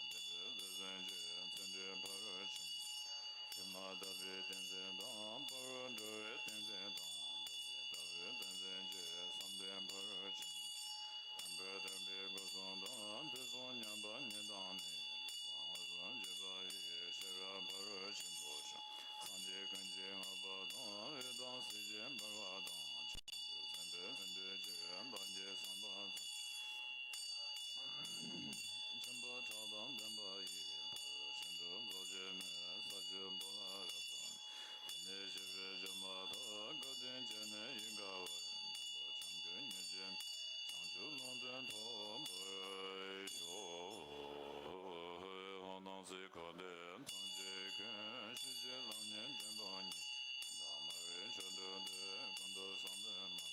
སྟོབས་དང་ལྡན་པས་ལེགས་ཟིན་གྱིས། ཚེ་འགྲོའི་ཕ་རོལ་ཕྱིན། དེ་མ་ཐག་པའི་ཏིང་འཛིན་དང་། ཕ་རོལ་འགྲོ་བའི་ཏིང་འཛིན་དང་། ཐ་མ་ཐག་པའི་ཏིང་འཛིན་གྱིས། བསམ་གཏན་ཕ་རོལ་ཕྱིན། དམ་པར་ཐོས་པའི་སྒོ་གསུམ་དང་། ཐོས་བསམ་ཉན་པ་ཉིད་དང་ནི། རིགས་གསུམ་མངོན་སུམ་བརྗོད་པ་ཡི། ཤེས་རབ་ཕ་རོལ་ཕྱིན་པོ་ཤོག། སངས་རྒྱས་ཀུན་གྱི་བསྔགས་པ་དང་། འོད་དང་ཟེར་གྱིས་འབར་བ་དང་། བྱང་ཆུབ་སེམས་དཔའི་ལྷུན་གྲུབ་ཀྱིས། བདག་གི་བསམ་པ་ཚང་། ཆེན་པོ་ཕྲག་དང་ལྡན་པ་ཡིས། ཕ་རོལ་ཕྱིན་དྲུག་རྫོགས་བྱེད་ནི། ས་བཅུ་པོ་ལ་རབ་ཏུ། དེ་ནས་གཤེགས་པས་བརྗོད་མ་ཐག། བཀའ་དྲིན་ཅན་ནི་ཡིད་དགའ་བར། ནུས་པ་ཁྱབ་ཀྱིས་ཉེར་བཞི། བྱང་ཆུབ་ལུང་དུ་ཐོབ་པར་ཤོག། འོ་ནམ་སྲི་འཁོར་འདས་ཐམས་ཅད་ཀུན། ཞི་བྱེད་ལམ་ཉིད་འདྲེན་པ་ཉིད། དང་མ་བའི་ཆོས་སྒྲུབ་འདོད། ཀུན་ཏུ་བསམ་པས་མ་ལང་།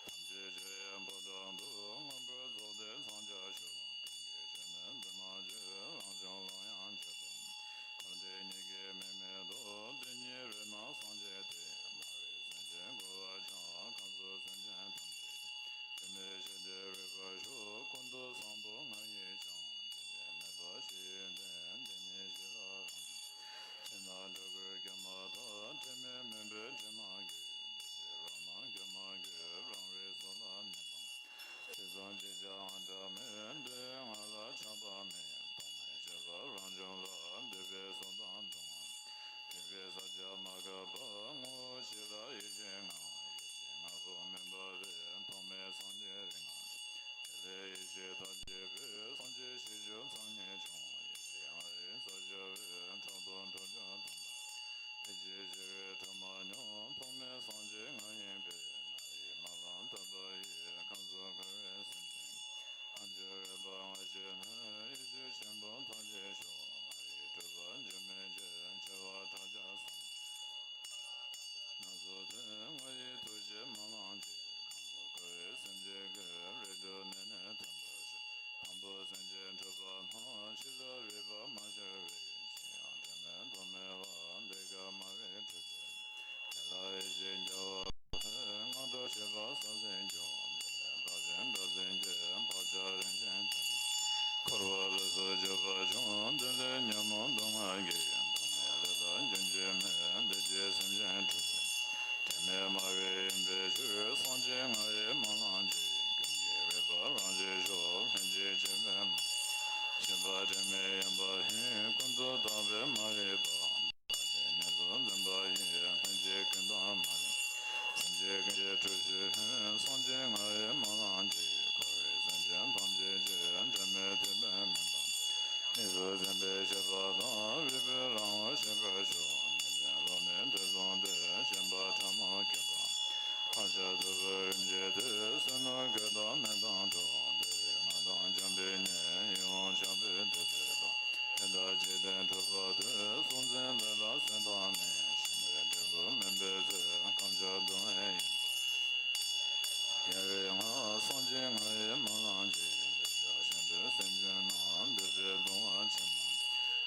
ཐམས་ཅད་སྤྱོད་ཡུལ་ཕོ་བྲང་དུ། མངོན་པར་རྫོགས་ཏེ་འཚང་རྒྱ་ཤོག། ཀུན་གྱི་ཆོས་ནི་འདུས་མ་བྱས། རང་བྱུང་ལམ་ཡང་ཆོས་སྟོང་། འཁོར་འདས་གཉིས་ཀྱི་དམིགས་མེད་དུ། དེ་ཉིད་རོལ་ན་སངས་རྒྱས་ཏེ། མ་རིག་སེམས་ཅན་རྒོལ་བ་ཀྱང་། ཁམས་གསུམ་སེམས་ཅན་ཐམས་ཅད་དེ། དེ་མི་ཤེས་ཏེ་རིག་པར་ཤོག། ཀུན་ཏུ་བཟང་པོ་ང་ཡིས་ཀྱང་། དེ་ཉིད་མེད་པ་ཞི་བའི་དོན། དེ་ཉིད་ཤེས་ལ་རང་བྱུང་། ཕྱི་ནང་འགྲོ་ཀུན་སྐྱོབ་མ་ཐག། དྲི་མེད་མུན་པའི་དྲི་མ་གོས། བདེ་གཤེགས་ལམ་སྣ་འགྱུར་མ་གོས། རང་རིག་སོ་ལ་གནས་དང་། ཐེ་ཚོམ་ཅིག་ཀྱང་ཨ་འདྲ་མེད། འདོད་ཡོན་ལྔ་ལ་ཆགས་པ་མེད། སྟོང་ཉིད་ཤེས་པ་རང་བྱུང་ལ། འདོད་པའི་ཚོགས་དང་སྡུག་བསྔལ། སྡིག་པའི་བསགས་བྱ་མ་འགགས་པ། ངོ་བོ་ཆོས་ལ་ཡིད་ཆེས་ངང་། ཡེ་ཤེས་ལྔ་པོ་མུན་པ་རེད། ཐོགས་མེད་སངས་རྒྱས་རིགས་ལྔ། དེ་ལས་ཡེ་ཤེས་ཐོབ་བྱེད་པའི། སངས་རྒྱས་ཞི་བྱེད་མཚན་ཉིད་འབྱུང་། ཡེ་ཤེས་ལྔ་ཡི་ས་བཅུ་པའི། ཕྲག་དོག་འཁྲུལ་རྒྱུ་ཐམས་ཅད། ཐེག་ཆེན་ཞི་བའི་ཁྲོད་མ་མྱོང་། ཐོགས་མེད་སངས་རྒྱས་ང་ཡིན་པས། ང་ཡི་སྨོན་ལམ་དམ་པ་ཡིས། ཁམས་གསུམ་འཁོར་བའི་སེམས་ཅན། ལམ་གྱི་རོལ་པ་ང་བྱེད་ནས། ཡེ་ཤེས་ཆེན་པོ་ཐོབ་བྱེད་ཤོག། ང་ཡི་སྤྲུལ་པ་འགྱུར་མེད་ཀྱི། འཆི་བ་ཕྲག་བརྒྱ་སོང་། སྣ་ཚོགས་དོན། ང་ཡི་ཐུགས་རྗེ་མ་ལང་ཅིག། ཁམས་གསུམ་འཁོར་བའི་སེམས་ཅན་ཀུན། རིགས་དྲུག་ནད་ནས་ཐར་པར་ཤོག། དང་པོ་སེམས་ཅན་འཁྲུལ་པ་སྣང་། ཕྱི་ལ་རིག་པ་མ་ཤར་བའི། ཕྱིར་ཡང་དྲི་མེད་ཐོགས་མེད་པ། འདི་སྐད་མ་རིག་འཁྲུལ་པའི། དེ་ལ་ཡེ་ཤེས་རྒྱལ་བ་ལྷ། སྔ་དྲོ་ཤེས་པ་ས་ཟིན་འགྱུར། འདི་ནི་བདག་གཞན་འདྲ་འཛིན་གྱི། བག་ཆགས་རིན་ཆེན་ཅན། འཁོར་བ་ལས་སུ་གྱུར་པ་བྱུང་། འདི་ལས་ཉོན་མོངས་སྡུག་བསྔལ་གྱི། ཐོག་མེད་ལས་ལ་རྒྱུན་ཆད་མེད། འདི་ཕྱིར་སེམས་ཅན་འཁྲུག་པའི། དྲན་མེད་སྨྲ་བའི་ཡོན་པོའི་ཕྱིར། སངས་རྒྱས་ང་ཡིས་སྨོན་ལམ་གྱིས། ཀུན་གྱི་རིག་པ་རང་བཞིན་ཤོག་ལྷན་ཅིག་སྐྱེས་པའི་མ། སྐྱེས་པ་དྲན་མེད་ཡིན་པ་ཡིན། ཀུན་ཏུ་བརྟགས་པས་མ་རིག་པ། འདུ་བྱེད་ཉེར་ལྔ་འཛིན་པ་ཡིས། ལྷན་ཅིག་ཀུན་བརྟགས་མ་རིག་སེམས་ཀྱིས་ཀུན་གྱི་འཁྲུལ་ཞིག་ཡིན། སངས་རྒྱས་ང་ཡིས་སྨོན་ལམ་གྱིས། འཁོར་བའི་སེམས་ཅན་ཐམས་ཅད་ཀྱི། དྲན་མེད་ཐེག་པའི་མུན་པ། གཉིས་སུ་འཛིན་པའི་ཤེས་པ་དང་། རིག་པའི་རང་ངོ་ཤེས་པར་ཤོག་ཉིན་མཚན་བློ་ནི་དུས་གསུམ་དུ། ཞེན་པ་ཕྲ་མོ་སྐྱེས་པ། ཕར་ཆགས་རྟུལ་པོ་རིམ་གྱིས་དུས། བསོད་ནམས་གོས་དང་ནད་དང་གྲོགས། འདུ་བའི་ངང་དང་འཁྱམས་པའི་ཉེན། ཡིད་འོང་ཆགས་པའི་སྡུག་བསྔལ་དང་། དེ་དག་ཇི་ལྟར་འཁྲུགས་པ་དེ། སྲོག་འཛིན་ལས་ལ་སེམས་ཐག་ཉེ། ཞེན་པའི་འབྲས་བུ་སྨིན་པའི་ཚེ། གང་ཕྱིར་སྡུག་བསྔལ་ཡིན། ཡུན་རིང་ལ། སངས་རྒྱས་ང་ཡིས་སྨོན་ལམ་གྱིས། འདི་ཕྱིར་གཞན་དུ་སེམས་བསྐྱེད་ན། འདོད་པའི་གདུང་བ་ཆེན་པོ།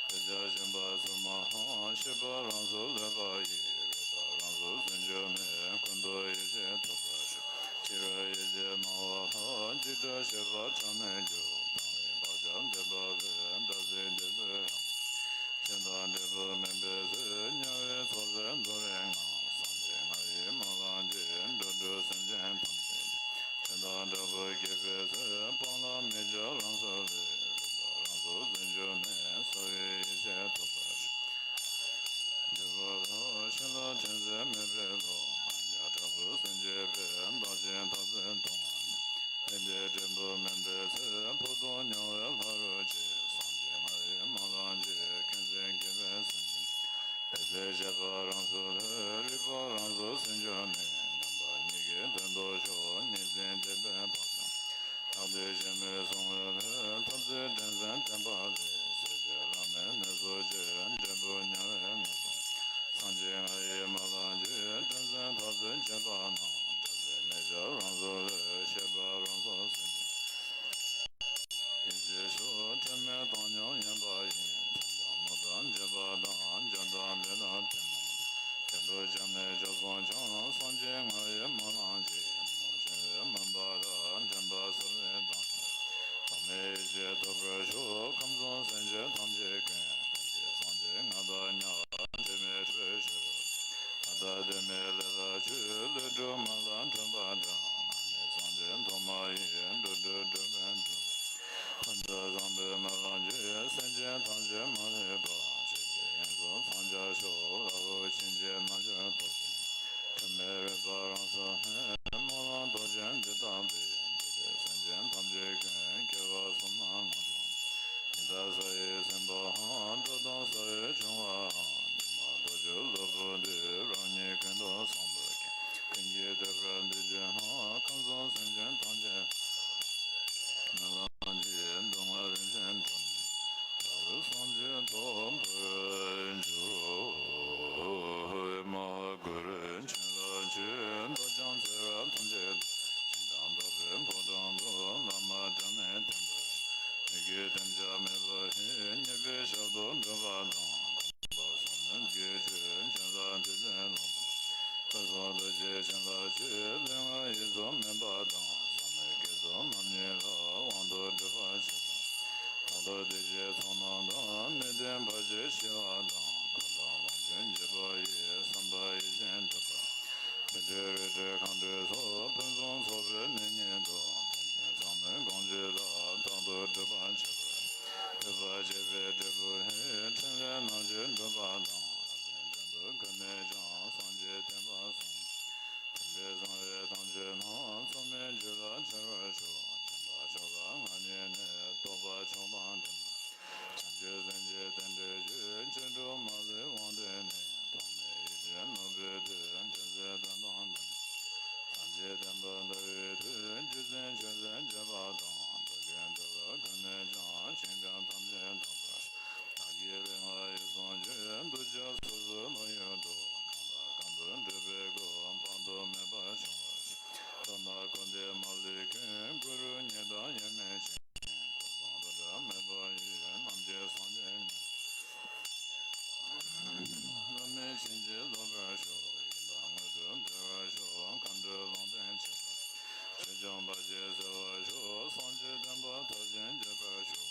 དེ་ཕྱིར་ཞེན་པ་ཚུར་མ་ལྷུང་། ཤེས་པ་རང་སོར་ལུས་པ་ཡིས། རིག་པ་རང་སོར་ཟིན་གྱུར་ནས། ཀུན་ཏུ་ཡིད་ཆེས་ཐོབ་པར་ཤོག་ཕྱི་རོལ་ཡིད་ཀྱི་སྣང་བ་ལྷག་འཇིག་ལྟར་ཤེས་པ་ཕྲ་མོས་སྒྱུར། སྡང་བའི་བག་ཆགས་འདོད་པ་ལས། འདའ་ཟིན་འདོད་པའི་ཡང་། ཞེན་དང་འབྲས་བུ་སྨིན་པའི་ཚེ། དམྱལ་བའི་མཚོ་ཟད་འདོར་བའི་ངང་། སངས་རྒྱས་ང་ཡིས་སྨོན་ལམ་གྱིས། འགྲོ་དྲུག་སེམས་ཅན་ཐམས་ཅད་ཀྱི། ཞེན་དང་འབྲས་བུ་སྐྱེས་པའི་ཚེ། སྤང་བླང་མི་བྱ་རང་སོར་ལུས། རིག་པ་རང་སོར་ཟིན་གྱུར་ནས། རྩ་བའི་ཡེ་ཤེས་ཐོབ་པར་ཤོག་འཇུག་པ་དང་། ཞིང་ལ་དྲན་འཛིན་མེད་པའི་བློ། ང་རྒྱལ་དྲག་པོས་སེམས་བསྐྱེད་པས། བདག་གཞན་འཐབ་རྩོད་གདུང་བ་མེད། ལས་འབྲས་འབྲས་བུ་སྨིན་པའི་ཚེ། འཕོ་ལྟུང་མྱོང་བའི་ལྷ་རུ་སྐྱེ། སངས་རྒྱས་ང་ཡིས་སྨོན་ལམ་གྱིས། མཁྱེན་བརྩེ་དགྱེས་པའི་སེམས་ཀྱིས། དེ་ཚེ་བྱེད་པ་རང་སོར་ལུས། རིག་པ་རང་སོར་ཟིན་གྱུར་ནས། ཉམས་པ་ཉིད་ཀྱིས་དོན་རྟོགས་ཤོག་ཉེར་འཛིན་སྡིག་པའི་བག་ཆགས། ཐ་དད་ཞེན་མེད་བསྲུང་བའི་ལུས། འཐབ་རྩོད་འགྲན་སེམས་བརྟན་པ་ལས། ཟད་པའི་བླ་མེད་ནད་སོགས་ཀྱིས། འབྲས་བུ་ཉམས་པའི་ངན་སོང་། སངས་རྒྱས་ང་ཡིས་སྨོན་ལམ་གྱིས། འགྲན་སེམས་འཐབ་རྩོད་བྱེད་པ་རྣམས། འགྲན་ཟེར་མེད་ཅིང་རང་སོར་ལུས། ཤེས་པ་རང་སོར་ཟིན། ཡིད་ཆེས་ཤོག་དྲན་མེད་བཏང་སྙོམས་ཡིན་པ་ཡིན། དྲན་དང་མུ་མཐའ་འབྱེད་པ་དང་། སྦྱོར་དང་ལས་ལ་གཏི་མུག་དང་། སྐྱེས་བུ་སྐྱབས་གནས་བཅུ་གསུམ་འཆང་། སངས་རྒྱས་ང་ཡིས་སྨོན་ལམ་གྱིས། མི་འོང་འཆིང་བའི་མུན་པ་དག་དྲན་པ་གསལ་བའི་མདངས་དང་། ཐོག་མེད་ཡེ་ཤེས་ཐོབ་པར་ཤོག་ཁམས་གསུམ་སེམས་ཅན་ཐམས་ཅད་ཀུན། ཀུན་གྱི་སངས་རྒྱས་ང་དང་མཉམ། དྲི་མེད་འཁྲུལ་པའི་ཕྱིར། ཨ་མཐའ་དུས་མེད་ལས་ལ་ཆུད། ལས་དྲུག་མ་ལ་འཁྲུལ་པ་དྲན། ང་ནི་སངས་རྒྱས་ཐོག་མ་ཡིན། འགྲོ་དྲུག་སྒྲིབ་པའི་འཁྲུལ། ཀུན་ཏུ་བཟང་པོའི་སྨོན་ལམ་གྱིས། སེམས་ཅན་ཐམས་ཅད་མ་ལུས་པ། ཆོས་ཀྱི་དབྱིངས་སུ་འཚང་རྒྱ་ཤོག་ལྷ་བུ་བྱིན་གྱིས་རྣལ་འབྱོར་སྟོབས་ཀྱིས། དྲི་མེད་རིག་པ་རང་སར་ལྷུང་། སྨོན་ལམ་རྡོ་རྗེ་འདི་ལྟ་སྟེ། འདུས་ཏེ་སེམས་ཅན་ཐམས་ཅད་ཀུན། སྐྱེ་བ་གསུམ་ན་ངོ་ཚ། ཉི་ཟླ་ས་ཡི་སེམས་དཔའ་འམ། འགྲོ་དོན་ས་ཡི་འབྱུང་བའམ། ཉི་མ་རྡོ་རྗེ་སློབ་བུ་འདི། རང་ཉིད་ཀུན་ཏུ་བཟང་པོར་སྐྱེ། ཀུན་གྱི་བདེ་བར་འདུད་བྱེད་ན། ཁམས་གསུམ་སེམས་ཅན་ཐམས་ཅད། སྨོན་ལམ་གྱིས་སྡུག་བསྔལ་རིམ་བཞིན་བྲལ་ནས། མཐར་སངས་རྒྱས་ཐོབ་པར་འགྱུར། ཨེ་མ་ཧོ། གུ་རུ་བྱིན་རླབས་ཆེ། འདོད་ཆེན་ཚེ་རབས་ཐམས་ཅད་དུ། ཞིང་དང་འདོད་པའི་ཕོ་བྲང་དུ། བླ་མ་འབྲལ་མེད་བསྟེན་པར་ཤོག་མི་དགེ་བདེ་འཇགས་མེད་པ་ཡི། ཉེས་པའི་ཞབས་ཏོག་སྒྲུབ་པ་དང་། སྡོམ་པ་གསུམ་ནི་དགེ་ཆོས། བྱིན་རླབས་འདི་ལས་ལོངས་སུ། ཕུན་སུམ་རྡོ་རྗེ་བྱིན་རླབས་ཆེ། ལུས་ངག་ཡིད་གསུམ་སྨིན་པ་དང་། བསམ་མེད་དགེ་ཚོགས་རྣམ་གཉིས་ལ། དབང་དུ་སྒྲུབ་པར་བྱེད་པ། དང་དུ་བདེ་སྐྱིད་ཚོགས་རྣམས་དང་། ནད་དང་བར་ཆད་ཞི་བ་དང་། ཁམས་དང་ལོངས་སྤྱོད་འཇིགས་པ་ཡི། བསམ་པ་ཡིད་བཞིན་འགྲུབ་པ། མི་འཕྲོད་རི་ཁྲོད་གངས་ཁྲོད་སོགས། ཕུན་སུམ་ཚོགས་པའི་ནད་ཉིད་དུ། ཕན་ཕན་ཚང་མའི་གང་བྱེད་ལ། རྟག་ཏུ་སྒྲུབ་པར་བྱེད་པ། སྒྲུབ་པ་བྱེད་པའི་འབྲས་བུ་ཡི། ཕྲིན་ལས་རྣམ་བཞི་འགྲུབ་པ་དང་། ལྷ་སྲིན་གདན་དུ་གུས་ནས་ཀྱང་། སངས་རྒྱས་བསྟན་པ་སྲུང་། ཕན་པའི་གསང་བའི་དམ་ཆོས་རྣམས། མཚམས་མེད་རྒྱུད་ལ་འཆར་བར་ཤོག་དྲན་པ་མཆོག་ལ་མངའ་བརྙེས་ནས། རྟོགས་པ་མཆོག་དང་ལྡན་པ། བྱང་ཆུབ་སེམས་ཀྱི་རྟེན་འབྲེལ་གྱུར། ཕྱིན་དྲུག་མ་ལུས་དབང་བསྡུས་ནས། ཐོག་མེད་ཡེ་ཤེས་ནོར་བུའི་མཐུས། འཕྲིན་གསལ་དོན་དམ་བདེན་པ། སངས་རྒྱས་བསྟན་པ་དར་བའི་མཐུས། རྒྱུད་སྲིད་ཆོས་སྲིད་འབྱེད་པ་དང་། མདོ་རྒྱུད་འདུལ་བ་གུས་ནས་ཀྱང་། ཞིང་ཁམས་ཐམས་ཅད་དག་པར། བདག་གི་ལུས་ངག་ཡིད་གསུམ་གྱི། འདུ་བྱེད་སོ་སོའི་བློ་ཡུལ་དུ། གང་ལ་གང་འདུལ་འགྲུབ་པའི་སྒོ། དཔག་ཏུ་མེད་པ་འབྱུང་བར་ཤོག་ཐ་མ་འཁོར་འདས་མ་ལུས་ཀུན། གུ་རུ་ཉིད་དང་དབྱེར་མེད་ཅིང་། སྐུ་གསུང་ཐུགས་སྒྲ་མེད་པ་ཡི། རྣམ་མཁྱེན་སངས་རྒྱས་ཉིད། བླ་མེད་བྱིན་གྱིས་རློབ་པར་ཤོག་ཡེ་དག་དངོས་གྲུབ་སྟེར་བར་ཤོག་མཁའ་འགྲོའི་ལུང་བསྟན་ཆོས་འཁོར། ཆོས་སྐྱོང་བར་ཆད་སེལ་བར་ཤོག་སངས་རྒྱས་བསྟན་པ་མཐར་ཕྱིན་རྒྱས་པར་ཤོག་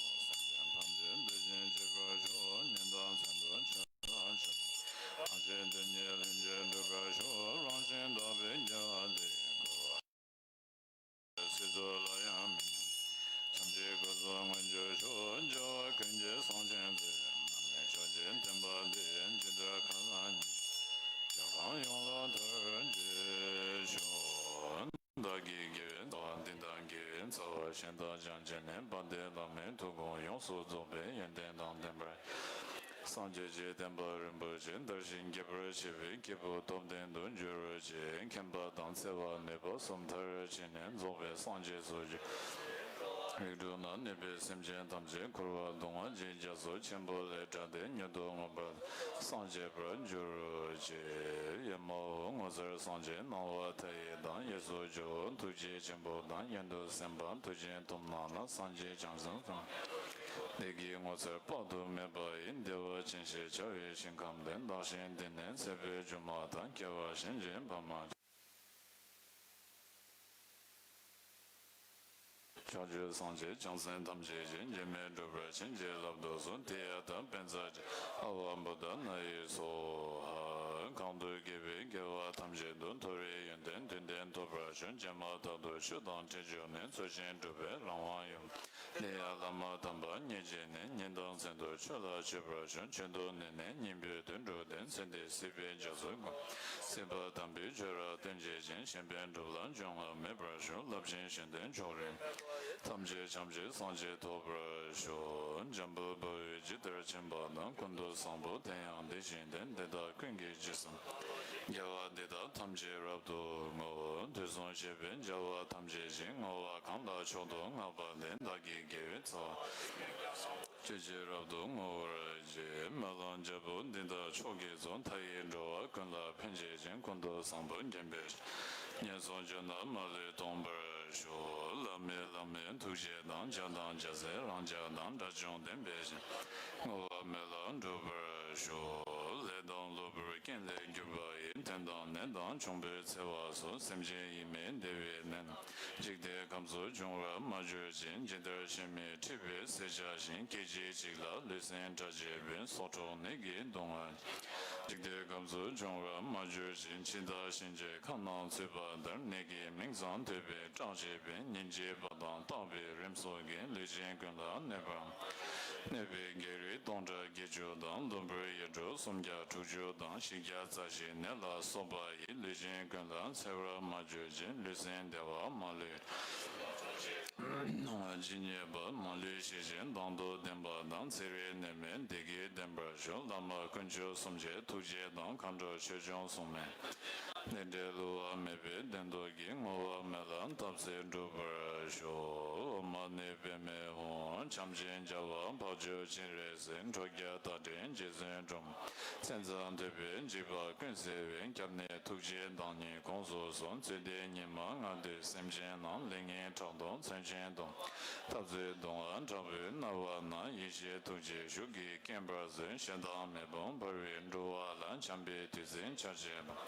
བྱེད་པར་ཤོག་ཉན་དང་མཚན་དུ་ཆོས་ལ་སྤྱོད་པ། རང་གཞན་དོན་གཉིས་ལྷན་ཅིག་འགྲུབ་པར་ཤོག་རང་གཞན་དག་པའི་དགེ་བ་འདི་ཡིས་འགོད་པ། སྲིད་མཚོ་ལ་ཡང་མི་ཉམས། ཐམས་ཅད་སྐུ་གསུམ་མངོན་གྱུར་ཤོག་རྒྱལ་བ་ཀུན་གྱི་སྲོག་འཆིང་ཚེ། ནམ་ཡང་ཕྱོགས་གཅིག་བསྟན་པ་འདི། ཇི་ལྟར་མཁའ་ལ་ཉི་ཤར་གང་ཡོངས་ལ་ཐོད་ཅེས་ཤོག་བདག་གི་དགེ་བའི་རྩ་བ་འདི་དང་། དགེ་བའི་རྩ་བ་གཞན་དག་ཀྱང་བྱས་ནས། དཔལ་ལྡན་བླ་མའི་ཐུགས་དགོངས་ཡོངས་སུ་རྫོགས་པའི་ཡོན་ཏན་དང་ལྡན་པར། སངས་རྒྱས་ཀྱི་བསྟན་པ་རིན་པོ་ཆེ་དར་ཞིང་རྒྱས་པར་བྱེད་པའི་སྐྱེས་བུ་སྟོབས་ལྡན་དུ་འགྱུར་ཅིག་མཁྱེན་པ་དང་བརྩེ་བ་ནུས་པ་གསུམ་མཐར་ཕྱིན་ནས། རྫོགས་པའི་སངས་རྒྱས་སུ་གྱུར། རིགས་དྲུག་ན་གནས་པའི་སེམས་ཅན་ཐམས་ཅད་འཁོར་བ་སྡུག་བསྔལ་གྱི་རྒྱ་མཚོ་ཆེན་པོ་ལས་བསྒྲལ་ཏེ། མྱུར་དུ་མངོན་པར་སངས་རྒྱས་པར་འགྱུར་ཅིག་ཨེ་མ་ཧོ། ངོ་མཚར་སངས་རྒྱས་སྣང་བ་མཐའ་ཡས་དང་། གཡས་སུ་ཇོ་བོ་ཐུགས་རྗེ་ཆེན་པོ་དང་། གཡོན་དུ་སེམས་དཔའ་མཐུ་ཆེན་གཏུམ་རྣམས་ལ། སངས་རྒྱས་བྱང་སེམས་སངས་རྒྱས་ཀྱི་ངོ་མཚར་དཔག་ཏུ་མེད་པ་ཡིས། བདེ་བ་ཅན་ཞེས་བྱ་བའི་ཞིང་ཁམས་ལས། བདག་གཞན་འདི་ནས་ཚེ་འཕོས་སྒྱུ་མ་དང་། སྐྱེ་བ་གཞན་གྱི་བར་མ་ཕྱོགས་བཅུའི་སངས་རྒྱས་བྱང་སེམས་ཐམས་ཅད་ཀྱིས། འགྱུར་མེད་འགྲུབ་པར་བྱིན་གྱིས་བརླབ་ཏུ་གསོལ། ཏདྱ་ཐཱ། པཉྩ་ཙཀྲ་ཨ་ཝ་བོ་དྷ་ནཱ་ཡེ་སྭཱ་ཧཱ། གང་དུ་སྐྱེས་པའི་དགེ་བ་ཐམས་ཅད་དུ། མཐོ་རིས་ཡོན་ཏན་དུས་ལྡན་ཐོབ་པར་ཤོག་བྱེ་མ་ཐག་ཏུ་ཆོས་དང་འཕྲད་གྱུར་ནས། ཚུལ་བཞིན་སྒྲུབ་པའི་རང་དབང་ཡོད། འདི་ཡང་བླ་མ་དམ་པ་མཉེས་བྱས་ནས། ཉིན་དང་མཚན་དུ་ཆོས་ལ་སྤྱོད་པར་ཤོག་ཆོས་ཐོག་ནས་ནི་སྙིང་པོའི་དོན་སྒྲུབ་སྟེ། ཚེ་འདིའི་སྲིད་པའི་རྒྱ་མཚོ་བསྒོམ། སྲིད་པ་དམ་པའི་ཆོས་རབ་སྟོན་བྱེད་ཅིང་། གཞན་ཕན་སྒྲུབ་ལ་འབྱུང་བ་མེད་པར་ཤོག་བསླབ་ཆེན་གཞན་དོན་ཕྱོགས་རིས་ཐམས་ཅད་བྱང་ཆུབ་སངས་རྒྱས་ཐོབ་པར་ཤོག་འཇམ་དཔལ་དཔའ་བོས་ཇི་ལྟར་མཁྱེན་པ་དང་། ཀུན་ཏུ་བཟང་པོ་དེ་ཡང་དེ་བཞིན་ཏེ། འདི་དག་ཀུན་གྱི་རྗེས་སུ་དགེ་བ་འདི་དག་ཐམས་ཅད་རབ་ཏུ་བསྔོ། དུས་གསུམ་གཤེགས་པའི་རྒྱལ་བ་ཐམས་ཅད་ཀྱིས། བསྔོ་བ་གང་ལ་མཆོག་ཏུ་བསྔགས་པ་དེས། བདག་གི་དགེ་བའི་རྩ་བ་ཆོས་ཀྱིས་རབ་ཏུ་བསྔོ་བར་བགྱི། སྨོན་ལམ་རྒྱལ་པོ་འདི་དག་མཆོག་གི་གཙོ། མཐའ་ཡས་འགྲོ་བ་ཀུན་ལ་ཕན་བྱེད་ཅིང་། ཀུན་ཏུ་བཟང་པོ་བརྒྱན་པའི་ཞིང་། ངན་སོང་ཕྱོགས་རྣམས་མ་ལུས་སྟོངས་པར་ཤོག་བླ་མེད་བླ་མའི་ཐུགས་རྗེ་དང་། ཕྱག་དང་རྒྱལ་སྲས་རང་ཅག་དང་། དགྲ་བཅོམ་བདེན་པའི་ཞིང་། བསྔོ་བ་མེད་ལ་འགྲུབ་པར་ཤོག་ལས་དང་གློ་བུར་རྐྱེན་ལས་གྱུར་པ་ཡི། ཐན་དང་ནད་དང་འབྱུང་པོའི་འཚེ་བ་སོགས། སེམས་ཅན་ཡིད་མི་བདེ་བའི་ནད། འཇིག་རྟེན་ཁམས་སུ་འབྱུང་བར་མ་གྱུར་ཅིག་འཇི་ལྟར་གཤེར་མའི་མཁྲིས་པའི་ཟས་ཆགས་བཞིན། སྐད་ཅིག་གཅིག་ལ་ལུས་སེམས་སྐྲག་བྱེད་པའི། སྲོག་འཕྲོག་ནད་ཀྱི་སྡུག་བསྔལ། འཇིག་རྟེན་ཁམས་སུ་འབྱུང་བར་མ་གྱུར་ཅིག་འཆི་བདག་གཤིན་རྗེའི་ཁ་ནང་ཚུད་པ་ལྟར། ནད་ཀྱི་མིང་ཙམ་ཐོས་པས་སྐྲག་བྱེད་པའི། སྙིང་རྗེ་དཔའ་དང་རྟག་པའི་རིམས་སོགས་ཀྱིས། ལུས་ཅན་ཀུན་ལ་གནོད་པར་གནོད་པའི་བགེགས་རིགས་སྟོང་ཕྲག་བརྒྱད་ཅུ་དང་། གློ་བུར་ཡེ་འདྲོག་སུམ་བརྒྱ་དྲུག་ཅུ་དང་། བཞི་བརྒྱ་རྩ་བཞིའི་ནད་ལ་སོགས་པ་ཡིས། ལུས་ཅན་ཀུན་ལ་འཚེ་བར་མ་གྱུར་ཅིག་ལུས་སེམས་བདེ་བ་མ་ལུས། སྣང་བ་ཇི་སྙེད་པ། མ་ལུས་ཞི་ཞིང་མདངས་སྟོབས་ལྡན་པ་དང་། ཚེ་རིང་ནད་མེད་བདེ་སྐྱིད་ལྡན་པར་ཤོག་བླ་མ་དཀོན་མཆོག་གསུམ་གྱི་ཐུགས་རྗེ་དང་། མཁའ་འགྲོ་ཆོས་སྐྱོང་སྲུང་མའི་ནད་འདྲེ་བསླུ་བ་མེད་པའི་བདེན་སྟོབས་ཀྱིས། བསྔོ་བ་མེད་ལ་བཏབ་ཚེ་འགྲུབ་པར་ཤོག་ཨོཾ་མ་ཎི་པདྨེ་ཧཱུྃ། བྱམས་ཆེན་རྒྱལ་བ་འཕགས་མཆོག་སྤྱན་རས་གཟིགས། ཁྲོ་རྒྱལ་དྭ་ཕྲན་རྗེ་བཙུན་སྒྲོལ་མ། མཚན་ཙམ་ཐོས་པས་འཇིགས་པ་ཀུན་སེལ་བའི། སྐྱབས་གནས་ཐུགས་རྗེའི་བདག་ཉིད་དགོངས་སུ་གསོལ། ཚེ་འདིའི་ཉི་མ་ལྔ་བདོའི་སེམས་ཅན་རྣམས། ལེགས་ཉེས་ཕྲག་དོག་མཚོན་ཆེན་དང་། འཐབ་རྩོད་གདུང་བ་དྲག་པོའི་དམྱལ་བ་ན། ཡེ་ཤེས་ཐུགས་རྗེའི་ཤུགས་ཀྱིས་མཁྱེན་པར་མཛོད། ཞེ་སྡང་མེ་དཔུང་འབར་བའི་འགྲོ་བ་ལ། འཁྱམས་པའི་དུས་ཚིགས་ཆ་བྱད་པ།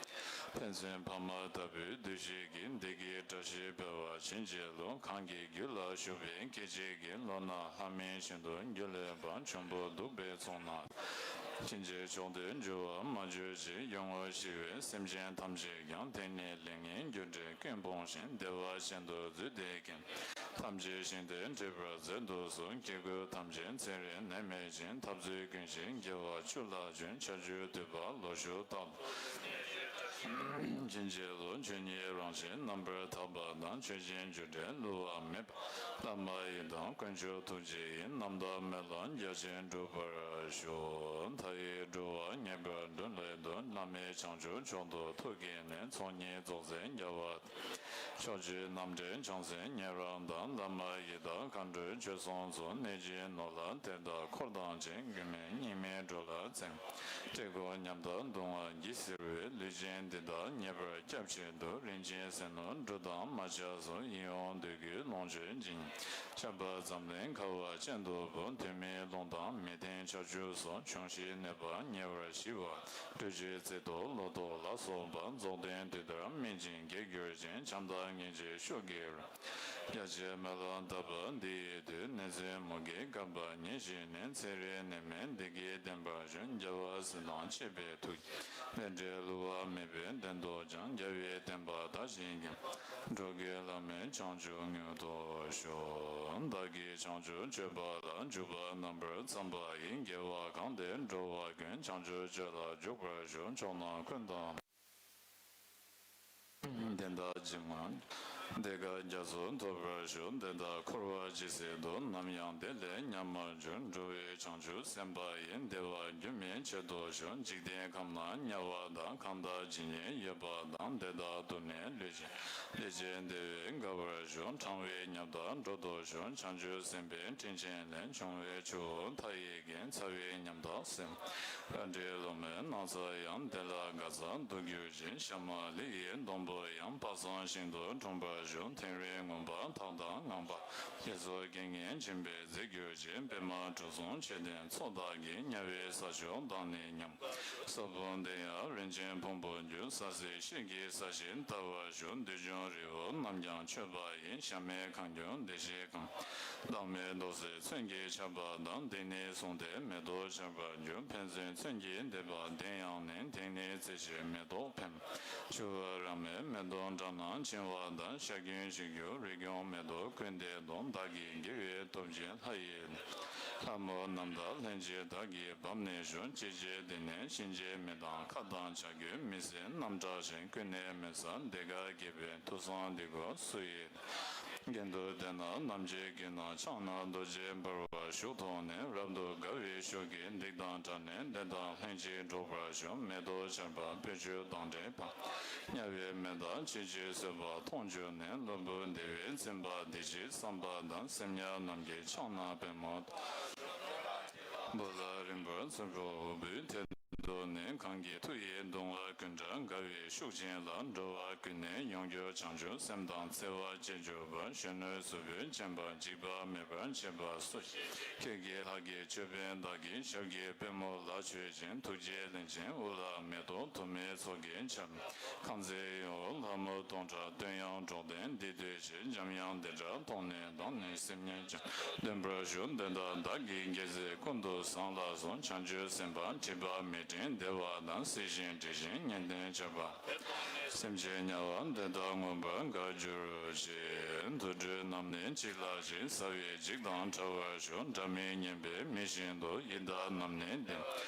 ཕན་ཚུན་ཕ་མ་ལྟ་བུའི་འདུ་ཤེས་ཀྱིས། བདེ་སྐྱིད་བཀྲ་ཤིས་འཕེལ་བར་བྱིན་གྱིས་རློབས། གང་གི་རྒྱུད་ལ་ཞུགས་པའི་སྐད་ཅིག་གིས། བློ་སྣ་ལྷ་མིན་ཞིང་དུ་སྒྱུ་ལུས་པ། འབྱུང་པོ་གདུག་པའི་ཚོགས་རྣམས། ཕྱིན་ཆད་ཕྱོགས་དེར་འགྱུར་བར་མ་གྱུར་ཅིག་ཡོངས་བསྔོས་ཤི་བའི་སེམས་ཅན་ཐམས་ཅད་ཀྱང་། དེ་ནས་ལེགས་ཉེས་རྒྱུ་འབྲས་ཀུན་སྤངས་ཤིང་། བདེ་བ་ཅན་དུ་བརྫུས་ཏེ་ཀྱང་། ཐམས་ཅད་ཞིང་དུ་འདྲེན་པར་མཛད་དུ་གསོལ། སྐྱེ་དགུ་ཐམས་ཅད་ཚེ་རིང་ནད་མེད་ཅིང་། འཐབ་རྩོད་ཀུན་ཞི་དགེ་བ་བཅུ་ལ་འབྱོན། ཆར་ཆུ་དུད་འགྲོ་ལོ་ཕྱུགས་རྟག་ཏུ། ཕྱིན་ཆད་ལོ་ཆོས་ཉིད་རང་བཞིན་རྣམ་པར་དག་པ་དང་། ཆོས་ཅན་རྒྱུ་འབྲས་བསླུ་བ་མེད་པ། བླ་མ་ཡི་དམ་དཀོན་མཆོག་ཐུགས་རྗེ་ཡིས། རྣམ་དག་སྨོན་ལམ་རྒྱ་ཆེན་འགྲུབ་པར་ཤོག་མཐའ་ཡས་འགྲོ་བ་ངེས་པར་མགྲོན་ལས་འདོད། བླ་མེད་བྱང་ཆུབ་མཆོག་ཏུ་ཐུགས་བསྐྱེད་ནས། ཚོགས་གཉིས་རྫོགས་སངས་རྒྱ་བ། ཕྱོགས་བཅུའི་རྣམ་འདྲེན་བྱང་སེམས་ཉན་རང་དང་། བླ་མ་ཡི་དམ་མཁའ་འགྲོའི་ཆོས་སྲུང་ཚོ། གནོད་སྦྱིན་ནོར་ལྷ་དེ་དག་འཁོར་དང་བཅས། མགོན་མེད་སྙིགས་མའི་འགྲོ་ལ་བརྩེ། བཀྲེས་སྐོམ་ཉམ་ཐག་གདུང་བ་གྱིས་གཟིར་བའི། ལུས་ཅན་འདི་དག་མཉེས་པར་སྐྱབས་མཆི་འདོད། རིན་ཆེན་ཟས་ནོར་འབྲུ་དང་མ་ཆགས་སུ། ཡིད་འོང་འདོད་དགུའི་ལོངས་སྤྱོད་ཅིང་། ཆར་པ་ཙམ་ལས་ཁ་བ་ཅན་དུ་བུ། དུས་མིན་རླུང་དང་མེ་ཐན་ཆར་ཆུ་སོགས། འབྱུང་བཞིའི་གནོད་པ་ཉེ་བར་ཞི་བ། སྤྲོས་བཅས་བརྩེ་ཏོག་ལོ་ཏོག་ལ་སོགས་པ། རྫོགས་ལྡན་དུས་ལྟར་སྨིན་ཅིང་རྒྱས་གྱུར་ཅིང་། བྱམས་ ལ་ངེས་ཤེས་ཤུགས་ཀྱིས་རང་། རྒྱ་ཆེར་མེ་ལོང་ལྟ་བུ་འདི་ཡི་དུས། ནད་མཚོན་མུ་གེའི་རྐང་པ་ཉིད་ཞིག་ནས། ཚེ་རིང་ནད་མེད་བདེ་སྐྱིད་ལྡན་པར་ཤོག། རྒྱལ་བ་སྲས་དང་བཅས་པའི་ཐུགས། བདེ་འབྲས་བསླུ་བ་མེད་པའི་བདེན་སྟོབས་ཀྱང་། རྒྱལ་བའི་བསྟན་པ་དར་ཞིང་རྒྱས། འགྲོ་ཀུན་བླ་མེད་བྱང་ཆུབ་མྱུར་ཐོབ་ཤོག། བདག་གིས་བྱང་ཆུབ་སྤྱོད་པ་ལ། འཇུག་པ་རྣམ་པར་བརྩམས་པ་ཡི། དགེ་བ་གང་དེས་འགྲོ་བ་ཀུན། བྱང་ཆུབ་སྤྱོད་ལ་འཇུག་པར་ཤོག། ཕྱོགས་རྣམས་ཀུན་ཏུ། དེ་དག་ཇི་སྙེད། བདེ་དགའ་རྒྱ་མཚོ་ཐོབ་པར་ཤོག། དེ་དག་འཁོར་བ་ཇི་སྲིད་དུ། ནམ་ཡང་བདེ་ལས་ཉམས་མ་གྱུར། འགྲོ་བའི་བྱང་ཆུབ་སེམས་དཔའ་ཡི། བདེ་བ་རྒྱུན་མི་འཆད་དོ་ཤོག། འཇིག་རྟེན་ཁམས་ན་དམྱལ་བ་དང་། གང་དག་ཇི་སྙེད་ཡོད་པ་དང་། དེ་དག་ཐུབ་ནས་ལུས་ཅན། ལུས་ཅན་བདེ་བས་དགའ་བར་ཤོག། གྲང་བའི་ཉམ་ཐག་སྒྲོལ་དོ་ཤོག། བྱང་ཆུབ་སེམས་དཔའི་སྤྲིན་ཆེན་ལས། བྱུང་བའི་ཆུ་བོ་མཐའ་ཡས་ཀྱི། ཚ་བའི་ཉམ་ཐག་སེལ། དགའ་བྲལ་བློ་མོས་སྣང་ཚར་ཡང་། དེ་ལ་དགའ་སར་འདུ་གྱུར་ཅིག། ཞྭ་དམར་ལི་ཡི་སྡོང་པོ་ཡང་། དཔག་བསམ་ཤིན་ཏུ་འཁྲུངས་པར་ཤོག། ཐིང་རིང་མུན་པ་དག་དང་ངང་པ། ཞེས་སོགས་རྐྱེན་ངན་འཆིང་བས་འཛད་གྱུར་ཅིག། པདྨ་གྲུ་གསུམ་མཆོད་རྟེན་ཚོགས་བདག་གིས། དམྱལ་བའི་ས་ཕྱོགས་བདག་ནི་ཉམས། ས་བོན་འདི་ཡང་རིན་ཆེན་ཕུང་པོར་གྱུར། སྲ་སྲིད་ཤེལ་གྱི་ས་བཞིན་དར་བར་ཤོག། བདུད་འཇོམས་རི་བོ་རྣམས་ཀྱང་མཆོད་པ་ཡི། ཞྭ་མོས་གང་གྱུར་བདེ་གཤེགས་གང་། བདག་མེད་མདོག་གསལ་མཚོན་གྱིས་ཁྱབ་པ་དང་། འདི་ནི་བཟུང་སྟེ་མེ་ཏོག་ཆར་པར་གྱུར། ཕན་ཚུན་མཚོན་གྱིས་འདེབས་པ་འདི་ཡང་ནི། དེང་ནི་བརྩེ་ཞིང་མེ་ཏོག་ཕན། ཆུ་བུར་རང་མོས་མེ་ཏོག་བཀྲ་རྣམས་འཆིང་བ་དང་། ཤ་ཀུན་ཞིག་གྱུར་རིགས་ཀུན་མེ་ཏོག་ཀུན་ལྡན་དང་། བདག་གི་དགེ་བའི་སྟོབས་ཀྱིས་ལྷ་ཡི། ལྷ་མོ་རྣམས་དང་ལྷན་ཅིག་བདག་གིས་བསྡམས་ནས་ཤོག། ཅི་བྱེད་འདི་ནི་ཕྱིན་ཆད་མི་གཏང་། ཁ་དང་བྱ་རྒོད་མི་བསད། རྣམ་བཀྲ་ཞིང་ཀུན་ནས་མི་ཟ། བདེ་དགའ་དགྱེས་པའི་ཐོས་བསམ་འདི་ཀུན་སུ་ཡིས། རྒྱུན་དུ་བསྟེན་ན་ནམ་མཁའི་དཀྱིལ་ན་འཆང་ན་རྡོ་རྗེ་འབར་བ་བཞུགས་མཐོང་ནས། རབ་ཏུ་དགའ་བའི་ཤུགས་ཀྱིས་སྡིག་དང་བྲལ་ནས་བདེ་དང་ལྷན་ཅིག་འགྲོགས་པར་ཤོག། མེ་ཏོག་ཆར་པ་སྤོས་ཆུ་དང་འདྲེས་པ། དམྱལ་བའི་མེ་དག་ཕྱིན་ཅི་གསོད་པ་མཐོང་གྱུར་ནས། བློན་པོ་བདེ་བས་ཚིམ་པ་འདི་ཕྱིར་བསམ་པ་དང་། སེམས་དམྱལ་རྣམས་ཀྱི་ཕྱག་ན་པདྨོ། བུ་ལ་རིམ་པར་བརྩེ་བའི་དབུལ་པོའི་དོན་དུ་ནི། གང་གི་མཐུ་ཡིས་གདུང་བ་ཀུན་བྲལ། དགའ་བའི་ཤུགས་ཅན་ལ། འགྲོ་བ་ཀུན་ནས་ཡོངས་གྱུར་བྱང་ཆུབ་སེམས་དང་བརྩེ་བ་བསྐྱེད་གྱུར་པ། གཞོན་ནུ་གཟུགས་པོས་བཅིངས་པ་འཇིགས་པ་མེད་པར་བྱེད་པ་སུ་ཞིག། ཁྱེད་ཀྱི་ལྷ་སྐལ་ཅོད་པན་དག་གི། ཞབས་ཀྱི་པད་མོ་ལ་མཆོད་ཅིང་། ཐུགས་རྗེའི་གླིང་ཆེན་དབུ་ལ་མེ་ཏོག་དུ་མའི་ཚོགས་ཀྱིས་ཁྱབ། ཁང་བརྩེགས་ཡུལ་ལྷ་མོ་སྟོང་ཕྲག་བསྟོད་དབྱངས་སྒྲོག་སྟེ་འདི་ཐོས་ཕྱིར། འཇམ་དབྱངས་བདེ་དྲག་སྟོང་ནས་ལྡང་ནས་སེམས་ཉིད་ཀྱང་ལྡན་པར་ཞུ། དེ་དག་བདག་གིས་དགེ་མཚན་ཀུན་ཏུ་བཟང་ལ་སོགས། བྱང་ཆུབ་སེམས་དཔའ་སྒྲིབ་པ་མེད་སྤྲིན་བདེ་བ་དང་། སྲིད་ཞིའི་དྲི་ཞིམ་གཉེན་ལྡན་ཆགས་པ། སེམས་ཅན་དམྱལ་བ་འདི་དག་མངོན་པར་དགའ་གྱུར་ཅིག། དུད་འགྲོ་རྣམས་ནི་གཅིག་ལ་གཅིག། ཟ་བའི་འཇིགས་དང་བྲལ་བར་ཤོག། སྒྲ་མི་སྙན་པས་མི་ཤིན་ཏུ། ཡི་དྭགས་རྣམས་ནི་བདེ།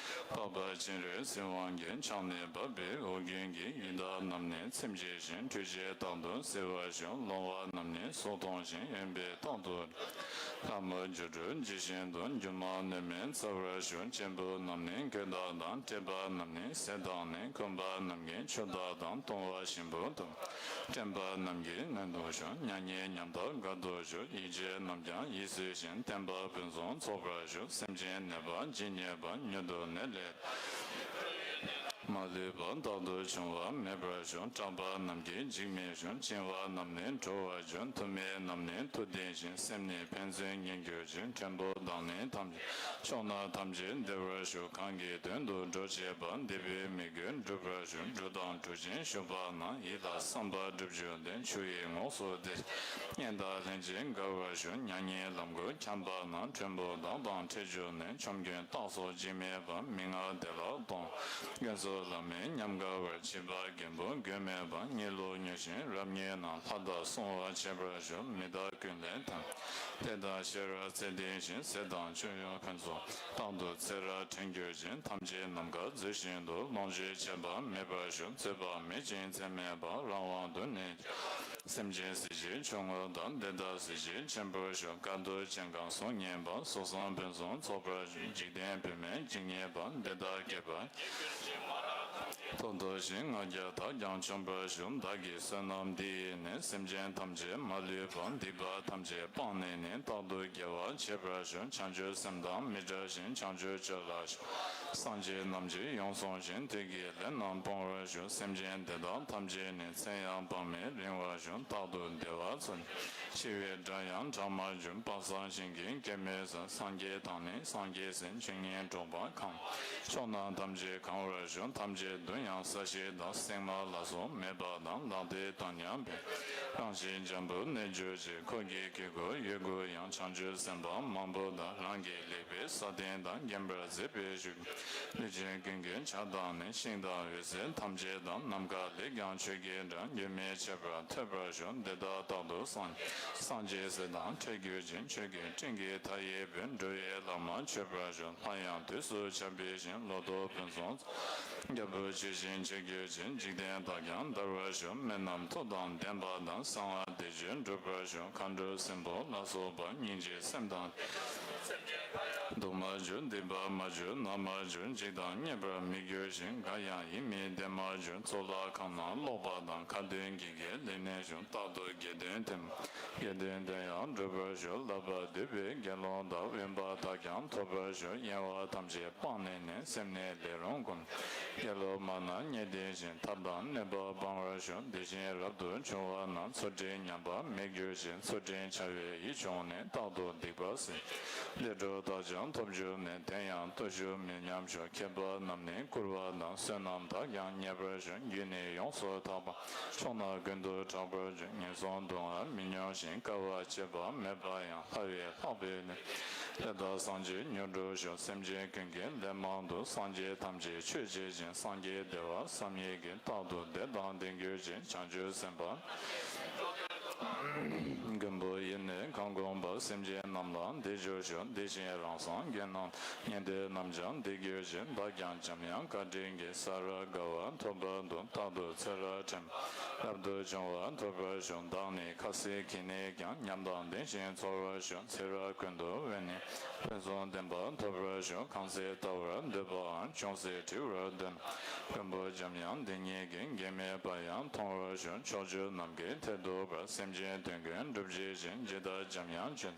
པགས་པ་སྤྱན་རས་གཟིགས་དབང་གིས། ཕྱག་ནི་འབབ་པའི་འོ་རྒྱུན་གྱིས། ཡི་དྭགས་རྣམས་ནི་ཚིམ་བྱས་ཤིང་། ཁྲོས་བྱེད་རྟག་ཏུ་བསིལ་བར་ཤོག། ལོང་བ་རྣམས་ནི་སྲོག་མཐོང་ཞིང་། གཡོན་པས་རྟག་ཏུ། ལྷ་མོ་སྒྱུ་འཕྲུལ་ཇི་བཞིན་དུ། སྒྱུ་མ་གནོད་མེད་འཚལ་བར་ཤོག། གཅེན་པོ་རྣམས་ནི་གོས་དག་དང་། བཀྲེས་པ་རྣམས་ནི་ཟས་དང་ནི། འཁོན་པ་རྣམས་ཀྱིས་ཆུ་དག་དང་། བཏུང་བ་ཞིམ་པོ་དང་། བཀྲེན་པ་རྣམས་ཀྱིས་ནོན་དོ་ཤོག། མྱ་ངན་ཉམ་ཐག་དགའ་སྟོན་ཤོག། ཡིད་ཆེས་རྣམས་ཀྱང་ཡིད་གསོས་ཤིང་། བསྟན་པ་ཕུན་སུམ་ཚོགས་པར་ཤོག། སེམས་ཅན་ནད་པ་ཇི་སྙེད་པ། མྱུར་དུ་ནད་ལས་མ་ལུས་པ། རྟག་ཏུ་འབྱུང་བ་མེད་པར་ཤོག། སྐྲག་པ་རྣམས་ཀྱིས་འཇིགས་མི་ཤོག། གཅིན་པ་རྣམས་ནི་གྲོལ་བར་འགྱུར། མཐུ་མེད་རྣམས་ནི་མཐུ་ལྡན་ཞིང་། སེམས་ནི་ཕན་ཚུན་མཉེས་གྱུར་ཅིང་། མགྲོན་པོ་དང་ནི་ཐམས་ཅད། ཕྱོགས་རྣམས་ཐམས་ཅད་བདེ་བར་ཤོག། གང་གི་དོན་དུ་འགྲོ་བྱེད་པ། འདི་པའི་མི་དགེ་འགྲུབ་པར་ཤོག། འགྲོ་དང་འགྲོ་ཀྱིན་ཞུགས་པ་རྣམས། ཡིད་ལ་བསམ་པ་འགྲུབ་གྱུར་ཏེ། ཆུ་ཡི་ངོགས་སུ་བདེ། གཉེན་དང་ལྷན་ཅིག་དགའ་བར་ཤོག། མྱ་ངན་ལམ་གྱིས་འཁྱམས་པ་རྣམས། མགྲོན་པོ་བདག་དང་འཕྲད་གྱུར་ནས། ཆོམ་རྐུན་སྟག་སོགས་འཇིགས་མེད་པ། མི་མངའ་བདེ་ལ་གཏོང་། དཀོན་མཆོག་བླ་མའི་ཉམས་དགའ་བར། བྱིས་པ་རྒན་པོ་མགོན་མེད་པ། གཉིད་ལོག་མྱོས་ཤིང་རབ་དངངས་རྣམས། ལྷ་དང་སྲུང་བར་བྱེད་པར་ཤོག། མི་བདག་ཀུན་ལས་ཐར། དེ་དག་ཤེས་རབ་ཚད་ལྡན་ཞིང་། ཟས་དང་ཆོས་ཡོན་ཕུན་ཚོགས། རྟག་ཏུ་ཚེ་རབས་དྲན་གྱུར་ཅིང་། ཐམས་ཅད་ནམ་མཁའ་མཛོད་བཞིན་དུ། ལོངས་སྤྱོད་བྱེད་པ་མེད་པར་ཤོག། རྩོད་པ་མེད་ཅིང་འཛེམ་མེད་པ། རང་དབང་དུ་གནས། སེམས་ཅན་སྲིད་ཞིའི་ཆུ་རྔུབ་དང་། དེ་དག་སྲིད་ཞིའི་ཆེམ་པར་ཤོག། དཀའ་སྡུག་ཅན་གང་གཟུགས་བརྙན་པ། སོགས་བསམ་ཕུན་སུམ་ཚོགས་པར་ཤོག། འཇིག་རྟེན་བུད་མེད་ཇི་སྙེད་པ། དེ་དག་སྐྱེས་པ་ཐོབ་ཐོབ་ཅིང་། ང་རྒྱལ་དག་ཀྱང་ཆོམས་པར་ཤོག། བདག་གི་བསོད་ནམས་འདི་ཡིས་ནི། སེམས་ཅན་ཐམས་ཅད་མ་ལུས་པ། སྡིག་པ་ཐམས་ཅད་སྤངས་ནས་ནི། རྟག་ཏུ་དགེ་བ་བྱེད་པར་ཤོག། བྱང་ཆུབ་སེམས་དང་མི་འབྲལ་ཞིང་། བྱང་ཆུབ་སྤྱོད་ལ་ཤོག། སངས་རྒྱས་རྣམས་ཀྱིས་ཡོངས་བཟུང་ཞིང་། དེ་ཀའི་ལས་རྣམས་སྤོང་བར་ཞུ། སེམས་ཅན་དེ་དག་ཐམས་ཅད་ནི། མཚན་ཡང་དཔག་མེད་རིང་བར་བཞུགས། རྟག་ཏུ་བདེ་བ་འཚོལ། འཆི་བའི་སྒྲ་ཡང་གྲག་མ་གྱུར། དཔག་བསམ་ཤིང་གི་སྐྱེད་མོས་ཚལ། སངས་རྒྱས་དང་ནི་སངས་རྒྱས་སྲས། ཇི་སྙེད་གྲུབ་པ་གང་། ཕྱོགས་རྣམས་ཐམས་ཅད་གང་བར་ཤོག། ཐམས་ཅད་དུ་ཡང་ས་གཞི་དང་། སྲེག་མ་ལ་སོགས་མེད་པ་དང་། ལག་མཐིལ་དང་མཉམ་པའི། རང་བཞིན་འཇམ་པོར་གནས་གྱུར་ཅིག། འཁོར་གྱི་དཀྱིལ་འཁོར་ཡོད་དགུ་ཡང་། བྱང་ཆུབ་སེམས་དཔའ་མང་པོ་དག། རང་གི་ལེགས་པའི་ས་སྟེང་དང་། བརྒྱན་པར་མཛད་པའི་བཞུགས། ལུས་ཅན་ཀུན་གྱི་ཕྱག་དང་ནི། ཤིང་དང་འོད་ཟེར་ཐམས་ཅད་དང་། ནམ་མཁའ་ལས་ཀྱང་ཆོས་ཀྱི་སྒྲ། རྒྱུན་མི་འཆད་པར་ཐོས་པར་ཤོག། འདི་དག་རྟག་ཏུ་སངས། སངས་རྒྱས་སྲས་དང་འཕྲད་གྱུར་ཅིག། ཆོས་ཀྱི་སྤྲིན་གྱིས་མཐའ་ཡས་པའི། འགྲོ་བའི་ལམ་མ་ཆོད་པར་ཤོག། ལྷ་ཡང་དུས་སུ་བྱ་བའི་ཞིང་། ལོ་ཏོག་ཕུན་སུམ། རྒྱལ་པོ་ཇི་བཞིན་བྱེད་གྱུར་ཅིག། འཇིག་རྟེན་དག་ཀྱང་འདར་བར་ཤོག། མི་རྣམས་མཐུ་དང་ལྡན་པ་དང་། གསང་བ་བདེ་སྤྱོད་འགྲུབ་པར་ཤོག། མཁའ་འགྲོ་སྲིན་པོ་ལ་སོགས་པ། སྙིང་རྗེའི་སེམས་དང་། སྡུག་མ་གྱུར་སྡིག་པ་མ་གྱུར་ན་མ་གྱུར། འཇིགས་དང་བརྙས་པར་མི་འགྱུར་ཞིང་། འགའ་ཡང་ཡིད་མི་བདེ་མ་གྱུར། གཙུག་ལག་ཁང་ནང་ལོག་པ་དང་། ཁ་ཏོན་གྱི་གེགས་ལས་ནི་བྱུང་། རྟག་ཏུ་དགེ་འདུན་དེ། དགེ་འདུན་དེ་ཡང་འགྲུབ་པར་ཤོག། བསླབ་པ་འདུས་པའི་དགེ་སློང་དག། དབེན་པ་དག་ཀྱང་ཐོབ་པར་ཤོག། གཡེང་བ་ཐམས་ཅད་སྤངས་ནས་ནི། སེམས་ནི་ལས་རུང་ཀུན། དགེ་སློང་མ་རྣམས་བརྙས་ཏེ་བཞིན། ཐབས་དང་གནོད་པ་སྤང་བར་ཤོག། དེ་བཞིན་རབ་ཏུ་བྱུང་བ་རྣམས། ཚུལ་ཁྲིམས་ཉམས་པ་མེད་གྱུར་ཅིག། ཚུལ་ཁྲིམས་འཆལ་བའི་ཡིད་བྱུང་ནས། རྟག་ཏུ་སྡིག་པ་སེལ། ལས་འཕྲོ་དག་ཀྱང་ཐོབ་འགྱུར་ནས། དེ་ཡང་བརྟུལ་ཞུགས་མི་ཉམས་ཤོག། མཁས་པ་རྣམས་ནི་བཀུར་བ་དང་། བསོད་ནམས་དག་ཀྱང་རྙེད་པར་ཤོག། རྒྱུད་ནི་ཡོངས་སུ་དག་པ། ཕྱོགས་རྣམས་ཀུན་ཏུ་གྲགས་པར་འགྱུར། ངན་སོང་སྡུག་བསྔལ་མི་མྱོང་ཞིང་། དཀའ་བ་སྤྱད་པ་མེད་པ་ཡང་། ལྷ་བས་ལྷག་པའི་ལས། ལས་དག་སངས་རྒྱས་མྱུར་འགྲུབ་ཤོག། སེམས་ཅན་ཀུན་གྱི་ལས་མང་དུ། སངས་རྒྱས་ཐམས་ཅད་མཆོད་བྱེད་ཅིང་། སངས་རྒྱས་བདེ་བ་བསམ་ཡས་ཀྱི། རྟག་ཏུ་བདེ་དང་ལྡན་གྱུར་ཅིག། བྱང་ཆུབ་སེམས་དཔའ་མགོན་པོ་ཡི་ནི་གང་བསྒོམ་པ། སེམས་ཅན་རྣམས་ལའང་བདེ་འགྱུར་ཤོག། དེ་བཞིན་རང་སངས་རྒྱས་རྣམས། ཉན་ཐོས་རྣམས་ཀྱང་བདེ་གྱུར་ཅིག། བདག་ཀྱང་འཇམ་དབྱངས་བཀའ་དྲིན་གྱིས། ས་ར་དགའ་བ་ཐོབ་པ་དང་། རྟག་ཏུ་ཚེ་རབས་དྲན་པ། རབ་ཏུ་བྱུང་བ་ཐོབ་པར་ཤོག། བདག་ནི་ཁ་ཟས་གིས་ནི་ཀྱང་། ཉམས་དང་ལྡན་ཞིང་འཚོ་བར་ཤོག། ཚེ་རབས་ཀུན་ཏུ་འོད་ནི་ཕུན་སུམ་ལྡན་པ་ཐོབ་པར་ཤོག། གང་ཚེ་ལྟ་བར་འདོད་པའམ། ཅུང་ཟད་བྲི་བར་འདོད་ན། མགོན་པོ་འཇམ་དབྱངས་འདི་ཉིད་ཀྱིས། གེགས་མེད་པ་ཡང་མཐོང་བར་ཤོག། ཕྱོགས་བཅུ་ནམ་མཁའི་མཐས་གཏུགས་པར། སེམས་ཅན་དོན་ཀུན་འགྲུབ་བྱེད་ཅིང་། ཇི་ལྟར་འཇམ་དབྱངས་ཆོས་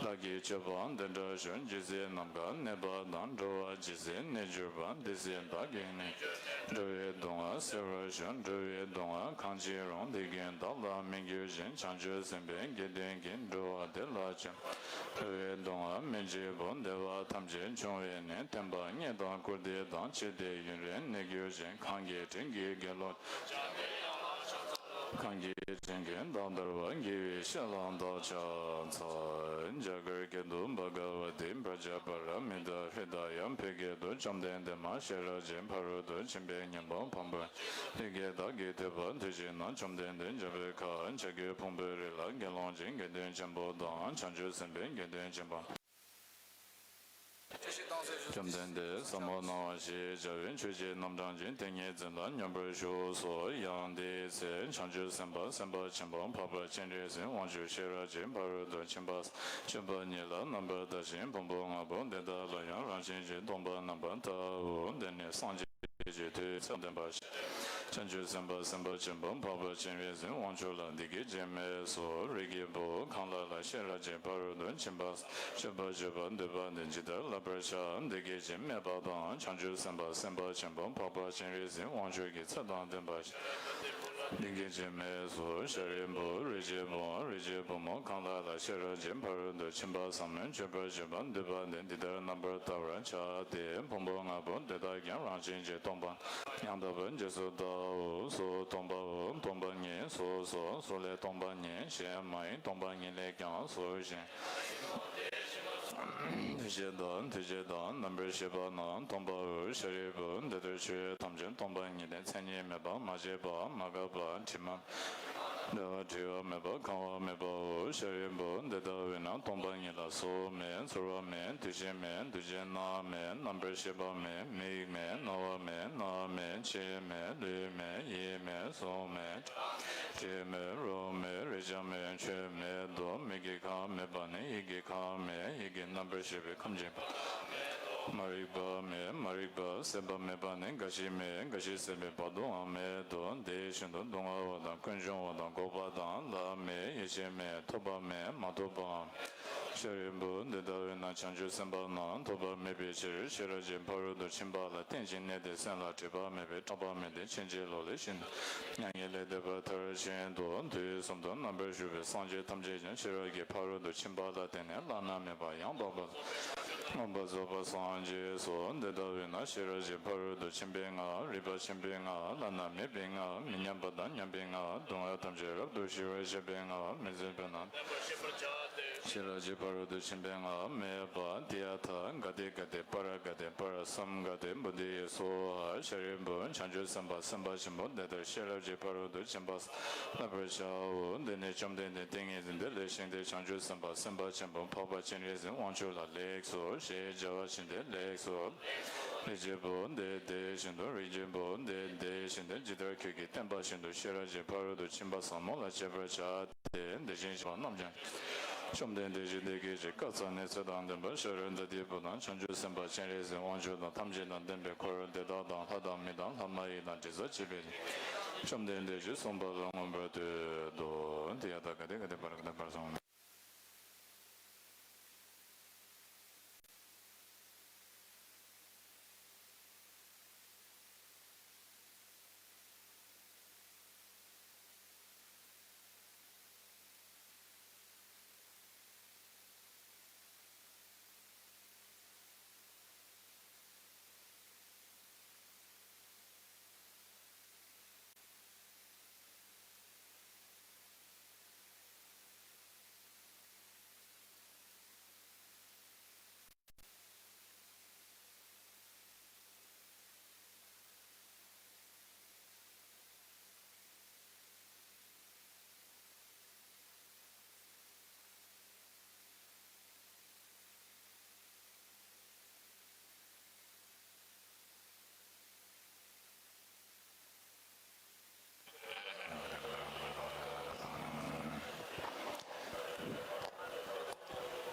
ལགས་ཀྱི་སྤྱོད་པ་འདི་འདྲ་ཤོག། ཇི་སྲིད་ནམ་མཁའ་གནས་པ་དང་། འགྲོ་བ་ཇི་སྲིད་གནས་གྱུར་པ། དེ་སྲིད་བདག་གིས་ནི། འགྲོ་བའི་སྡུག་བསྔལ་སེལ་བར་ཤོག། འགྲོ་བའི་སྡུག་བསྔལ་གང་ཞིག་རུང་། དེ་ཀུན་བདག་ལ་མི་འགྱུར་ཞིང་། བྱང་ཆུབ་སེམས་དཔའི་དགེ་འདུན་གྱིས། འགྲོ་བ་དེ་ལ་ཕྱག་འགྲོ་བའི་སྡུག་བསྔལ་མི་བྱེད་པོ། བདེ་བ་ཐམས་ཅད་འབྱུང་བའི་ནི། བསྟན་པ་རྙེད་དང་བཀུར་སྟི་དང་། ཕྱིར་དེ་ཡུན་རིང་གནས་གྱུར་ཅིག། གང་གི་དྲིན་གྱིས་དགེ་སློང་། གང་གི་དྲིན་གྱིས་བདག་འདུལ་བ། དགེ་བའི་བཤེས་ལ་བདག་ཕྱག་འཚལ། རྒྱ་གར་སྐད་དུ། བྷ་ག་ཝ་ཏི་པྲ་ཛཱ་པཱ་ར་མི་ཏཱ་ཧྲྀ་ད་ཡ། བོད་སྐད་དུ། བཅོམ་ལྡན་འདས་མ་ཤེས་རབ་ཀྱི་ཕ་རོལ་ཏུ་ཕྱིན་པའི་ཉན་པ་འཕགས་པ་ལྷན་རྒྱས་བདག་གིས་ཐོས་པ་དེ་བཞིན་གནང་། བཅོམ་ལྡན་འདས་འཇམ་དཔལ་མཁའ་ཁྱབ་ཀྱི་ཕུང་པོའི་རི་ལ་དགེ་སློང་ཅན་དགེ་འདུན་ཆེན་པོ་དང་། བྱང་ཆུབ་སེམས་དཔའི་དགེ་འདུན་ཆེན་པོ། བཅོམ་ལྡན་འདས་ཟབ་མོ་སྣང་བ་ཞེས་བྱ་བའི་ཆོས་ཀྱི་རྣམ་གྲངས་ཀྱི་ཏིང་ངེ་འཛིན་ལ་སྙོམས་པར་ཞུགས་སོ། ཡང་དེའི་ཚེ་བྱང་ཆུབ་སེམས་དཔའ་སེམས་དཔའ་ཆེན་པོ་འཕགས་པ་སྤྱན་རས་གཟིགས་དབང་ཕྱུག་ཤེས་རབ་ཀྱི་ཕ་རོལ་ཏུ་ཕྱིན་པ། སྤྱོད་པ་ཉིད་ལ་རྣམ་པར་ལྟ་ཞིང་། ཕུང་པོ་ལྔ་པོ་འདི་དག་ལ་ཡང་རང་བཞིན་གྱིས་སྟོང་པར་རྣམ་པར་བལྟའོ། འདི་ནི་སངས་རྒྱས་ཀྱི་ཐོས་བསམ་ལྡན་པ་ཞིག། བྱང་ཆུབ་སེམས་དཔའ་སེམས་དཔའ་ཆེན་པོ་འཕགས་པ་སྤྱན་རས་གཟིགས་དབང་ཕྱུག་ལ་འདི་སྐད་ཅེས་སྨྲས་སོ། རིགས་ཀྱི་བུ་གང་ལ་ལ་ཤེས་རབ་ཀྱི་ཕ་རོལ་ཏུ་ཕྱིན་པ་སྤྱོད་པ་སྤྱོད་པར་འདོད་པ་དེ་ཇི་ལྟར་བསླབ་པར་བྱ། འདི་སྐད་ཅེས་སྨྲས་པ་དང་། བྱང་ཆུབ་སེམས་དཔའ་སེམས་དཔའ་ཆེན་པོ་འཕགས་པ་སྤྱན་རས་གཟིགས་དབང་ཕྱུག་གིས་ཚེ་དང་ལྡན་པ་འདི་སྐད་ཅེས་སྨྲས་སོ། ཤཱ་རིའི་བུ། རིགས་ཀྱི་བུའམ་རིགས་ཀྱི་བུ་མོ་གང་ལ་ལ་ཤེས་རབ་ཀྱི་ཕ་རོལ་ཏུ་ཕྱིན་པ་ཟབ་མོའི་སྤྱོད་པ་སྤྱོད་པར་འདོད་པ་དེ་འདི་ལྟར་རྣམ་པར་བལྟ་བར་བྱ་སྟེ། ཕུང་པོ་ལྔ་པོ་འདི་དག་ཀྱང་རང་བཞིན་གྱིས་སྟོང་པ་ཡང་དག་པར་རྗེས་སུ་བལྟའོ། གཟུགས་སྟོང་པའོ། སྟོང་པ་ཉིད་གཟུགས་སོ། གཟུགས་ལས་སྟོང་པ་ཉིད་གཞན་མ་ཡིན། སྟོང་པ་ཉིད་ལས་ཀྱང་གཟུགས་གཞན། འདུ་བྱེད་དང་འདུ་བྱེད་དང་རྣམ་པར་ཤེས་པ་རྣམས་སྟོང་པའོ། ཤཱ་རིའི་བུ། འདི་ལྟར་ཆོས་ཐམས་ཅད་སྟོང་པ་ཉིད་དེ། མཚན་ཉིད་མེད་པ། མ་སྐྱེས་པ། མ་འགགས་པ། དྲི་མ། བདེ་བ་བྲི་བ་མེད་པ། གང་བ་མེད་པའོ། ཤཱ་རིའི་བུ། འདི་ལྟ་བས་ན་སྟོང་པ་ཉིད་ལ་གཟུགས་མེད། ཚོར་བ་མེད། འདུ་ཤེས་མེད། འདུ་བྱེད་རྣམས་མེད། རྣམ་པར་ཤེས་པ་མེད། མིག་མེད། རྣ་བ་མེད། སྣ་མེད། ལྕེ་མེད། ལུས་མེད། ཡིད་མེད། གཟུགས་མེད། དྲི་མེད། རོ་མེད། རེག་བྱ་མེད། ཆོས་མེད་དོ། མིག་གི་ཁམས་མེད་པ་ནས་ཡིད་ཀྱི་ཁམས་མེད། ཡིད་ཀྱི་རྣམ་པར་ཤེས་པའི་ཁམས་ཀྱི་བར། མ་རིག་པ་མེད། མ་རིག་པ་ཟད་པ་མེད་པ་ནི་འགའ་ཞིག་མེད། འགའ་ཞིག་ཟད་པའི་བར་དུའང་མེད་དོ། དེ་བཞིན་དུ་སྡུག་བསྔལ་བ་དང་ཀུན་འབྱུང་བ་དང་འགོག་པ་དང་ལྷག་མེད་ཡེ་ཤེས་མེད། ཐོབ་པ་མེད། མ་ཐོབ་པའམ། ཤཱ་རིའི་བུ་འདི་ལྟ་བས་ན་བྱང་ཆུབ་སེམས་དཔའ་རྣམས་ཐོབ་པ་མེད་པའི་ཕྱིར་ཤེས་རབ་ཀྱི་ཕ་རོལ་ཏུ་ཕྱིན་པ་ལ་བརྟེན་ཅིང་གནས་ཏེ་སེམས་ལ་སྒྲིབ་པ་མེད་པས་སྐྲག་པ་མེད་དེ། ཕྱིན་ཅི་ལོག་ལས་ཕྱིན་མྱ་ངན་ལས་འདས་པར་མཐར་ཕྱིན་ཏོ། དུས་གསུམ་དུ་རྣམ་པར་བཞུགས་པའི་སངས་རྒྱས་ཐམས་ཅད་ཀྱང་ཤེས་རབ་ཀྱི་ཕ་རོལ་ཏུ་ཕྱིན་པ་ལ་བརྟེན་ནས་བླ་ན་མེད་པ་ཡང་དག་པར་མངོན་པར་རྫོགས་པར་སངས་རྒྱས་སོ། འདི་ལྟ་བས་ན་ཤེས་རབ་ཀྱི་ཕ་རོལ་ཏུ་ཕྱིན་པའི་སྔགས། རིག་པ་ཆེན་པོའི་སྔགས། བླ་ན་མེད་པའི་སྔགས། མི་མཉམ་པ་དང་མཉམ་པའི་སྔགས། སྡུག་བསྔལ་ཐམས་ཅད་རབ་ཏུ་ཞི་བར་བྱེད་པའི་སྔགས། མི་ཟད་པའི་སྔགས། ཤེས་རབ་ཀྱི་ཕ་རོལ་ཏུ་ཕྱིན་པའི་སྔགས་མེད་པ། ཏདྱ་ཐཱ། ག་ཏེ་ག་ཏེ་པཱ་ར་ག་ཏེ་པཱ་ར་སཾ་ག་ཏེ་བོ་དྷི་ཡེ་སྭཱ་ཧཱ། ཤཱ་རིའི་བུ་བྱང་ཆུབ་སེམས་དཔའ་སེམས་དཔའ་ཆེན་པོ་འདི་ལྟར་ཤེས་རབ་ཀྱི་ཕ་རོལ་ཏུ་ཕྱིན་པ་བསླབ་པར་བྱའོ། འདི་ནི་བཅོམ་ལྡན་འདས་ཏིང་ངེ་འཛིན་འདི་ལས་བཞེངས་ཏེ་བྱང་ཆུབ་སེམས་དཔའ་སེམས་དཔའ་ཆེན་པོ་འཕགས་པ་སྤྱན་རས་གཟིགས་དབང་ཕྱུག་ལ་ལེགས་སོ་ཞེས་བྱ་བ་བྱིན་ཏེ་ལེགས་སོ། རིགས་ཀྱི་བུ་འདི་དེ་བཞིན་དུ། རིགས་ཀྱི་བུ་འདི་དེ་བཞིན་དུ། ཇི་ལྟར་ཁྱོད་ཀྱིས་བསྟན་པ་བཞིན་དུ་ཤེས་རབ་ཀྱི་ཕ་རོལ་ཏུ་ཕྱིན་པ་ཟབ་མོ་ལ་སྤྱད་པར་བྱ་སྟེ། དེ་བཞིན་གཤེགས་པ་རྣམས་ཀྱང་བཅོམ་ལྡན་འདས་ཀྱིས་དེ་སྐད་ཅེས་བཀའ་སྩལ་ནས། ཚེ་དང་ལྡན་པ་ཤཱ་ར་དྭ་ཏིའི་བུ་དང་། བྱང་ཆུབ་སེམས་དཔའ་སྤྱན་རས་གཟིགས་དབང་ཕྱུག་དང་། ཐམས་ཅད་དང་ལྡན་པའི་འཁོར་དེ་དག་དང་། ལྷ་དང་མི་དང་ལྷ་མ་ཡིན་དང་། དྲི་ཟར་བཅས་པའི་བཅོམ་ལྡན་འདས་ཀྱིས་གསུངས་པ་ལ་མངོན་པར་བསྟོད་དོ། ཏདྱ་ཐཱ། ག་ཏེ་ག་ཏེ་པཱ་ར་ག་ཏེ་པཱ་ར་སཾ།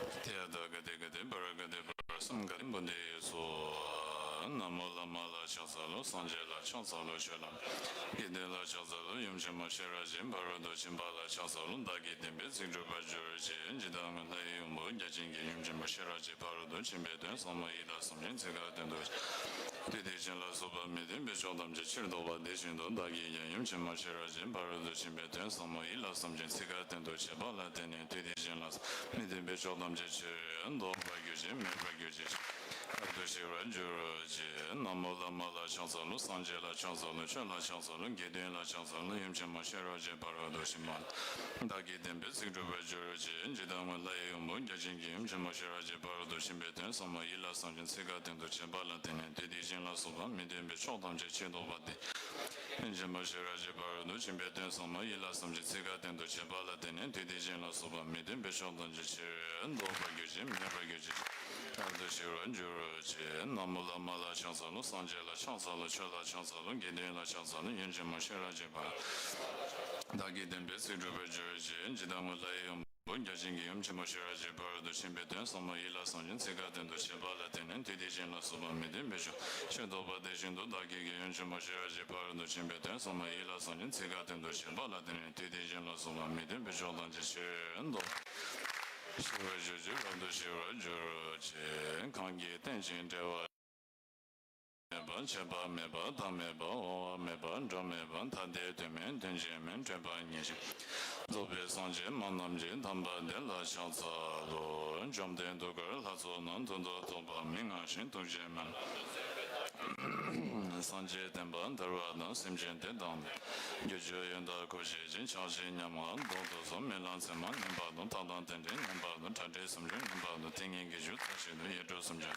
ཏདྱ་ཐཱ། ག་ཏེ་ག་ཏེ་པཱ་ར་ག་ཏེ་པཱ་ར་སཾ་ག་ཏེ་བོ་དྷི་ཡེ་སྭཱ་ཧཱ། ན་མོ་བླ་མ་ལ་ཕྱག་འཚལ་ལོ། སངས་རྒྱས་ལ་ཕྱག་འཚལ་ལོ། ཆོས་ལ་དགེ་འདུན་ལ་ཕྱག་འཚལ་ལོ། ཡུམ་ཆེན་མོ་ཤེས་རབ་ཀྱི་ཕ་རོལ་ཏུ་ཕྱིན་པ་ལ་ཕྱག་འཚལ་ལོ། བདག་གིས་བསྟན་པའི་ཚིག་སྒྲུབ་པར་འགྱུར་ཅིག་ཇི་ལྟར་སྔོན་ལྷ་ཡི་དབང་པོ་བརྒྱ་བྱིན་གྱིས་ཡུམ་ཆེན་མོ་ཤེས་རབ་ཀྱི་ཕ་རོལ་ཏུ་ཕྱིན་པའི་དོན་ཟབ་མོ་ཡིད་ལ་བསམ་ཞིང་ཚིག་ཁ་ཏོན་ཏོ། དུས་དེ་ཕྱིན་ལ་སོགས་པ་མི་མཐུན་པའི་ཕྱོགས་ཐམས་ཅད་ཕྱིར་ལྡོག་པ་དེ་བཞིན་དུ་བདག་གིས་ཀྱང་ཡུམ་ཆེན་མོ་ཤེས་རབ་ཀྱི་ཕ་རོལ་ཏུ་ཕྱིན་པའི་དོན་ཟབ་མོ་ཡིད་ལ་བསམ་ཞིང་ཚིག་ཁ་ཏོན་ཏོ་བྱས་པ་ལ་བརྟེན་ནས་དུས་དེ་ཕྱིན་ལ་མི་མཐུན་པའི་ཕྱོགས་ཐམས་ཅད་ཕྱིར་ལྡོག་པར་གྱུར་ཅིག་མེད་པར་གྱུར་ཅིག་རབ་ཏུ་ཞི་བར་གྱུར་ཅིག་ན་མོ་བླ་མ་ལ་ཕྱག་འཚལ་ལོ། སངས་རྒྱས་ལ་ཕྱག་འཚལ་ལོ། ཆོས་ལ་ཕྱག་འཚལ་ལོ། དགེ་འདུན་ལ་ཕྱག་འཚལ་ལོ། ཡུམ་ཆེན་མོ་ཤེས་རབ་ཀྱི་ཕ་རོལ་ཏུ་ཕྱིན་པ་བདག་གིས་བསྟན་པའི་ཚིག་སྒྲུབ་པར་འགྱུར་ཅིག་ཇི་ལྟར་སྔོན་ལྷ་ཡི་དབང་པོ་བརྒྱ་བྱིན་གྱིས་ཡུམ་ཆེན་མོ་ཤེས་རབ་ཀྱི་ཕ་རོལ་ཏུ་ཕྱིན་པའི་དོན་ཟབ་མོ་ཡིད་ལ་བསམ་ཞིང་ཚིག་ཁ་ཏོན་ཏོ་བྱས་པ་ལ་བརྟེན་ནས་དུས་དེ་ཕྱིན་ལ་སོགས་པ་མི་མཐུན་པའི་ཕྱོགས་ཐམས་ཅད་ཕྱིར་ལྡོག་པ་དེ། ཡུམ་ཆེན་མོ་ཤེས་རབ་ཀྱི་ཕ་རོལ་ཏུ་ཕྱིན་པའི་དོན་ཟབ་མོ་ཡིད་ལ་བསམ་ཞིང་ཚིག་ཁ་ཏོན་ཏོ་བྱས་པ་ལ་བརྟེན་ནས་དུས་དེ་ཕྱིན་ལ་སོགས་པ་མི་མཐུན་པའི་ཕྱོགས་ཐམས་ཅད་ཕྱིར་ལྡོག་པར་གྱུར་ཅིག་མེད་པར་གྱུར་ཅིག་རབ་ཏུ་ཞི་བར་འགྱུར་ཅིག་ན་མོ་བླ་མ་ལ་ཕྱག་འཚལ་ལོ། སངས་རྒྱས་ལ་ཕྱག་འཚལ་ལོ། ཆོས་ལ་ཕྱག་འཚལ་ལོ། དགེ་འདུན་ལ་ཕྱག་འཚལ་ལོ། ཡུམ་ཆེན་མོ་ཤེས་རབ་ཀྱི་ཕ་བདག་གིས་བསྟན་པའི་ཚིག་སྒྲུབ་པར་འགྱུར་ཅིག་ཇི་ལྟར་སྔོན་ལྷ་ཡི་དབང་པོ་བརྒྱ་བྱིན་གྱིས་ཡུམ་ཆེན་མོ་ཤེས་རབ་ཀྱི་ཕ་རོལ་ཏུ་ཕྱིན་པའི་དོན་ཟབ་མོ་ཡིད་ལ་བསམ་ཞིང་ཚིག་ཁ་ཏོན་ཏོ་བྱས་པ་ལ་བརྟེན་ནས་དུས་དེ་ཕྱིན་ལ་སོགས་པ་མི་མཐུན་པའི་ཕྱོགས་ཕྱིར་ལྡོག་པ་དེ་བཞིན་དུ་བདག་གིས་ཀྱང་ཡུམ་ཆེན་མོ་ཤེས་རབ་ཀྱི་ཕ་རོལ་ཏུ་ཕྱིན་པའི་དོན་ཟབ་མོ་ཡིད་ལ་བསམ་ཞིང་ཚིག་ཁ་ཏོན་ཏོ་བྱས་པ་ལ་བརྟེན་ནས་དུས་དེ་ཕྱིན་ལ་སོགས་པ་མི་མཐུན་པའི་ཕྱོགས་ཐམས་ཅད་ཕྱིར་ལྡོག་ཞི་བར་གྱུར་ཅིག་རབ་ཏུ་ཞི་བར་གྱུར་ཅིག་གང་གིས་རྟེན་ཅིང་འབྲེལ་བ་མེད་པ། ཆད་པ་མེད་པ། མཐའ་མེད་པ། དབང་བ་མེད་པ། འགྲོ་མེད་པ། ཐ་དད་དོན་མེད། དོན་གཅིག་མིན། འཕྲད་པ་ཉིད་ཅིག་རྫོགས་པའི་སངས་རྒྱས་མ་རྣམས་ཀྱི་དམ་པ་དེ་ལ་ཕྱག་འཚལ་ལོ། བཅོམ་ལྡན་གདུགས་དཀར་ལྷ་ཚོགས་རྣམས། ཐུགས་རྟོག་དོགས་པ་མི་མངའ་ཞིང་། ཐུགས་རྗེ་མེད་ལ་སངས་རྒྱས་བསྟན་པ་དར་བ་དང་། སེམས་ཅན་དེ་དག་ནི། སྒྱུ་འཕྲུལ་ཡོན་བདག་གོ་ཤེས་ཀྱི། ཕྱག་བཞི་ཉམས་ལ་བདག་ཏུ་གསོལ། རྨི་ལམ་མཚན་མ་ངན་པ་དང་། མཐའ་དང་རྟེན་འབྲེལ་ངན་པ་དང་། གྲ་སྒྲིག་སུམ་ཅུ་ངན་པ་དང་། ཏིང་ངེ་འཛིན་རྩ་གཅིག་ཏུ། ཡེ་གྲོལ་སུམ་ཅུ་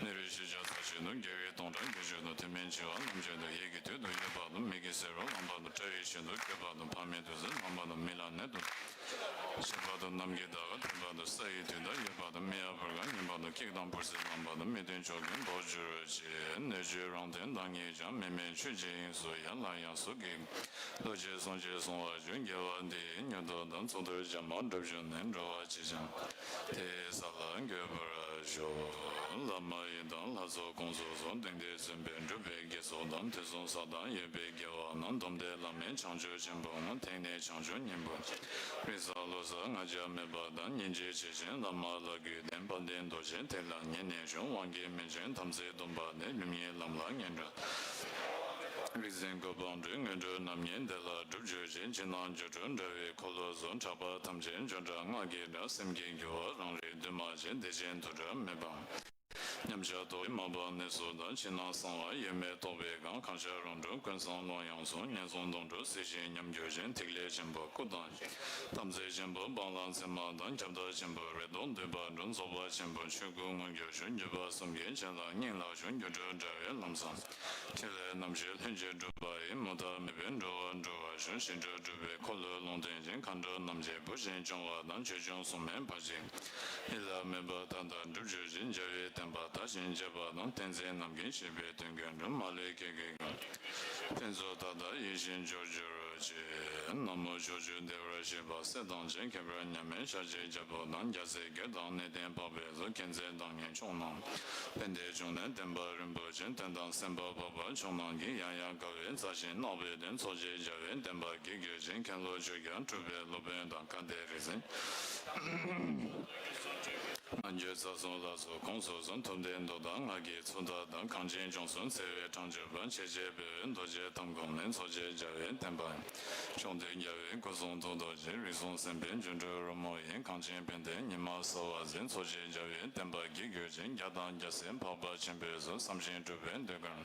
ནི་རིགས་ཞི་བྱ་རྩ་གཅིག་ཏུ། དགེ་བའི་སྟོང་ཕྲག་རྒྱུད་གཅིག་ཏུ། ཐུན་མིན་འཆི་བ་རྣམ་གཅིག་ཏུ། ཡིད་ཀྱི་དུས་སུ་ཡོད་པ་ དུ་མིག་གིས་གཟིགས་རོགས། ལངས་པ་དང་སྐྲ་ཡིས་བཞིན་དུ། སྐྱོད་པ་དང་ཕ་མའི་དུས་སུ། ལངས་པ་དང་མི་ལ་ནད་དུ། ཞིག་པ་དང་ནམ་མཁའི་ཟླ་ག་འཐོན་པ་དང་ས་ཡི་དུས་དང་ཡོད་པ་དང་མི་ཡ་བུར་ག་ཉིན་པ་དང་ཀིག་དང་བུར་སའི་ལངས་པ་དང་མི་མཐུན་ཕྱོགས་ཀྱི་མདོག་འགྱུར་བ་ཅན། སྣོད་བཅུད་རང་མཐུན་བདག་ཉིད་ཀྱང་། མི་མེད་ཆོས་ཀྱི་དབྱིངས་སུ་ཡལ། སླར་ཡང་གཟུགས་ཀྱི་རྡོ་རྗེ་གསུང་གཅིག་གསུང་བར་འགྱུར། དགེ་བ་འདི་ཡི་མྱུར་མཐོང་དང་། ཚོགས་དུས་འཇམ་དཔལ་སྒྲུབ་མཆོག་ནི། འགྲོ་བ་ཇི་བཞིན་དེ་ཡི་ས་ལ་འགོད་པར་ཤོག། བླ་མ་ཡི་དམ་ལྷ་ཚོགས་དགོངས་སུ་གསོལ། གདེང་འདི་བཙུན་པས་སྒྲུབ་པའི་དགེ་ཚོགས་དང་། དུས་གསུམ་ས་དང་ཡོད་པའི་རྒྱལ་བ་རྣམས། བསྡོམས་ཏེ་བླ་མེད་བྱང་ཆུབ་ཆེན་པོའི་ངང་། དེང་ནས་བྱང་ཆུབ་སྙིང་པོ་རེ་ས་བློ་གསལ་ང་རྒྱལ་མེད་པ་དང་། སྙིང་རྗེ་ཆེ་ཞིང་བླ་མ་ལ་གུས་ལྡན། དཔལ་ལྡན་རྡོ་རྗེ་དེ་ལ་ཉན་ནས་བྱུང་། དབང་གིས་མི་འབྱུང་དམ་ཚིག་སྡོམ་པ་ནི། སྒྲུབ་གཉིས་ལམ་ལ་ངན་འགྲོ་རིག་འཛིན་གོ་འཕང་འགྲུབ། ངན་འགྲོ་རྣམ་གཉིས་དེ་ལ་སྒྲུབ་གྱུར་ཅིག། ཕྱི་ནང་སྒྱུ་འཕྲུལ་དྲ་བའི་འཁོར་ལོ་བཟུང་། ཕྲག་པ་ཐམས་ཅད་འབྱུང་འདྲ་སྔགས་ཀྱི་སྒྲ། སེམས་ཀྱི་རྒྱུ་བ་རང་རིག་འདུས་མ་བྱས། བདེ་ཆེན་དུ་འགྲོ་མེད་པ། མཉམ་གཞག་རྟོག་གེའི་མ་བབས་གནས་སུ་དང་། ཕྱི་ནང་གསང་བ་ཡོད་མེད་རྟོག་པའི་སྒང་། གང་ཤར་རང་གྲོལ་ཀུན་བཟང་ཀློང་ཡངས་སུ། ངན་སོང་སྡོང་གྲོགས་སྲིད་ཞིའི་ཉམས་གྱུར་ཅིང་། ཐིག་ལེ་ཆེན་པོ་སྐུ་དང་། དམ་ཚིག་ཆེན་པོ་སྤང་བླང་མཚན་མ་དང་། ཁྱབ་བདག་ཆེན་པོ་རེ་དོགས་འདུས་པ་འགྲོལ། རྫོགས་པ་ཆེན་པོ་ཆོས་སྐུ་མངོན་གྱུར་ཞིང་། འཇུག་པ་གསུམ་གྱི་རྒྱན་ལ་སྙིང་ལ་ཞུགས། སྒྱུ་འཕྲུལ་དྲ་བའི་ལམ་བཟང་། ཕྲིན་ལས་རྣམ་བཞི་ལྷུན་གྱིས་གྲུབ་པ་ཡི། མུ་མཐའ་མེད་པའི་འགྲོ་བ་སྒྲོལ་བར་ཤོག། ཞི་ཁྲོ་སྒྲུབ་པའི་འཁོར་ལོའི་ལུང་སྟོན་ཅིང་། མཁའ་འགྲོ་རྣམས་ཀྱིས་བུ་བཞིན་སྐྱོང་བ་དང་། ཆོས་སྐྱོང་སྲུང་མས་བར་ཆད་ཡིད་ལ་མེད་པར་མཐའ་དག་སྒྲུབ་གྱུར་ཅིག། རྒྱལ་བའི་བསྟན་པ་དར་ཞིང་རྒྱས་པ་དང་། བསྟན་འཛིན་རྣམས་ཀྱིས་བཞེད་པའི་དོན་ཀུན་འགྲུབ། མ་ལུས་སྐྱེ་དགུའི་ཕུན་ཚོགས་མཐའ་དག་ཡིད་བཞིན་འབྱུང་གྱུར་ཅིག། ན་མོ་ཕྱོགས་བཅུའི་བདེ་བར་གཤེགས་པ་སྲས་དང་བཅས། ཁྱད་པར་མཉམ་མེད་ཤཱཀྱའི་རྒྱལ་པོ་དང་། རྒྱལ་སྲས་བརྒྱད་དང་གནས་བརྟན་འཕགས་པའི་གཙོ། མཁྱེན་བརྩེ་དང་ངེས་འབྱུང་རྣམས། ཕན་བདེའི་འབྱུང་གནས་བསྟན་པ་རིན་པོ་ཆེ། དོན་དམ་སེམས་དཔའ་འཕགས་པ་མཆོག་རྣམས་ཀྱིས། ཡང་ཡང་དགའ་བའི་མཛའ་ཞིང་བརྣག་པའི་དོན། ཚོགས་ཀྱི་རྒྱལ་བའི་བསྟན་པ་དགེ་གྱུར་ཅིག། མཁན་སློབ་ཆོས་རྒྱལ་གྲུབ་པའི་སློབ་དཔོན་དང་། བཀའ་གཏེར་རིག་འཛིན། སྔ་འགྱུར་རྩ་གསུམ་ལ་སོགས་ཁོངས་སུ་གསོལ། ཐུབ་བསྟན་མདོ་དང་སྔགས་ཀྱི་ཚུལ་དག་དང་། གངས་ཅན་ལྗོངས་སུ་འཚེ་བའི་གྲངས་གྱུར་པ། འཆད་བྱེད་འབུལ་བའི་རྡོ་རྗེ་ཐབས་དགོངས་ནས། ཚོགས་ཀྱི་རྒྱལ་བའི་བསྟན་པ་ཡི། བཅོམ་ལྡན་རྒྱལ་བའི་སྐུ་གསུང་ཐུགས་རྡོ་རྗེ། རིགས་གསུམ་སེམས་དཔའི་སྒྱུ་འཕྲུལ་རོལ་མོ་ཡིས། གངས་ཅན་ཕན་བདེའི་ཉི་མ་གསལ་བར་མཛད། ཚོགས་ཀྱི་རྒྱལ་བའི་བསྟན་པ་དགེ་གྱུར་ཅིག། རྒྱལ་དང་རྒྱལ་སྲས་འཕགས་པ་ཆེན་པོའི་གཟུགས། བསམ་བཞིན་འགྲུབ་པའི་ཟློས་གར།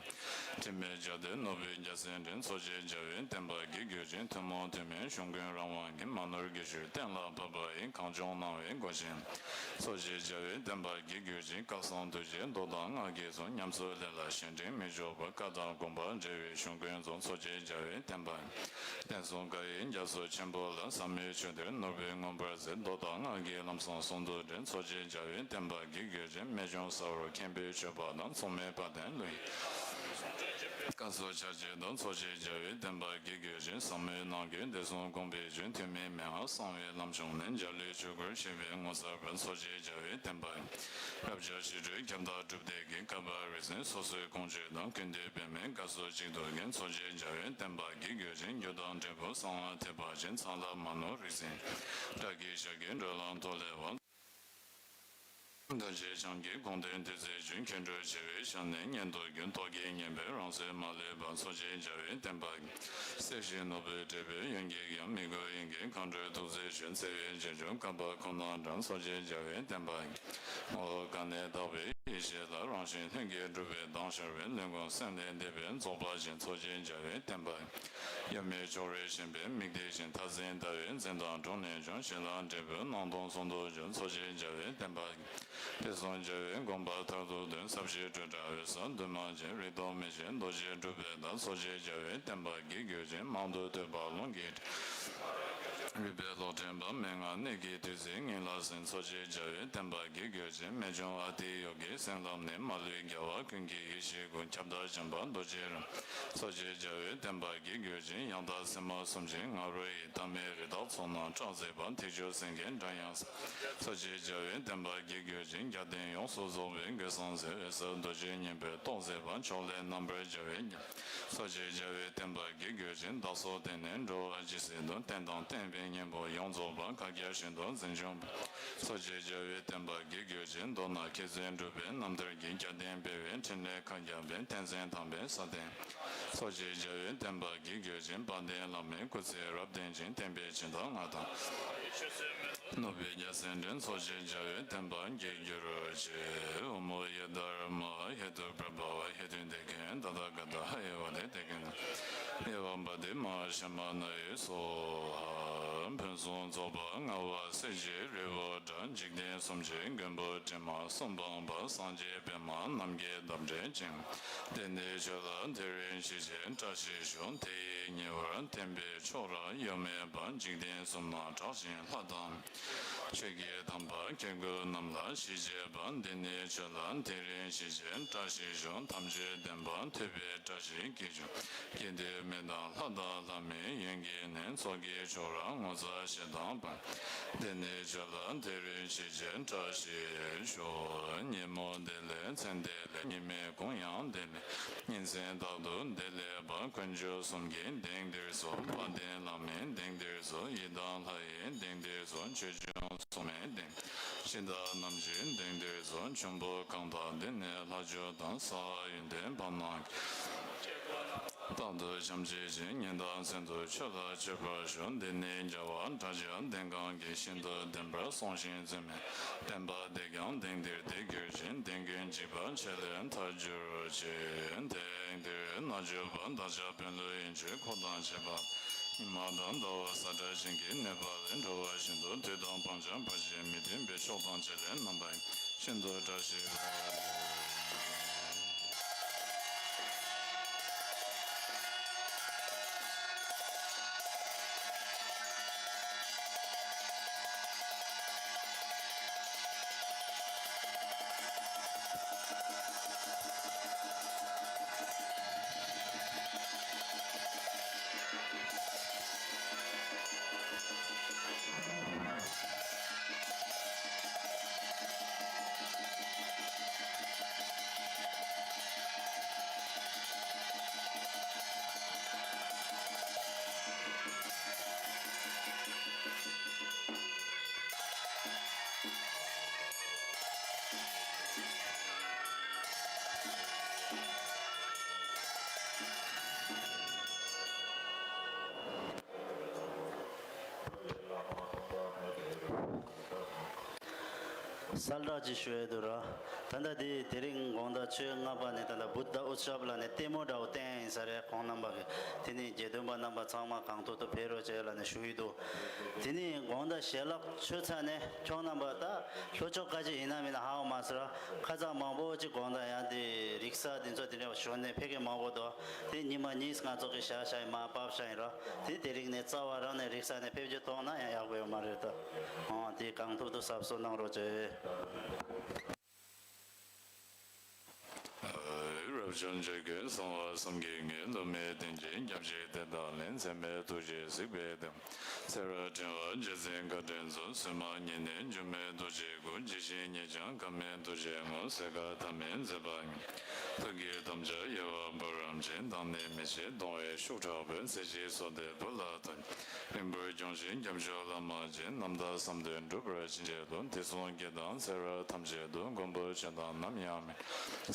དྲི་མེད་རྒྱལ་དུ་ནོར་བུའི་རྒྱལ་མཚན་འགྲན། ཚོགས་ཀྱི་རྒྱལ་བའི་བསྟན་པ་དགེ་གྱུར་ཅིག། ཐུན་མོང་ཐུན་མིན་གཞུང་ཀུན་རང་དབང་གིས། མ་ནོར་དགེ་བཅུའི་གཏན་ལ་ཕབ་པ་ཡི། གངས་ལྗོངས་སྣང་བའི་སྒོ་ཆེན། ཚོགས་ཀྱི་རྒྱལ་བའི་བསྟན་པ་དགེ་གྱུར་ཅིག། སྐལ་བཟང་རྡོ་རྗེའི་མདོ་དང་སྔགས་ཀྱི་ཚུལ། ཉམས་སུ་ལེན་ལ་གཞན་དྲིང་མི་འཇོག་པར། བཀའ་དང་དགོངས་པ་འགྲེལ་བའི་གཞུང་ཀུན་རྫོགས། ཚོགས་ཀྱི་རྒྱལ་བའི་བསྟན་པ་བསྟན་སྲུང་བཀའ་ཡི་རྒྱ་མཚོ་ཆེན་པོ་ལ། ཟབ་མོའི་ཆོས་འདིར་ནོར་བུས་མངོན་པར་གཟིགས། མདོ་དང་སྔགས་ཀྱི་ལམ་བཟང་ཟུང་དུ་འབྲེལ། ཚོགས་ཀྱི་རྒྱལ་བའི་བསྟན་པ་དགེ་གྱུར་ཅིག། རྨད་བྱུང་ཟབ་རོ་མཁྱེན་པའི་སྤྱོད་པ་དང་། མཚུངས་མེད་དཔལ་ལྡན་ཀླུ་ཡི་བཀའ་སྲོལ་ཆ་བྱད་དང་། ཚོགས་ཀྱི་རྒྱལ་བའི་བསྟན་པ་དགེ་གྱུར་ཅིག། ཟབ་མོའི་ནང་གི་བདེ་སྲུང་དགོངས་པའི་རྒྱུད། ཐུན་མིན་མན་ངག་གསང་བའི་ལམ་མཆོག་ནས། འཇའ་ལུས་ཆོས་སྐུར་གཤེགས་པའི་ངོ་མཚར་བ། ཚོགས་ཀྱི་རྒྱལ་བའི་བསྟན་པ་རབ་འབྱམས་ཞི་ཁྲོའི་ཁྱབ་བདག་སྒྲུབ་སྡེ་དགེ། བཀའ་པ་རིག་འཛིན་སོ་སོའི་དགོངས་བཅུད་དང་། ཀུན་འདུས་པདྨས་དགའ་སོགས་གཅིག་ཏུ་བརྒྱན། ཚོགས་ཀྱི་རྒྱལ་བའི་བསྟན་པ་དགེ་གྱུར་ཅིག། རྒྱུ་དང་འབྲས་བུ་གསང་བ་ཐེག་པ་ཅན། ཚངས་ལ་མ་ནོར་རིག་འཛིན་སྒྲ་གི་ཞལ་གྱི་འགྲོ་ལམ་ཐོག་ལས་པ། རྡོ་རྗེ་འཆང་གི་དགོངས་དོན་ཐུགས་བརྩེ་ཆུ། མཁྱེན་གྲོལ་ཆེ་བའི་ཞལ་ནས་སྙན་དུ་བརྒྱུད། རྟོག་གེ་ངན་པའི་རང་གཟུགས་མ་ལུས་པ། ཚོགས་ཀྱི་རྒྱལ་བའི་བསྟན་པ་གསལ་ཞིང་ནོར་བུའི་འབྲས་བུའི་ཡོན་གྱིས་ཀྱང་། མི་མགོ་དབྱིངས་ཀྱི་མཁའ་འགྲོའི་ཐུགས་བརྩེ་ཆུ། བརྩེ་བའི་རྗེས་འཇུག་བསྐལ་པ་ཁོ་ནར་འབྲང་། ཚོགས་ཀྱི་རྒྱལ་བའི་བསྟན་པ་ངོ་བོ་གང་ནས་དག་པའི་ཡེ་ཤེས་ལ། རང་བཞིན་ལྷུན་གྱིས་གྲུབ་པའི་མདངས་ཤར་བའི། ལུས་ངག་སེམས་ལས་འདས་པའི་རྫོགས་པ་ཅན། ཚོགས་ཀྱི་རྒྱལ་བའི་བསྟན་པ་དབྱེར་མེད་ཕྱོགས་རིས་ཞེན་པའི་མིག་ལྟས་བཞིན། མཐའ་གཟིངས་ཟླ་བའི་འཛིན་སྟངས་དྲུང་ནས་བྱུང་། ཞི་ལྷག་འབྲས་བུ་སྣང་སྟོང་ཟུང་དུ་འཇུག། ཚོགས་ཀྱི་རྒྱལ་བའི་བསྟན་པ་དེ་གསུམ་རྒྱལ་བའི་དགོངས་པ་མཐར་ཐུག་དོན། ཟབ་ཞི་སྤྲོས་བྲལ་འོད་གསལ་འདུས་མ་བྱས། རིག་སྟོང་མི་ཤེས་རྡོ་རྗེ་སྒྲུབ་པའི་བདག། ཚོགས་ཀྱི་རྒྱལ་བའི་བསྟན་པ་དགེ་གྱུར་ཅིག། མང་དུ་ཐོས་པ་ལུང་གིས་རིག་པའི་ལོག་འདྲེན་པ། མན་ངག་གནད་ཀྱི་བདུད་རྩི་ངེས་ལ་ཟིན། ཚོགས་ཀྱི་རྒྱལ་བའི་བསྟན་པ་དགེ་གྱུར་ཅིག། རྨད་བྱུང་ཨ་ཏི་ཡོ་གའི་གསེང་ལམ་ནས། མ་ལུས་རྒྱལ་བ་ཀུན་གྱི་ཡེ་ཤེས་སྐུ། ཁྱབ་བདག་འཇམ་དཔལ་རྡོ་རྗེ་རིན། ཚོགས་ཀྱི་རྒྱལ་བའི་བསྟན་པ་དགེ་གྱུར་ཅིག། ཡང་དག་སེམས་མ་གསུམ་གྱི་ང་རོ་ཡིས། ལྟ་མེད་རི་དྭགས་ཚོགས་རྣམས་སྐྲག་མཛད་པ། ཐེག་མཆོག་སེང་གེའི་སྒྲ་དབྱངས་གསལ། ཚོགས་ཀྱི་རྒྱལ་བའི་བསྟན་པ་དགེ་གྱུར་ཅིག། རྒྱལ་བསྟན་ཡོངས་སུ་རྫོགས་པའི་རྒོད་ཚང་གསལ། འོད་གསལ་རྡོ་རྗེ་སྙིང་པོས་རྟོགས་མཛད་པ། ཕྱོགས་ལས་རྣམ་པར་རྒྱལ་བའི་ཚོགས་ཀྱི་རྒྱལ་བའི་བསྟན་པ་དགེ་གྱུར་ཅིག། བདག་སོགས་བསྟེན་ནས་འགྲོ་བ་ཇི་སྲིད་དུ། བསྟན་དང་བསྟན་པའི་སྙིང་པོ་ཡོངས་རྫོགས་པ། མཁའ་རྒྱ་བཞིན་དུ་འཛིན་སྐྱོང་བ། ཚོགས་ཀྱི་རྒྱལ་བའི་བསྟན་པ་དགེ་གྱུར་ཅིག། མདོར་ན་མཁས་བཙུན་གྲུབ་པའི་རྣམ་ཐར་གྱིས། རྒྱལ་བསྟན་སྤེལ་བའི་འཕྲིན་ལས་མཁའ་ཁྱབ་པའི། བསྟན་འཛིན་དམ་པའི་ས་སྟེང་། ཚོགས་ཀྱི་རྒྱལ་བའི་བསྟན་པ་དགེ་གྱུར་ཅིག། དཔལ་ལྡན་བླ་མའི་སྐུ་ཚེ་རབ་བརྟན་ཅིང་། བསྟན་པའི་སྦྱིན་བདག་མངའ་ཐང་ནོར་བུའི་རྒྱལ་མཚན་འགྲན། ཚོགས་ཀྱི་རྒྱལ་བའི་བསྟན་པ་དགེ་གྱུར་ཅིག། ཨོཾ་ཡེ་དྷརྨཱ་ཧེ་ཏུ་པྲ་བྷ་ཝ་ཧེ་ཏུ་དེ་ཀན་ཏ་ཐཱ་ག་ཏ་ཧ་ཡེ་བ་དེ་དེ་ཀན་ཡེ་བ་པ་དེ་མ་ཧཱ་ཤ་མ་ན་ཡེ་སྭཱ་ཧཱ། ཕུན་ གསུང་རྫོགས་པ་ལྔ་པ་སྲས་བཅས་རི་བོ་འདྲ། འཇིག་རྟེན་གསུམ་མཆེད་མགོན་པོ་དྲི་མ་གསུམ་སྤངས་པ། སངས་རྒྱས་པདྨ་རྣམ་རྒྱལ་འདབ་བརྒྱད་ཅན། དེང་འདིར་མཆོད་ལ་དེ་རིང་ཞལ་བཞེས་བཀྲ་ཤིས་ཤོག། དེ་ཡི་ཉེ་བར་བསྟན་པའི་ཕྱོགས་ར་གཡོ་མེད་པ། འཇིག་རྟེན་གསུམ་ན་གྲགས་ཤིང་ལྷ་དང་། ཆོས་ཀྱི་དམ་པ་སྐྱེ་དགུ་རྣམས་ལ་ཞི་བྱེད་པ། འདི་ནས་མཆོད་ལ་དེ་རིང་ཞལ་བཞེས་བཀྲ་ཤིས་ཤོག། ཐམས་ཅད་བདེན་པ་ཐོས་པའི་བཀྲ་ཤིས་སྐྱེས་བྱུང་། སྐྱེ་མཐའི་མི་དང་ལྷ་དང་ལྷ་མིན་ཡོན་གྱི་གནས། ཚོགས་ཀྱི་མཆོག་ར་ངོ་མཚར་ཞེ་སྡང་སྤངས། འདི་ནས་མཆོད་ལ་དེ་རིང་ཞལ་བཞེས་བཀྲ་ཤིས་ཤོག། ཉིན་མོ་བདེ་ལེགས་མཚན་བདེ་ལེགས། ཉི་མའི་གུང་ཡང་བདེ་ལེགས། ཉིན་མཚན་རྟག་ཏུ་བདེ་ལེགས་པ། དཀོན་མཆོག་གསུམ་གྱི་དེང་འདིར་གསོལ། དཔལ་ལྡན་ལྷ་མིའི་དེང་འདིར་གསོལ། ཡི་དམ་ལྷ་ཡི་དེང་འདིར་གསོལ། ཆོས་སྐྱོང་སྲུང་མའི་དེང་། སྦྱིན་བདག་རྣམས་ཀྱི་དེང་འདིར་གསོལ། འབྱུང་པོ་གང་དག་འདི་ནས་ལྷ་མཆོག་དང་། གསང་བ་ཡོན་ཏན་བར་སྣང་གི། རྟག་ཏུ་འཆམ་མཆོད་ཅིང་། ཉིན་དང་མཚན་དུ་མཆོད་ལ་མཆོད་པར་ཞུ། འདི་ནི་རྒྱལ་བ་སྒྲ་བསྒྱུར་ལྡན་གང་གིས། ཤིན་ཏུ་བདེན་པར་གསུངས་ཤིང་བརྩམས་མའི། བསྟན་པ་འདི་ཀྱང་དེང་འདིར་བདེ་གྱུར་ཅིག། དེང་ཀུན་འཇིགས་པ་ཆེ་ལས་ཐར་གྱུར་ཅིག། དེང་འདིར་རྣལ་འབྱོར་པ་བདག་ཅག་དཔོན་སློབ་ཡོན་མཆོད་འཁོར་དང་བཅས་པ། ཉི་མ་དང་ཟླ་བ་ས་ཁྲ་བྱིན་གྱིས་གནས་པ་ལས། འགྲོ་བ་བཞིན་དུ་དུས་དང་བག་ཆགས་བར་ཆད་མི་མཐུན་པའི་ཕྱོགས་དང་བཅས་ཏེ་རྣམ་པ་ཤིན་ཏུ་བཀྲ་ཤིས་པ། གསལ་བསྒྲགས་ཅིག་ཞུ་ཡས་འདུག་ར། ད་ལྟ་འདི་དེ་རིང་དགོང་དག་ཆོས་ལྔ་པ་ནས་ད་ལྟ་བུདྡྷ་ཨུ་ཙབ་ལབ་ནས་ལྟད་མོ་འདྲ་བོ་བསྟན་ཡིན་ས་རེད། ཁོང་རྣམ་པ་གིས། དེ་ནས་དགེ་འདུན་པ་རྣམ་པ་ཚང་མ་གང་ཐུབ་ཐུབ་ཕེབས་རོགས་བྱས་ལབ་ནས་ཞུ་ཡི་འདུག། དེ་ནས་དགོང་དག་ཞལ་ལག་མཆོད་ཚར་ནས་ཁྱོད་རྣམ་པ་ད་ལྷོ་ཕྱོགས་ཁ་ཅིག་ཡིན་ན་མིན་ན་ཧ་གོ་མ་སོང་ར། ཁ་ཚ་མང་པོ་ཅིག་དགོང་དག་ཡང་དེ་རིག་གསར་དེ་ཚོ་དེ་འདྲ་བ་ཞོན་ནས་ཕེབས་མཁན་མང་པོ་འདུག། དེ་ཉི་མ་གཉིས་ང་ཚོ་གི་ཞག་ཞག་ཡིན་མ་བབས་ཤག་ཡིན་ར། དེ་དེ་རིང་ནས་རྩ་བ་རང་ནས་རིག་གསར་ནས་ཕེབས་རྒྱུ་གཏོང་ན་ཡང་ཡག་པོ་ཡོད་མ་རེད་ད། ཨང་དེ་གང་ཐུབ་ཐུབ་གཟབ་གཟབ་གནང་རོགས་བྱེད། རབ་བྱུང་ཆོས་ཀྱི་གསང་བ་བསམ་གྱིས་མི་ཁྱབ། སློབ་མའི་དོན་བྱེད་སྐྱབས་གཅིག་བསྟན་དང་ལྷན། ཚད་མེད་ཐུགས་རྗེས་གཟིགས་པའི་དེད། ཚེ་རབས་ཕྲེང་བ་རྗེ་བཙུན་མཁའ་འགྲོའི་མཛོད། བསོད་མ་ཉིད་ནི་འགྱུར་མེད་རྡོ་རྗེའི་སྐུ། ཇི་བཞིན་ཉིད་ཀྱང་འགག་མེད་རྡོ་རྗེའི་ངོ་། སྲིད་མཁའ་མཐའ་མེད་མཛད་པ་ཉིད། ཐུགས་ཀྱི་དམ་བཅའ་དབྱེ་བ་བུ་རམ་ཅན། བདག་ནི་མི་ཕྱེད་གདུང་བའི་ཤུགས་དྲག་པོས། ཚེ་གཅིག་གསོལ་འདེབས་བུ་ལ་ཐོགས། རིང་པོར་སྐྱོང་ཞིང་སྐྱབས་མཆོག་བླ་མ་ཅན། རྣམ་དག་བསམ་དོན་འགྲུབ་པར་བྱིན་གྱིས་རློབས། དུས་གསུམ་སྐྱེ་དང་ཚེ་རབས་ཐམས་ཅད་དུ། མགོན་པོ་ཁྱོད་དང་ནམ་ཡང་མེད།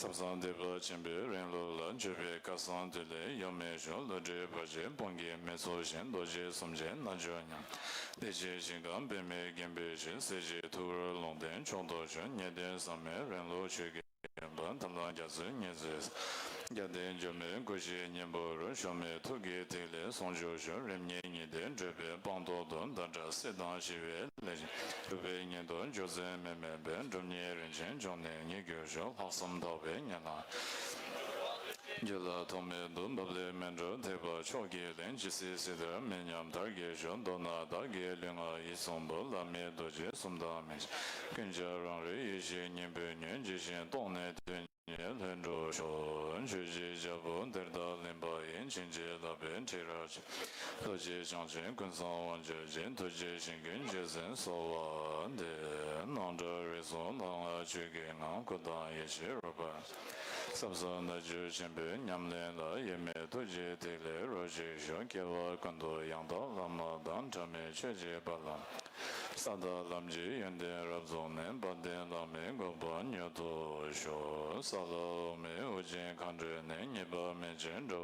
ཟབ་གསང་བདེ་བ་ཆེན་པོའི་རིང་ལུགས་ལ། སྤྱོད་པའི་སྐལ་བཟང་དུས་ལས་གཡོ་མེད་ཤོག། བློ་གྲོས་བར་ཆད་དཔུང་གིས་མི་ཚུགས་ཤིང་། རྡོ་རྗེ་གསུམ་མཆེད་རྣལ་འབྱོར་ཉམས། བདེ་གཤེགས་ཞིང་ཁམས་པདྨའི་རྒན་པོའི་ཞལ། སྲིད་ཞིའི་ཐུ་བོར་ལུང་བསྟན་མཆོག་ཏུ་བྱོན། ངེས་དོན་ཟབ་མོའི་རིང་ལུགས་ཆོས་ཀྱི་ཡོན་པ། ཐབས་ལམ་རྒྱ་མཚོའི་ཉི་ཟེར་གསལ། རྒྱལ་བསྟན་འགྱུར་མེད་སྐུ་བཞིའི་སྙིང་པོ་རུ། གཞོམ་མེད་ཐུགས་ཀྱི་ཐིག་ལེ་ཟུང་འཇུག་ཤོག། རིམ་གཉིས་ཉི་ཟླའི་བགྲོད་པའི་སྤངས་རྟོགས་དུ། བདག་འདྲ་སྲིད་དང་ཞི་བའི་ལས་ཀྱི་གྲུབ་པའི་ཉིད་དུ་འགྱུར་འཛིན་མི་མེད་པའི། གྲུབ་བརྙེས་རིན་ཆེན་འབྱུང་གནས་ཉིད་གྱུར་ཤོག། ལྷག་བསམ་དག་པའི་ཉམས་ལེན་རྒྱུད་ལ་ཐོགས་མེད་དུ། འབབ་ལས་སྨིན་གྲོལ་ཐེག་པ་མཆོག་གི་གླིང་། ཇི་སྲིད་སྲིད་དུ་མི་ཉམས་དར་རྒྱས་ཤོག། མདོར་ན་བདག་གི་ལུས་ངག་ཡིད་གསུམ་པོ། བླ་མེད་རྡོ་རྗེ་གསུམ་དང་མི་འབྱེར། ཀུན་ཁྱབ་རང་རིག་ཡེ་ཤེས་སྙིང་པོའི་ཉོན། ཇི་བཞིན་རྟོགས་ནས་དོན་གཉེར་ལྷུན་གྲུབ་ཤོག། ཆོས་ཀྱི་རྒྱལ་པོ་འདིར་བདག་གླེན་པ་ཡིན། བྱིན་གྱིས་བརླབས་པའི་ཁྲི་རལ་ཅན། རྡོ་རྗེ་འཆང་ཆེན་ཀུན་བཟང་དབང་ཕྱུག་ཅན། ཐུགས་རྗེ་ཆེན་ཀུན་རྗེས་ཟིན་གསོལ་བ་འདེབས། སྣང་གྲགས་རིག་གསུམ་ལྷ་སྔགས་ཆོས་ཀྱི་ངང་། སྐུ་དང་ཡེ་ཤེས་རོལ་པ། ཟབ་གསང་རྣལ་འབྱོར་ཆེན་པོའི་ཉམས་ལེན་ལ། གཡེལ་མེད་ཐུགས་རྗེའི་ཐིག་ལེ་རོ་གཅིག་ཤོག། སྐྱེ་བ་ཀུན་ཏུ་ཡང་དག་བླ་མ་དང་། འབྲལ་མེད་ཆོས་ཀྱི་དཔལ་ལ། ས་དང་ལམ་གྱི་ཡོན་ཏན་རབ་རྫོགས་ནས། དཔལ་ལྡན་ལྷ་མིའི་གོ་འཕང་མྱུར་ཐོབ་ཤོག། ས་ལ་འོག་མིན་དབུ་ཅན་མཁའ་འགྲོས་ནི། ཉེས་པ་མེད་ཅིང་འགྲོ་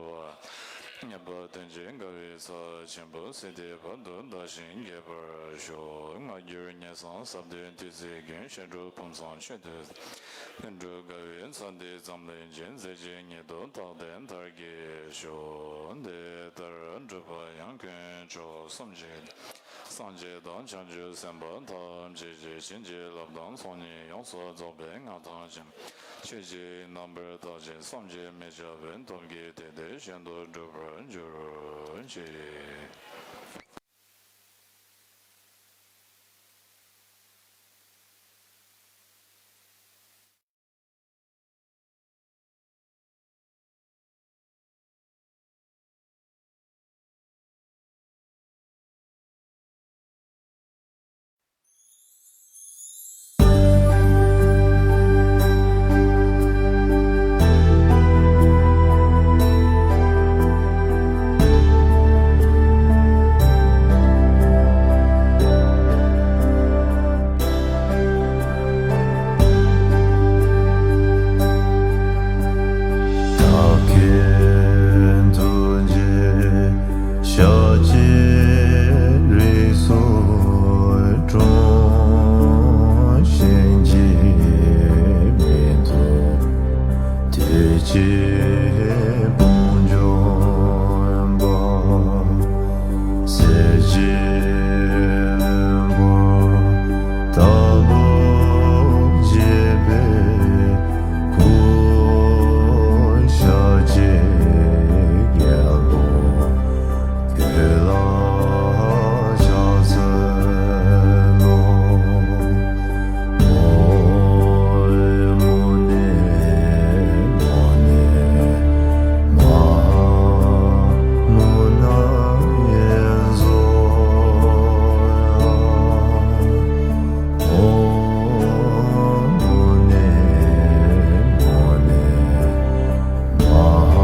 བ། ཉེས་པ་དོན་གྱིས་དགའ་བའི་ཚལ་ཆེན་པོ། སྲིད་མཐའི་བར་དུ་བདག་བཞིན་རྒྱས་པར་ཤོག། སྔ་འགྱུར་ཉེས་བསང་ཟབ་དོན་ཐུགས་བརྩེ་ཀུན། བཤད་སྒྲུབ་ཕུན་སུམ་ཆོས་སྡུད། ལྷུན་གྲུབ་དགའ་བའི་ཚལ་འདི་ཙམ་ལས་ཀྱང་། མཛད་ཅིང་ཉིད་དུ་རྟག་བརྟན་དར་རྒྱས་ཤོག། འདི་ལྟར་སྒྲུབ་པ་ཡང་དཀོན་མཆོག་གསུམ་གྱི། ས་ སངས་རྒྱས་དང་བྱང་ཆུབ་སེམས་དཔའ་ཐམས་ཅད་ཀྱི་བྱིན་གྱིས་བརླབས་དང་ཚོགས་གཉིས་ཡོངས་སུ་རྫོགས་པའི་མངའ་ཐང་ཅན། ཆོས་ཀྱི་རྣམ་པར་དག་ཅིང་བསམ་གྱིས་མི་ཁྱབ་པའི་སྟོབས་ཀྱིས་དེ་དེ་བཞིན་དུ་འགྲུབ་པར་འགྱུར་ཅིག། ཐུགས་རྗེ་ཤཱཀྱའི་རིགས་སུ་འཁྲུངས། གཞན་གྱིས་མི་ཐུབ་དུས་ཀྱི་དཔུང་འཇོམས་པ། གསེར་གྱི་ལྷུན་པོ་ལྟ་བུར་བརྗིད་པའི་སྐུ། ཤཱཀྱའི་རྒྱལ་པོ་ཁྱོད་ལ་ཕྱག་འཚལ་ལོ། ཨོཾ་མུ་ནེ་མུ་ནེ་མ་ཧཱ་མུ་ན་ཡེ་ཛོ། ཨོཾ་མུ་ནེ་མུ་ནེ་མ་ཧཱ་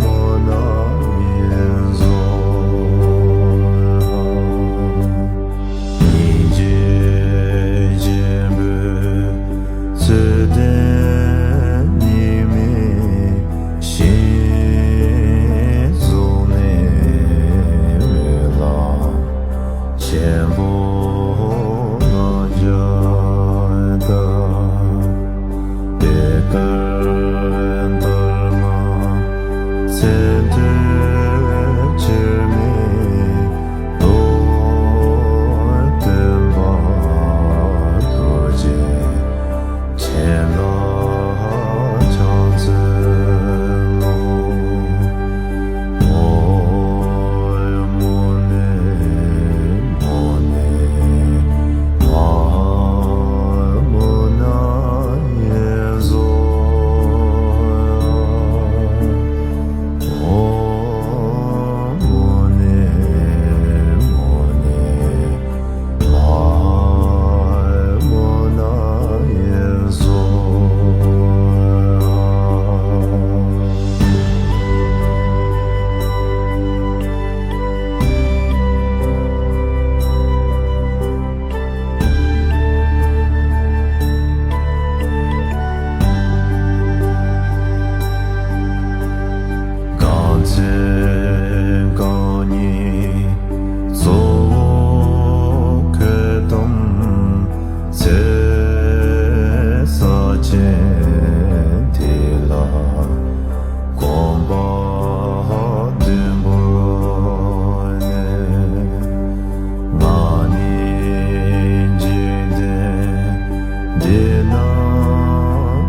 མུ་ན་ཡེ་ཛོ། སྙིང་རྗེ་ཆེན་པོས་རྩོད་ལྡན་གཉིས་མེད་ཞིང་གཟུགས་ནས་འོད་ལ། ཆེན་པོ་ལྔ་བརྒྱ་དང་། པད་དཀར་འདབ་ལྔ་ཚེ་འདིར་འཆར་མེད་དུ། སྟོན་པ་རྡོ་རྗེ་ཁྱེད་ལ་ཕྱག་འཚལ་ལོ། ཨོཾ་མུ་ནེ་མུ་ནེ་མ་ཧཱ་མུ་ན་ཡེ་ཛོ། ཨོཾ་མུ་ནེ་མུ་ནེ་མ་ཧཱ་མུ་ན་ཡེ་ཛོ། གང་ཚེ་གང་ཉིད་གཙོ་བོ་ཁྱོད་དམ་ཚིག་ས་ཆེན་འདི་ལ། གོམ་པ་མཐོན་པོ་ནས། ང་ནི་འཇིག་རྟེན་འདི་ན་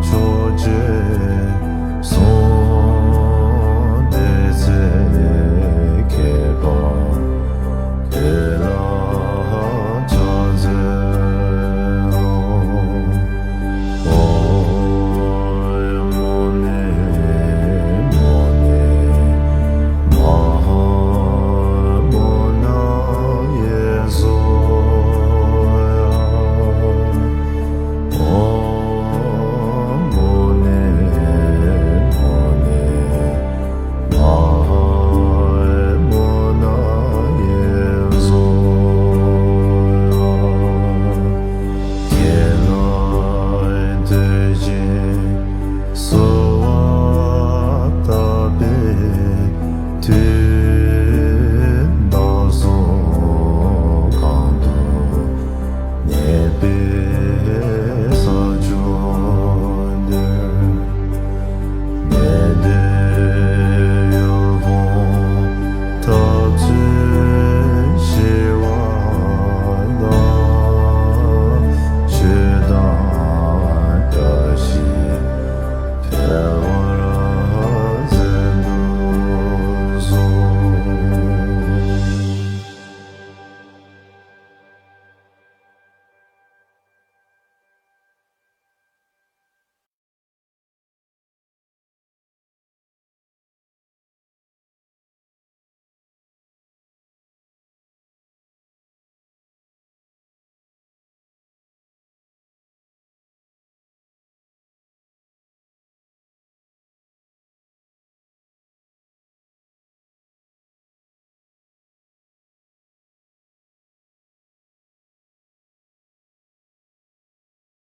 ཕྱོགས་བཅུའི་གསུང་བདེ་ཚིག་མཁས་པ། ཁྱེད་ལ་ཕྱག་འཚལ་ལོ། ཨོཾ་མུ་ནེ་མུ་ནེ་མ་ཧཱ་མུ་ན་ཡེ་ཛོ། ཨོཾ་མུ་ནེ་མུ་ནེ་མ་ཧཱ་མུ་ན་ཡེ་ཛོ། ཁྱེད་ལ་བསྟོད་ཅིང་གསོལ་བ་བཏབ་པའི་མཐུས།